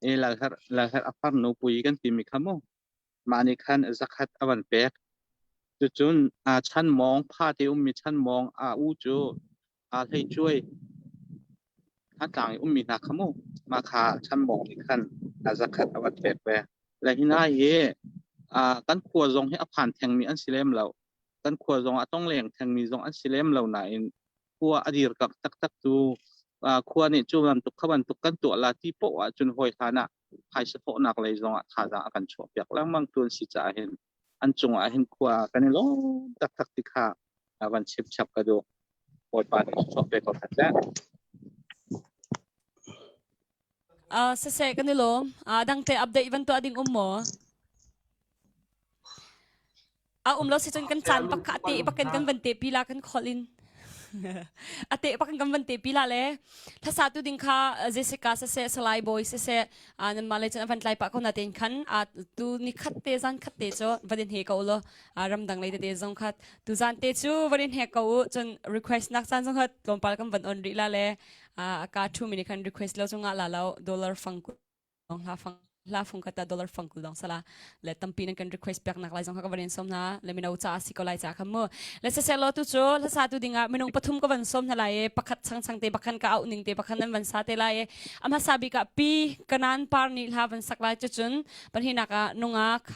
i lalherh lalherh a farnu pui kan timi kha mu mah nih khan zakhat a van pek cucun a chan mawng pha te ummi chan mawng a u cu a hlei cuai a tlang i ummi hna kha mu mah kha chan mawng nih khan a zakhat a van pek ve le hina hi kan khua zong hi a phan thengmi an si lem lo kan khua zong a tongleng thengmi zong an si lem lo nain khua a dirkamh taktak tu khua nih cu bantuk kha bantuk kan tuah la ti poh ahcun hawi hlan ah phaisa thawhnak lei zong ah thazaang a kan chuah piak lengmang tu an si caah hin an cungah hin khua kan i lawm taktak ti kha van chim chap ka duh Bawipa nih chuah pe ko hrat le Uh, siseh kan i lawm. Uh, dang te update van tuah ding um maw? A um lo si cun kan caan pak kha a te bakin kan van te pi la kan khol in. A te bakin kan van te pi la le thlasa tu ding kha Jessica siseh Salai Boy siseh nan mah le cun a van tlai pah ko na tein khan tu ni khat te zan khat te cu van in he ko lo ramdang lei tete zong khat tu zan te cu van in he ko u cun request nak caan zong khat tlawmpal kan van on rih la le ka thu mi nih khan request lo cu ngah la lo dollar fang hla fang hla fung kata dollar fang kul dong sala le tampi nan kan request pek nak lai zong kha ka van in som hna le mino ca si ko lai ca kha mu le se se lo tu cu hla sa tu dingah minung pathum ka van som hna lai e pakhat chang chang te pakhan ka au ning te pakhan nan van sa te lai e ama sa bik ah pi kanan par ni hla van sak lai cu cun panhinak ah nungak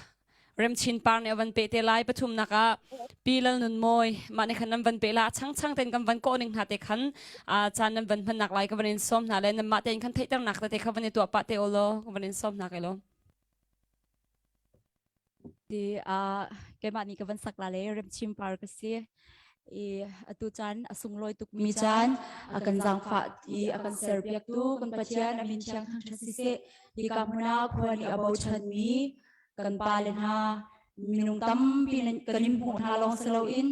Remchin par nih a van peh te lai pathumnak ah Pi Lal Nun Mawi mah nih khan nan van peh la chang chang ten kan van kawh ning hna te khan caan nan van hmannak lai ka van in sawm hna le nan mah tein khan theihternak tete kha van i tuah pah te u law ka van in sawm hna kai lo. Ti a keimah nih ka van sak la le Remchin par ka si i atu caan a sunglawi tuk mi caan a kan zaangfah i a kan serpiaktu kan Pathian a min thiang thangṭhat siseh hika hmun ah khua nih a bochanmi kan pale hna minung tampi kan in hmuh hna lawng si loin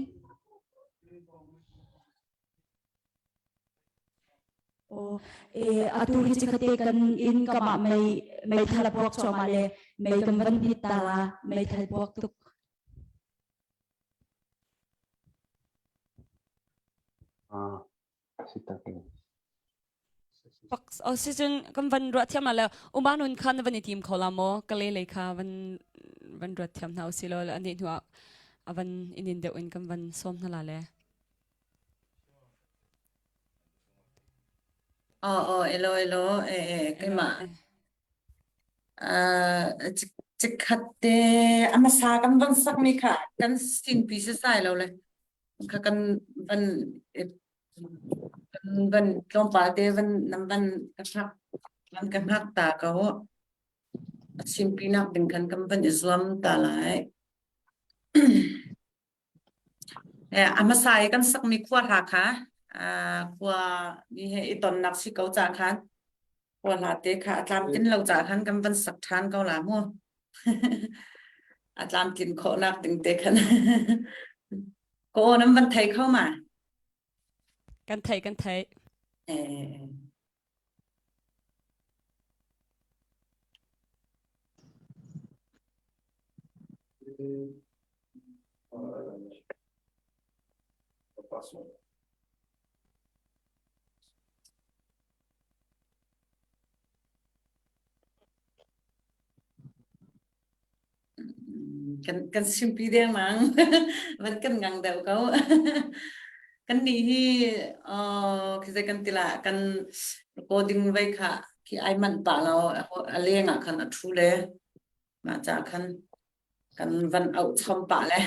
Oh, e atu hi chikhate kan in kama mei meithal a puak cuahmah le mei kan van hit ta la meithal puak tuk Ah, si tak e. Pak o si cun kan van ruah thiam la le uma nun kha na van i tim kho la maw ka le lei kha van van ruat thiam hna usih law ani hnu ah a van inin deuh in kan van sawm hna la le Oh, oh, elo, elo, eh, eh, keimah. Uh, Chikkhat te a hmasa kan van sakmi kha kan sinpi sisai lo le kha kan van kan van tlawmpal te van nan van ka hngak van ka hngak ta ko. A simpi nak ding khan kan van i zuam ta lai. A hmasa i kan sakmi khua hla kha khua ni he i tonnak si ko ca khan khua hla te kha a tlamtlin lo ca khan kan van sak ṭhan ko la mu. A tlamtlin khawhnak ding te khan. Ka aw nan van thei kho ma? Kan thei kan thei. Eh. Kan kan simpi dengmang. Van kan ngang deuh ko. Kan nih hi uh, khi zei kan ti la kan recording vei kha khi ai manh pah lo a leng ah khan a thu le mah ca khan kan van auh chom pah le.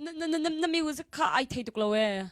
Na na na na music kha ai thei tuk lo ee.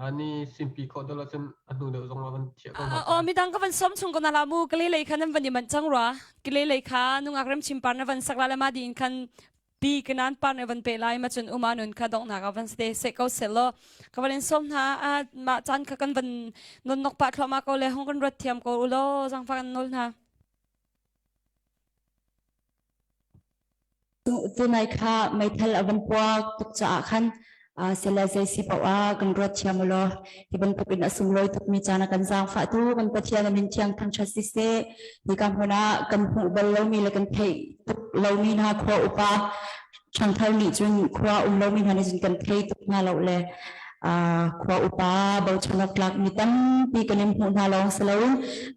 Ani simpi khawh deuh lo cun a hnu deuh zong ah van thiah ko hna. Aw midang ka van som chung ko na la mu kale lei kha nan van i manh cang rua kale lei kha nungak rem chim par na van sak la le ma di in khan pi kanan par na van pe lai ma cun uma nun kha donghnak ah van ste se ko se lo ka van in som hna a ma caan kha kan van non nok pa thluahmah ko le hong kan ruat thiam ko u law zangfa kan nawl hna. Tunai kha meithal a van puak tuk caah khan sele zei si paoh ah kan ruat thiam u law hi bantuk in a sunglawi tukmi caan a kan zaangfahtu kan Pathian a min thiang thangṭhat siseh hika hmun ah kan hmuh bal lomi le kan theih tuk lomi hna khua upa ṭhangthar nih cun khua um lomi hna nih cun kan thei tuk hna lo le khua upa bochan awk tlak mi tampi kan in hmuh hna lawng si loin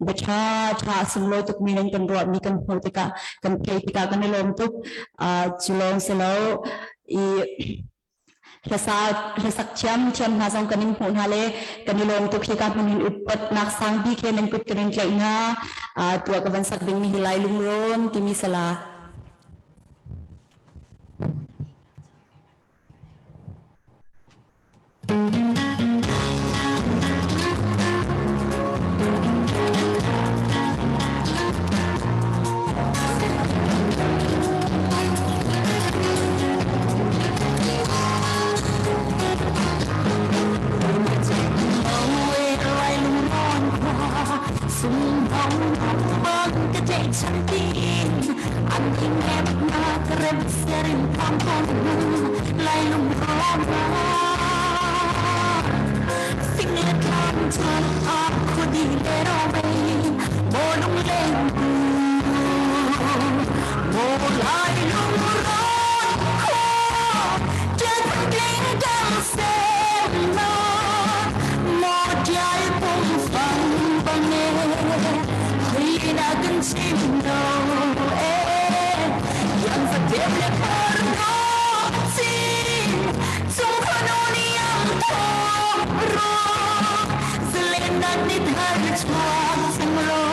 bia ṭha ṭha a sunglawi tukmi nan kan ruahmi kan hmuh tikah kan theih tikah kan i lawm tuk. Cu lawng si lo i hlasa hlasak thiam thiam hna zong kan in hmuh hna le kan i lawm tuk. Hika hmun in upatnak sang bik he nan kut kan in tlaih hna. Tuah ka van sak dingmi hi Lai Lungrawn timi sala. Sung bang ka chạy chẳng tin Anh hình em na rem serin tham con Lai lung ro na Sing le tlang chuan a khudi le ro mei Mo lung leng Mo lai lung ron kho Trên kinh đang xem nó Mo trái bung phang bang e Khi na kan chim đâu e Yang sa tiep le par no chin Chung khano ni ang thong ro Zalen ni thar chuak sang ro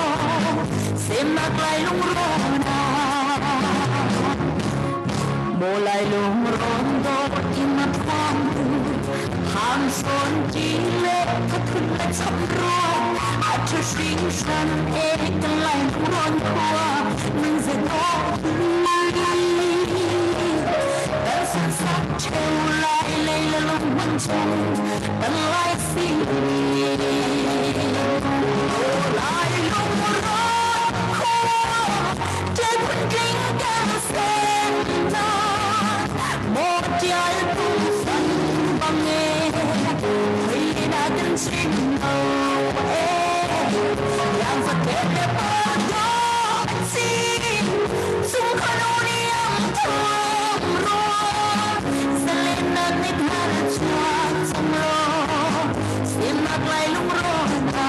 Xem nak lai lung ro na Mo lai lung ron do in a thong Ham son chi le ka thun le cham ro A chu sinh san e ka lai lung ron khua Nang ze do Tan san sắc treo lại lấy là lung man chung Tan lai si Lai lung ron khua Trên kinh can sen na Một trái tung phân bằng nghe Khi đã cần chim màu e Yang sa tiep le par do xin Sung khano ni ang thong ro Zalen ni thar chuak chang ro Sim nak lai lung ro na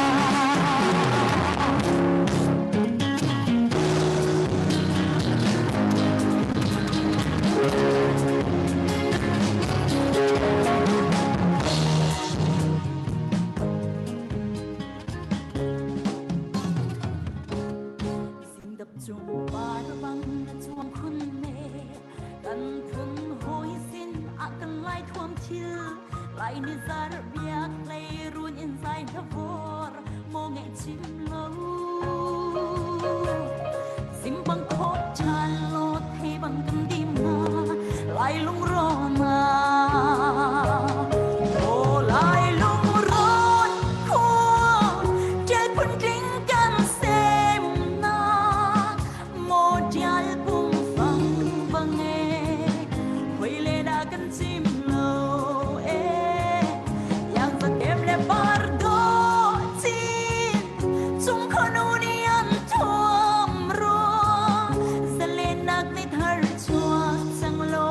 Dập chung par bang chuang khun me kan phun hoi sin a kan lai thuam thil lai ni zar biak lei run in zai na vor mo nge chim lo sim bang kho chan lo the bang kan dim na lai lung ro na o lai lung ron khua trời phun kinh kan xem na mo tial pung phang bang e huay le na kan chim lo e yang za kem le par do chin chung khonu ni an thuam ro zalen nak ni thar chuak chang lo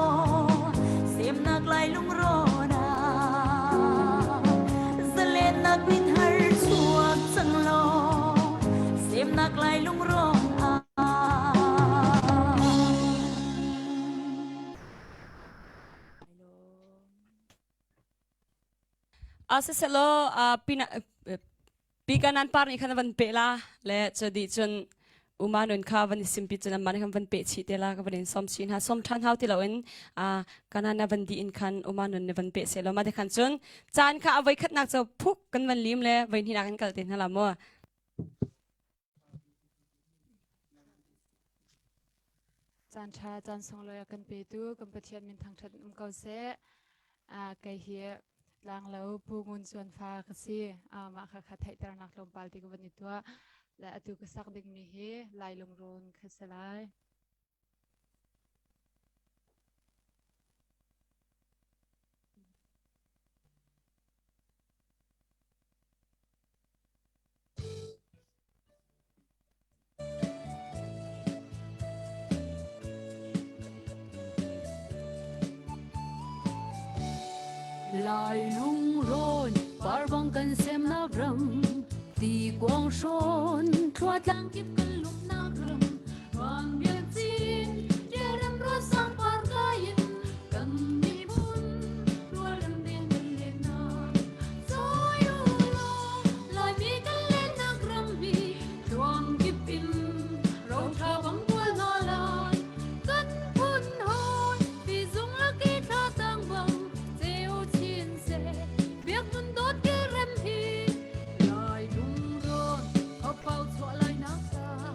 sem nak lai lung ro na zalen nak ni thar chuak chang lo sem nak lai lung ro na. Siselaw pina pikanan par nih khan a van peh la le cu dih cun uma nun kha van i simpi cun amah nih khan van peh chih te la ka van in som chih hna som ṭhan hau ti loin kanan a van dih in khan uma nun nih van peh seh law mah te khan cun caan kha a voi khatnak cu phuk kan van lim le voi hnihnak kan kal te hna la mu. Caan ṭha caan sunglawi a kan petu kan Pathian min thangṭhat in um ko seh. Kei hi tlanglo Pu Ngun Cuan fa ka si. Mah kha kha theihternak tlawmpal ti ka van i tuah. Le atu ka sak dingmi hi Lai lungrawn kha si lai. Lai lungrawn par bang kan semnak ram ti kuang hrawn thlua tlang kip kan lumnak ram ruang biak cin ram ro sang par kain kan miphun rual ram deng kan len na Zoi u law Laimi kan lennak ram hi tluang kip in ro tha bang bual na lai kan phun hawi pi zung laki thla tang bang ceu chin se biak nun dawt ke rem hi lai lungrawn khopau chuah lai nak caan.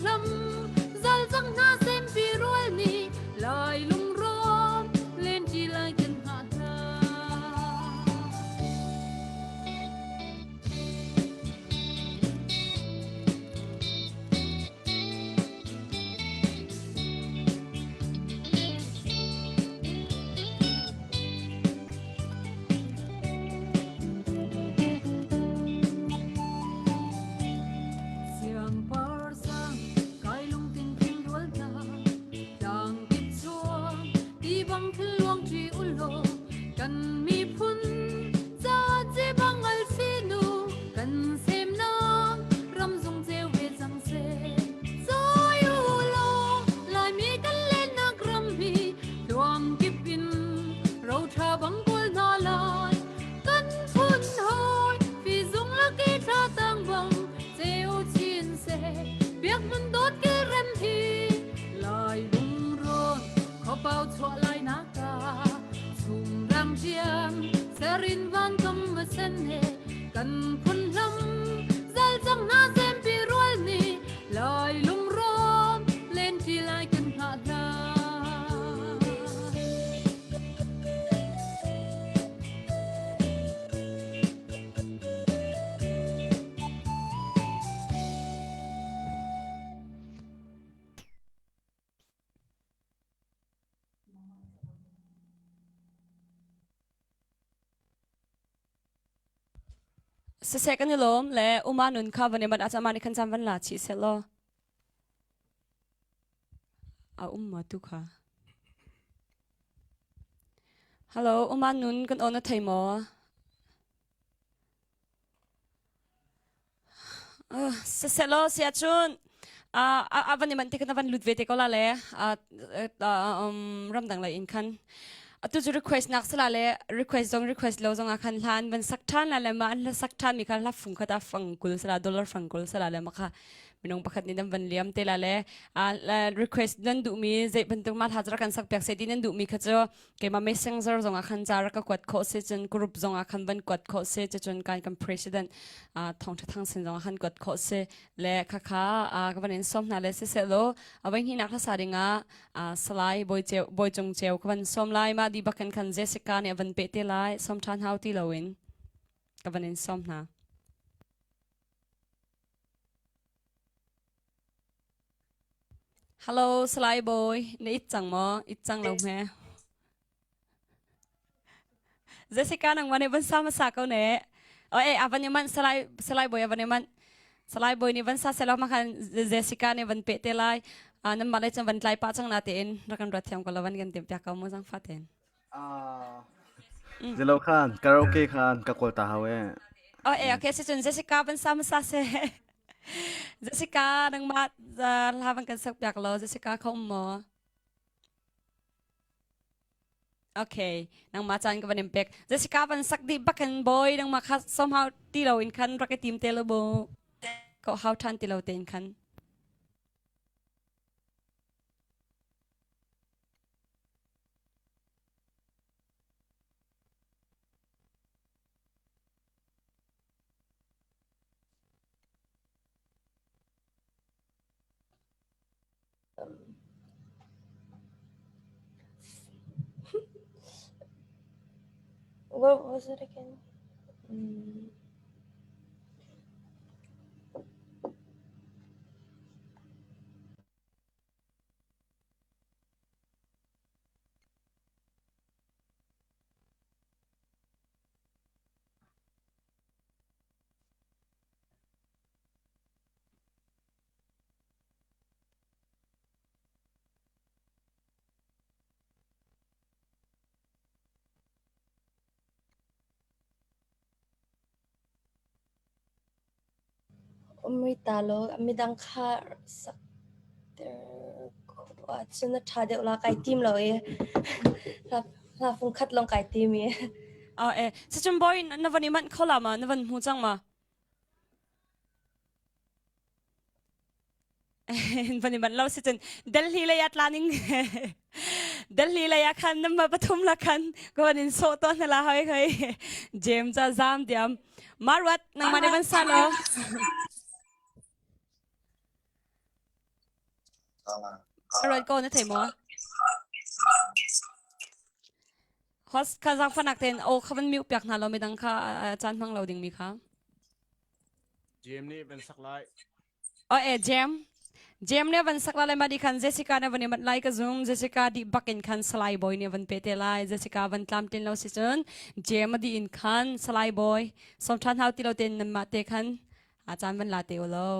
hlam zal cang hna sempi rual nih lai lungrawn lenṭi lai kan hngah hna. Siangpar sang kai lungtin phil rual hna tlang kip chuang ti bang thil luang ṭi ulaw kan miphun ca ce bang al sinu kan semnak ram zung ceu ve cang seh Cawi ulaw Laimi kan lennak ram hi tluang kip in roṭha bang kawl hna lai. Kan phun hawi fizung lak i thla tang bang ceu chin seh. Biak hmun dawt kilrem hi Lai lungrawn khuapau chuah lai nak ah chung rang ṭiam serin van kam ma sen he kan phun hlam zal cang hna sempi rual nih Lai lungrawn lenṭi lai kan hngah hna. Siseh kan i lawm le uma nun kha van i mat ah mah nih khan caan van la chih seh law. A um ma tu kha. Hello, uma nun kan aw na thei maw? Siseh law si ahcun a van i manh tik in a van lut ve te ko la le ramdang lei in khan atu cu request nak sala le request zong request lo zong ah khan hlan van sak ṭhan la le ma an hla sak ṭhan mi kha hla fung khat ah fang 20 sala dollar fang 20 sala le ma kha minung pakhat nih nan van liam te la le request nan duhmi zei bantuk ma hla cu kan sak piak se ti nan duhmi kha cu keimah messenger zong ah khan ca rak ka kuat khawh si cun group zong ah khan van kuat khawh si cun kan kan president thawngtha thang sin zong ah khan kuat khawh si le khakha ka van in sawm hna le siseh law avai hnih nak hlasa ding ah salai bawi ceu bawi cung ceu ka van sawm lai ma di bakin khan Jessica nih a van pe te lai sawm than hau ti loin ka van in sawm hna Hello, Salai Bawi. Na it cang maw? It cang lo hme. Jessica nang mane van sa masa ko ne. O e avan yaman Salai Salai Bawi avan yaman. Salai Bawi nih van sa selo ma khan Jessica nih van pe te lai. Nan mah le cun van tlai pa cang na tein rakan ruat thiam ko lo van kan tim piak ko mu zang fa ten. Zelo khan karaoke khan ka kawl ta hau e. Oh eh okay si cun Jessica van sa hmasa se. Jessica nangmah hla van kan sak piak lo Jessica kho um maw? Okay, nangmah caan ka van in pek. Jessica van sak dih bakin boy nangmah kha somehow ti lo in khan rak i tim te lo bu. Ko hau than ti lo tein khan. What was it again? Mm. Um rih ta law midang kha sakter khawh ahcun a ṭha deuh la kai tim lo i hla fung khat lawng kai tim i. Ah eh sicun boy na van i manh kho la ma na van hmu cang ma? Van i manh lo si cun Delhi lei ah tlaning Delhi lei ah khan nama pathum la khan ka van in sawh tawn hna la hoi hoi James ca zam diam Marwat nangmah nih van sa lo. Alright ko na thei maw? Host kha zaangfahnak tein aw kha van mute piak hna law midang kha caan hmang lo dingmi kha. Jam nih van sak lai. Oh eh Jam. Jam nih van sak la le madi khan Jessica na van i mat lai ka zum. Jessica di bak in khan Salai Boy nih van pe te lai. Jessica van tlam tin lo si cun Jam a di in khan Salai Boy som than hau ti lo ten nan mah te khan a caan van la te u lo.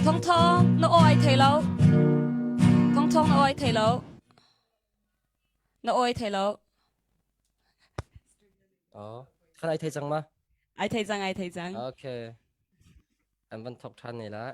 Thong thong na aw ai thei lo. Thong thong na aw ai thei lo. Na aw ai thei lo. Oh, khan ai thei cang ma? Ai thei cang, ai thei cang. Okay. An van thok ṭhan ne la.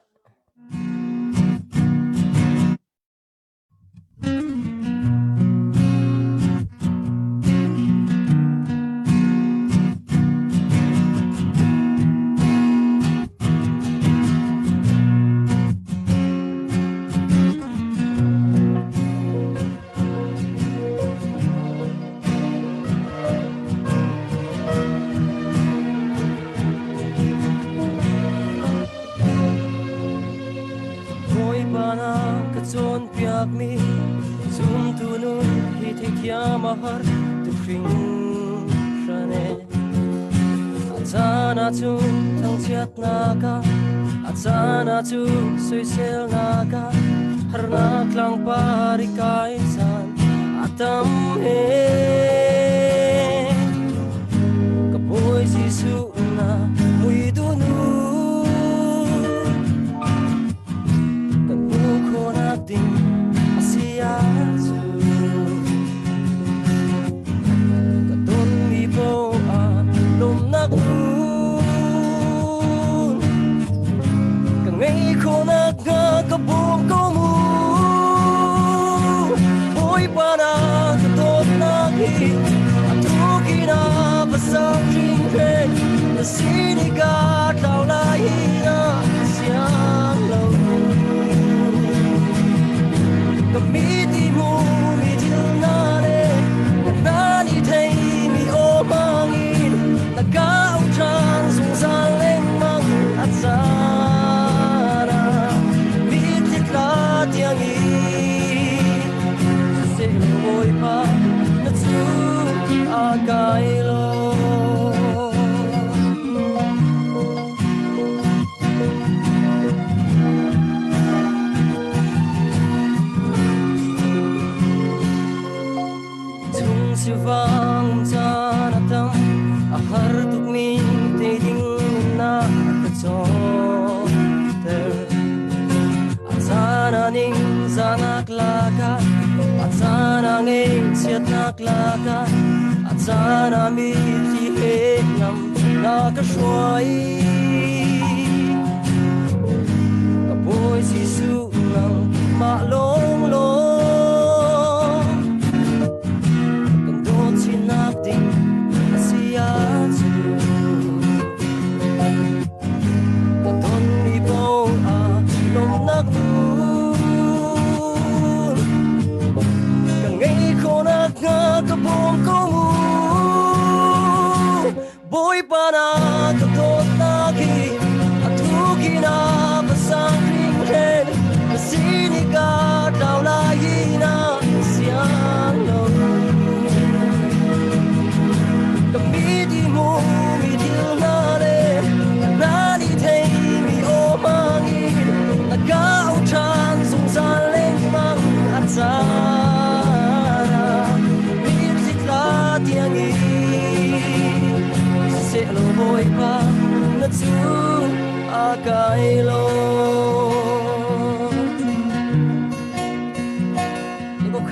Bawipa na ka cawnpiakmi zumtu nun hi theithiam a har tuk hringhran e. A caan ahcun thangchiatnak ah, a caan ahcun soiselnak ah, harnak tlangpar i kai caan a tam he. Ka Bawi Jesuh na mui dunu kan hmuh khawhnak ding a si ahcun ka tonmi poah lawmnak nun ka ngei khawhnak hnga ka bawm ko mu Bawipa na ka dawtnak hi a tukin a pasal hringhren na sin i ka tlau lai na siang lo ka mi ti mu mi thil na le na ni thei mi o mangin na ka au ṭhan zungzal lengmang a caan ah mitthli tla tiang in siseh Bawipa na cung a kai lo. Chung sivang caan a tam a har tukmi te ding na ka cawnter a caan a ning zanak laka a caan a ngei chiatnak laka a caan a mi thi he lam na ka hruai ka Bawi Jesuh nang mah lawng lawng kan dawt chinnak ding a si ahcun ka tonmi poah lawmhnak nun ka ngei khawhnak hnga ka bawm ko mu Bawipa na ka dawtnak. cu a kai lawm.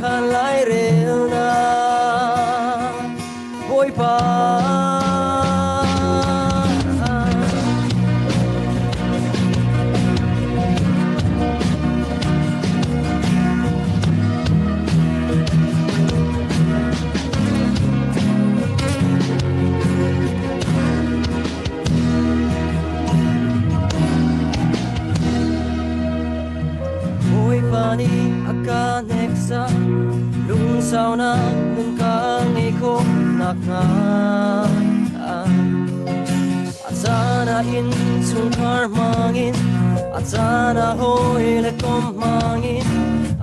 Khan lai relnak Bawipa. Bawipa nih a ka hneksak lungsaunak nun ka ngei khawh nakhnga. A caan ah innchungkhar hmangin, a caan ah hawi le kom hmangin,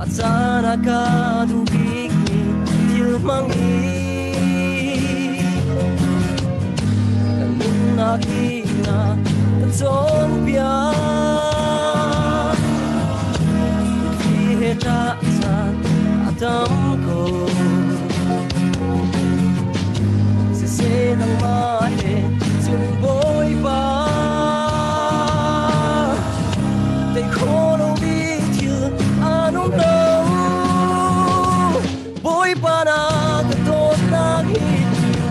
a caan ah ka duh bikmi thil hmangin. Ka nunnak hi na ka cawnpiak. Hi he ṭah caan a tam ko. Siseh nangmah he cun Bawipa tei kho lomi thil an um lo. Bawipa na ka dawtnak hi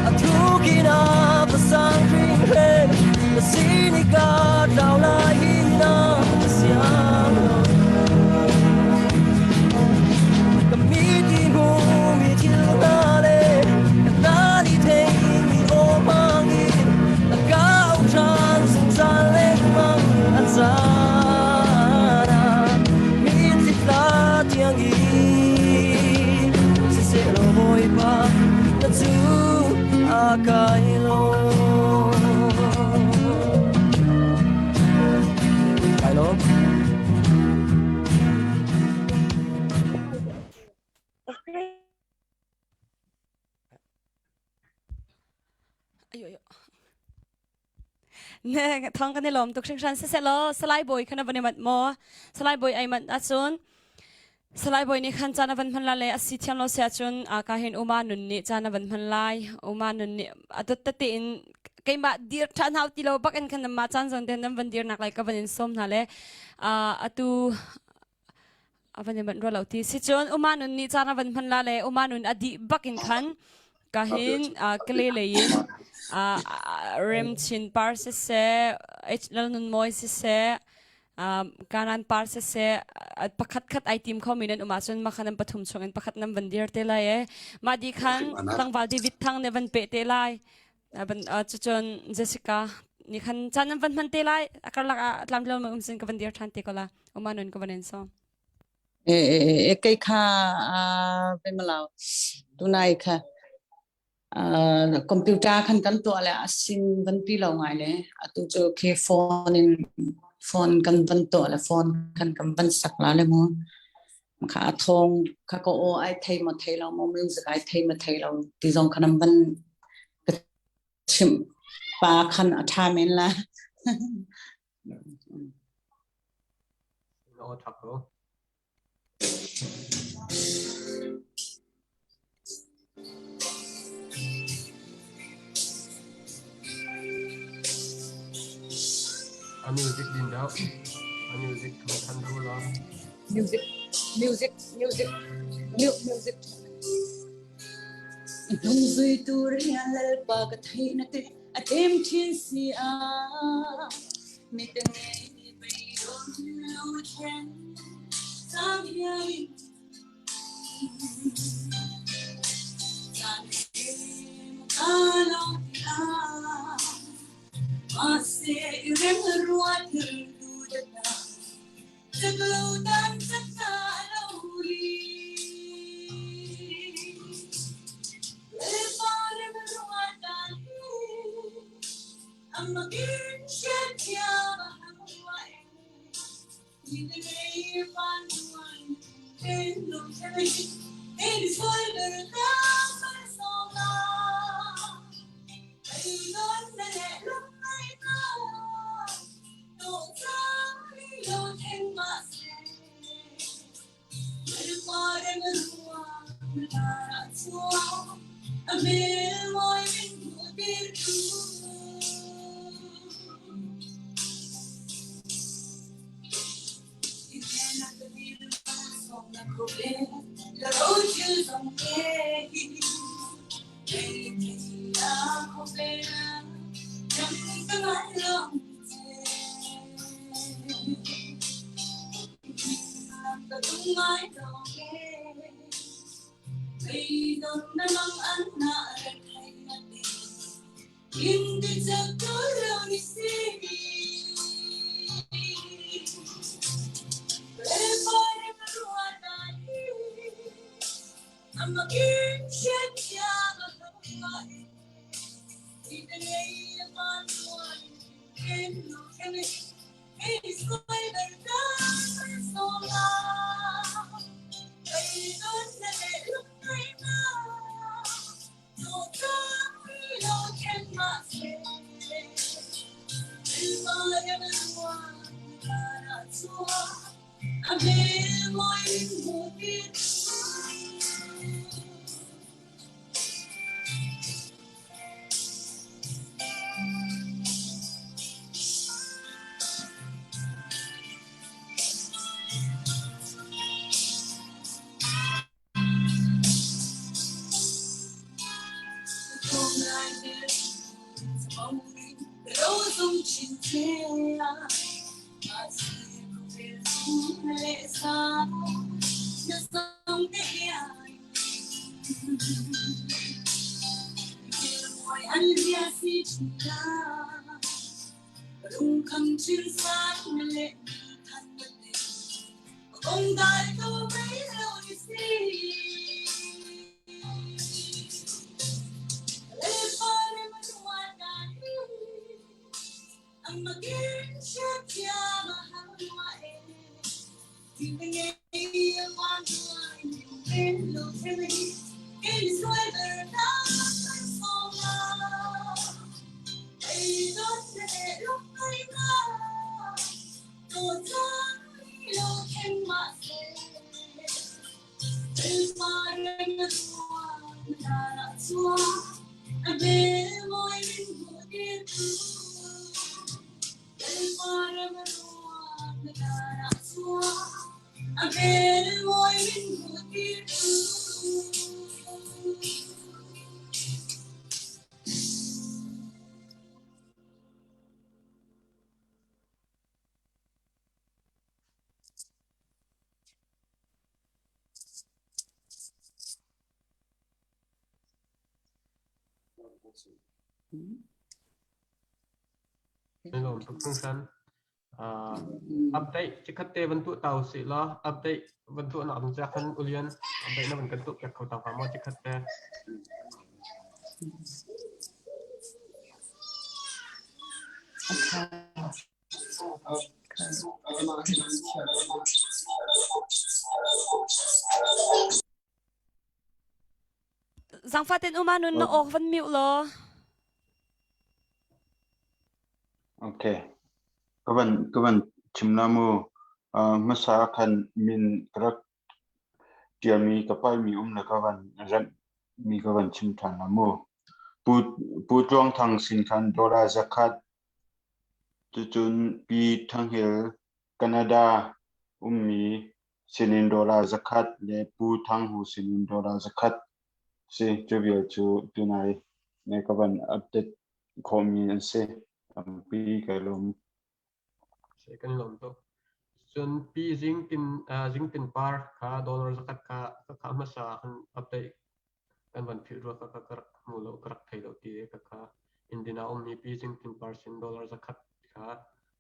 a thuk in a va sang hringhran na sin i ka tlau lai hi na ka siang lo. Ka mit i hmumi thil hna le ka hna nih theimi aw hmangin na ka auh ṭhan zungzal lengmang a caan ah mitthli tla tiangin siseh law Bawipa na cu a kai lawm. Kai lawm. Ayo ayo. Ne thong kan i lawm tuk hringhran siseh law Salai Bawi khan a van i manh maw? Salai Bawi ai manh ahcun Salai Bawi nih khan caan a van hman la le a si thiam lo si ahcun ka hin Uma nun nih caan a van hman lai. Uma nun nih a dot tete in keimah dir ṭhan hau ti lo bak in khan mah caan zawn te nan van dir nak lai ka van in sawm hna le atu a van i manh rua lo ti si cun uma nun nih caan a van hman la le uma nun a dih bak in khan ka hin kale lei in remchin par siseh H Lal Nun Mawi siseh kanan par siseh pakhat khat ai tim kho mi nan um ahcun makhan an pathum chung in pakhat nan van dir te lai e mah di khan tlangval David Thang ne van pe te lai cucun Jessica ni khan caan nan van hman te lai a karlak ah tlamtlo ma um sin ka van dir than te ko la uma nun ka van in so E kei kha vemalau tunai kha computer khan kan tuah le asin van pi lo ngai le atu cu khi phone in phone kan van tuah le phone khan kan van sak la le mu kha a thong kha ko o ai thei mo thei lo mo music ai thei mo thei lo ti zong khan van ka chim pa khan a tha men la Aw ṭha ko. A music din deuh. A music thawng than deuh la. Music, music, music, music. Hnungzui tur hian lalpa ka theih na te a tlem thin si a mi te ngei beidawng lo thleng cang hian caan ka lo ti a mahse i rem ruat tu da ta chak lo tan chak ta lo ri Lawm tuk hringhran. Uh, update cikhat te van tuah ta usih law update van tuah nak ding ca khan ulian update na van kan tuah piak kho ta hnga maw cikhat te. Zangfah ten uma nun na awk van mute law. Okay. Ka van ka van chim la mu. Uh, hmasa khan min ka rak ṭialmi ka paihmi um le ka van remhmi ka van chim ṭhan la mu. Pu Pu Tluang Thang sin khan dollar zakhat cucun Pi Thang Hill Canada ummi sinin dollar zakhat le Pu Thang Hu sinin dollar zakhat si cu vial cu tunai ne ka van update khawhmi an si. Tampi kai lawm. Se kan lawm tuk. Cun Pi Zing Tin Zing Tin Par kha dollar zakhat kha ka kha hmasa kan update kan van philh rua ka ka rak hmu lo ka rak thei lo ti ka kha Indiana ummi Pi Zing Tin Par sin dollar zakhat kha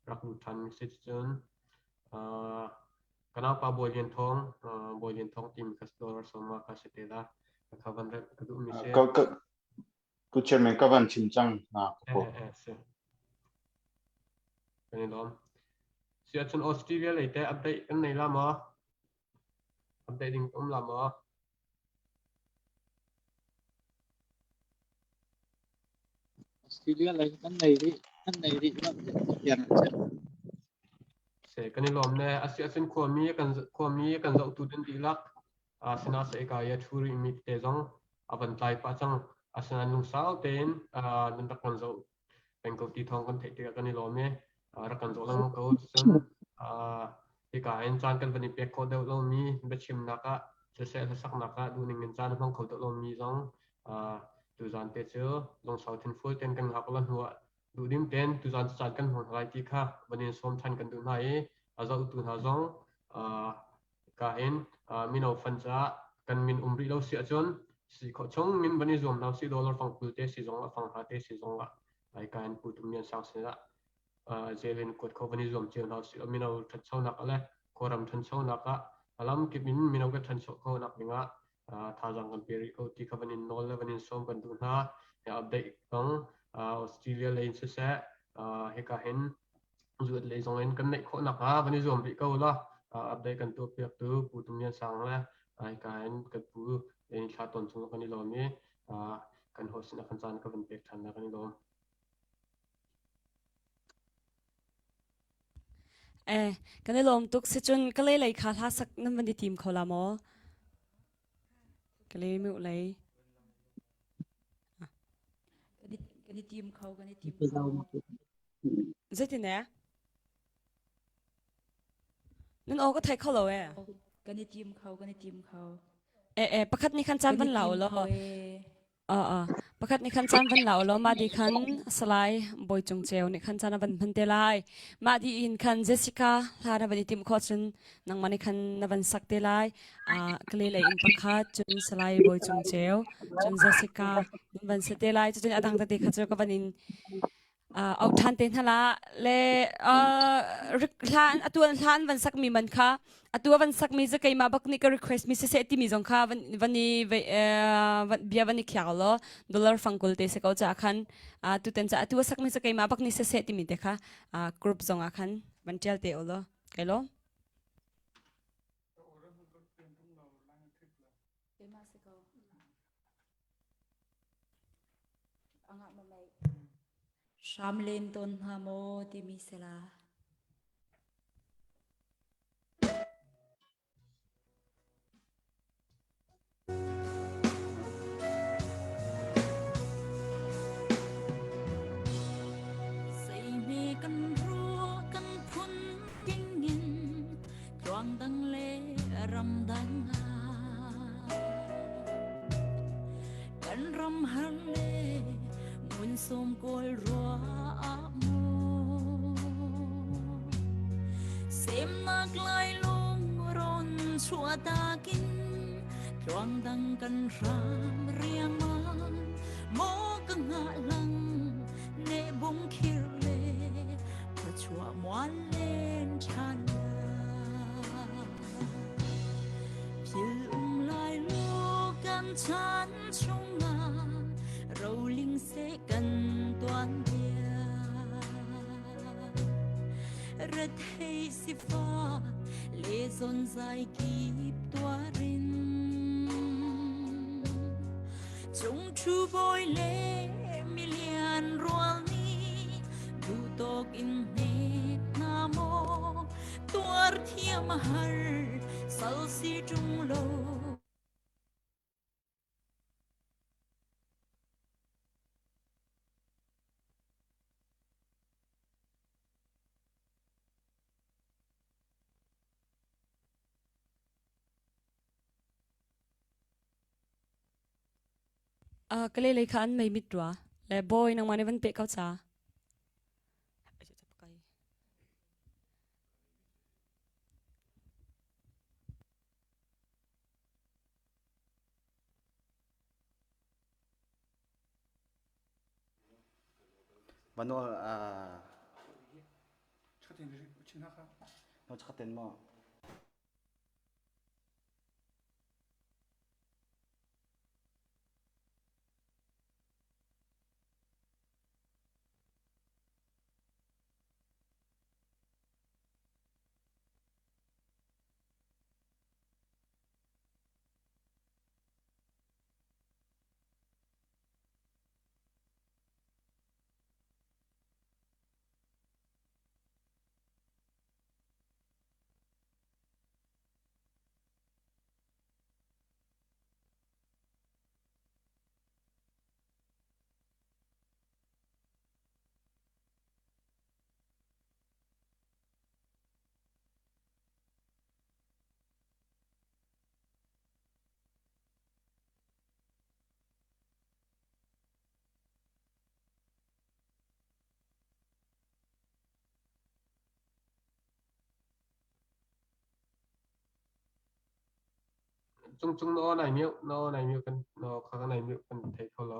rak lut ṭhan si cun ka naupa Bawi Lian Thawng Bawi Lian Thawng timi kha dollar sawma kha si te la ka kha van remh ka duhmi si. Ka ka Pu Chairman ka van chim cang hna ka po. Eh, si. Kan i lawm. Si ahcun Australia lei te update kan nei la maw? Update ding um la maw? Australia lei kan nei rih kan nei rih lo tiang an Se kan i lawm ne asi ahcun khuami kan khuami kan zohtu din dihlak asina se ka ya thu rih mi te zong a van tlai pah cang asinain lungsau tein nan rak kan zoh peng ko ti thawng kan theih tikah kan i lawm i rak kan zoh lengmang ko cun hika in caan kan van i pek khawh deuh lomi biachimnak ah siseh hlasaknak ah duhning in caan a hmang kho deuh lomi zong tuzaan te cu lungsau thinfual tein kan hngak la hnu ah duhdim tein tuzaan caan kan hmang lai ti kha van in sawm ṭhan kan duh hna i a zohtu hna zong ka in mino fan caah kan min um rih lo si ahcun si khawh chung min van i zuam hna si dollar fang kul te si zong ah fang ha te si zong ah ai ka in pu tum lian sang sin ah zel in kuat kho van i zuam cio hna si mino ṭhanchonak le khuaram ṭhanchonak ah alam kip in mino ka ṭhancho kho nak ding ah. thazaang kan pe rih ko ti kha van in nawl le van in sawm kan duh hna. Update kong Australia lei in siseh hika hin zuat lei zong in kan neih khawh nakhnga van i zuam rih ko la. Update kan tuah piaktu Pu Tum Lian Sang le hika hin kan pu thla tawn chung kan i lawm i kan host sin a kan caan ka van pek ṭhan na kan i lawm. Eh, kan i lawm tuk. Sicun Kalay lei kha hla sak nan van i tim kho la maw? Kalay mu lei. Kan i tim kho, kan i tim kho. Zeitin eh? Nan aw ka thei kho lo eh. Kan i tim kho, kan i tim kho. Eh eh pakhat nih khan caan van la u law. Pakhat nih khan caan van la u law mah di khan Salai Bawi Cung Ceu nih khan caan a van hman te lai. Mah di in khan Jessica hla na van i timh khawh cun nangmah nih khan na van sak te lai. Kale lei in pakhat cun Salai Bawi Cung Ceu cun Jessica nan van sa te lai. Cucun a dang tete kha cu ka van in auh ṭhan te hna la le hlan atu an hlan van sakmi man kha atu a van sakmi cu keimah bak nih ka request mi siseh timi zong kha van van i bia van i khiak law dollar fangkul te se ko ca khan tuten ca atu a sakmi cu keimah bak nih siseh timi te kha group zong ah khan van ṭial te u law kai lo Keimah si ko. Angah ma mei. Hram len tawn hna maw timi sela. Zeihme kan ruah kan phun dingin tluang dang le ramdang ah kan ram har le ngun sawm kawl ruah mu semnak lai lung ron chuah takin tluang dang kan hram riangmang maw ka ngah lang ne bung khir le khuachuah mual len ṭhan Phil um lai lu kan chan chungah roling se kan tuan bia Rethei sifa le zon zai kip tuarin Chung thu bawi le milian rual nih duh tawk in hnek hna maw tuar thiam a har sal si ṭung lo. Ka lei kha an mei mit rua. Le bawi nangmah nih van peh ko ca. Manual no chakaten mo. Cung cung na aw nai mioh na aw nai mioh kan na aw kha nai mioh kan thei kho lo.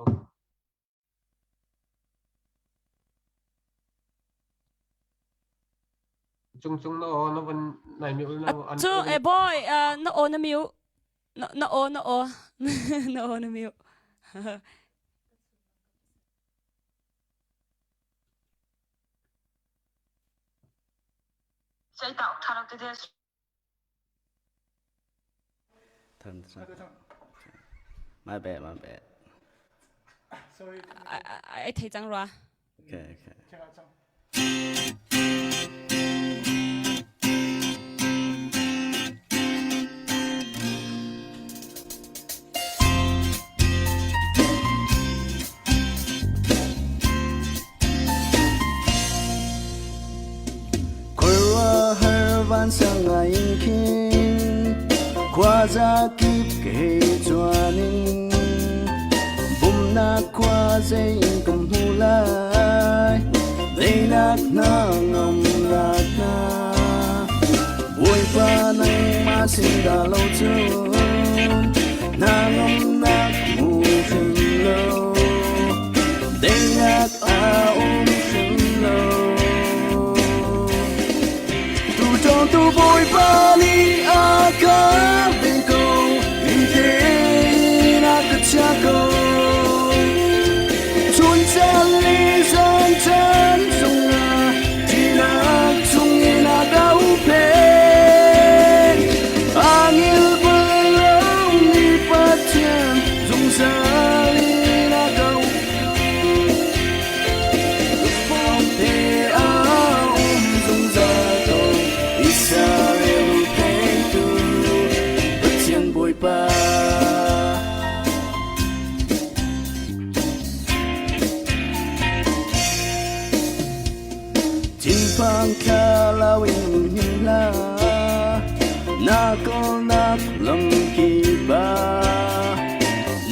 Cung cung na aw na van nai mioh na Cu eh boy na aw na mioh. Na na aw na aw na aw na mute. My bad, my bad. Sorry. Ai thei cang rua. Okay, okay. Khuaruahhar vansang ngai in khin khuaza kip ke chuan in bumnak khua zei in kum hmu lai Deinak na ngam rat na Bawipa nangmah sin dah lo cun na ngamnak hmu hrim lo Deinak a um hrim lo Tu tu Bawipa nih a ka ven ko in tein a ka chia ko Chun caan le zan caan zongah ṭihnak chungin a ka huppheng. Angel bal lomi Pathian zungzal in a ka Lungpawngte a um zungzal ko Israel hupphengtu Pathian Bawipa. Thinphang thlalau in him hlah, na kawlnak lamkip ah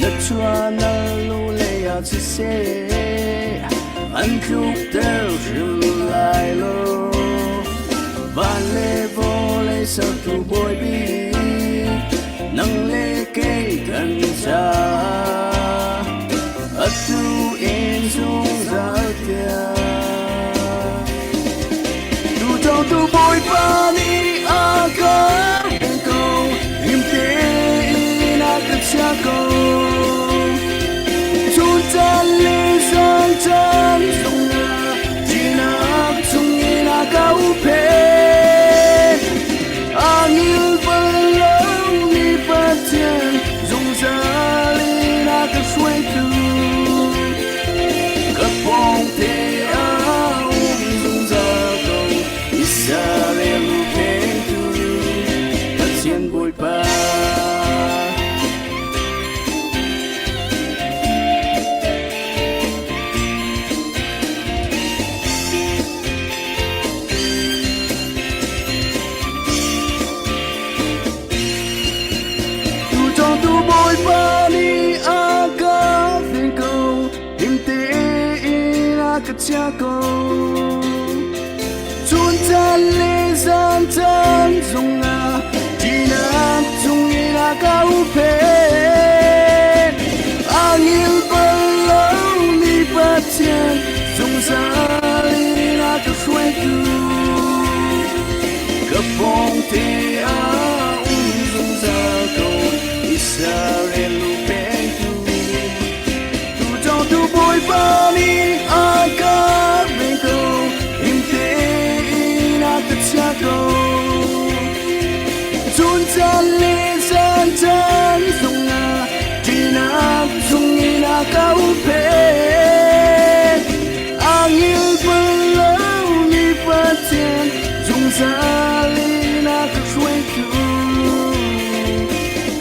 na chuah na lu lei ah siseh, an tlukter hrim lai lo. Van le vawlei sertu Bawi bik, nang le kei kan caah atu in zungzal tiang. Tu Bawipa nih a ka ven ko, him tein a ka chia ko. Chun caan le zan caan zongah ṭihnak chungin a ka huppheng. Angil bal lomi Pathian zungzal in a ka hruaitu. Ka pawngte ah um zungzal ko Israel hupphengtu Pathian Bawipa. Tu Bawipa nih a ka ven ko, him tein a ka chia ko. Chun caan le zan caan zongah ṭihnak chungin a ka huppheng. Angil bal lomi Pathian zungzal in a ka hruaitu. Ka pawngte ah um zungzal ko Israel hupphengtu. Tu Bawipa nih a ka ven ko, him tein a ka chia ko. Chun caan le zan caan zongah ṭihnak chungin a ka huppheng. Angil bal lomi Pathian zungzal in a ka hruaitu.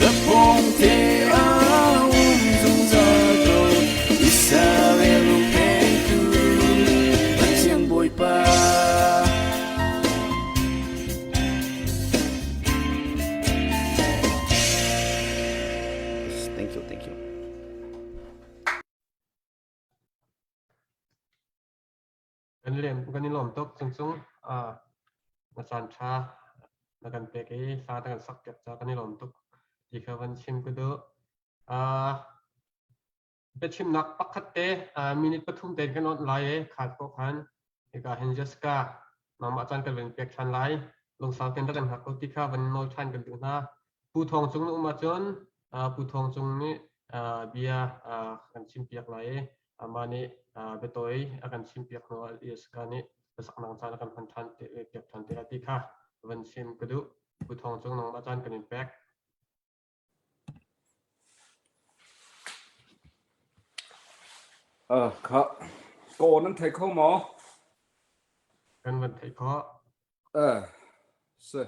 Ka pawngte ah um zungzal ko Israel hupphengtu Pathian Bawipa. Thank you, thank you. Kan lem kan i lawm tuk cungcung na caan ṭha na kan pek i hla na kan sak piak ca kan i lawm tuk ti kha van chim ka duh. Biachimnak pakhat te minute pathum tein kan awnh lai i khat ko khan hika hin Jessica nangmah caan kan van pek ṭhan lai. Lungsau tein rak kan hngak ko ti kha van nawl ṭhan kan duh hna. Pu Thawng Cung na um ahcun Pu Thawng Cung nih bia kan chimpiak lai i amah nih biatawi a kan chimpiak hnu ah Jessica nih hlasaknak caan a kan hman ṭhan te piak ṭhan te lai ti kha van chim ka duh. Pu Thawng Cung nangmah caan kan in pek. Uh, kha ko nan thei kho maw? Kan van theih khawh. Eh, si.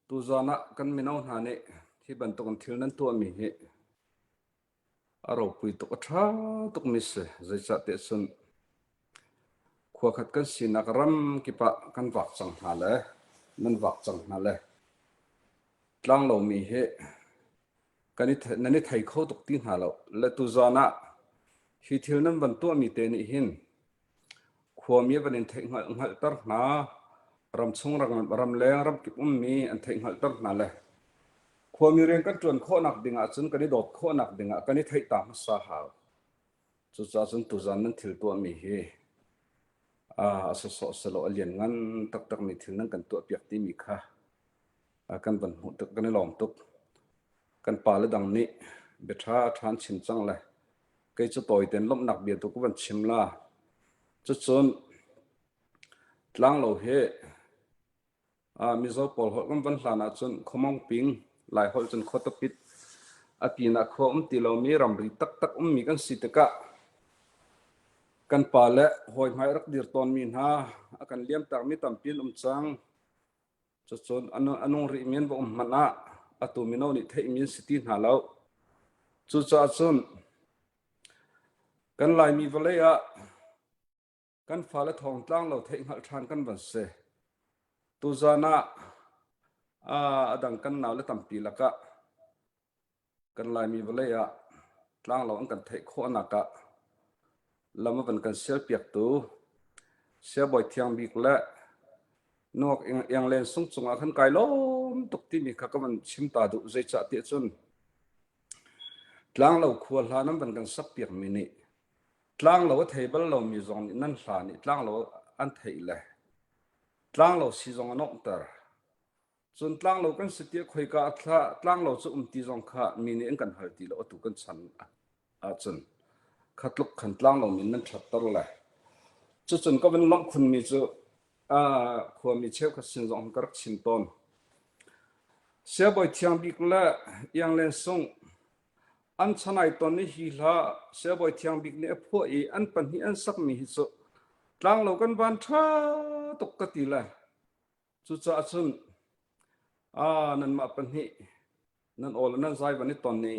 Tuzan ah kan mino hna nih hi bantuk in thil nan tuahmi hi a ropui tuk a ṭha tukmi si. Zeicahtiah cun khua khat kan sinak ram kip ah kan vak cang hna le nan vak cang hna le tlanglomi hi kan i nan i thei kho tuk ti hna lo. Le tuzan ah hi thil nan van tuahmi te nih hin Khuami van in theih hngalhter hna, ramchung ramleng ramkip ummi an theih hngalhter hna le khuami rian kan ṭuan khawhnak ding ahcun kan i dawt khawhnak ding ah kan i theih ta hmasa hau. Cucaah cun tuzan nan thil tuahmi hi a sawsawh selaw a lianngan taktakmi thil nan kan tuahpiak timi kha kan van hmuh tuk kan i lawm tuk. Kan pale dang nih bia ṭha ṭha an chim cang le kei cu tawi tein lawmhnak bia tu ka van chim la. Cucun tlanglo hi Mizo pawl holh kan van hlan ahcun khuamong ping Lai holh cun khuatapit a pinah khua um ti lomi ramri taktak ummi kan si tikah kan pa le hawi hmai rak dir tawnmi hna a kan liamtakmi tampi an um cang. Cucun a nung rihmi an va um hmanh ah atu mino nih theihmi an si ti hna lo. Cucaah cun kan Laimi vawlei ah kan fale thawngtlang lo theih hngalh ṭhan kan van si. Tuzan ah a dang kan naule tampi lakah Kan Laimi vawlei ah tlanglo an kan theih khawhnak ah lam a van kan sialpiaktu Siabawi Thiang Bik le Nuak Ianglen Sung cungah khan kai lawm tuk timi kha ka van chim ta duh. Zeicah tiah cun tlanglo khua hla nan van kan sakpiakmi nih tlanglo a thei bal lomi zong nih nan hla nih tlanglo an theih le tlanglo si zong a nuamhter. Cun tlanglo kan si tiah khoika ah thlah tlanglo cu um ti zong kha mi nih an kan hal ti lo atu kan chan ahcun kha tluk khan tlanglo min nan ṭhatter le cucun ka van lawmh khunmi cu khuami cheukhat sin zong ka rak chim tawn. Siabawi Thiang Bik le Ianglen Sung an chanai ton i hi hla Siabawi Thiang Bik nih a phuah i an pahnih an sakmi hi cu tlanglo kan van ṭha tuk ka ti le Cucaah cun nanmah pahnih nan aw le nan zai van i ton i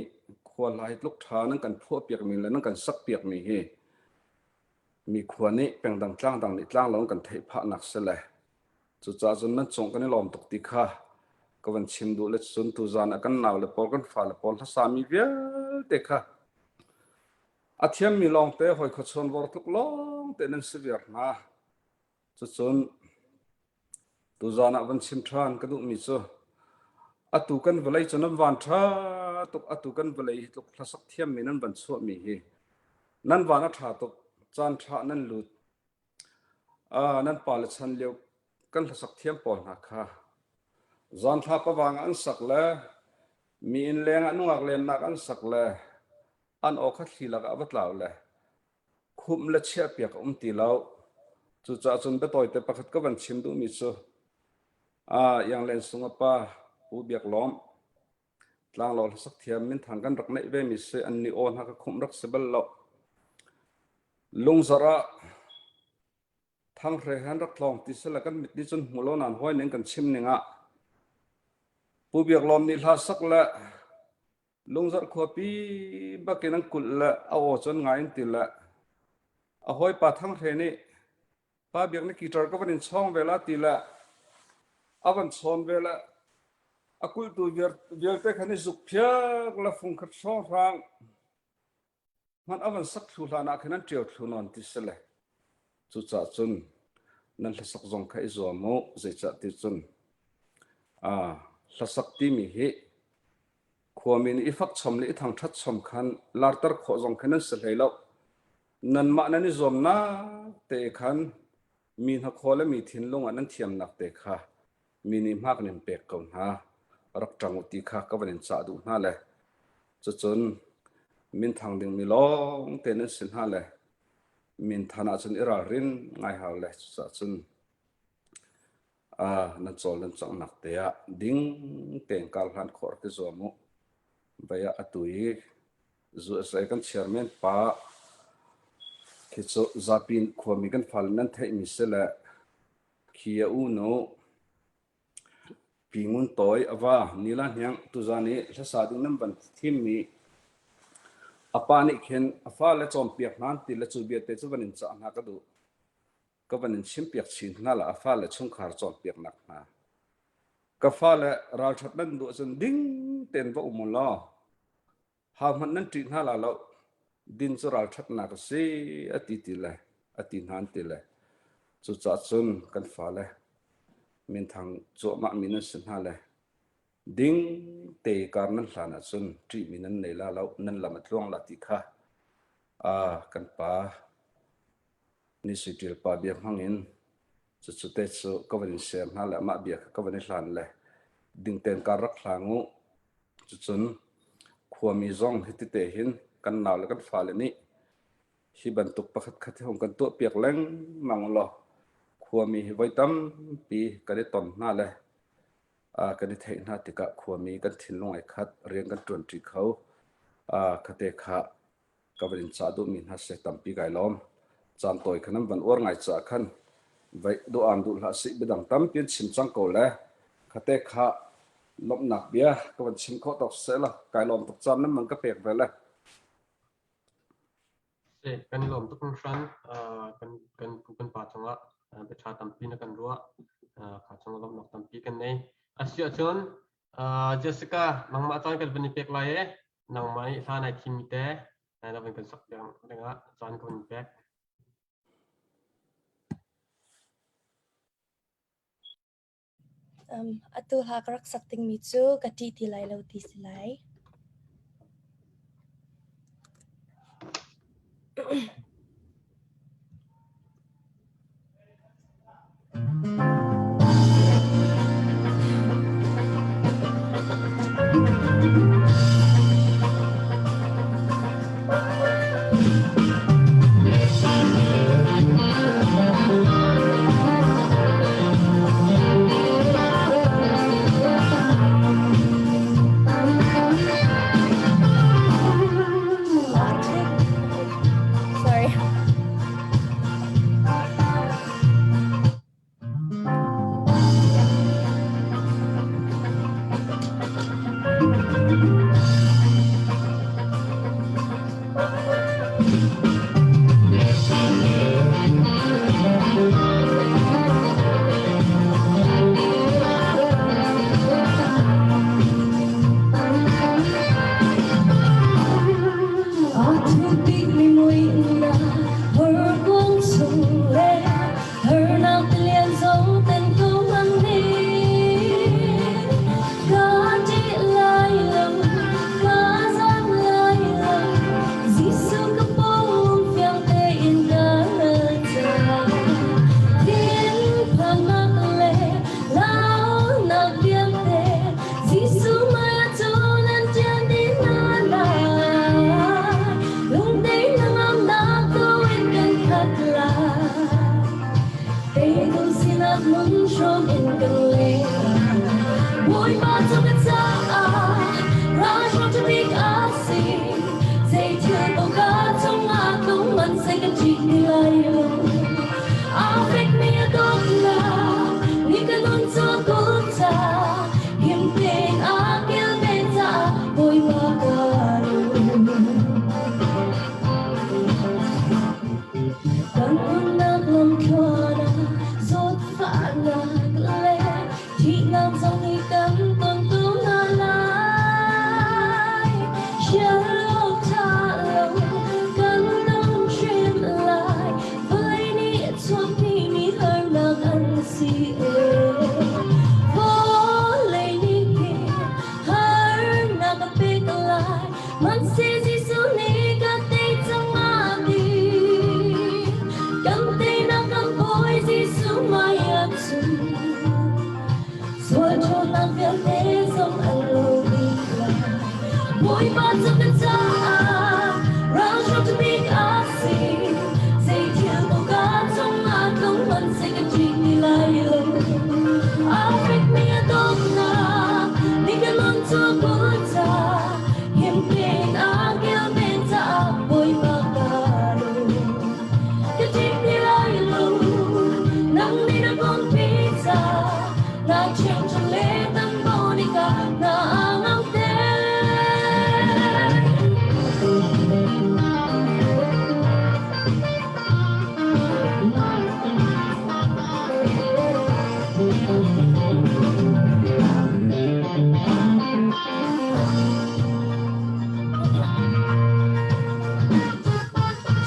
khua hla hi tluk ṭha nan kan phuahpiakmi le nan kan sakpiakmi hi mi khua nih pengdang tlangdang nih tlanglo an kan theih phahnak si le cucaah cun nan cung kan i lawm tuk ti kha ka van chim duh le cun tuzan ah kan nau le pawl kan fale pawl hlasami vialte kha a thiammi lawngte hawi khuachuan vor tluk lawngte nan si viar hna. Cucun tuzan ah van chim ṭhan ka duhmi cu atu kan vawlei cu nan van ṭha tuk atu kan vawlei hi tluk hlasak thiammi nan van chuahmi hi nan van a ṭha tuk caan ṭha nan lut uh, nan pale chan lio kan hlasak thiam pawl hna kha zan thla pawang an sak le mi inn leng ah nungak lennak an sak le an aw kha thli lakah va tlau le khumh le chiahpiak a um ti lo. Cucaah cun biatawite pakhat ka van chim duhmi cu ah Ianglen Sung a pa Pu Biak Lawm tlanglo hlasak thiam minthang kan rak neih vemi si an ni aw hna ka khumh rak si bal lo. Lungzarh ah Thanghre han rak tlawng ti sila kan mit nih cun hmu lo nan hawi ning kan chim ning ah Pu Biak Lawm nih hla sak le Lungzarh khuapi bakin an kulh le a aw cun ngai in ti le a hawipa Thanghre nih Pa Biak na guitar ka van in chawng ve la ti le a van chawn ve le a kulhtu vialte khan i zuk phiak le fung khat hrawnghrang hmanh a van sak thlu hlan ah khin an ṭio thlu nawn ti si le cucaah cun nan hlasak zong kha i zuam u zeicah ti cun hlasak timi hi khuami nih i fak chom le i thangṭhat chom khan larter khawh zong khan nan si hlei lo nanmah nan i zuamnak te khan mi hnakhaw le mi thinlung ah nan thiamnak te kha mi nih hma kan in pek ko hna. rak ṭang u ti kha ka van in cah duh hna le cucun minthang dingmi lawng te nan si hna le minthan ahcun i ralrin ngai hau le cucaah cun nan cawl nan canghnak te ah ding tein kar hlan khawh rak i zuam u. Vai ah atu i USA kan chairman pa khi cu zapi khuami kan fale nan theihmi si le khi a u nu Pi Ngun Tawi a va Nila Hniang tuzan i hlasa ding nan van thimmi a pa nih khin a fale cawnpiak hna ti le cu bia te cu van in cah hna ka duh. Ka van in chimpiak chin hna la a fale chungkhar cawnpiaknak hna. Ka fale ralṭhat nan duh ahcun ding tein va um u law Hauhmanh nan ṭih hna la lo. Din cu ralṭhatnak a si a ti ti le a ti hna an ti le. Cucaah cun kan fale minthang cuahmah mi nan si hna le ding te kar nan hlan ahcun ṭihmi nan nei la lo, nan lam a tluang la ti kha kan pa Ni Sui Ṭial pa bia hmang in cucu te cu ka van in share hna le amah bia kha ka van i hlan le dingten kar rak hlang u. Cucun khuami zong hiti te hin kan nau le kan fale nih hi bantuk pakhat khat hi hung kan tuahpiak lengmang u law khuami hi voi tampi kan i ton hna le kan i theih hna tikah khuami kan thinlung ai khat rian kan ṭuanṭi kho. Khate kha ka van in cah duhmi hna seh tampi kai lawm. Caan tawi khan an van uar ngai caah khan vai duh-aan duh hlah sih biadang tampi an chim cang ko le khate kha lawmhnak bia ka van chim khawh tawk seh la kai lawm tuk caan nan man ka pek ve le. Seh kan i lawm tuk hringhran kan kan pu kan pa cungah biaṭha tampi na kan ruah kha cungah lawmhnak tampi kan nei. Asiahcun Jessica nangmah caan kan van i pek lai e nangmah nih hla nai thimmi te na van kan sak dingah caan ka van pek. Atu hla ka rak sak dingmi cu ka ṭih ti lai lo ti si lai. Sorry. Bawipa cu ka caah ralhrang bik a si. Zei thil paoh ka cungah tlung hmanhseh ka ṭih ti lai lo. A fekmi a dawtnak nih ka nun cu a kulh cang. Him tein a kilven caah Bawipa kaa lawm. Ka ṭih ti lai lo, nang nih na umpi caah na ṭhiangṭha le tanbo nih ka hna a ngamter.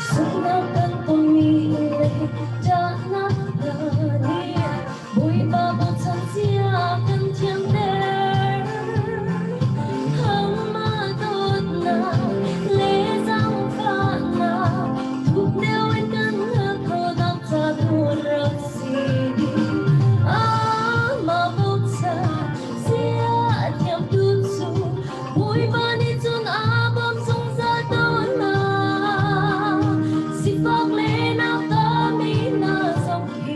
Sunghnak kan tonmi le ṭahnak hna nih Bawipa bochan cia kan thianter. Amah dawtnak le zaangfahnak thuk deuh in kan hngalh khawhnak ca tuan rak si. Amah bochan cia thiamtu cu Bawipa nih cun a bawmh zungzal tawn hna. Sifak le nauta mi hna zong khi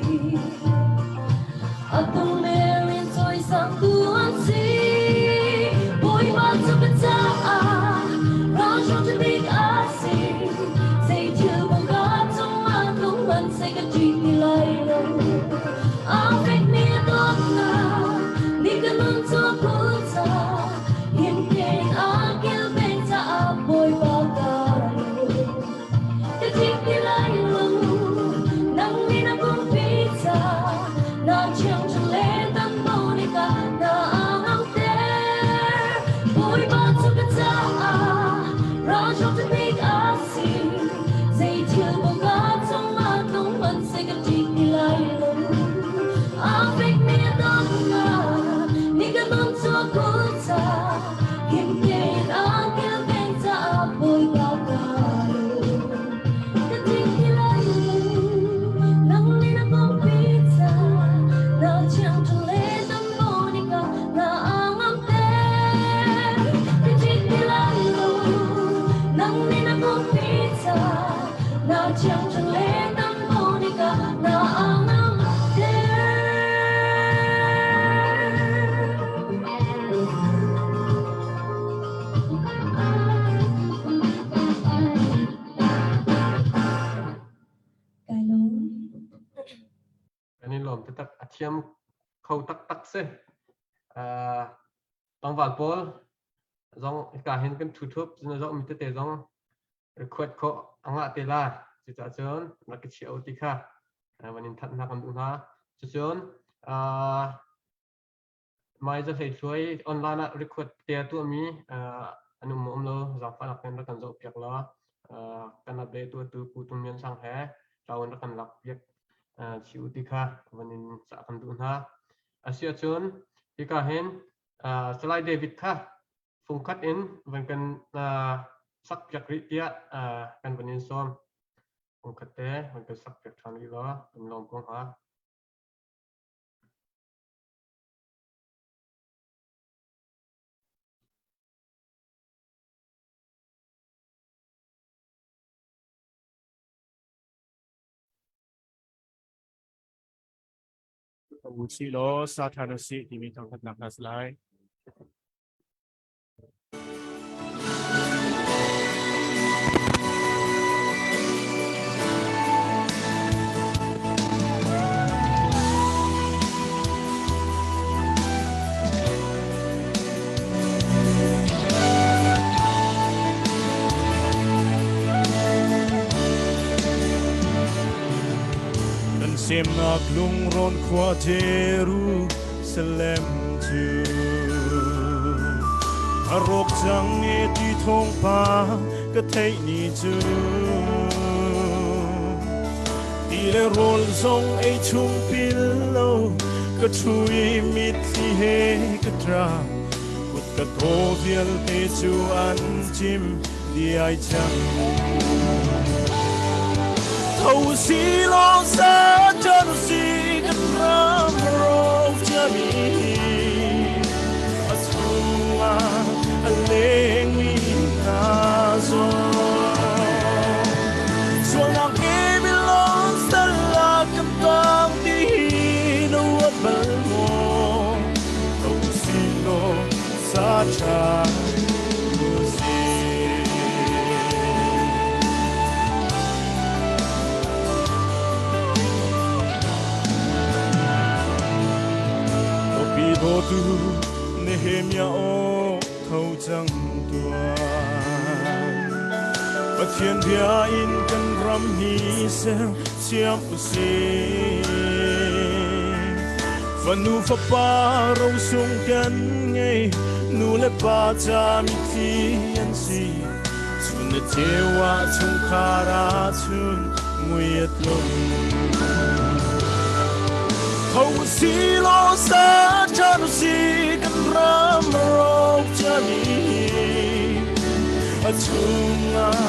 a tungmer in cawisangtu an si. Bawipa cu ka caah ralhrang bik a si. Zei thil paoh ka cungah tlung hmanhseh ka ṭih ti lai lo. A fekmi a dawtnak nih ka nun cu a kulh cang. Him tein a kilven caah Bawipa kaa lawm. Ka ṭih ti lai lo, nang nih na pumpi caah na thiangṭha le tanbo nih ka hna a ngamter. Bawipa cu ka caah ralhrang bik a si. Zei thil paoh ka cungah tlung hmanhseh ka ṭih ti lai lo. A fekmi a dawtnak nih ka nun cu a kulh cang. Him tein a kilven caah Bawipa kaa lawm. Ka ṭih ti lai lo, nang nih na pumpi caah na thiangṭha le dambo nih ka hna a ngamter. Ka ṭih ti lai lo, nang nih na pumpi caah na thiangṭha le dambo nih ka hna a ngamter. Kai lawm. Kan i lawm taktak. A thiam kho taktak si. Tlangval pawl zong hika hin kan ṭhu ṭhup cun a zohmi tete zong record khawh a ngah te la. Cucaah cun rak ka chiah u ti kha van in thanh hna kan duh hna. Cucun Mai za hlei thluai online ah record te a tuahmi an um um lo zaangfahnak in rak kan zohpiak law kan update tuahtu Pu Tung Lian Sang he ṭaun rak kan lakpiak chih u ti kha van in cah kan duh hna. Asiahcun hika hin Salai David kha fungkhat in van kan sakpiak rih tiah kan van in sawm. Fungkhat te van kan sakpiak ṭhan rih law kan lawm ko hnga. U sih law sa ṭhan u sih timi thangṭhatnak hna si lai. Kan semnak lungrawn khua Jerusalem cu a rawk cang e ti thawngpang ka theih ni cu ti le rawl zong ei chung pil lo ka ṭhu i mitthli he ka ṭa kut ka thaw vialte cu an cim diai cang tho si law sa ṭan si kan ram rawk ciami a chungah a lengmi. dawtu Nehemiah aw tho cang tuah. Pathian bia in kan ram hi ser siam usih. Fanu fapa rosung kan ngei, nu le pa ca mitthli an si. Chun le ceu ah chungkhar ah chun mui a tlung. Tho si law sa ṭhan si kan ram rawk ciami a chungah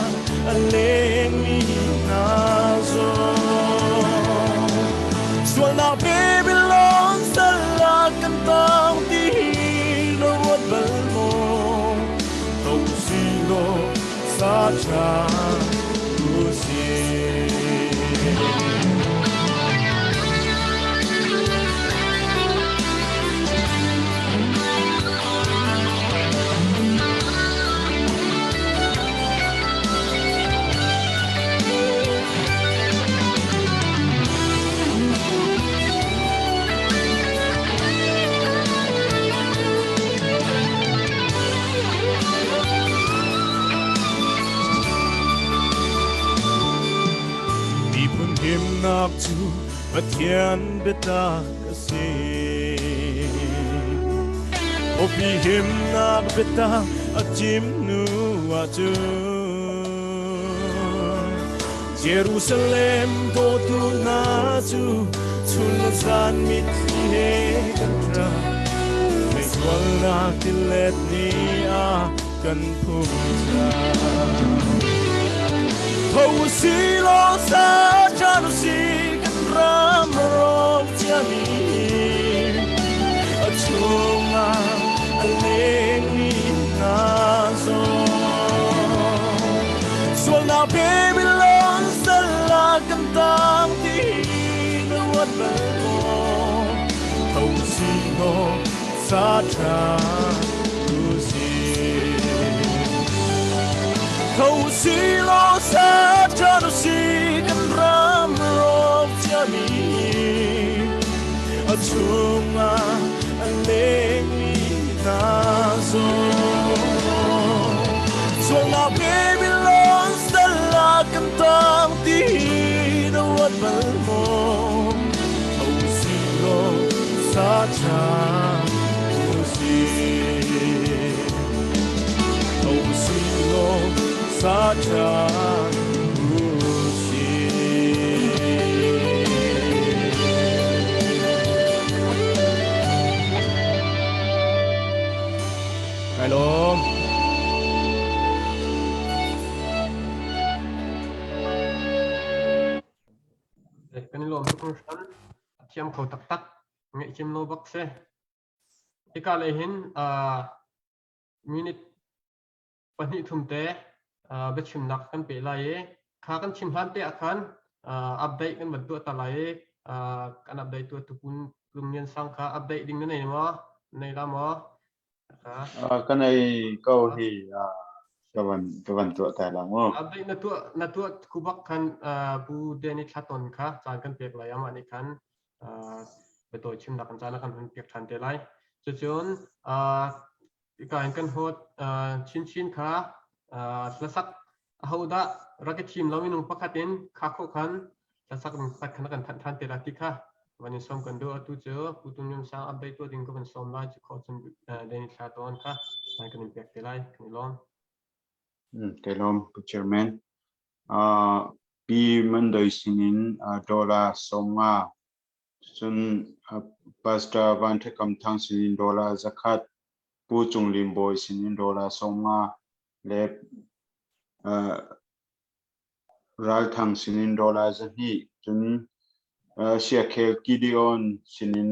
a lengmi hna zong sualnak Babylon sal ah kan tang ti na ruat bal maw? Tho si law sa ṭhan usih. Miphun himnak cu Pathian biatak a si. Khuapi himnak biatak a cim hnu ahcun Jerusalem dawtu hna cu chun le zan mitthli he kan ṭap. Mei tilet ni ah kan phum cang. Tho si law sa ṭhan si kan ram rawk ciami a chungah a lengmi hna zong sualnak Babylon sal ah kan tang ti na ruat bal maw? Tho si law sa ṭhan usih. Tho si law sa ṭhan usih kan ram rawk ciami a chungah a lengmi hna zong sualnak Babylon sal ah kan tang ti na ruat bal maw? Tho si law sa ṭhan usih. Tho si law sa ṭhan usih. Kai lawm. Kan i lawm tuk hringhran. A thiam kho taktak. Ngaihcim lo bak si. Hika lei hin minute pahnih thum te biachimnak kan pe lai i kha kan chim hlan te ah khan update kan van tuah ta lai i kan update tuah tu pun Lungnian Sang kha update ding na nei maw? Nei la maw? Ka nei ko hi ka van ka van tuah ta la mu. Update na tuah na tuah kubak khan Pu Danny Thlaton kha caan kan pek lai amah nih khan biatawi chimnak kan caan kan hun pek ṭhan te lai. Cucun hika in kan hawt chinchin kha hlasak ahodah rak i thim lo minung pakhat in kha khawh khan hlasak pakhat khan kan thanh ṭhan te la ti kha van in sawm kan duh. Atu cu Pu Tum Yum Sang update tuah ding ka van sawm lai. Cu khawh cun Danny Thla tawn kha kan in pek te lai. Kan i lawm. Kai lawm Pu Chairman. Pi Mandoi sinin dollar 50 cun Pastor Van Ṭha Kam Thang sinin dollar 100 Pu Cung Lim Bawi sinin dollar 50 le Ral Thang sinin dollar 200 cun Siakhel Gideon sinin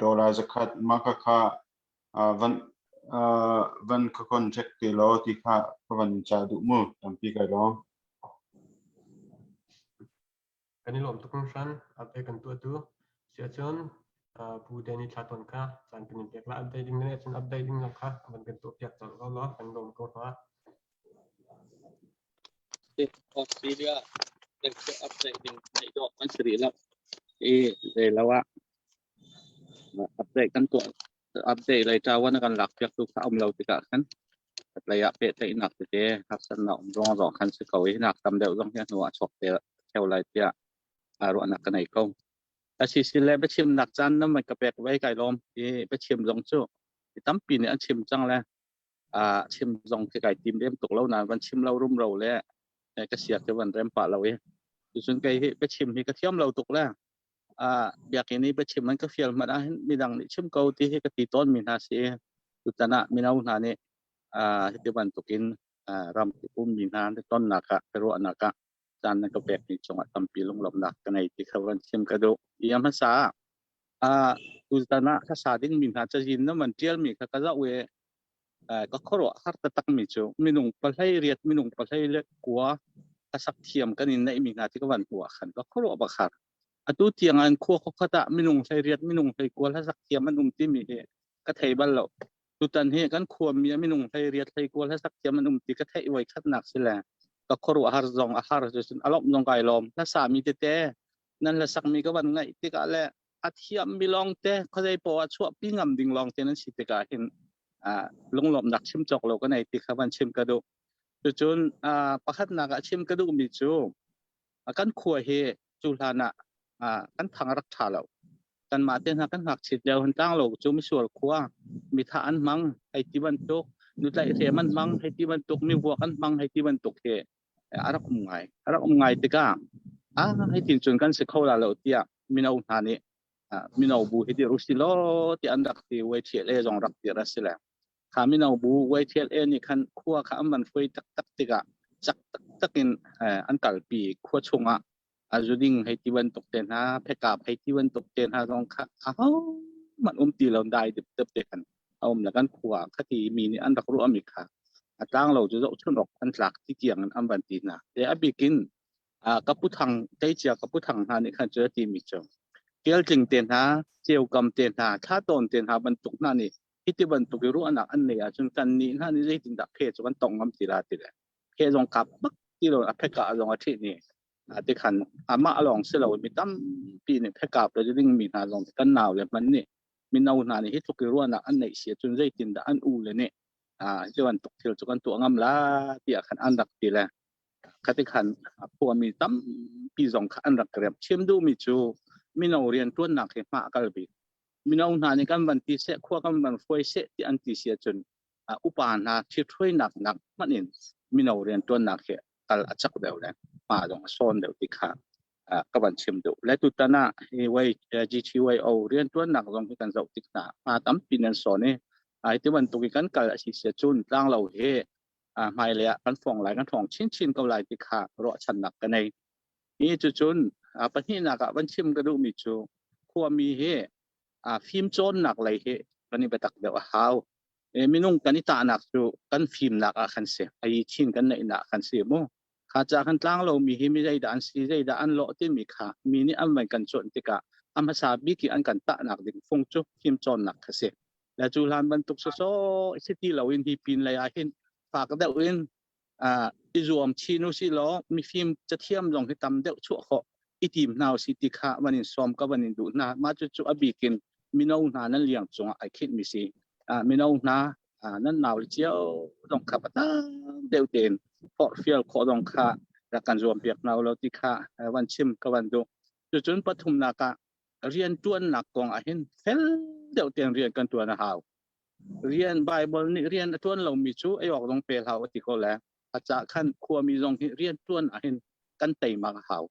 dollar 100 mah khakha van van ka contact te law ti kha ka van in cah duh mu tampi kai lawm. Kan i lawm tuk hringhran update kan tuah tu. Siahcun Pu Danny Thla Ton kha caan kan in pek la update ding na cun update ding zong kha van kan tuah piak colh ko law kan lawm ko hna. Australia update ding nei dawh kan si rih lo. I zei lo ah. Update kan tuah update lei ṭawan a kan lak piak tu kha um lo tikah khan lei ah pehtlaihnak tete harsatnak um ruang zong khan si ko i nak tam deuh zong hi a hnu ah chuak te theo lai tiah ruahnak ka nei ko. A si si le biachimnak caan na man ka pek ve kai lawm i biachim zong cu tampi nih an chim cang le chim zong khi kai tim lem tuk lo nain van chim lo rumro le ka sia ke van rem pah lo i tucun kei hi biachim hi ka thiam lo tuk le biakinn i biachim an ka fial hmanh ah hin midang nih chim ko ti hi ka ti tawn mi hna si tutan ah mino hna nih hiti bantukin ram ummi hna tonnak ah ruahnak ah caan na ka pek mi cungah tampi lunglawmhnak ka ngei ti kha van chim ka duh. I a hmasa ah tutan ah hlasa ding mi hna cazin na man tial mi kha ka zoh i ka khuaruah har taktak mi cu minung pahlei riat minung pahlei le kua hlasak thiam kan in neih mi hna ti ka van hmuh ah khan ka khuaruah bak har. Atu tiang an khua khuakhat ah minung hlei riat minung hlei kua hlasak thiam an um timi hi ka thei bal lo. Tutan hi kan khuami a minung hlei riat hlei kual hlasak thiam an um ti ka theih voi khatnak si le ka khuaruah har zong a har cun a lawmh zong kai lawm. Hlasa mi tete nan hlasak mi ka van ngaih tikah le a thiam mi lawng te khuazei poah ah chuahpi ngam ding lawng te nan si tikah hin lunglawmhnak chim cawk lo ka nei ti kha van chim ka duh. Cucun pakhatnak ah chim ka duh mi cu kan khua hi cu hlan ah kan thang a rak ṭha lo. Kanmah te hna kan ngakchit lio hin tlanglo cu misual khua mi thah an hmang hei ti bantuk nu tlaihhrem an hmang hei ti bantuk mi vuak an hmang hei ti bantuk hi a rak um ngai. A rak um ngai tikah ah hei tin cun kan si kho la lo tiah mino hna nih mino bu hi dir usi law ti an rak ti YTLA zong rak dir a si le kha mino bu YTLA nih khan khua kha an van hruai taktak tikah cak taktak in an kalpi khua chungah a zuding hei ti bantuk te hna phekap hei ti bantuk te hna zong kha aho man um ti lo dai dip dip te khan a um la kan khua khati mi nih an rak ruah mi kha a tlang lo cu zohchun awk an tlak ti tiang in an van ti hna te a bikin ka pu thang teicia ka pu thang hna nih khan cu a ti mi cu keltling te hna ceukam te hna thla tawn te hna bantuk hna nih hiti bantuk i ruahnak an nei ahcun kan nih hna nih zeitindah phe cu kan tong ngam ti la ti le phe zong kap bak ti lo a pheka zong a ṭhih ni ti khan amah lawng si lo mi tampi nih phekap le ding mi hna zong kan nau le hman nih mino hna nih hi tluk i ruahnak an neih si ahcun zeitindah an u le nih hi bantuk thil cu kan tuah ngam la tiah khan an rak ti le khati khan khuami tampi zong kha an rak rem chim duhmi cu mino rian ṭuannak hi hma a kal bik mino hna nih kan van ti seh khua kan van hruai seh ti an ti si ahcun upa hna ṭhithruainak nak hmanh in mino rian ṭuannak hi kal a cak deuh le hma zong a sawn deuh ti kha ka van chim duh. Le tutan ah hi GTYO rian ṭuannak zong hi kan zoh tik hna hma tampi nan sawn i ai ti bantuk i kan kal a si sia cun tlanglo hi hmailei ah kan fong lai kan ṭhawng chinchin ko lai ti kha ruahchannak ka nei. Hi cucun pahnihnak ah van chim ka duhmi cu khuami hi fimcawnnak lei hi kan i biatak deuh a hau. Minung kan i tahnak cu kan fimnak ah khan si, ai chin kan neihnak khan si mu. Kha ca kan tlang lomi hi mi zeidah an si, zeidah an lawh timi kha mi nih an van kan cuanh tikah a hmasa bik i an kan tahnak ding fung cu fimcawnnak kha si. Le cu hlan bantuk sawsawh si ti loin hi pin lei ah hin fak deuh in i zuam chin u si law mifim cathiam zong hi tam deuh chuah khawh i tim hna u si ti kha van in sawm ka van in duh hna. Mah cucu a bik in mino hna nan liang cungah ai khinh mi si. Mino hna nan nau le cio zong kha patam deuh tein forhfial khawh zong kha rak kan zuam piak hna u law ti kha van chim ka van duh. Cucun pathumnak ah rian ṭuannak kong ah hin fel deuh tein rian kan ṭuan a hau. Rian Bible nih rian a ṭuan lomi cu ei awk zong pe hlah u a ti ko le a cah khan khuami zong hi rian ṭuan ah hin kan teimak a hau.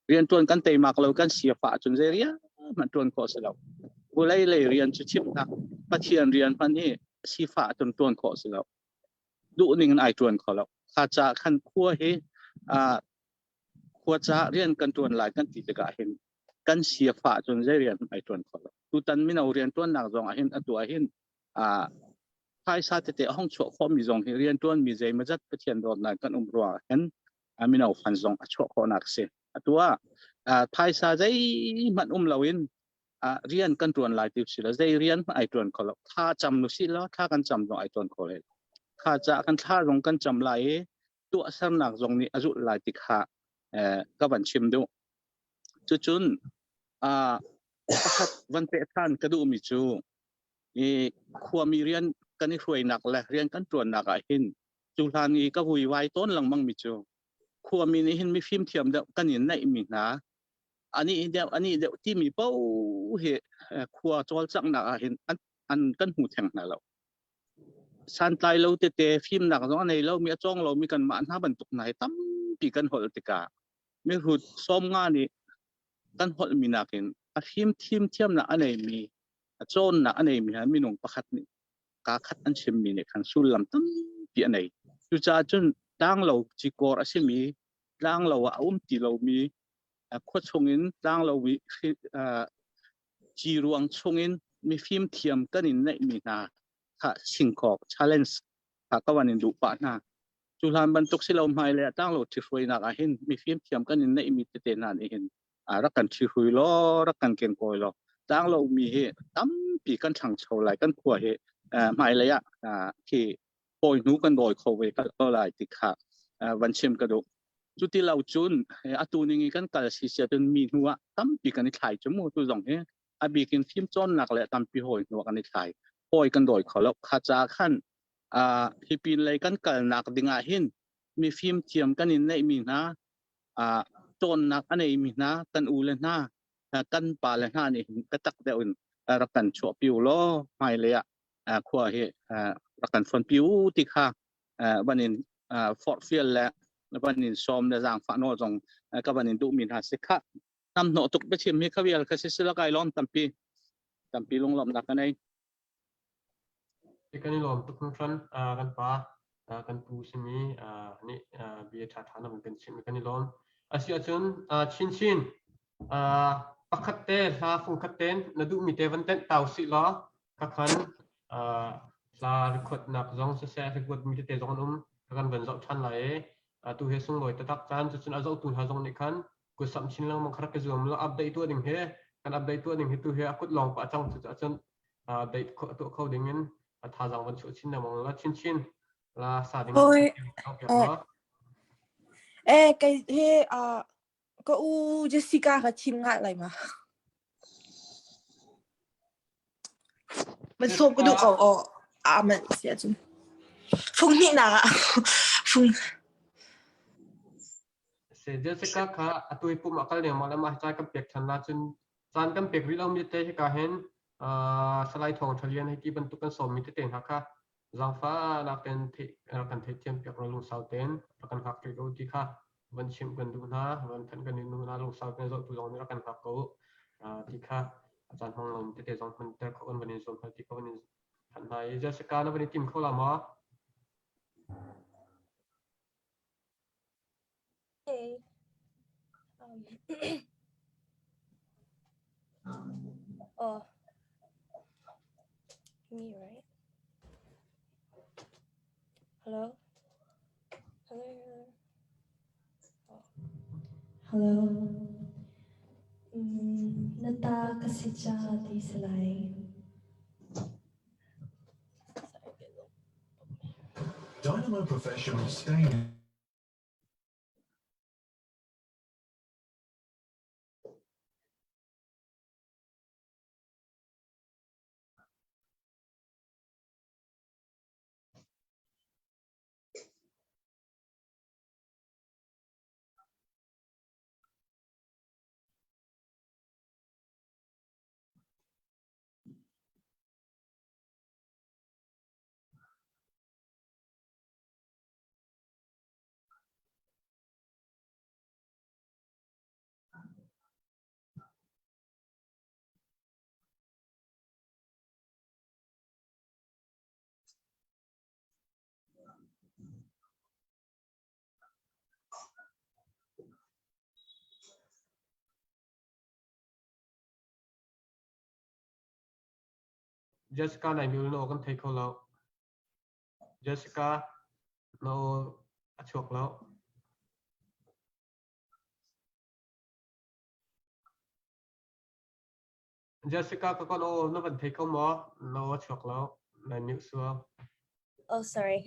Rian ṭuan kan teimak lo kan sifah ahcun zei rian hmanh ṭuan khawh a si lo. Vulei lei rian cu chim hlah Pathian rian hmanh hi sifah ahcun ṭuan khawh a si lo. Duh ning in ai ṭuan kho lo. Kha caah khan khua hi khua caah rian kan ṭuan lai kan ti tikah hin kan sifah cun zei rian ai ṭuan kho lo. Tutan mino rian ṭuannak zong ah hin atu ah hin phaisa tete a hong chuah khawhmi zong hi rian ṭuanmi zeimawzat Pathian dawtnak kan um ruangah hin mino fan zong a chuah khawhnak a si. Atu ah phaisa zeihmanh um loin rian kan ṭuan lai ti si lo zei rian hmanh ai ṭuan kho lo. Thla cam nu si law thla kan cam zong ai ṭuan kho lai. Kha caah kan thla zong kan cam lai i tuahsernak zong nih a zulh lai ti kha ka van chim duh. Cucun. Pakhat van peh than ka duhmi cu i khuami rian kan i hruainak le rian kan ṭuannak ah hin cu hlan i ka vuivai tawn lengmang mi cu khuami nih hin mifim thiam deuh kan in neih mi hna ani deuh ani deuh timi paoh hi khua cawlcanghnak ah hin an, an kan hmu theng hna lo santlai lo tete fimnak zong a nei lo mi a cawng lo mi kanmah hna bantuk hna hi tampi kan holh tikah mihrut sawmnga nih kan holh mi nakin a fim thim thiamnak a nei mi a cawnnak a nei mi ha minung pakhat nih kaa khat an chimmi nih khan sullam tampi a nei. Cucaah cun tlanglo cikawr a simi tlanglo ah a um ti lomi khua chungin tlanglo i ciruang chungin mifim thiam kan in neihmi hna kha singkawk challenge kha ka van in duh pah hna. Cu hlan bantuk si lo hmai le tlanglo ṭhihruainak ah hin mifim thiam kan in neihmi tete hna nih hin rak kan ṭhihrui law rak kan kenkawi law tlanglo mi hi tampi kan ṭhangcho lai kan khua hi hmailei ah khi hawi hnu kan dawi kho ve ko lai ti kha van chim ka duh. Cuti lo cun atu ning i kan kal si sia cun mi hnu ah tampi kan i thlai cu mu tu zong hi a bik in fimcawnnak le tampi hawi hnu ah kan i thlai hawi kan dawi kho lo kha ca khan hi pin lei kan kalnak ding ah hin mi fimthiam kan in neih mi hna cawnnak a neimi hna kan u le hna kan pa le hna nih hin biatak deuh in rak kan chuahpi u law hmailei ah khua hi rak kan fonpi u ti kha van in forhfial le van in sawm le zaangfah nawl zong ka van in duhmi hna si kha nam hnawh tuk biachim hi kha vial kha si sila kai lawm tampi tampi lunglawmhnak ka nei Kan i lawm tuk hringhran. Kan pa, kan pu simi nih bia ṭhaṭha na kan chimh i kan i lawm. Asi ahcun chinchin pakhat te hla fungkhat tein na duhmi te van tenh tau sih law khakhan hla record-nak zong siseh record mi tete zong an um ka kan van zoh ṭhan lai i atu hi sunglawi taktak caan cucun a zohtu hna zong nih khan kutsamh chin lengmang kha rak i zuam law update tuah ding hi kan update tuah ding hi tu hi a kut lawng pah cang cucaah cun update tuah kho ding in a thazaang van chuah chin lengmang la chin chin la sa ding Oi, eh, eh, kei he uh, ka u Jessica ka chim ngah lai ma. Man sawm ka duh ko aw a man si ahcun. Fung hnih nak ah fung Se Jessica kha atu i pum a kal lengmang le mah hi caan kan pek ṭhan la cun caan kan pek rih lomi tete hika hin Salai Thawng Ṭha Lian hei ti bantuk kan sawmmi tete hna kha zaangfahnak tein theih kan theihthiam piak law lungsau tein rak kan hngak rih ko ti kha van chimh kan duh hna van thanh kan in duh hna lungsau tein zohtu zong nih rak kan hngak ko ti kha a caan hmang lomi tete zong hmanter kho kan van in zuam hna ti kha van in thanh hna i Jessica na van i tim kho la maw? Hey. Um, oh, me, right? Hello? Hello? Oh. Hello? Mm, na ta ka si cha ti salai. Dynamo Professional Stain. Jessica nai mul na aw kan thei kho lo. Jessica na aw a chuak lo. Jessica ka kon aw na van thei kho maw? Na aw a chuak lo. Na mute sual. Oh, sorry.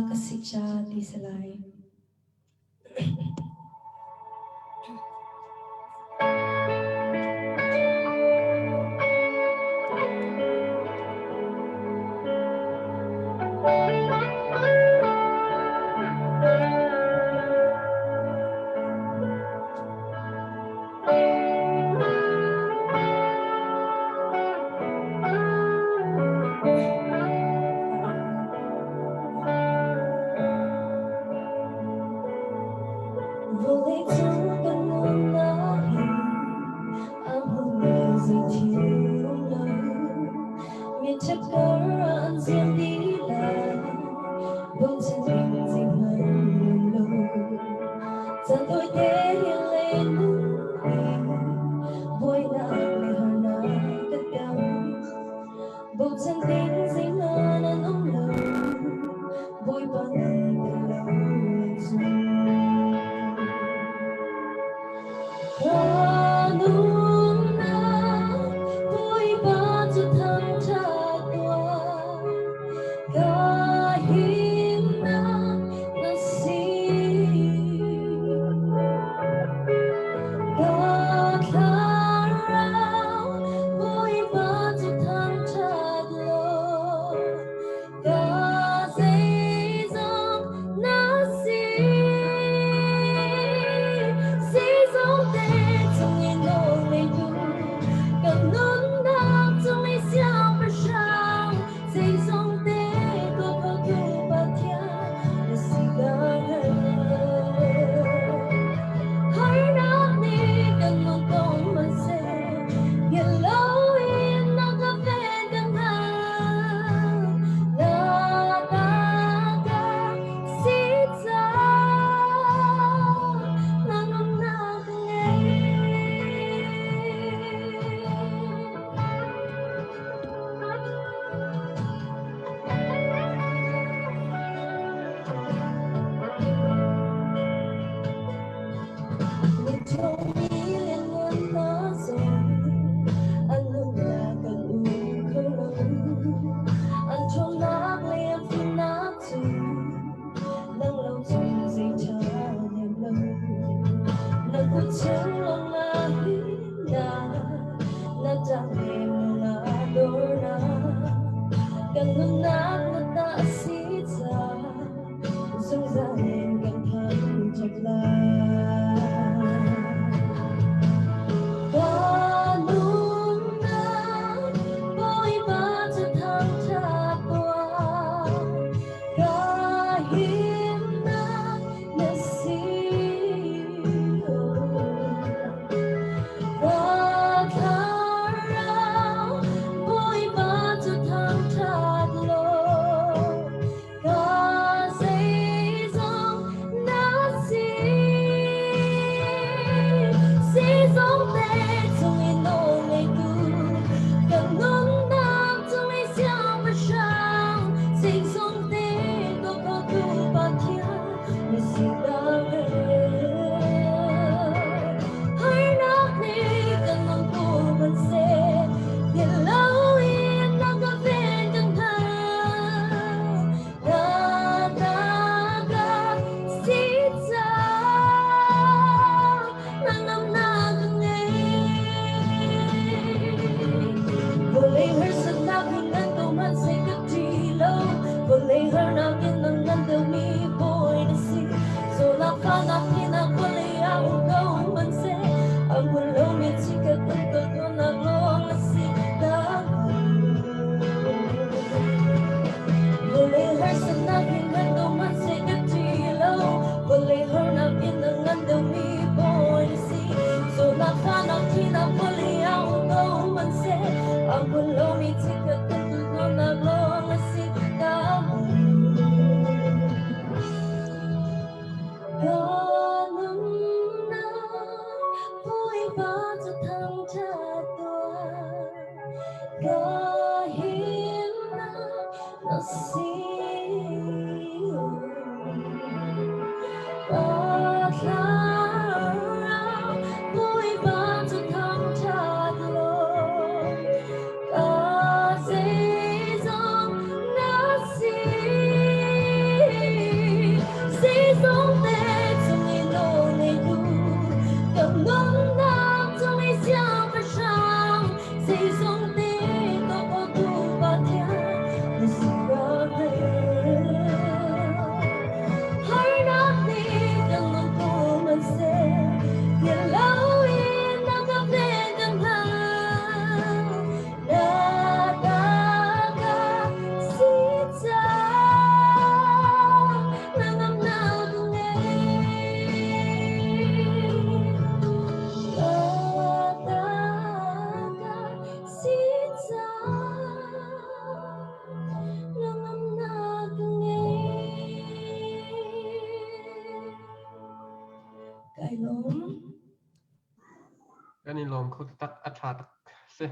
ka si ca ti si lai. Vawleicung kan nunnak hi a hmunmi zeithil um lo. Miṭhep kar ah an ziam dih lai, bochan ding zeihmanh um lo. Caan tawite hi len nun hi buainak le harnak ka tam. Bochan ding zeihmanh an um lo, Bawipa nang tel lo cun. Ka nunnak Bawipa cu thangṭhat tuah, ka himnak na si. Ka thlarau Bawipa cu thangṭhat law, ka zeizong na si. Zeizong te cung i nawl ngeitu, kan nunnak cung i siangpahrang, zeizong te tuah khotu Pathian na si ka hngalh. Harnak nih kan lung tong hmanhseh, ngelh loin na ka ven ka hngalh. Na ta ka si caah na nunnak ka ngei. Miṭhawngmi lianngan hna zong an nunnak kan um kho lo. An ṭhawnnak le an fimnak cu nang lo cun zei ṭha nem lo. Na kut chung lawng ah himnak, na ṭang leng lawng ah dornak. Kan nunnak na ta a si caah zungzal in kan thangṭhat lai. Ka nunnak Bawipa cu thangṭhat tuah, ka himnak na si. Ka thlarau Bawipa cu thangṭhat law, ka zeizong na si. Zeizong te cung i nawl ngeitu, kan nunnak cung i siangpahrang, zeizong te tuah khotu Pathian na si Harnak nih kan mangtu hmanhseh, philh loin na ka ven kan hngal. Na ta ka si caah hnangamnak ka ngei. Vawlei harsatnak hi ngan ko hmanhseh ka ṭih lo. Vawlei harnak in na ngan deuhmi bawi na si. Zawtnak fahnak thihnak vawlei ah um ko hmanhseh, a hmun lomi chikkhat um ko khawhnak lawng a si ta Vawlei harsatnak hi ngan ko hmanhseh ka ṭih lo. Vawlei harnak in na ngan deuhmi bawi na si. Zawtnak fahnak thihnak vawlei ah um ko hmanhseh, a hmun lomi chikkhat um ko khawhnak lawng a si ta Ka nunnak Bawipa cu thangṭhat tuah, ka himnak na si. Ka thlarau Bawipa cu thangṭhat law, ka zeizong na si. Kan i lawm kho taktak, a ṭha tak si.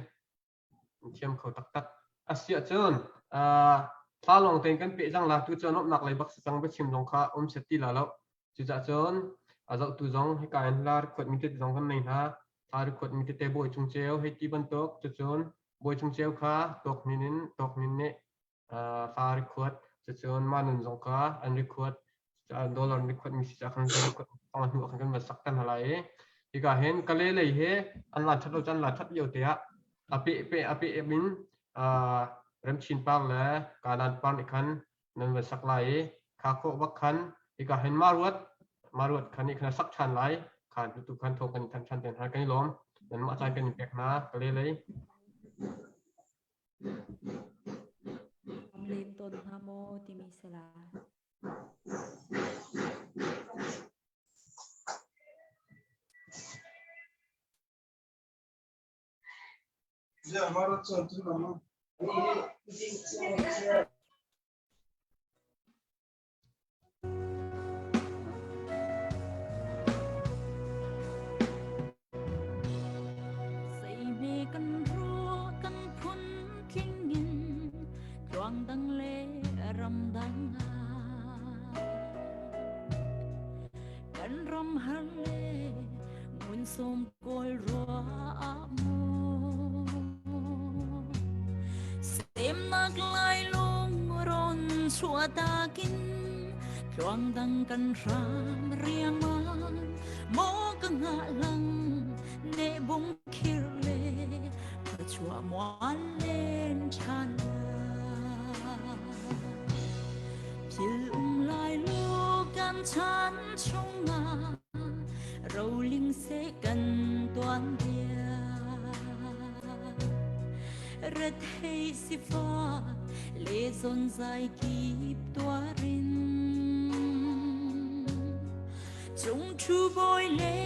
Thiam kho taktak. Asiah cun, thla lawng tein kan peh cang la tu cu nuamhnak lei bak si cang biachim zong kha um set ti la lo. Cucaah cun, a zohtu zong hika in hla record mi tete zong kan nei hna. Hla record mi tete bawi cung ceu hei ti bantuk cucun bawi cung ceu kha tawk hnin in tawk hnin nih hla record cucun mah nun zong kha an record dollar record mi si ca khan record pang hnu khan kan van sak tan hna lai i hika hin kale lei he an lan that lo chan la that lio te ah a pe pe a pe in remchin par le kanan par nih khan nan van sak lai i kha khawh bak khan hika hin maruat maruat khan nih khan sak than lai khan tu khan tho kan than than ten hna kan i lawm nan mah caan kan in pek hna kale lei Lem tawn hnga maw timi si la. Zeihme kan ruah kan phun tling in tluang dang le ram dang ah kan ram har le ngun som kawl rua mu Semnak lai lung ron chuahtakin tluang dang kan hram riangmang maw ka ngah lang ne bung khir le chua mual len than Phil um lai lu kan chan chungah roling se kan tuan bia Rethei sifak le zonzai kip tuarin Chung thu bawi le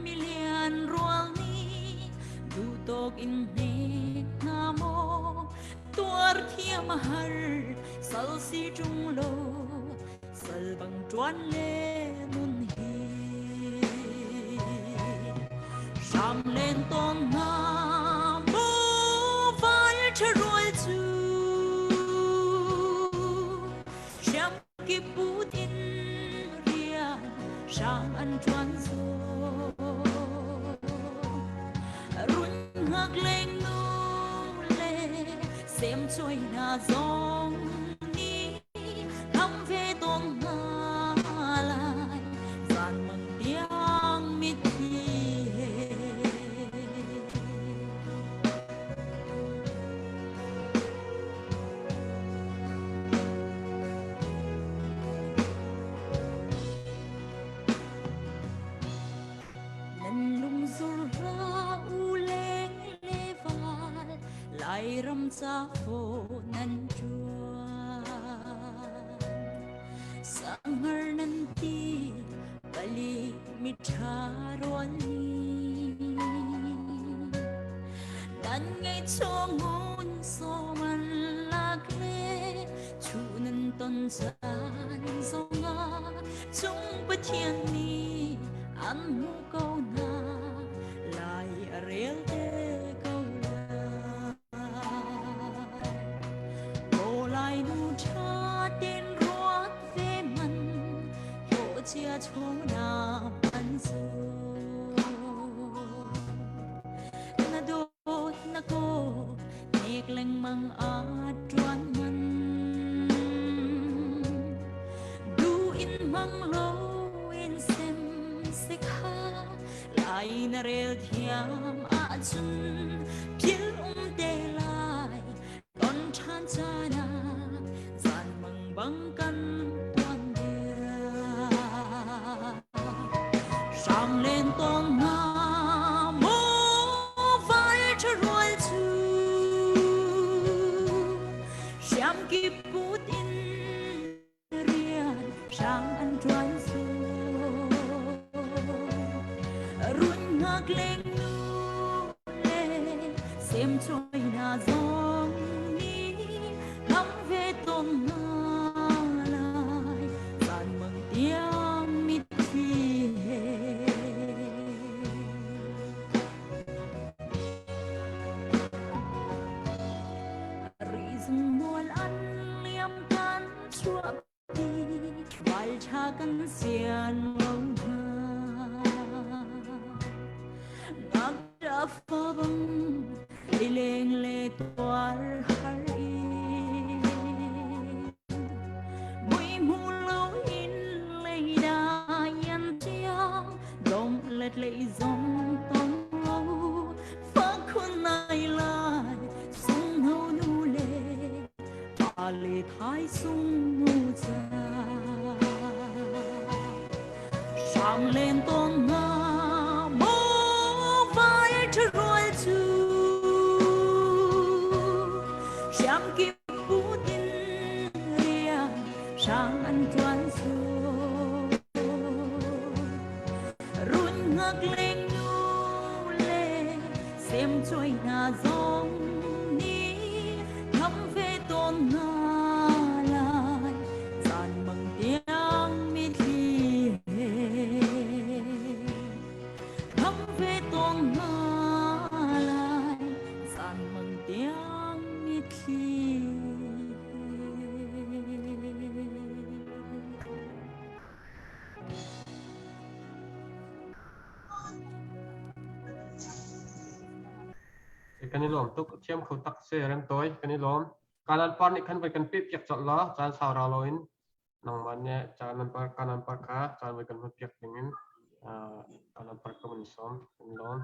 milian rual nih duh tawk in hnek hna maw tuar thiam a har sal si ṭung lo sal bang ṭuan le nun hi hram len tawn hna mu val ṭha rual cu hriam kip but in rian hrang an ṭuan run ngak leng nu le sem chuai hna zong nih Thăm về tôn nga lai zan mang tiang mitthli he. Nan lung zur ra u leng le val Lairam ca phaw nan ṭuan. Sanghar nan ti pali miṭha rual ni. Nan ngei chungun sawman lak le chu nan ton caan zongah cung Pathian nih an hmu ko hna lai a rel te ko lai. Lai nu ṭha ten ruat ve man hlawh chia chona man zu na dawt na ko nek lengmang a ṭuan man du in mang lo in sem se kha lai na rel thiam ahcun phil um te lai ton ṭhan caan ah zan mang bang kan tuan bia hrang len tong hna mu vai ṭha rual cu hriam kip put in rian hrang an ṭuan Run ngak leng nu le sem chuai na zong ni ngam ve tong na lai zan mang tiang mitthli he. Chuahpi ralṭha kan sian lo hna. Ngakṭah fa bang lileng le tuar har in mui hmu lo in lei da yan tiang dong let lei zong tong lo fa khun nai lai sung ho nu le pa le thai sung nu cha sang lên tôn nga mô vai rual chu siam kip bu tin ria sang an tuan su run ngak leng nu le xem trôi na zong ni thăm về tôn nga lai zan mang tiang mi thli he thăm về tôn nga lai zan mang tiang mi thli Kan i lawm tuk thiam kho tak se rem toi kan i lawm kanan par nih khan voi kan pe piak colh la caan sau ra loin nangmah nih caan par kanan par kha caan voi kan hman piak ding in kanan par ka van sawm kan lawm.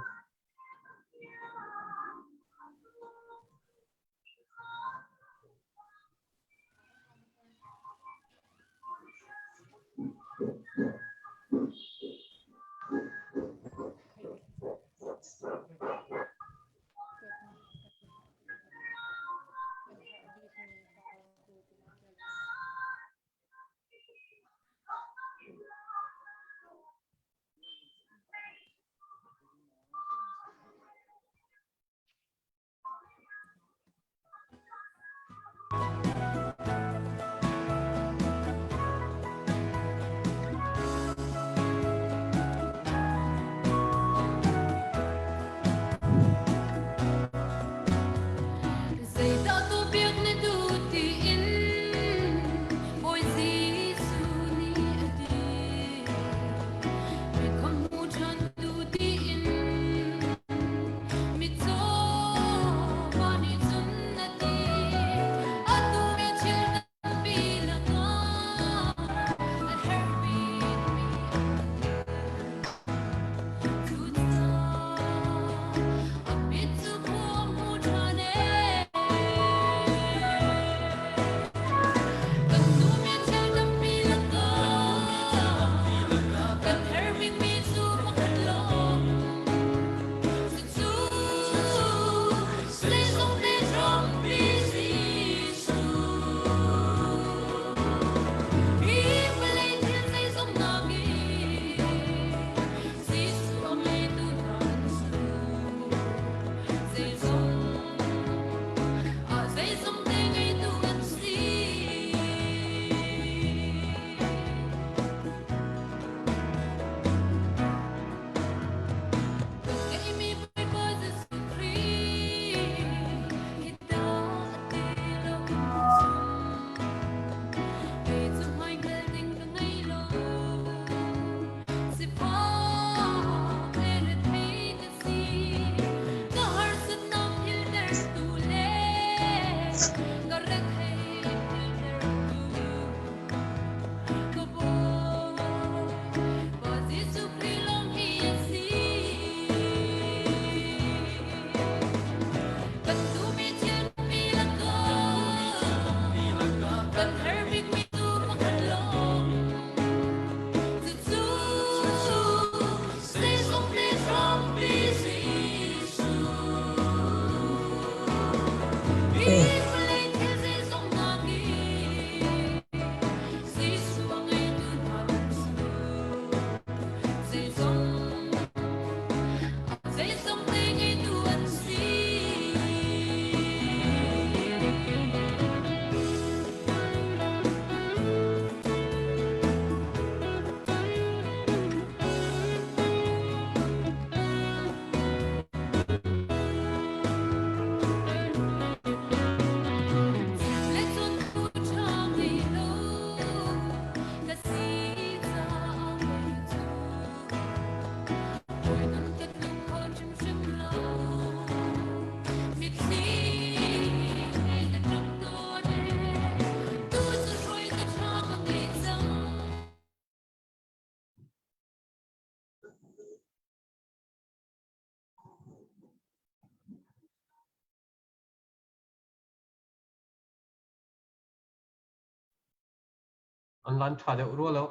Online ṭha deuh rua lo.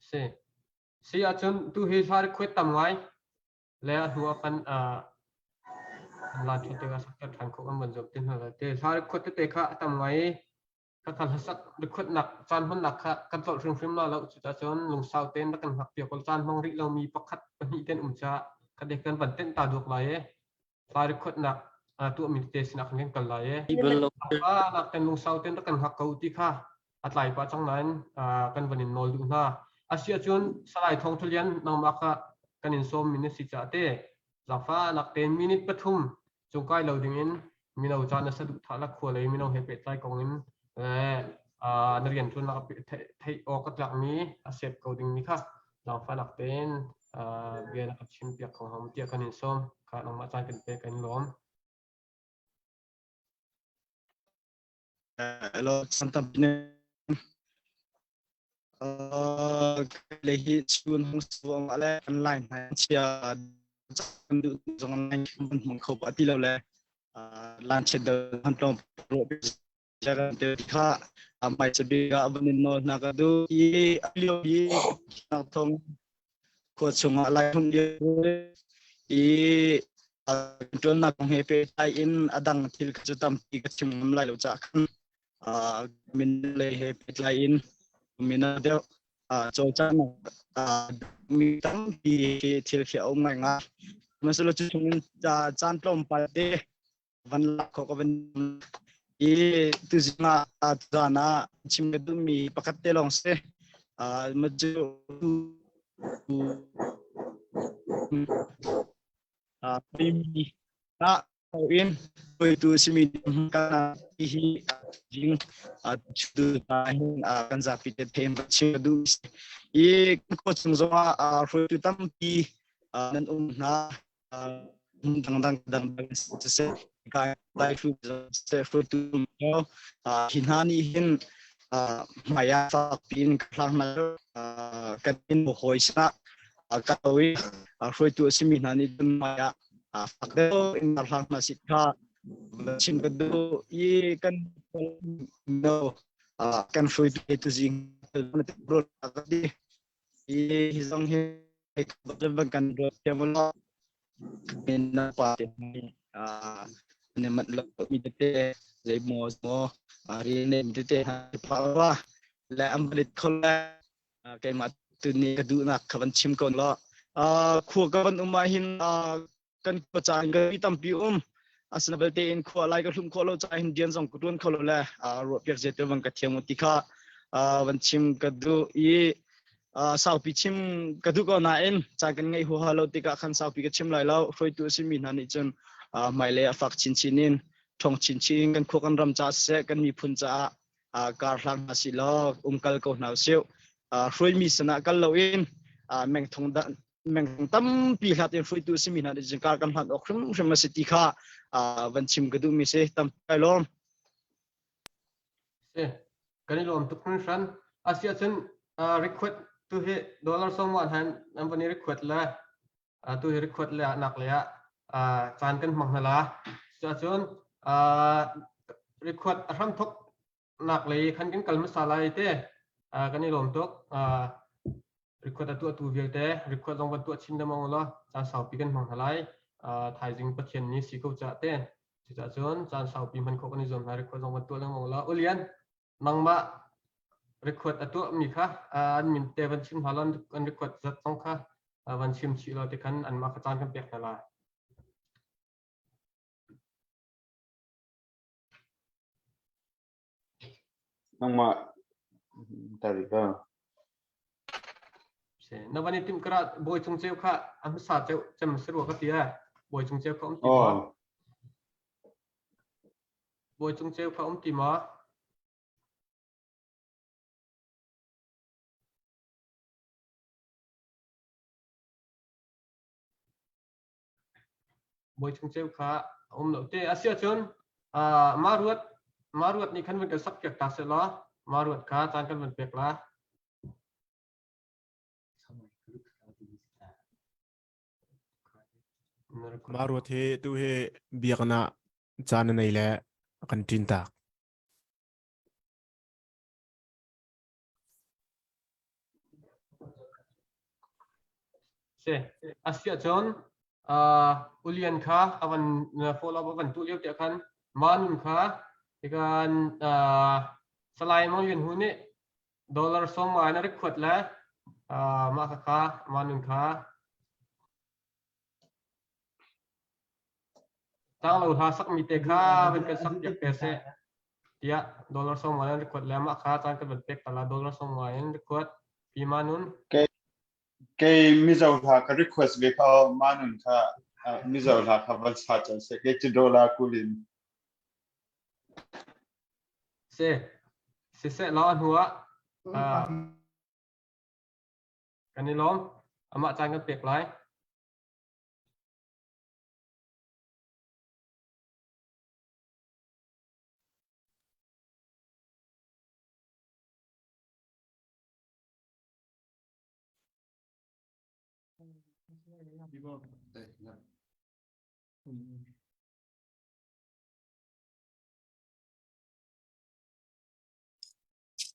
Si. Si ahcun tu hi hla request tam ngai le a hnu ah kan lan ṭhan tikah sakter ṭhan khawh kan van zuam ti hna lai. Te hla request tete kha a tam ngai i ka kan hlasak requestnak caan hmannak kha kan tlolh hrimhrim la lo. Cucacun lungsau tein rak kan hngak piak caan hmang rih lomi pakhat pahnih ten um caah kan kan van tenh ta duak lai i hla requestnak tuahmi tete sinah khan kan kal lai i nak ten lungsau ten rak kan hngak ko ti kha a tlai pah cang nain kan van in nawl duh hna. Asiahcun Salai Thawng Thulian nangmah kha kan in sawm mi na si caah te zaangfahnak tein minute pathum cungkai lo ding in mino ca na saduhthah la khua lei mino he pehtlai kong in na rian ṭuannak theih awk a tlakmi a sep ko ding mi kha zaangfahnak tein bia na ka chim piak kho hnga tiah kan in sawm. Kha nangmah caan kan pek kan lawm. Hello, santam ne. Le hi chun hung suang le online hna chia kan duh zong online kan hmang kho pa ti lo le lan chet dal han tlong ro jagan te kha mai chabi ga van in nol na ka du i lio hi nak thong khua chungah lai hum lio i ṭuannak kong he pehtlai in a dang thil kha cu tampi ka chim ngam lai lo caah khan min lei he pehtlai in min deuh cawlcanghnak mi tampi thil khi a um ngaingai. Sihmanhsehlaw cu chungin caan tlawmpal te van lak khawh ka van i tuzing ah tuzaan ah chim ka duhmi pakhat te lawng si. Ma cu mi ah in hruaitu simi kan hi jing tu hin kan zapi te them chim ka duh i kan khua chung zongah hruaitu tampi nan um hna dangdang dangdang siseh kai lai hru siseh hruaitu hi hna nih hin hmai ah fak piin ka hlang hna kan in hawi sinah ka to i hruaitu a simi hna nih cun hmai ah fak deuh in hlang hna si kha chim ka duh i kan no kan hruaitu tuzing hi hi zong hi kan ruat thiam lo min na pa te ne mat lo mi tete zei mo mo ri ne mi tete ha pa wa le am balit khol keimah tu ni ka duhnak kha van chim ko lo khua ka van um ah hin kan khua ca in ka tampi um asina belte in khua lai ka hlum khawh lo ca hin dian zong ka tuan kho lo le ruah piak ze te van ka thiam ti kha van chim ka duh i saupi chim ka duh ko nain ca kan ngeih huaha lo tikah khan saupi ka chim lai lo hruaitu a simi hna nih cun hmailei a fak chinchin in ṭhawng chinchin in kan khua kan ram caah siseh kan miphun caah kar hlang hna si law umkal ko hna usih hruaimi sinah kal loin mengthong meng tampi hlat in hruaitu simi hna nih kar kan hlan awk hrimhrim a si ti kha van chim ka duhmi si tampi kai lawm. Si, kan i lawm tuk hringhran. Asiahcun request tu hi dollar sawmwan han an van i request le tu hi request le nak le ah caan kan hmang hna la. Cuahcun request a hram thok nak lei khan kan kal hmasa lai te kan i lawm tuk. Request a tuahtu vialte request zong van tuah chin lengmang law caan saupi kan hmang hna lai. Thaizing Pathian ni si ko cah te. Cucaah cun caan saupi hman khawh kan i zuam hna request zong van tuah lengmang law. Ulian nangmah request a tuahmi kha an min te van chim hna law an request zat zong kha van chim chih law ti khan anmah kha caan kan pek hna lai. Nangmah tari ka. Na van i timh kara bawi cung ceu kha a hmasa ceu cem si rua ka ti eh. Bawi cung ceu kha um ti ma? Bawi cung ceu kha um ti ma? Bawi Cung Ceu kha a um lo te. Asiahcun mah ruat mah ruat nih khan van kan sak piak ta seh law mah ruat kha caan kan van pek la. Mah ruat hi tu hi biakinn ah caan a nei le a kan ṭin tak. Si. Asiah cun Ulian kha avan follow up avan tu lio tiah khan Manun kha hikan Salai Mang Yun Hu nih dollar som ngai na rik khuat le mah kha kha Manun kha Tlanglo hla sakmi te kha van kan sak piak te seh tiah dollar som ngai in record le mah kha caan kan van pek ta la dollar som ngai in record pi manun. Kei kei Mizo hla ka request ve kha manun kha Mizo hla kha van sa chan se kei cu dollar kulin. Se siseh law a hnu ah kan i lawm amah caan kan pek lai.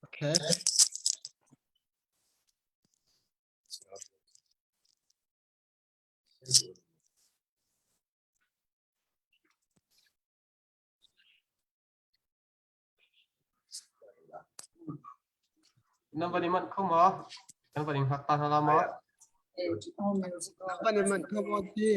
Okay. Nan van i manh kho maw? Nan van in hngak ta hna la maw? Van i manh kho maw ti?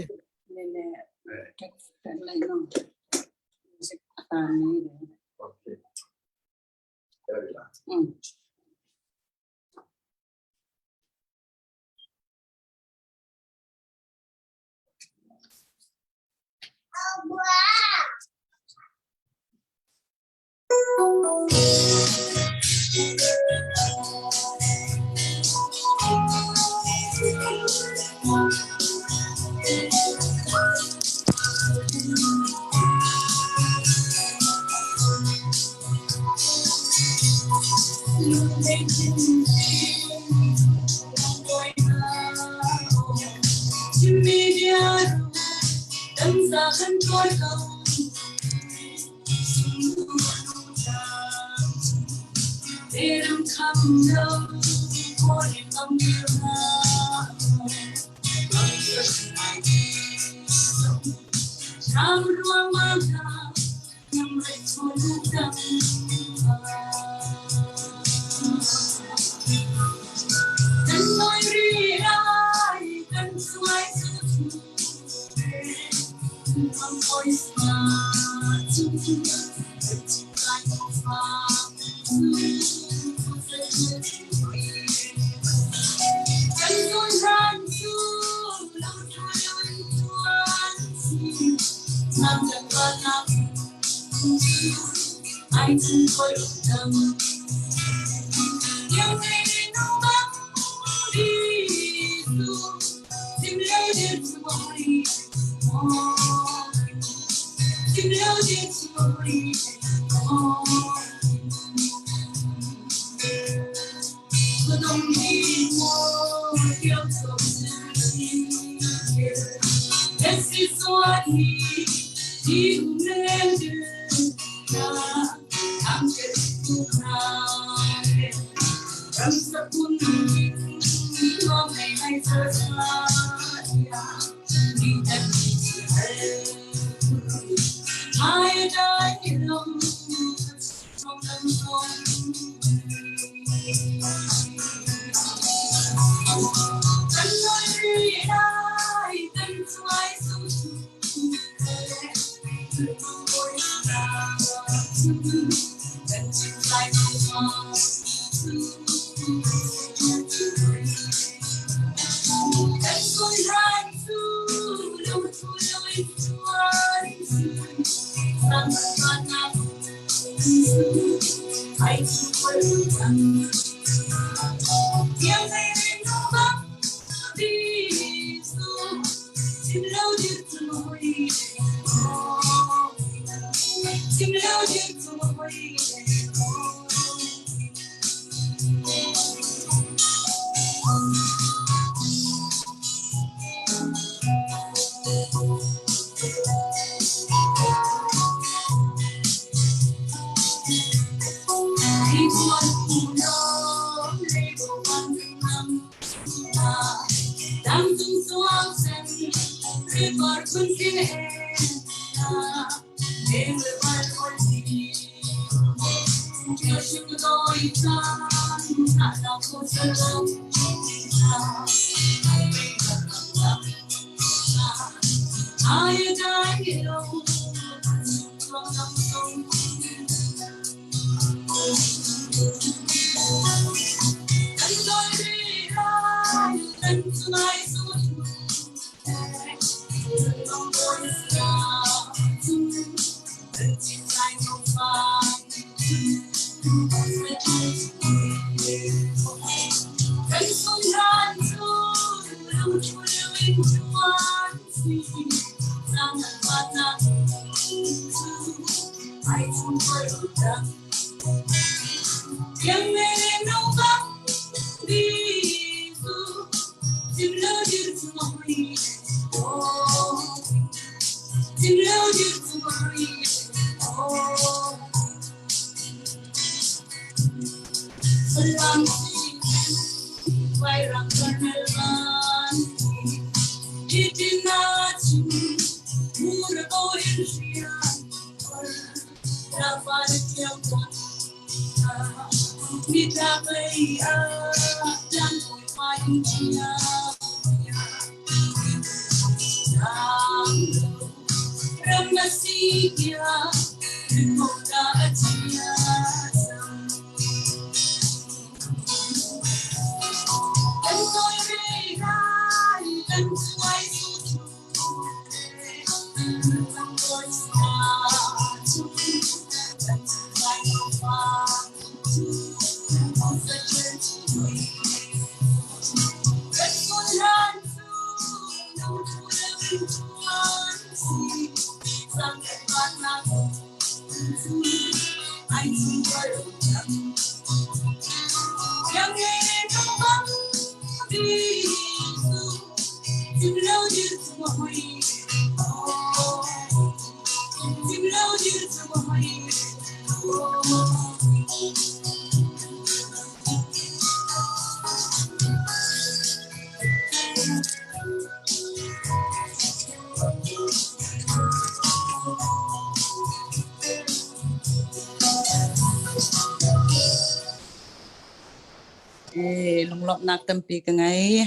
Lunglawmhnak tampi ka ngei.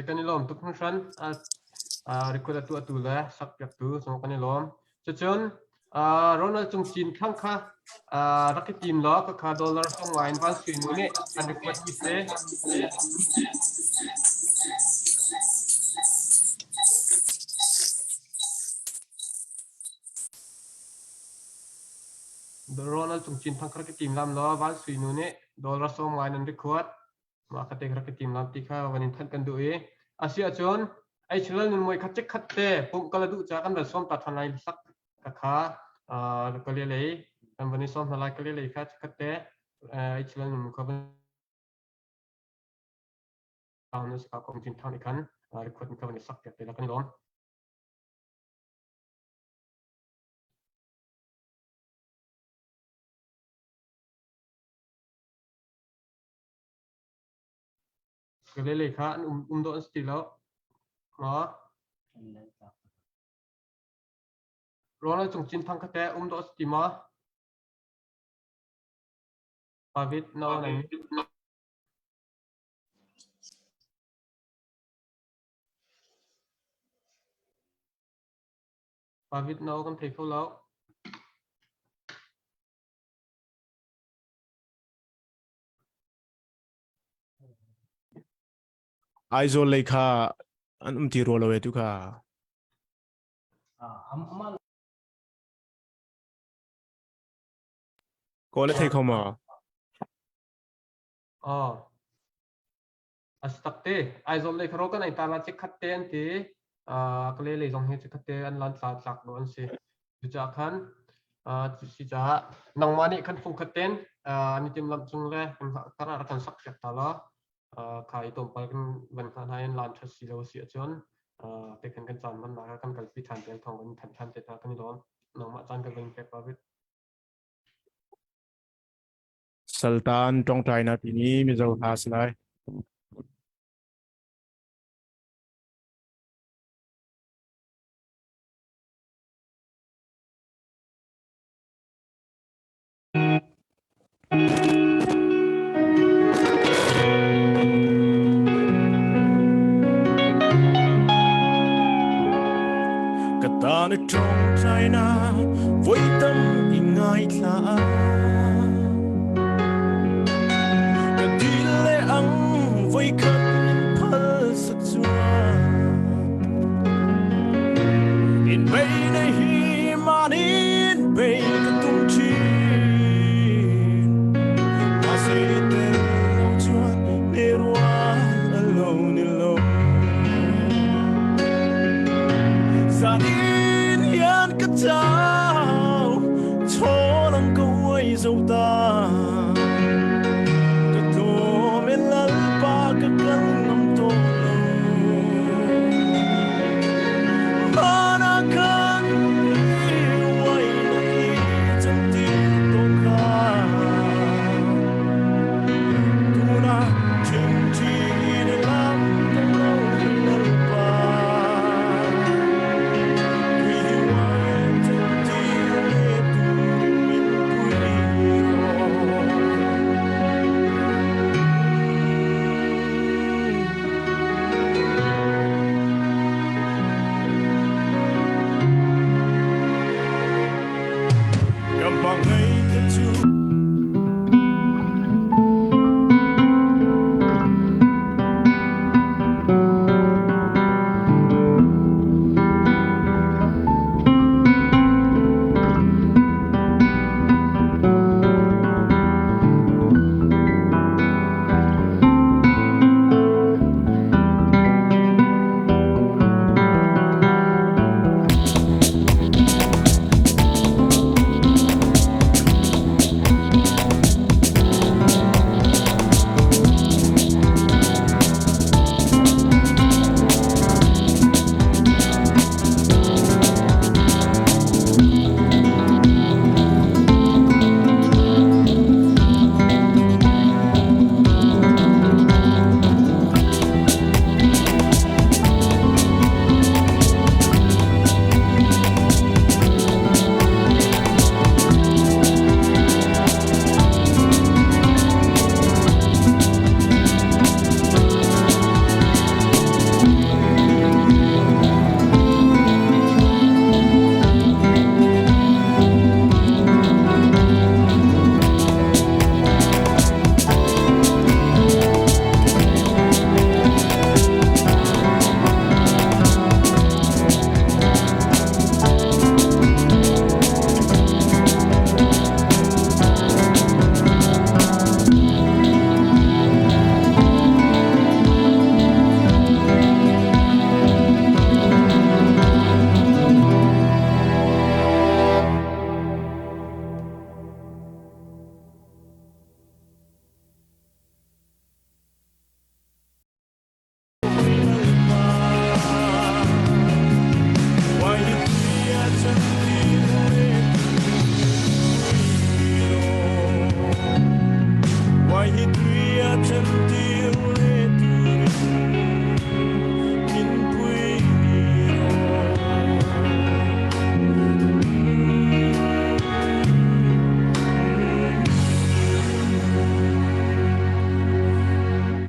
Kan i lawm tuk hringhran. Record atu atu le sak piaktu zong kan i lawm. Cucun Ronald Cung Cin Thang kha rak i tim law ka kha dollar song ngai in van sui nu nih an request mi si. Ronald Cung Cin Thang kha rak i tim lam law van sui nu nih dollar song ngai nan record. Mah kha te rak i tim lam ti kha van in thanh kan duh i a si ahcun ei chilal nun moi khat cik khat te pumh kala duh ca kan van sawm ta than lai sak ka kha ka le lei kan van i sawm hna lai ka le lei kha khat te ei chilal nun kha van na saka kom chin thang i khan record ka van i sak piak te la kan lawm. Galilei kha an um, um dawh an si ti lo. Maw? Ronald Cung Cin Thang kha teh um dawh a si ti maw? David no nan David no kan thei kho lo. Aizawl lei kha an um ti rua lo e tu kha. Kawl a thei kho ma? Oh. As tak te Aizawl lei kharo kan ai ta la che khat te an ti ka le lei zong hi che khat te an lan tla tlak lo an si. Cucaah khan si caah nangmah nih khan fung khat ten ni tim lam cung le kan rak kan sak piak ta la kha i tlawmpal kan van hna hna in lan ṭhat si lo si ahcun te khan kan caan man nak kan kalpi ṭhan te thawng kan than ṭhan te hna kan i lawm nangmah caan kan van pek David. Saltan tongtai na timi Mizo hla si lai. Ka ta na ṭawngṭainak voi tam i ngaithla. Ka dil le ang voikhat min phal sak chuan. In bei na hi manin bei ka tum ṭhin. Mahse tel lo chuan ne rual lo ni lo. Zanin hian ka chau chawlang ka uai zo ta. Ka tlawm e lalpa ka kal ngam tawh lo. Mana kan i uai na i chantir tawh kha. Tuna ṭhingṭhi in lam tawh lo lalpa. Tui hi uai chantir le turin min pui rawh. Gampang ngei te cu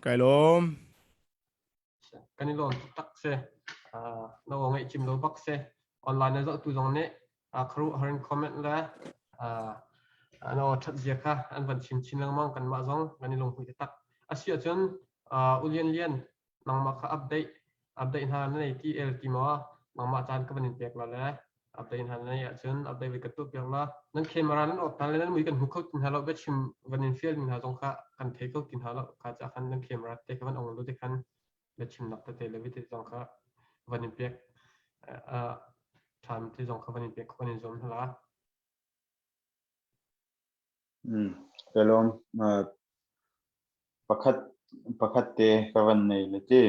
Kai lawm. Kan i lawm taktak si. Na aw ngaih cim lo bak si. Online na zohtu zong nih kharu harin comment le na aw ṭhat zia kha an van chim chin lengmang kanmah zong kan i lunghmuih taktak. Asi ahcun U Lian Lian nangmah kha update update hna na nei ti el ti maw nangmah caan ka van in pek la le update hna na nei ahcun update vi ka tuah piak la nan camera nan off hna le nan mui kan hmu kho ti hna lo biachim van in fial mi hna zong kha kan thei kho ti hna lo kha ca khan nan camera te kha van ong lo te khan biachimnak tete le vite zong kha van in pek ṭhan te zong kha van in pek van in zuam hna la Ka lawm. Pakhat pakhat te ka van nei le ti.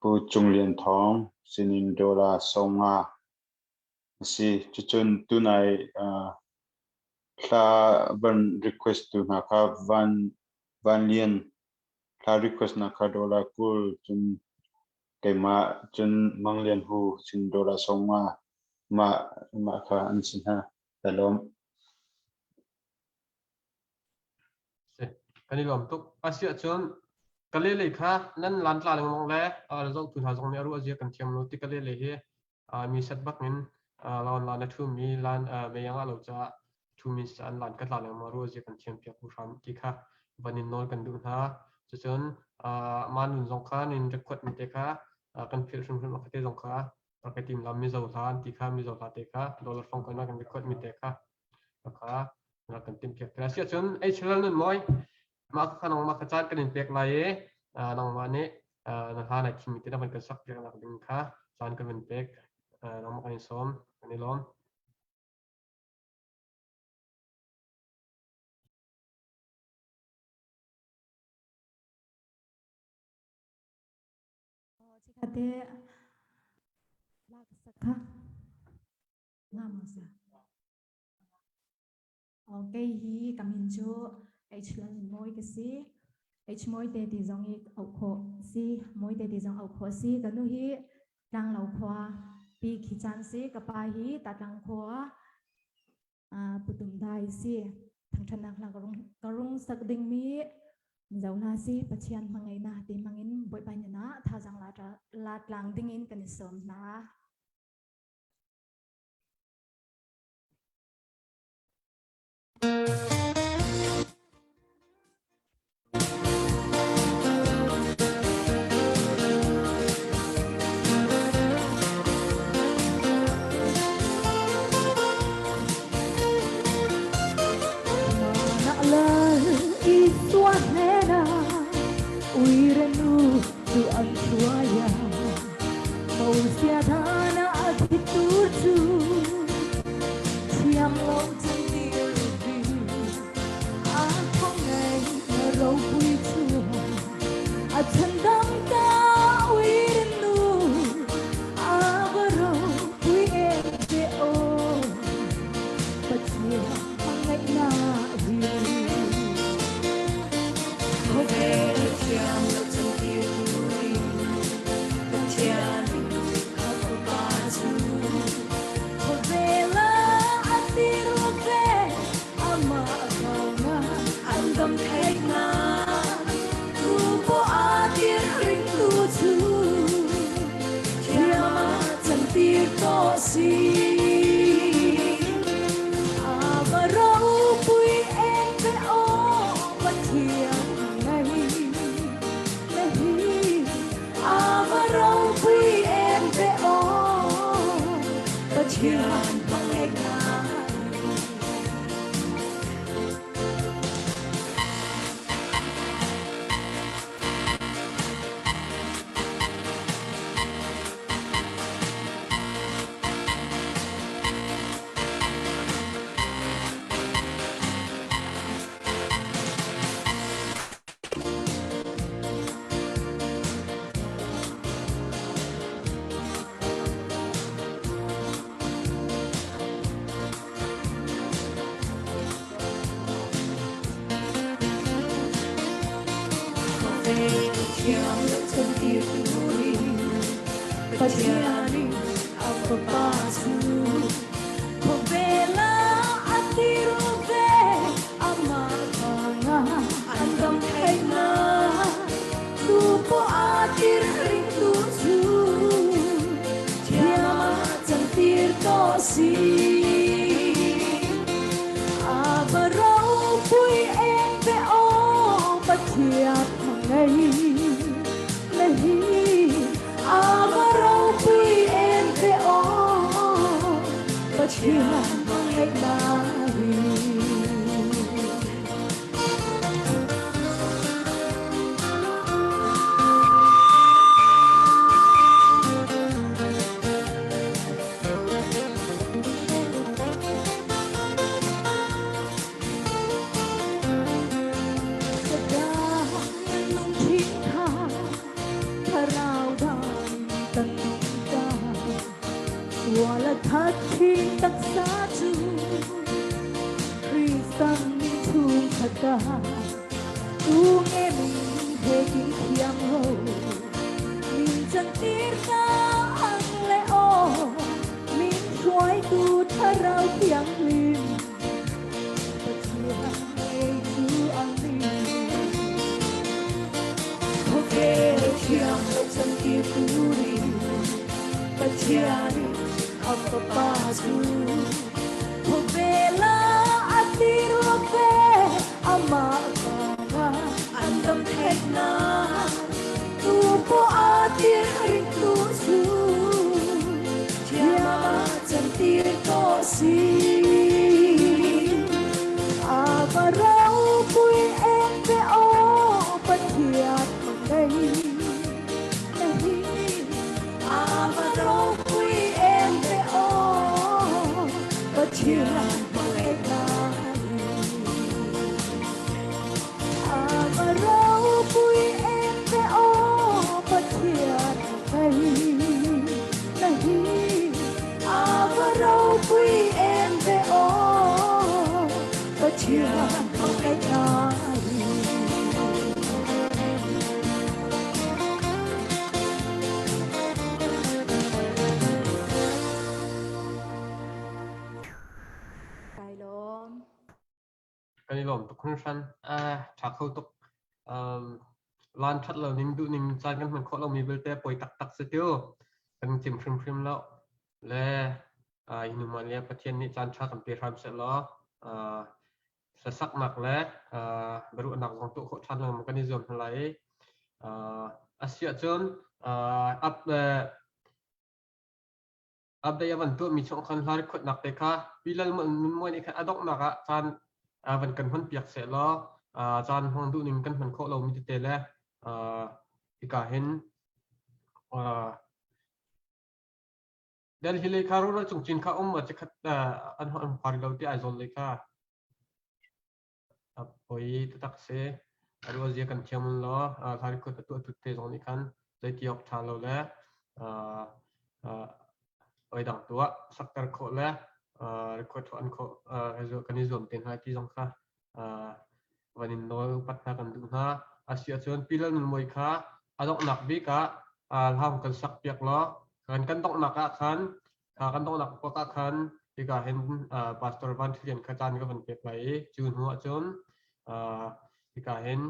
Pu Cung Lian Thawng sinin dollar 50 a si. Cucun tunai hla van request tu hna kha Van Van Lian hla request na kha dollar 20 cun keimah cun Mang Lian Hu sin dollar 50 mah mah kha an si hna. Ka lawm. Kan i lawm tuk. Asiahcun Kale lei kha nan lan tla lengmang le zohtu hna zong nih a ruah zia kan thiam lo ti kale lei hi mi set bak in lawn lan a ṭhumi lan meyang ah lo caah ṭhumi an lan ka tla lengmang ruah zia kan thiam piak u hram ti kha van in nawl kan duh hna. Cucun mah nun zong kha nin record mi te kha kan philh hrimhrim a te zong kha rak i tim lam mizo hla an ti kha mizo hla te kha dollar fong kan kan record mi te kha kha rak kan tim piak te. Asiahcun HLL nun mawi Mah kha nangmah kha caan kan in pek lai i nangmah nih na hla nai thimmi te na van kan sak piaknak ding kha caan kan van pek. Nangmah kan in sawm. Kan i lawm. Chikhate lak sakha nga mo sa. Kei hi ka min cu H Lal Mawi ka si. H Mawi te ti zong i auh khawh si. Mawi te ti zong auh khawh si. Ka nu hi Tlanglo khua pi khi caan si. Ka pa hi Tatlang khua Putum dai si. Thangṭhatnak hla ka rung sak dingmi Mizo hla si Pathian hmangaihnak ti hmangin Bawipa nih ah thazaang la tlang dingin kan i sawm hna. dam tir turin Pathian a fapa cu Khawvela a tir ve amah vanga an dam theihnak tu pawh a tir ringtu cu thiam ah cantir ko si. A va ropui em ve aw Pathian hmangaih na hi. A va ropui em ve aw Pathian hmangaih na hi. A va ropui em ve aw Pathian hmangaih na hi. A va ropui em ve aw Pathian hmangaih na hi. Kai lawm. Kan i lawm tuk hringhran. Ṭha kho tuk. Lan ṭhat lo ning duh ning caan kan hman khawh lomi belte poi taktak si tiu. Kan cim hrimhrim lo. Le hi hnu le Pathian nih caan ṭha kan pe hram seh law hlasaknak le biaruahnak zong tuah khawh ṭhan lengmang kan i zuam hna lai i a si ahcun up update a van tuahmi chung khan hla record-nak te kha Pi Lal Muan nih khan a donghnak ah caan van kan hman piak seh law caan hmang duh ning kan hman khawh lomi tete le hika hin Delhi lei kha rural cung cin kha um ma chikhat an an phar lo ti Aizawl lei kha a poi taktak si. A rual zia kan thiam un law hla record a tuah tut te zong nih khan zeiti awk ṭha lo le oi dang tuah sakter khawh le record an khawh kan i zuam te hna ti zong kha van in nawl upat hna kan duh hna. Asi ahcun Pi Lal Nun Mawi kha a donghnak bik ah hla kan sak piak law kan kan donghnak ah khan kan donghnak pak ah khan hika hin Pastor Van Thilian kha caan ka van pek lai i cu hnu ahcun hika hin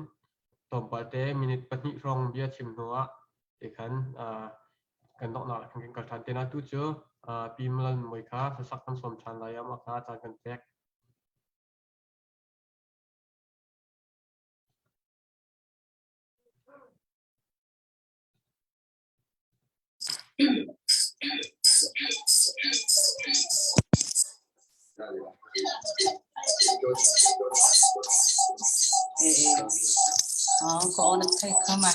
tlawmpal te minute 2 hrawng bia chim hnu ah te khan kan donghnak ah khan kan kal ṭhan te na tu cu Pi Lal Nun Mawi kha hlasak kan sawm ṭhan lai amah kha caan kan pek. Ờ, có nó thấy không à?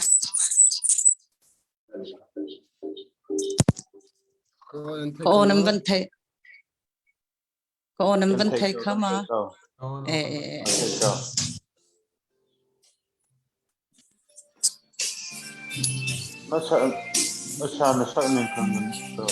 Có nó vẫn thấy. Ka aw nan van thei kha ma? Eh, eh, eh. Na sa na sa na sa ning kan nan so.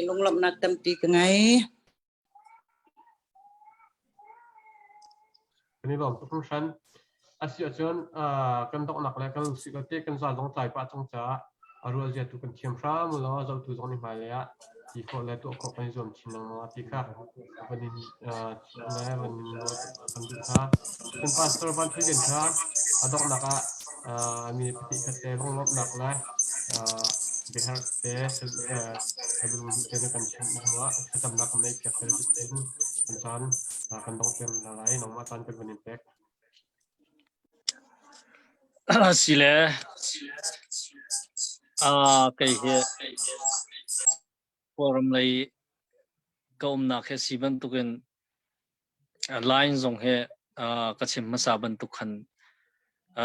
Lunglawmhnak tampi ka ngei. Kan i lawm tuk hringhran. A si ahcun kan donghnak le kan si te kan za zong tlai pah cang caah a ruah zia tu kan thiam hram u law zohtu zong nih hmailei ah ti khawh le tuah khawh kan i zuam chin lengmang ti kha van in le van in kan duh hna. Cun Pastor Van Thui Lian kha a donghnak ah mi pahnih khat te lunglawmhnak le biaherh te te na kan chimh hnuah thlacamnak kan neih piak te in kan caan kan dongh hna lai nangmah caan kan van in pek. Sile kei hi Kawlram lei ka umnak hi si bantukin line zong hi ka chim hmasa bantuk khan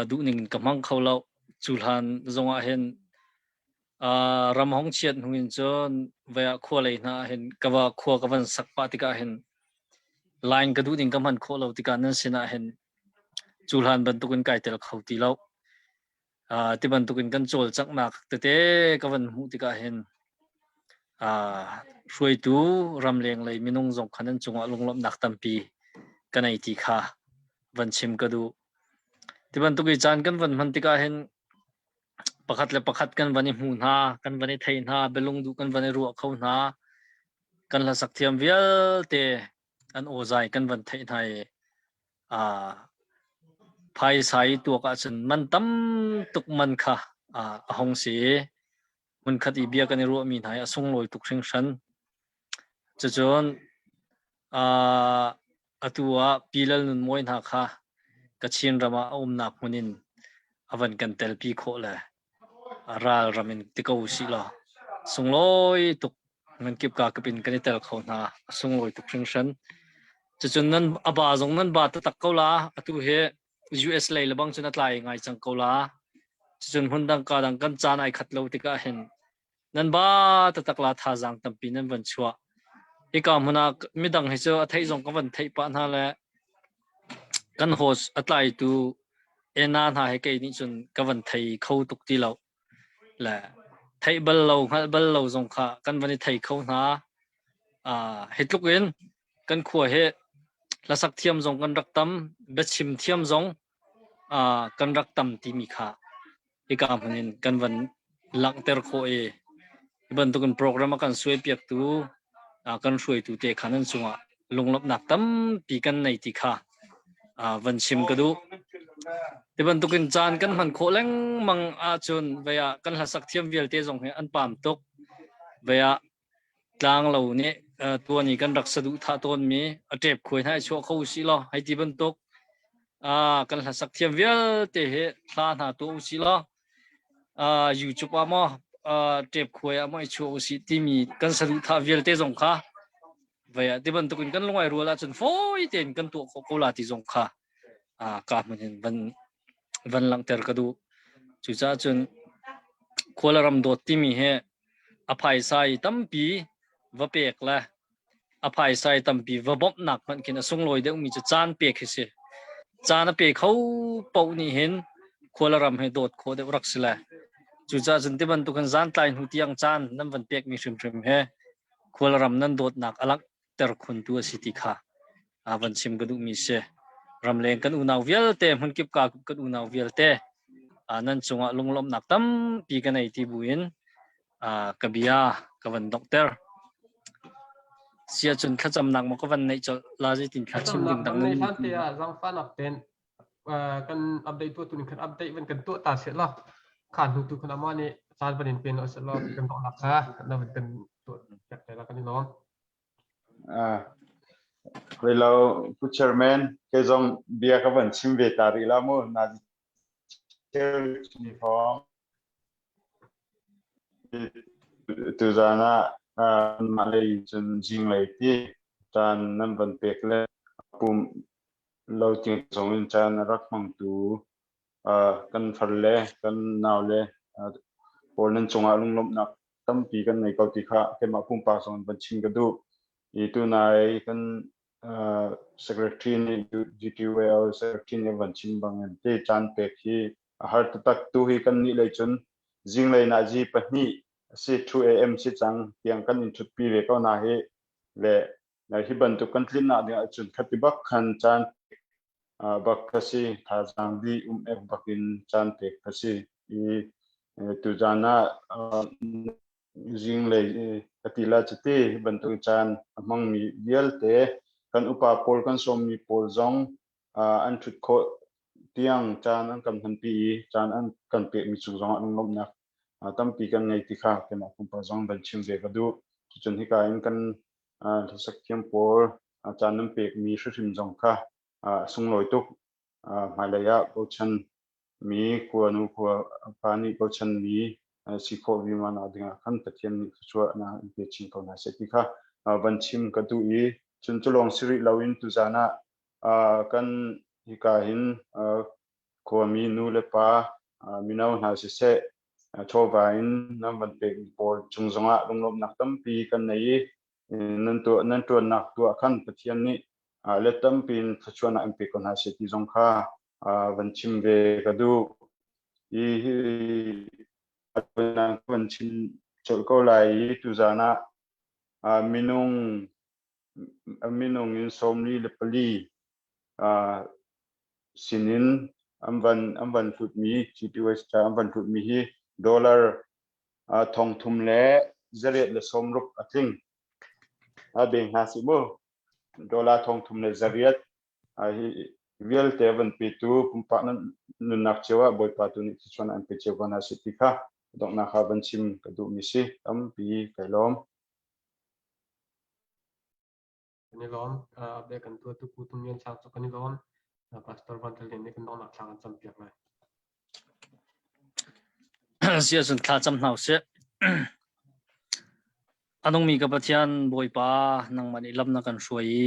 duhning in ka hmang kho lo. Cu hlan zongah hin ram hong chiat hnu in cun vei ah khua lei hna ah hin ka va khua ka van sak pah tikah hin line ka duhning ka hman khawh lo tikah nan sinah hin cu hlan bantukin kai tel kho ti lo. Ti bantukin kan cawlcanghnak tete ka van hmuh tikah hin hruaitu ramleng lei minung zong kha nan cungah lunglawmhnak tampi ka nei ti kha van chim ka duh. Ti bantuk i caan kan van hman tikah hin pakhat le pakhat kan van i hmu hna, kan van i thei hna, bialung duh kan van i ruah kho hna. Kan hlasak thiam vialte an awzai kan van theih hna i phaisa i tuak ahcun man tam tuk man kha a hung si i hmunkhat i bia kan i ruahmi hna hi a sunglawi tuk hringhran. Cucun atu ah Pi Lal Nun Mawi hna kha Kachin ram ah a umnak hmun in a van kan telpi khawh le ral ram in ti ko usih law sunglawi tuk ngan kip ka kip in kan i tel kho hna a sunglawi tuk hringhran. Cucun nan a ba zong nan ba taktak ko la atu hi US lei le bang cun a tlai ngai cang ko la. Cucun hmun dang ka dang kan caan ai khat lo tikah hin nan ba taktak la thazaang tampi nan van chuah. Hika hmun ah midang hi cu a theih zong ka van theih pah hna le kan host a tlaitu Ena hna he kei nih cun ka van thei kho tuk ti lo. Le theih bal lo, hngalh bal lo zong kha kan van i thei kho hna. Hi tluk in kan khua hi hlasak thiam zong kan rak tam, biachim thiam zong kan rak tam timi kha hika hmun in kan van langhter khawh i. Hi bantukin program a kan suaipiaktu kan hruaitu te kha nan cungah lunglawmhnak tampi kan nei ti kha van chim ka duh. Ti bantukin caan kan hman khawh lengmang ahcun vei ah kan hlasak thiam vialte zong hi an pam tuk. Vei ah tlanglo nih tuan i kan rak saduhthah tawnmi a ṭep khuai hna i chuah kho usih law hei ti bantuk kan hlasak thiam vialte hi hla hna tuah usih law YouTube ah maw ṭep khuai ah maw i chuah usih timi kan saduhthah vialte zong kha vei ah ti bantukin kan lungai rual ahcun fawi tein kan tuah khawh ko la ti zong kha ka hmun in van van langhter ka duh. Cucaah cun khualaram dawt timi hi a phaisa i tampi va pek le a phaisa i tampi va bawmhnak hmanh khin a sunglawi deuhmi cu caan pek hi si. Caan a pe kho paoh nih hin khualaram hi dawt khawh deuh rak si le cucaah cun ti bantukin zantlai hnu tiang caan nan van pekmi hrimhrim he khualram nan dawtnak a langhter khuntu a si ti kha van chim ka duhmi si. Ramleng kan unau vialte hmunkip ka kan unau vialte nan cungah lunglawmhnak tampi ka nei ti buin ka bia ka van donghter. Sia cun thlacamnak maw ka van neih colh la zeitin thla chim ding dang nan hlan te ah zaangfahnak ten kan update tuah tu ning khan update van kan tuah ta seh law kha hnu tu khan ama nih caan van in pen lo seh law kan donghnak kha na van kan tuah piak te la kan i lawm. Ah, Hello, Pu Chairman, kei zong bia ka van chim ve ta rih la mu. Na thil chim thawng. Tuzaan ah mah lei cun zinglei ti caan nan van pek le pum lo tiang zong in caan a rak hmangtu kan far le kan nau le pawl nan cungah lunglawmhnak tampi kan ngei ko ti kha keimah pumpak zong in van chim ka duh. I tunai kan secretary nih GTUL secretary nih van chim bangin te caan pek hi a har taktak tu hi kan nih lei cun zinglei na zi pahnih si 2 am si cang tiang kan in thutpi ve ko na hi le hi bantuk kan tlinnak ding ahcun khati bak khan caan bak kha si thazaang dih um ek bak in caan pek kha si i tuzaan ah zinglei ka ti la cuti hi bantuk caan a hmangmi vialte kan upa pawl kan sawmmi pawl zong an ṭhut khawh tiang caan an kan hmanpi i caan an kan pekmi cung zongah lunglawmhnak tampi kan ngei ti kha keimah pumpak zong van chim ve ka duh. Cucun hika in kan hlasak thiam pawl caan nan pekmi hrimhrim zong kha sunglawi tuk. Hmailei ah bochan mi khua nu khua pa nih bochan mi si khawh vima nak dingah khan Pathian nih thluachuahnak in pe chin ko hna seh ti kha van chim ka duh i cun cu lawng si rih loin tuzaan ah kan hika hin khuami nu le pa mino hna siseh chawva in nan van pekmi pawl cung zongah lunglawmhnak tampi kan nei i nan tuah nan ṭuannak tuah khan Pathian nih let tampi in thluachuahnak in pe ko hna seh ti zong kha van chim ve ka duh. Hi hi van chim colh ko lai i tuzaan ah minung minung in 44 sinin an van an van hlutmi GPOS ca an van hlutmi hi dollar 3860 a tling. A beng hna si mu. Dollar 3800 hi vialte van petu pumpak nan nunnak cio ah Bawipa tu nih thluachuah an pe cio ko hna si ti kha donghnak ah van chim ka duhmi si tampi kai lawm. Kan i lawm. Update kan tuah tu Pu Tum Lian Sang cu kan i lawm. Pastor Van Thal Lian nih kan donghnak thla kan campiak lai. Si ahcun thla cam hna usih. A nungmi ka Pathian Bawipa nangmah nih lam na kan hruai i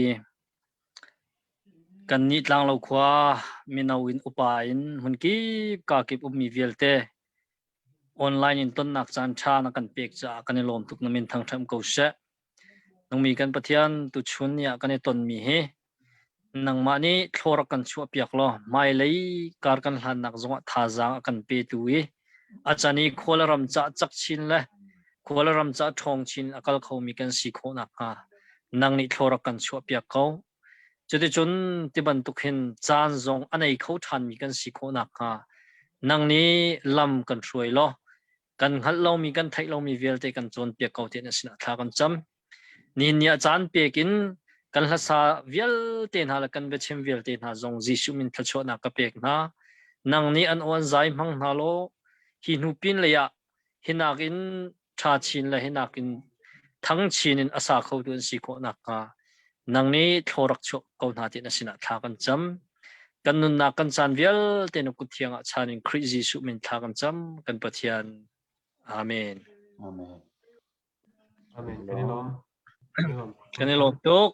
kannih tlanglo khua mino in upa in hmunkip kakip ummi vialte online in tonnak caan ṭha na kan pek caah kan i lawm tuk na min thangṭhat ko seh. Nungmi kan Pathian tuchun ni ah kan i tonmi hi nangmah nih thlaw rak kan chuahpiak law hmailei kar kan hlannak zongah thazaang a kan petu i a can i khua le ram cah cak chin le khua le ram cah ṭhawng chin a kal khomi kan si khawh nakhnga nang nih thlaw rak kan chuahpiak ko. Cuticun ti bantuk hin caan zong a nei kho ṭhanmi kan si khawh nakhnga nang nih lam kan hruai law. Kan hngalh lomi kan theih lomi vialte kan cawnpiak ko ti na sinah thla kan cam. Nihin ni ah caan pek in kan hlasa vialte hna le kan biachim vialte hna zong Jesuh min thluachuahnak ka pek hna. Nang nih an aw an zai hmang hna law hi hnu pin lei ah hinak in ṭha chin le hinak in thang chin in a sa khotu an si khawh nakhnga nang nih thlaw rak chuah ko hna ti na sinah thla kan cam. Kan nunnak kan caan vialte na kut thiang ah chan in Khrih Jesuh min thla kan cam kan Pathian. Amen. Amen. Amen. Kan i lawm. Kan i lawm tuk.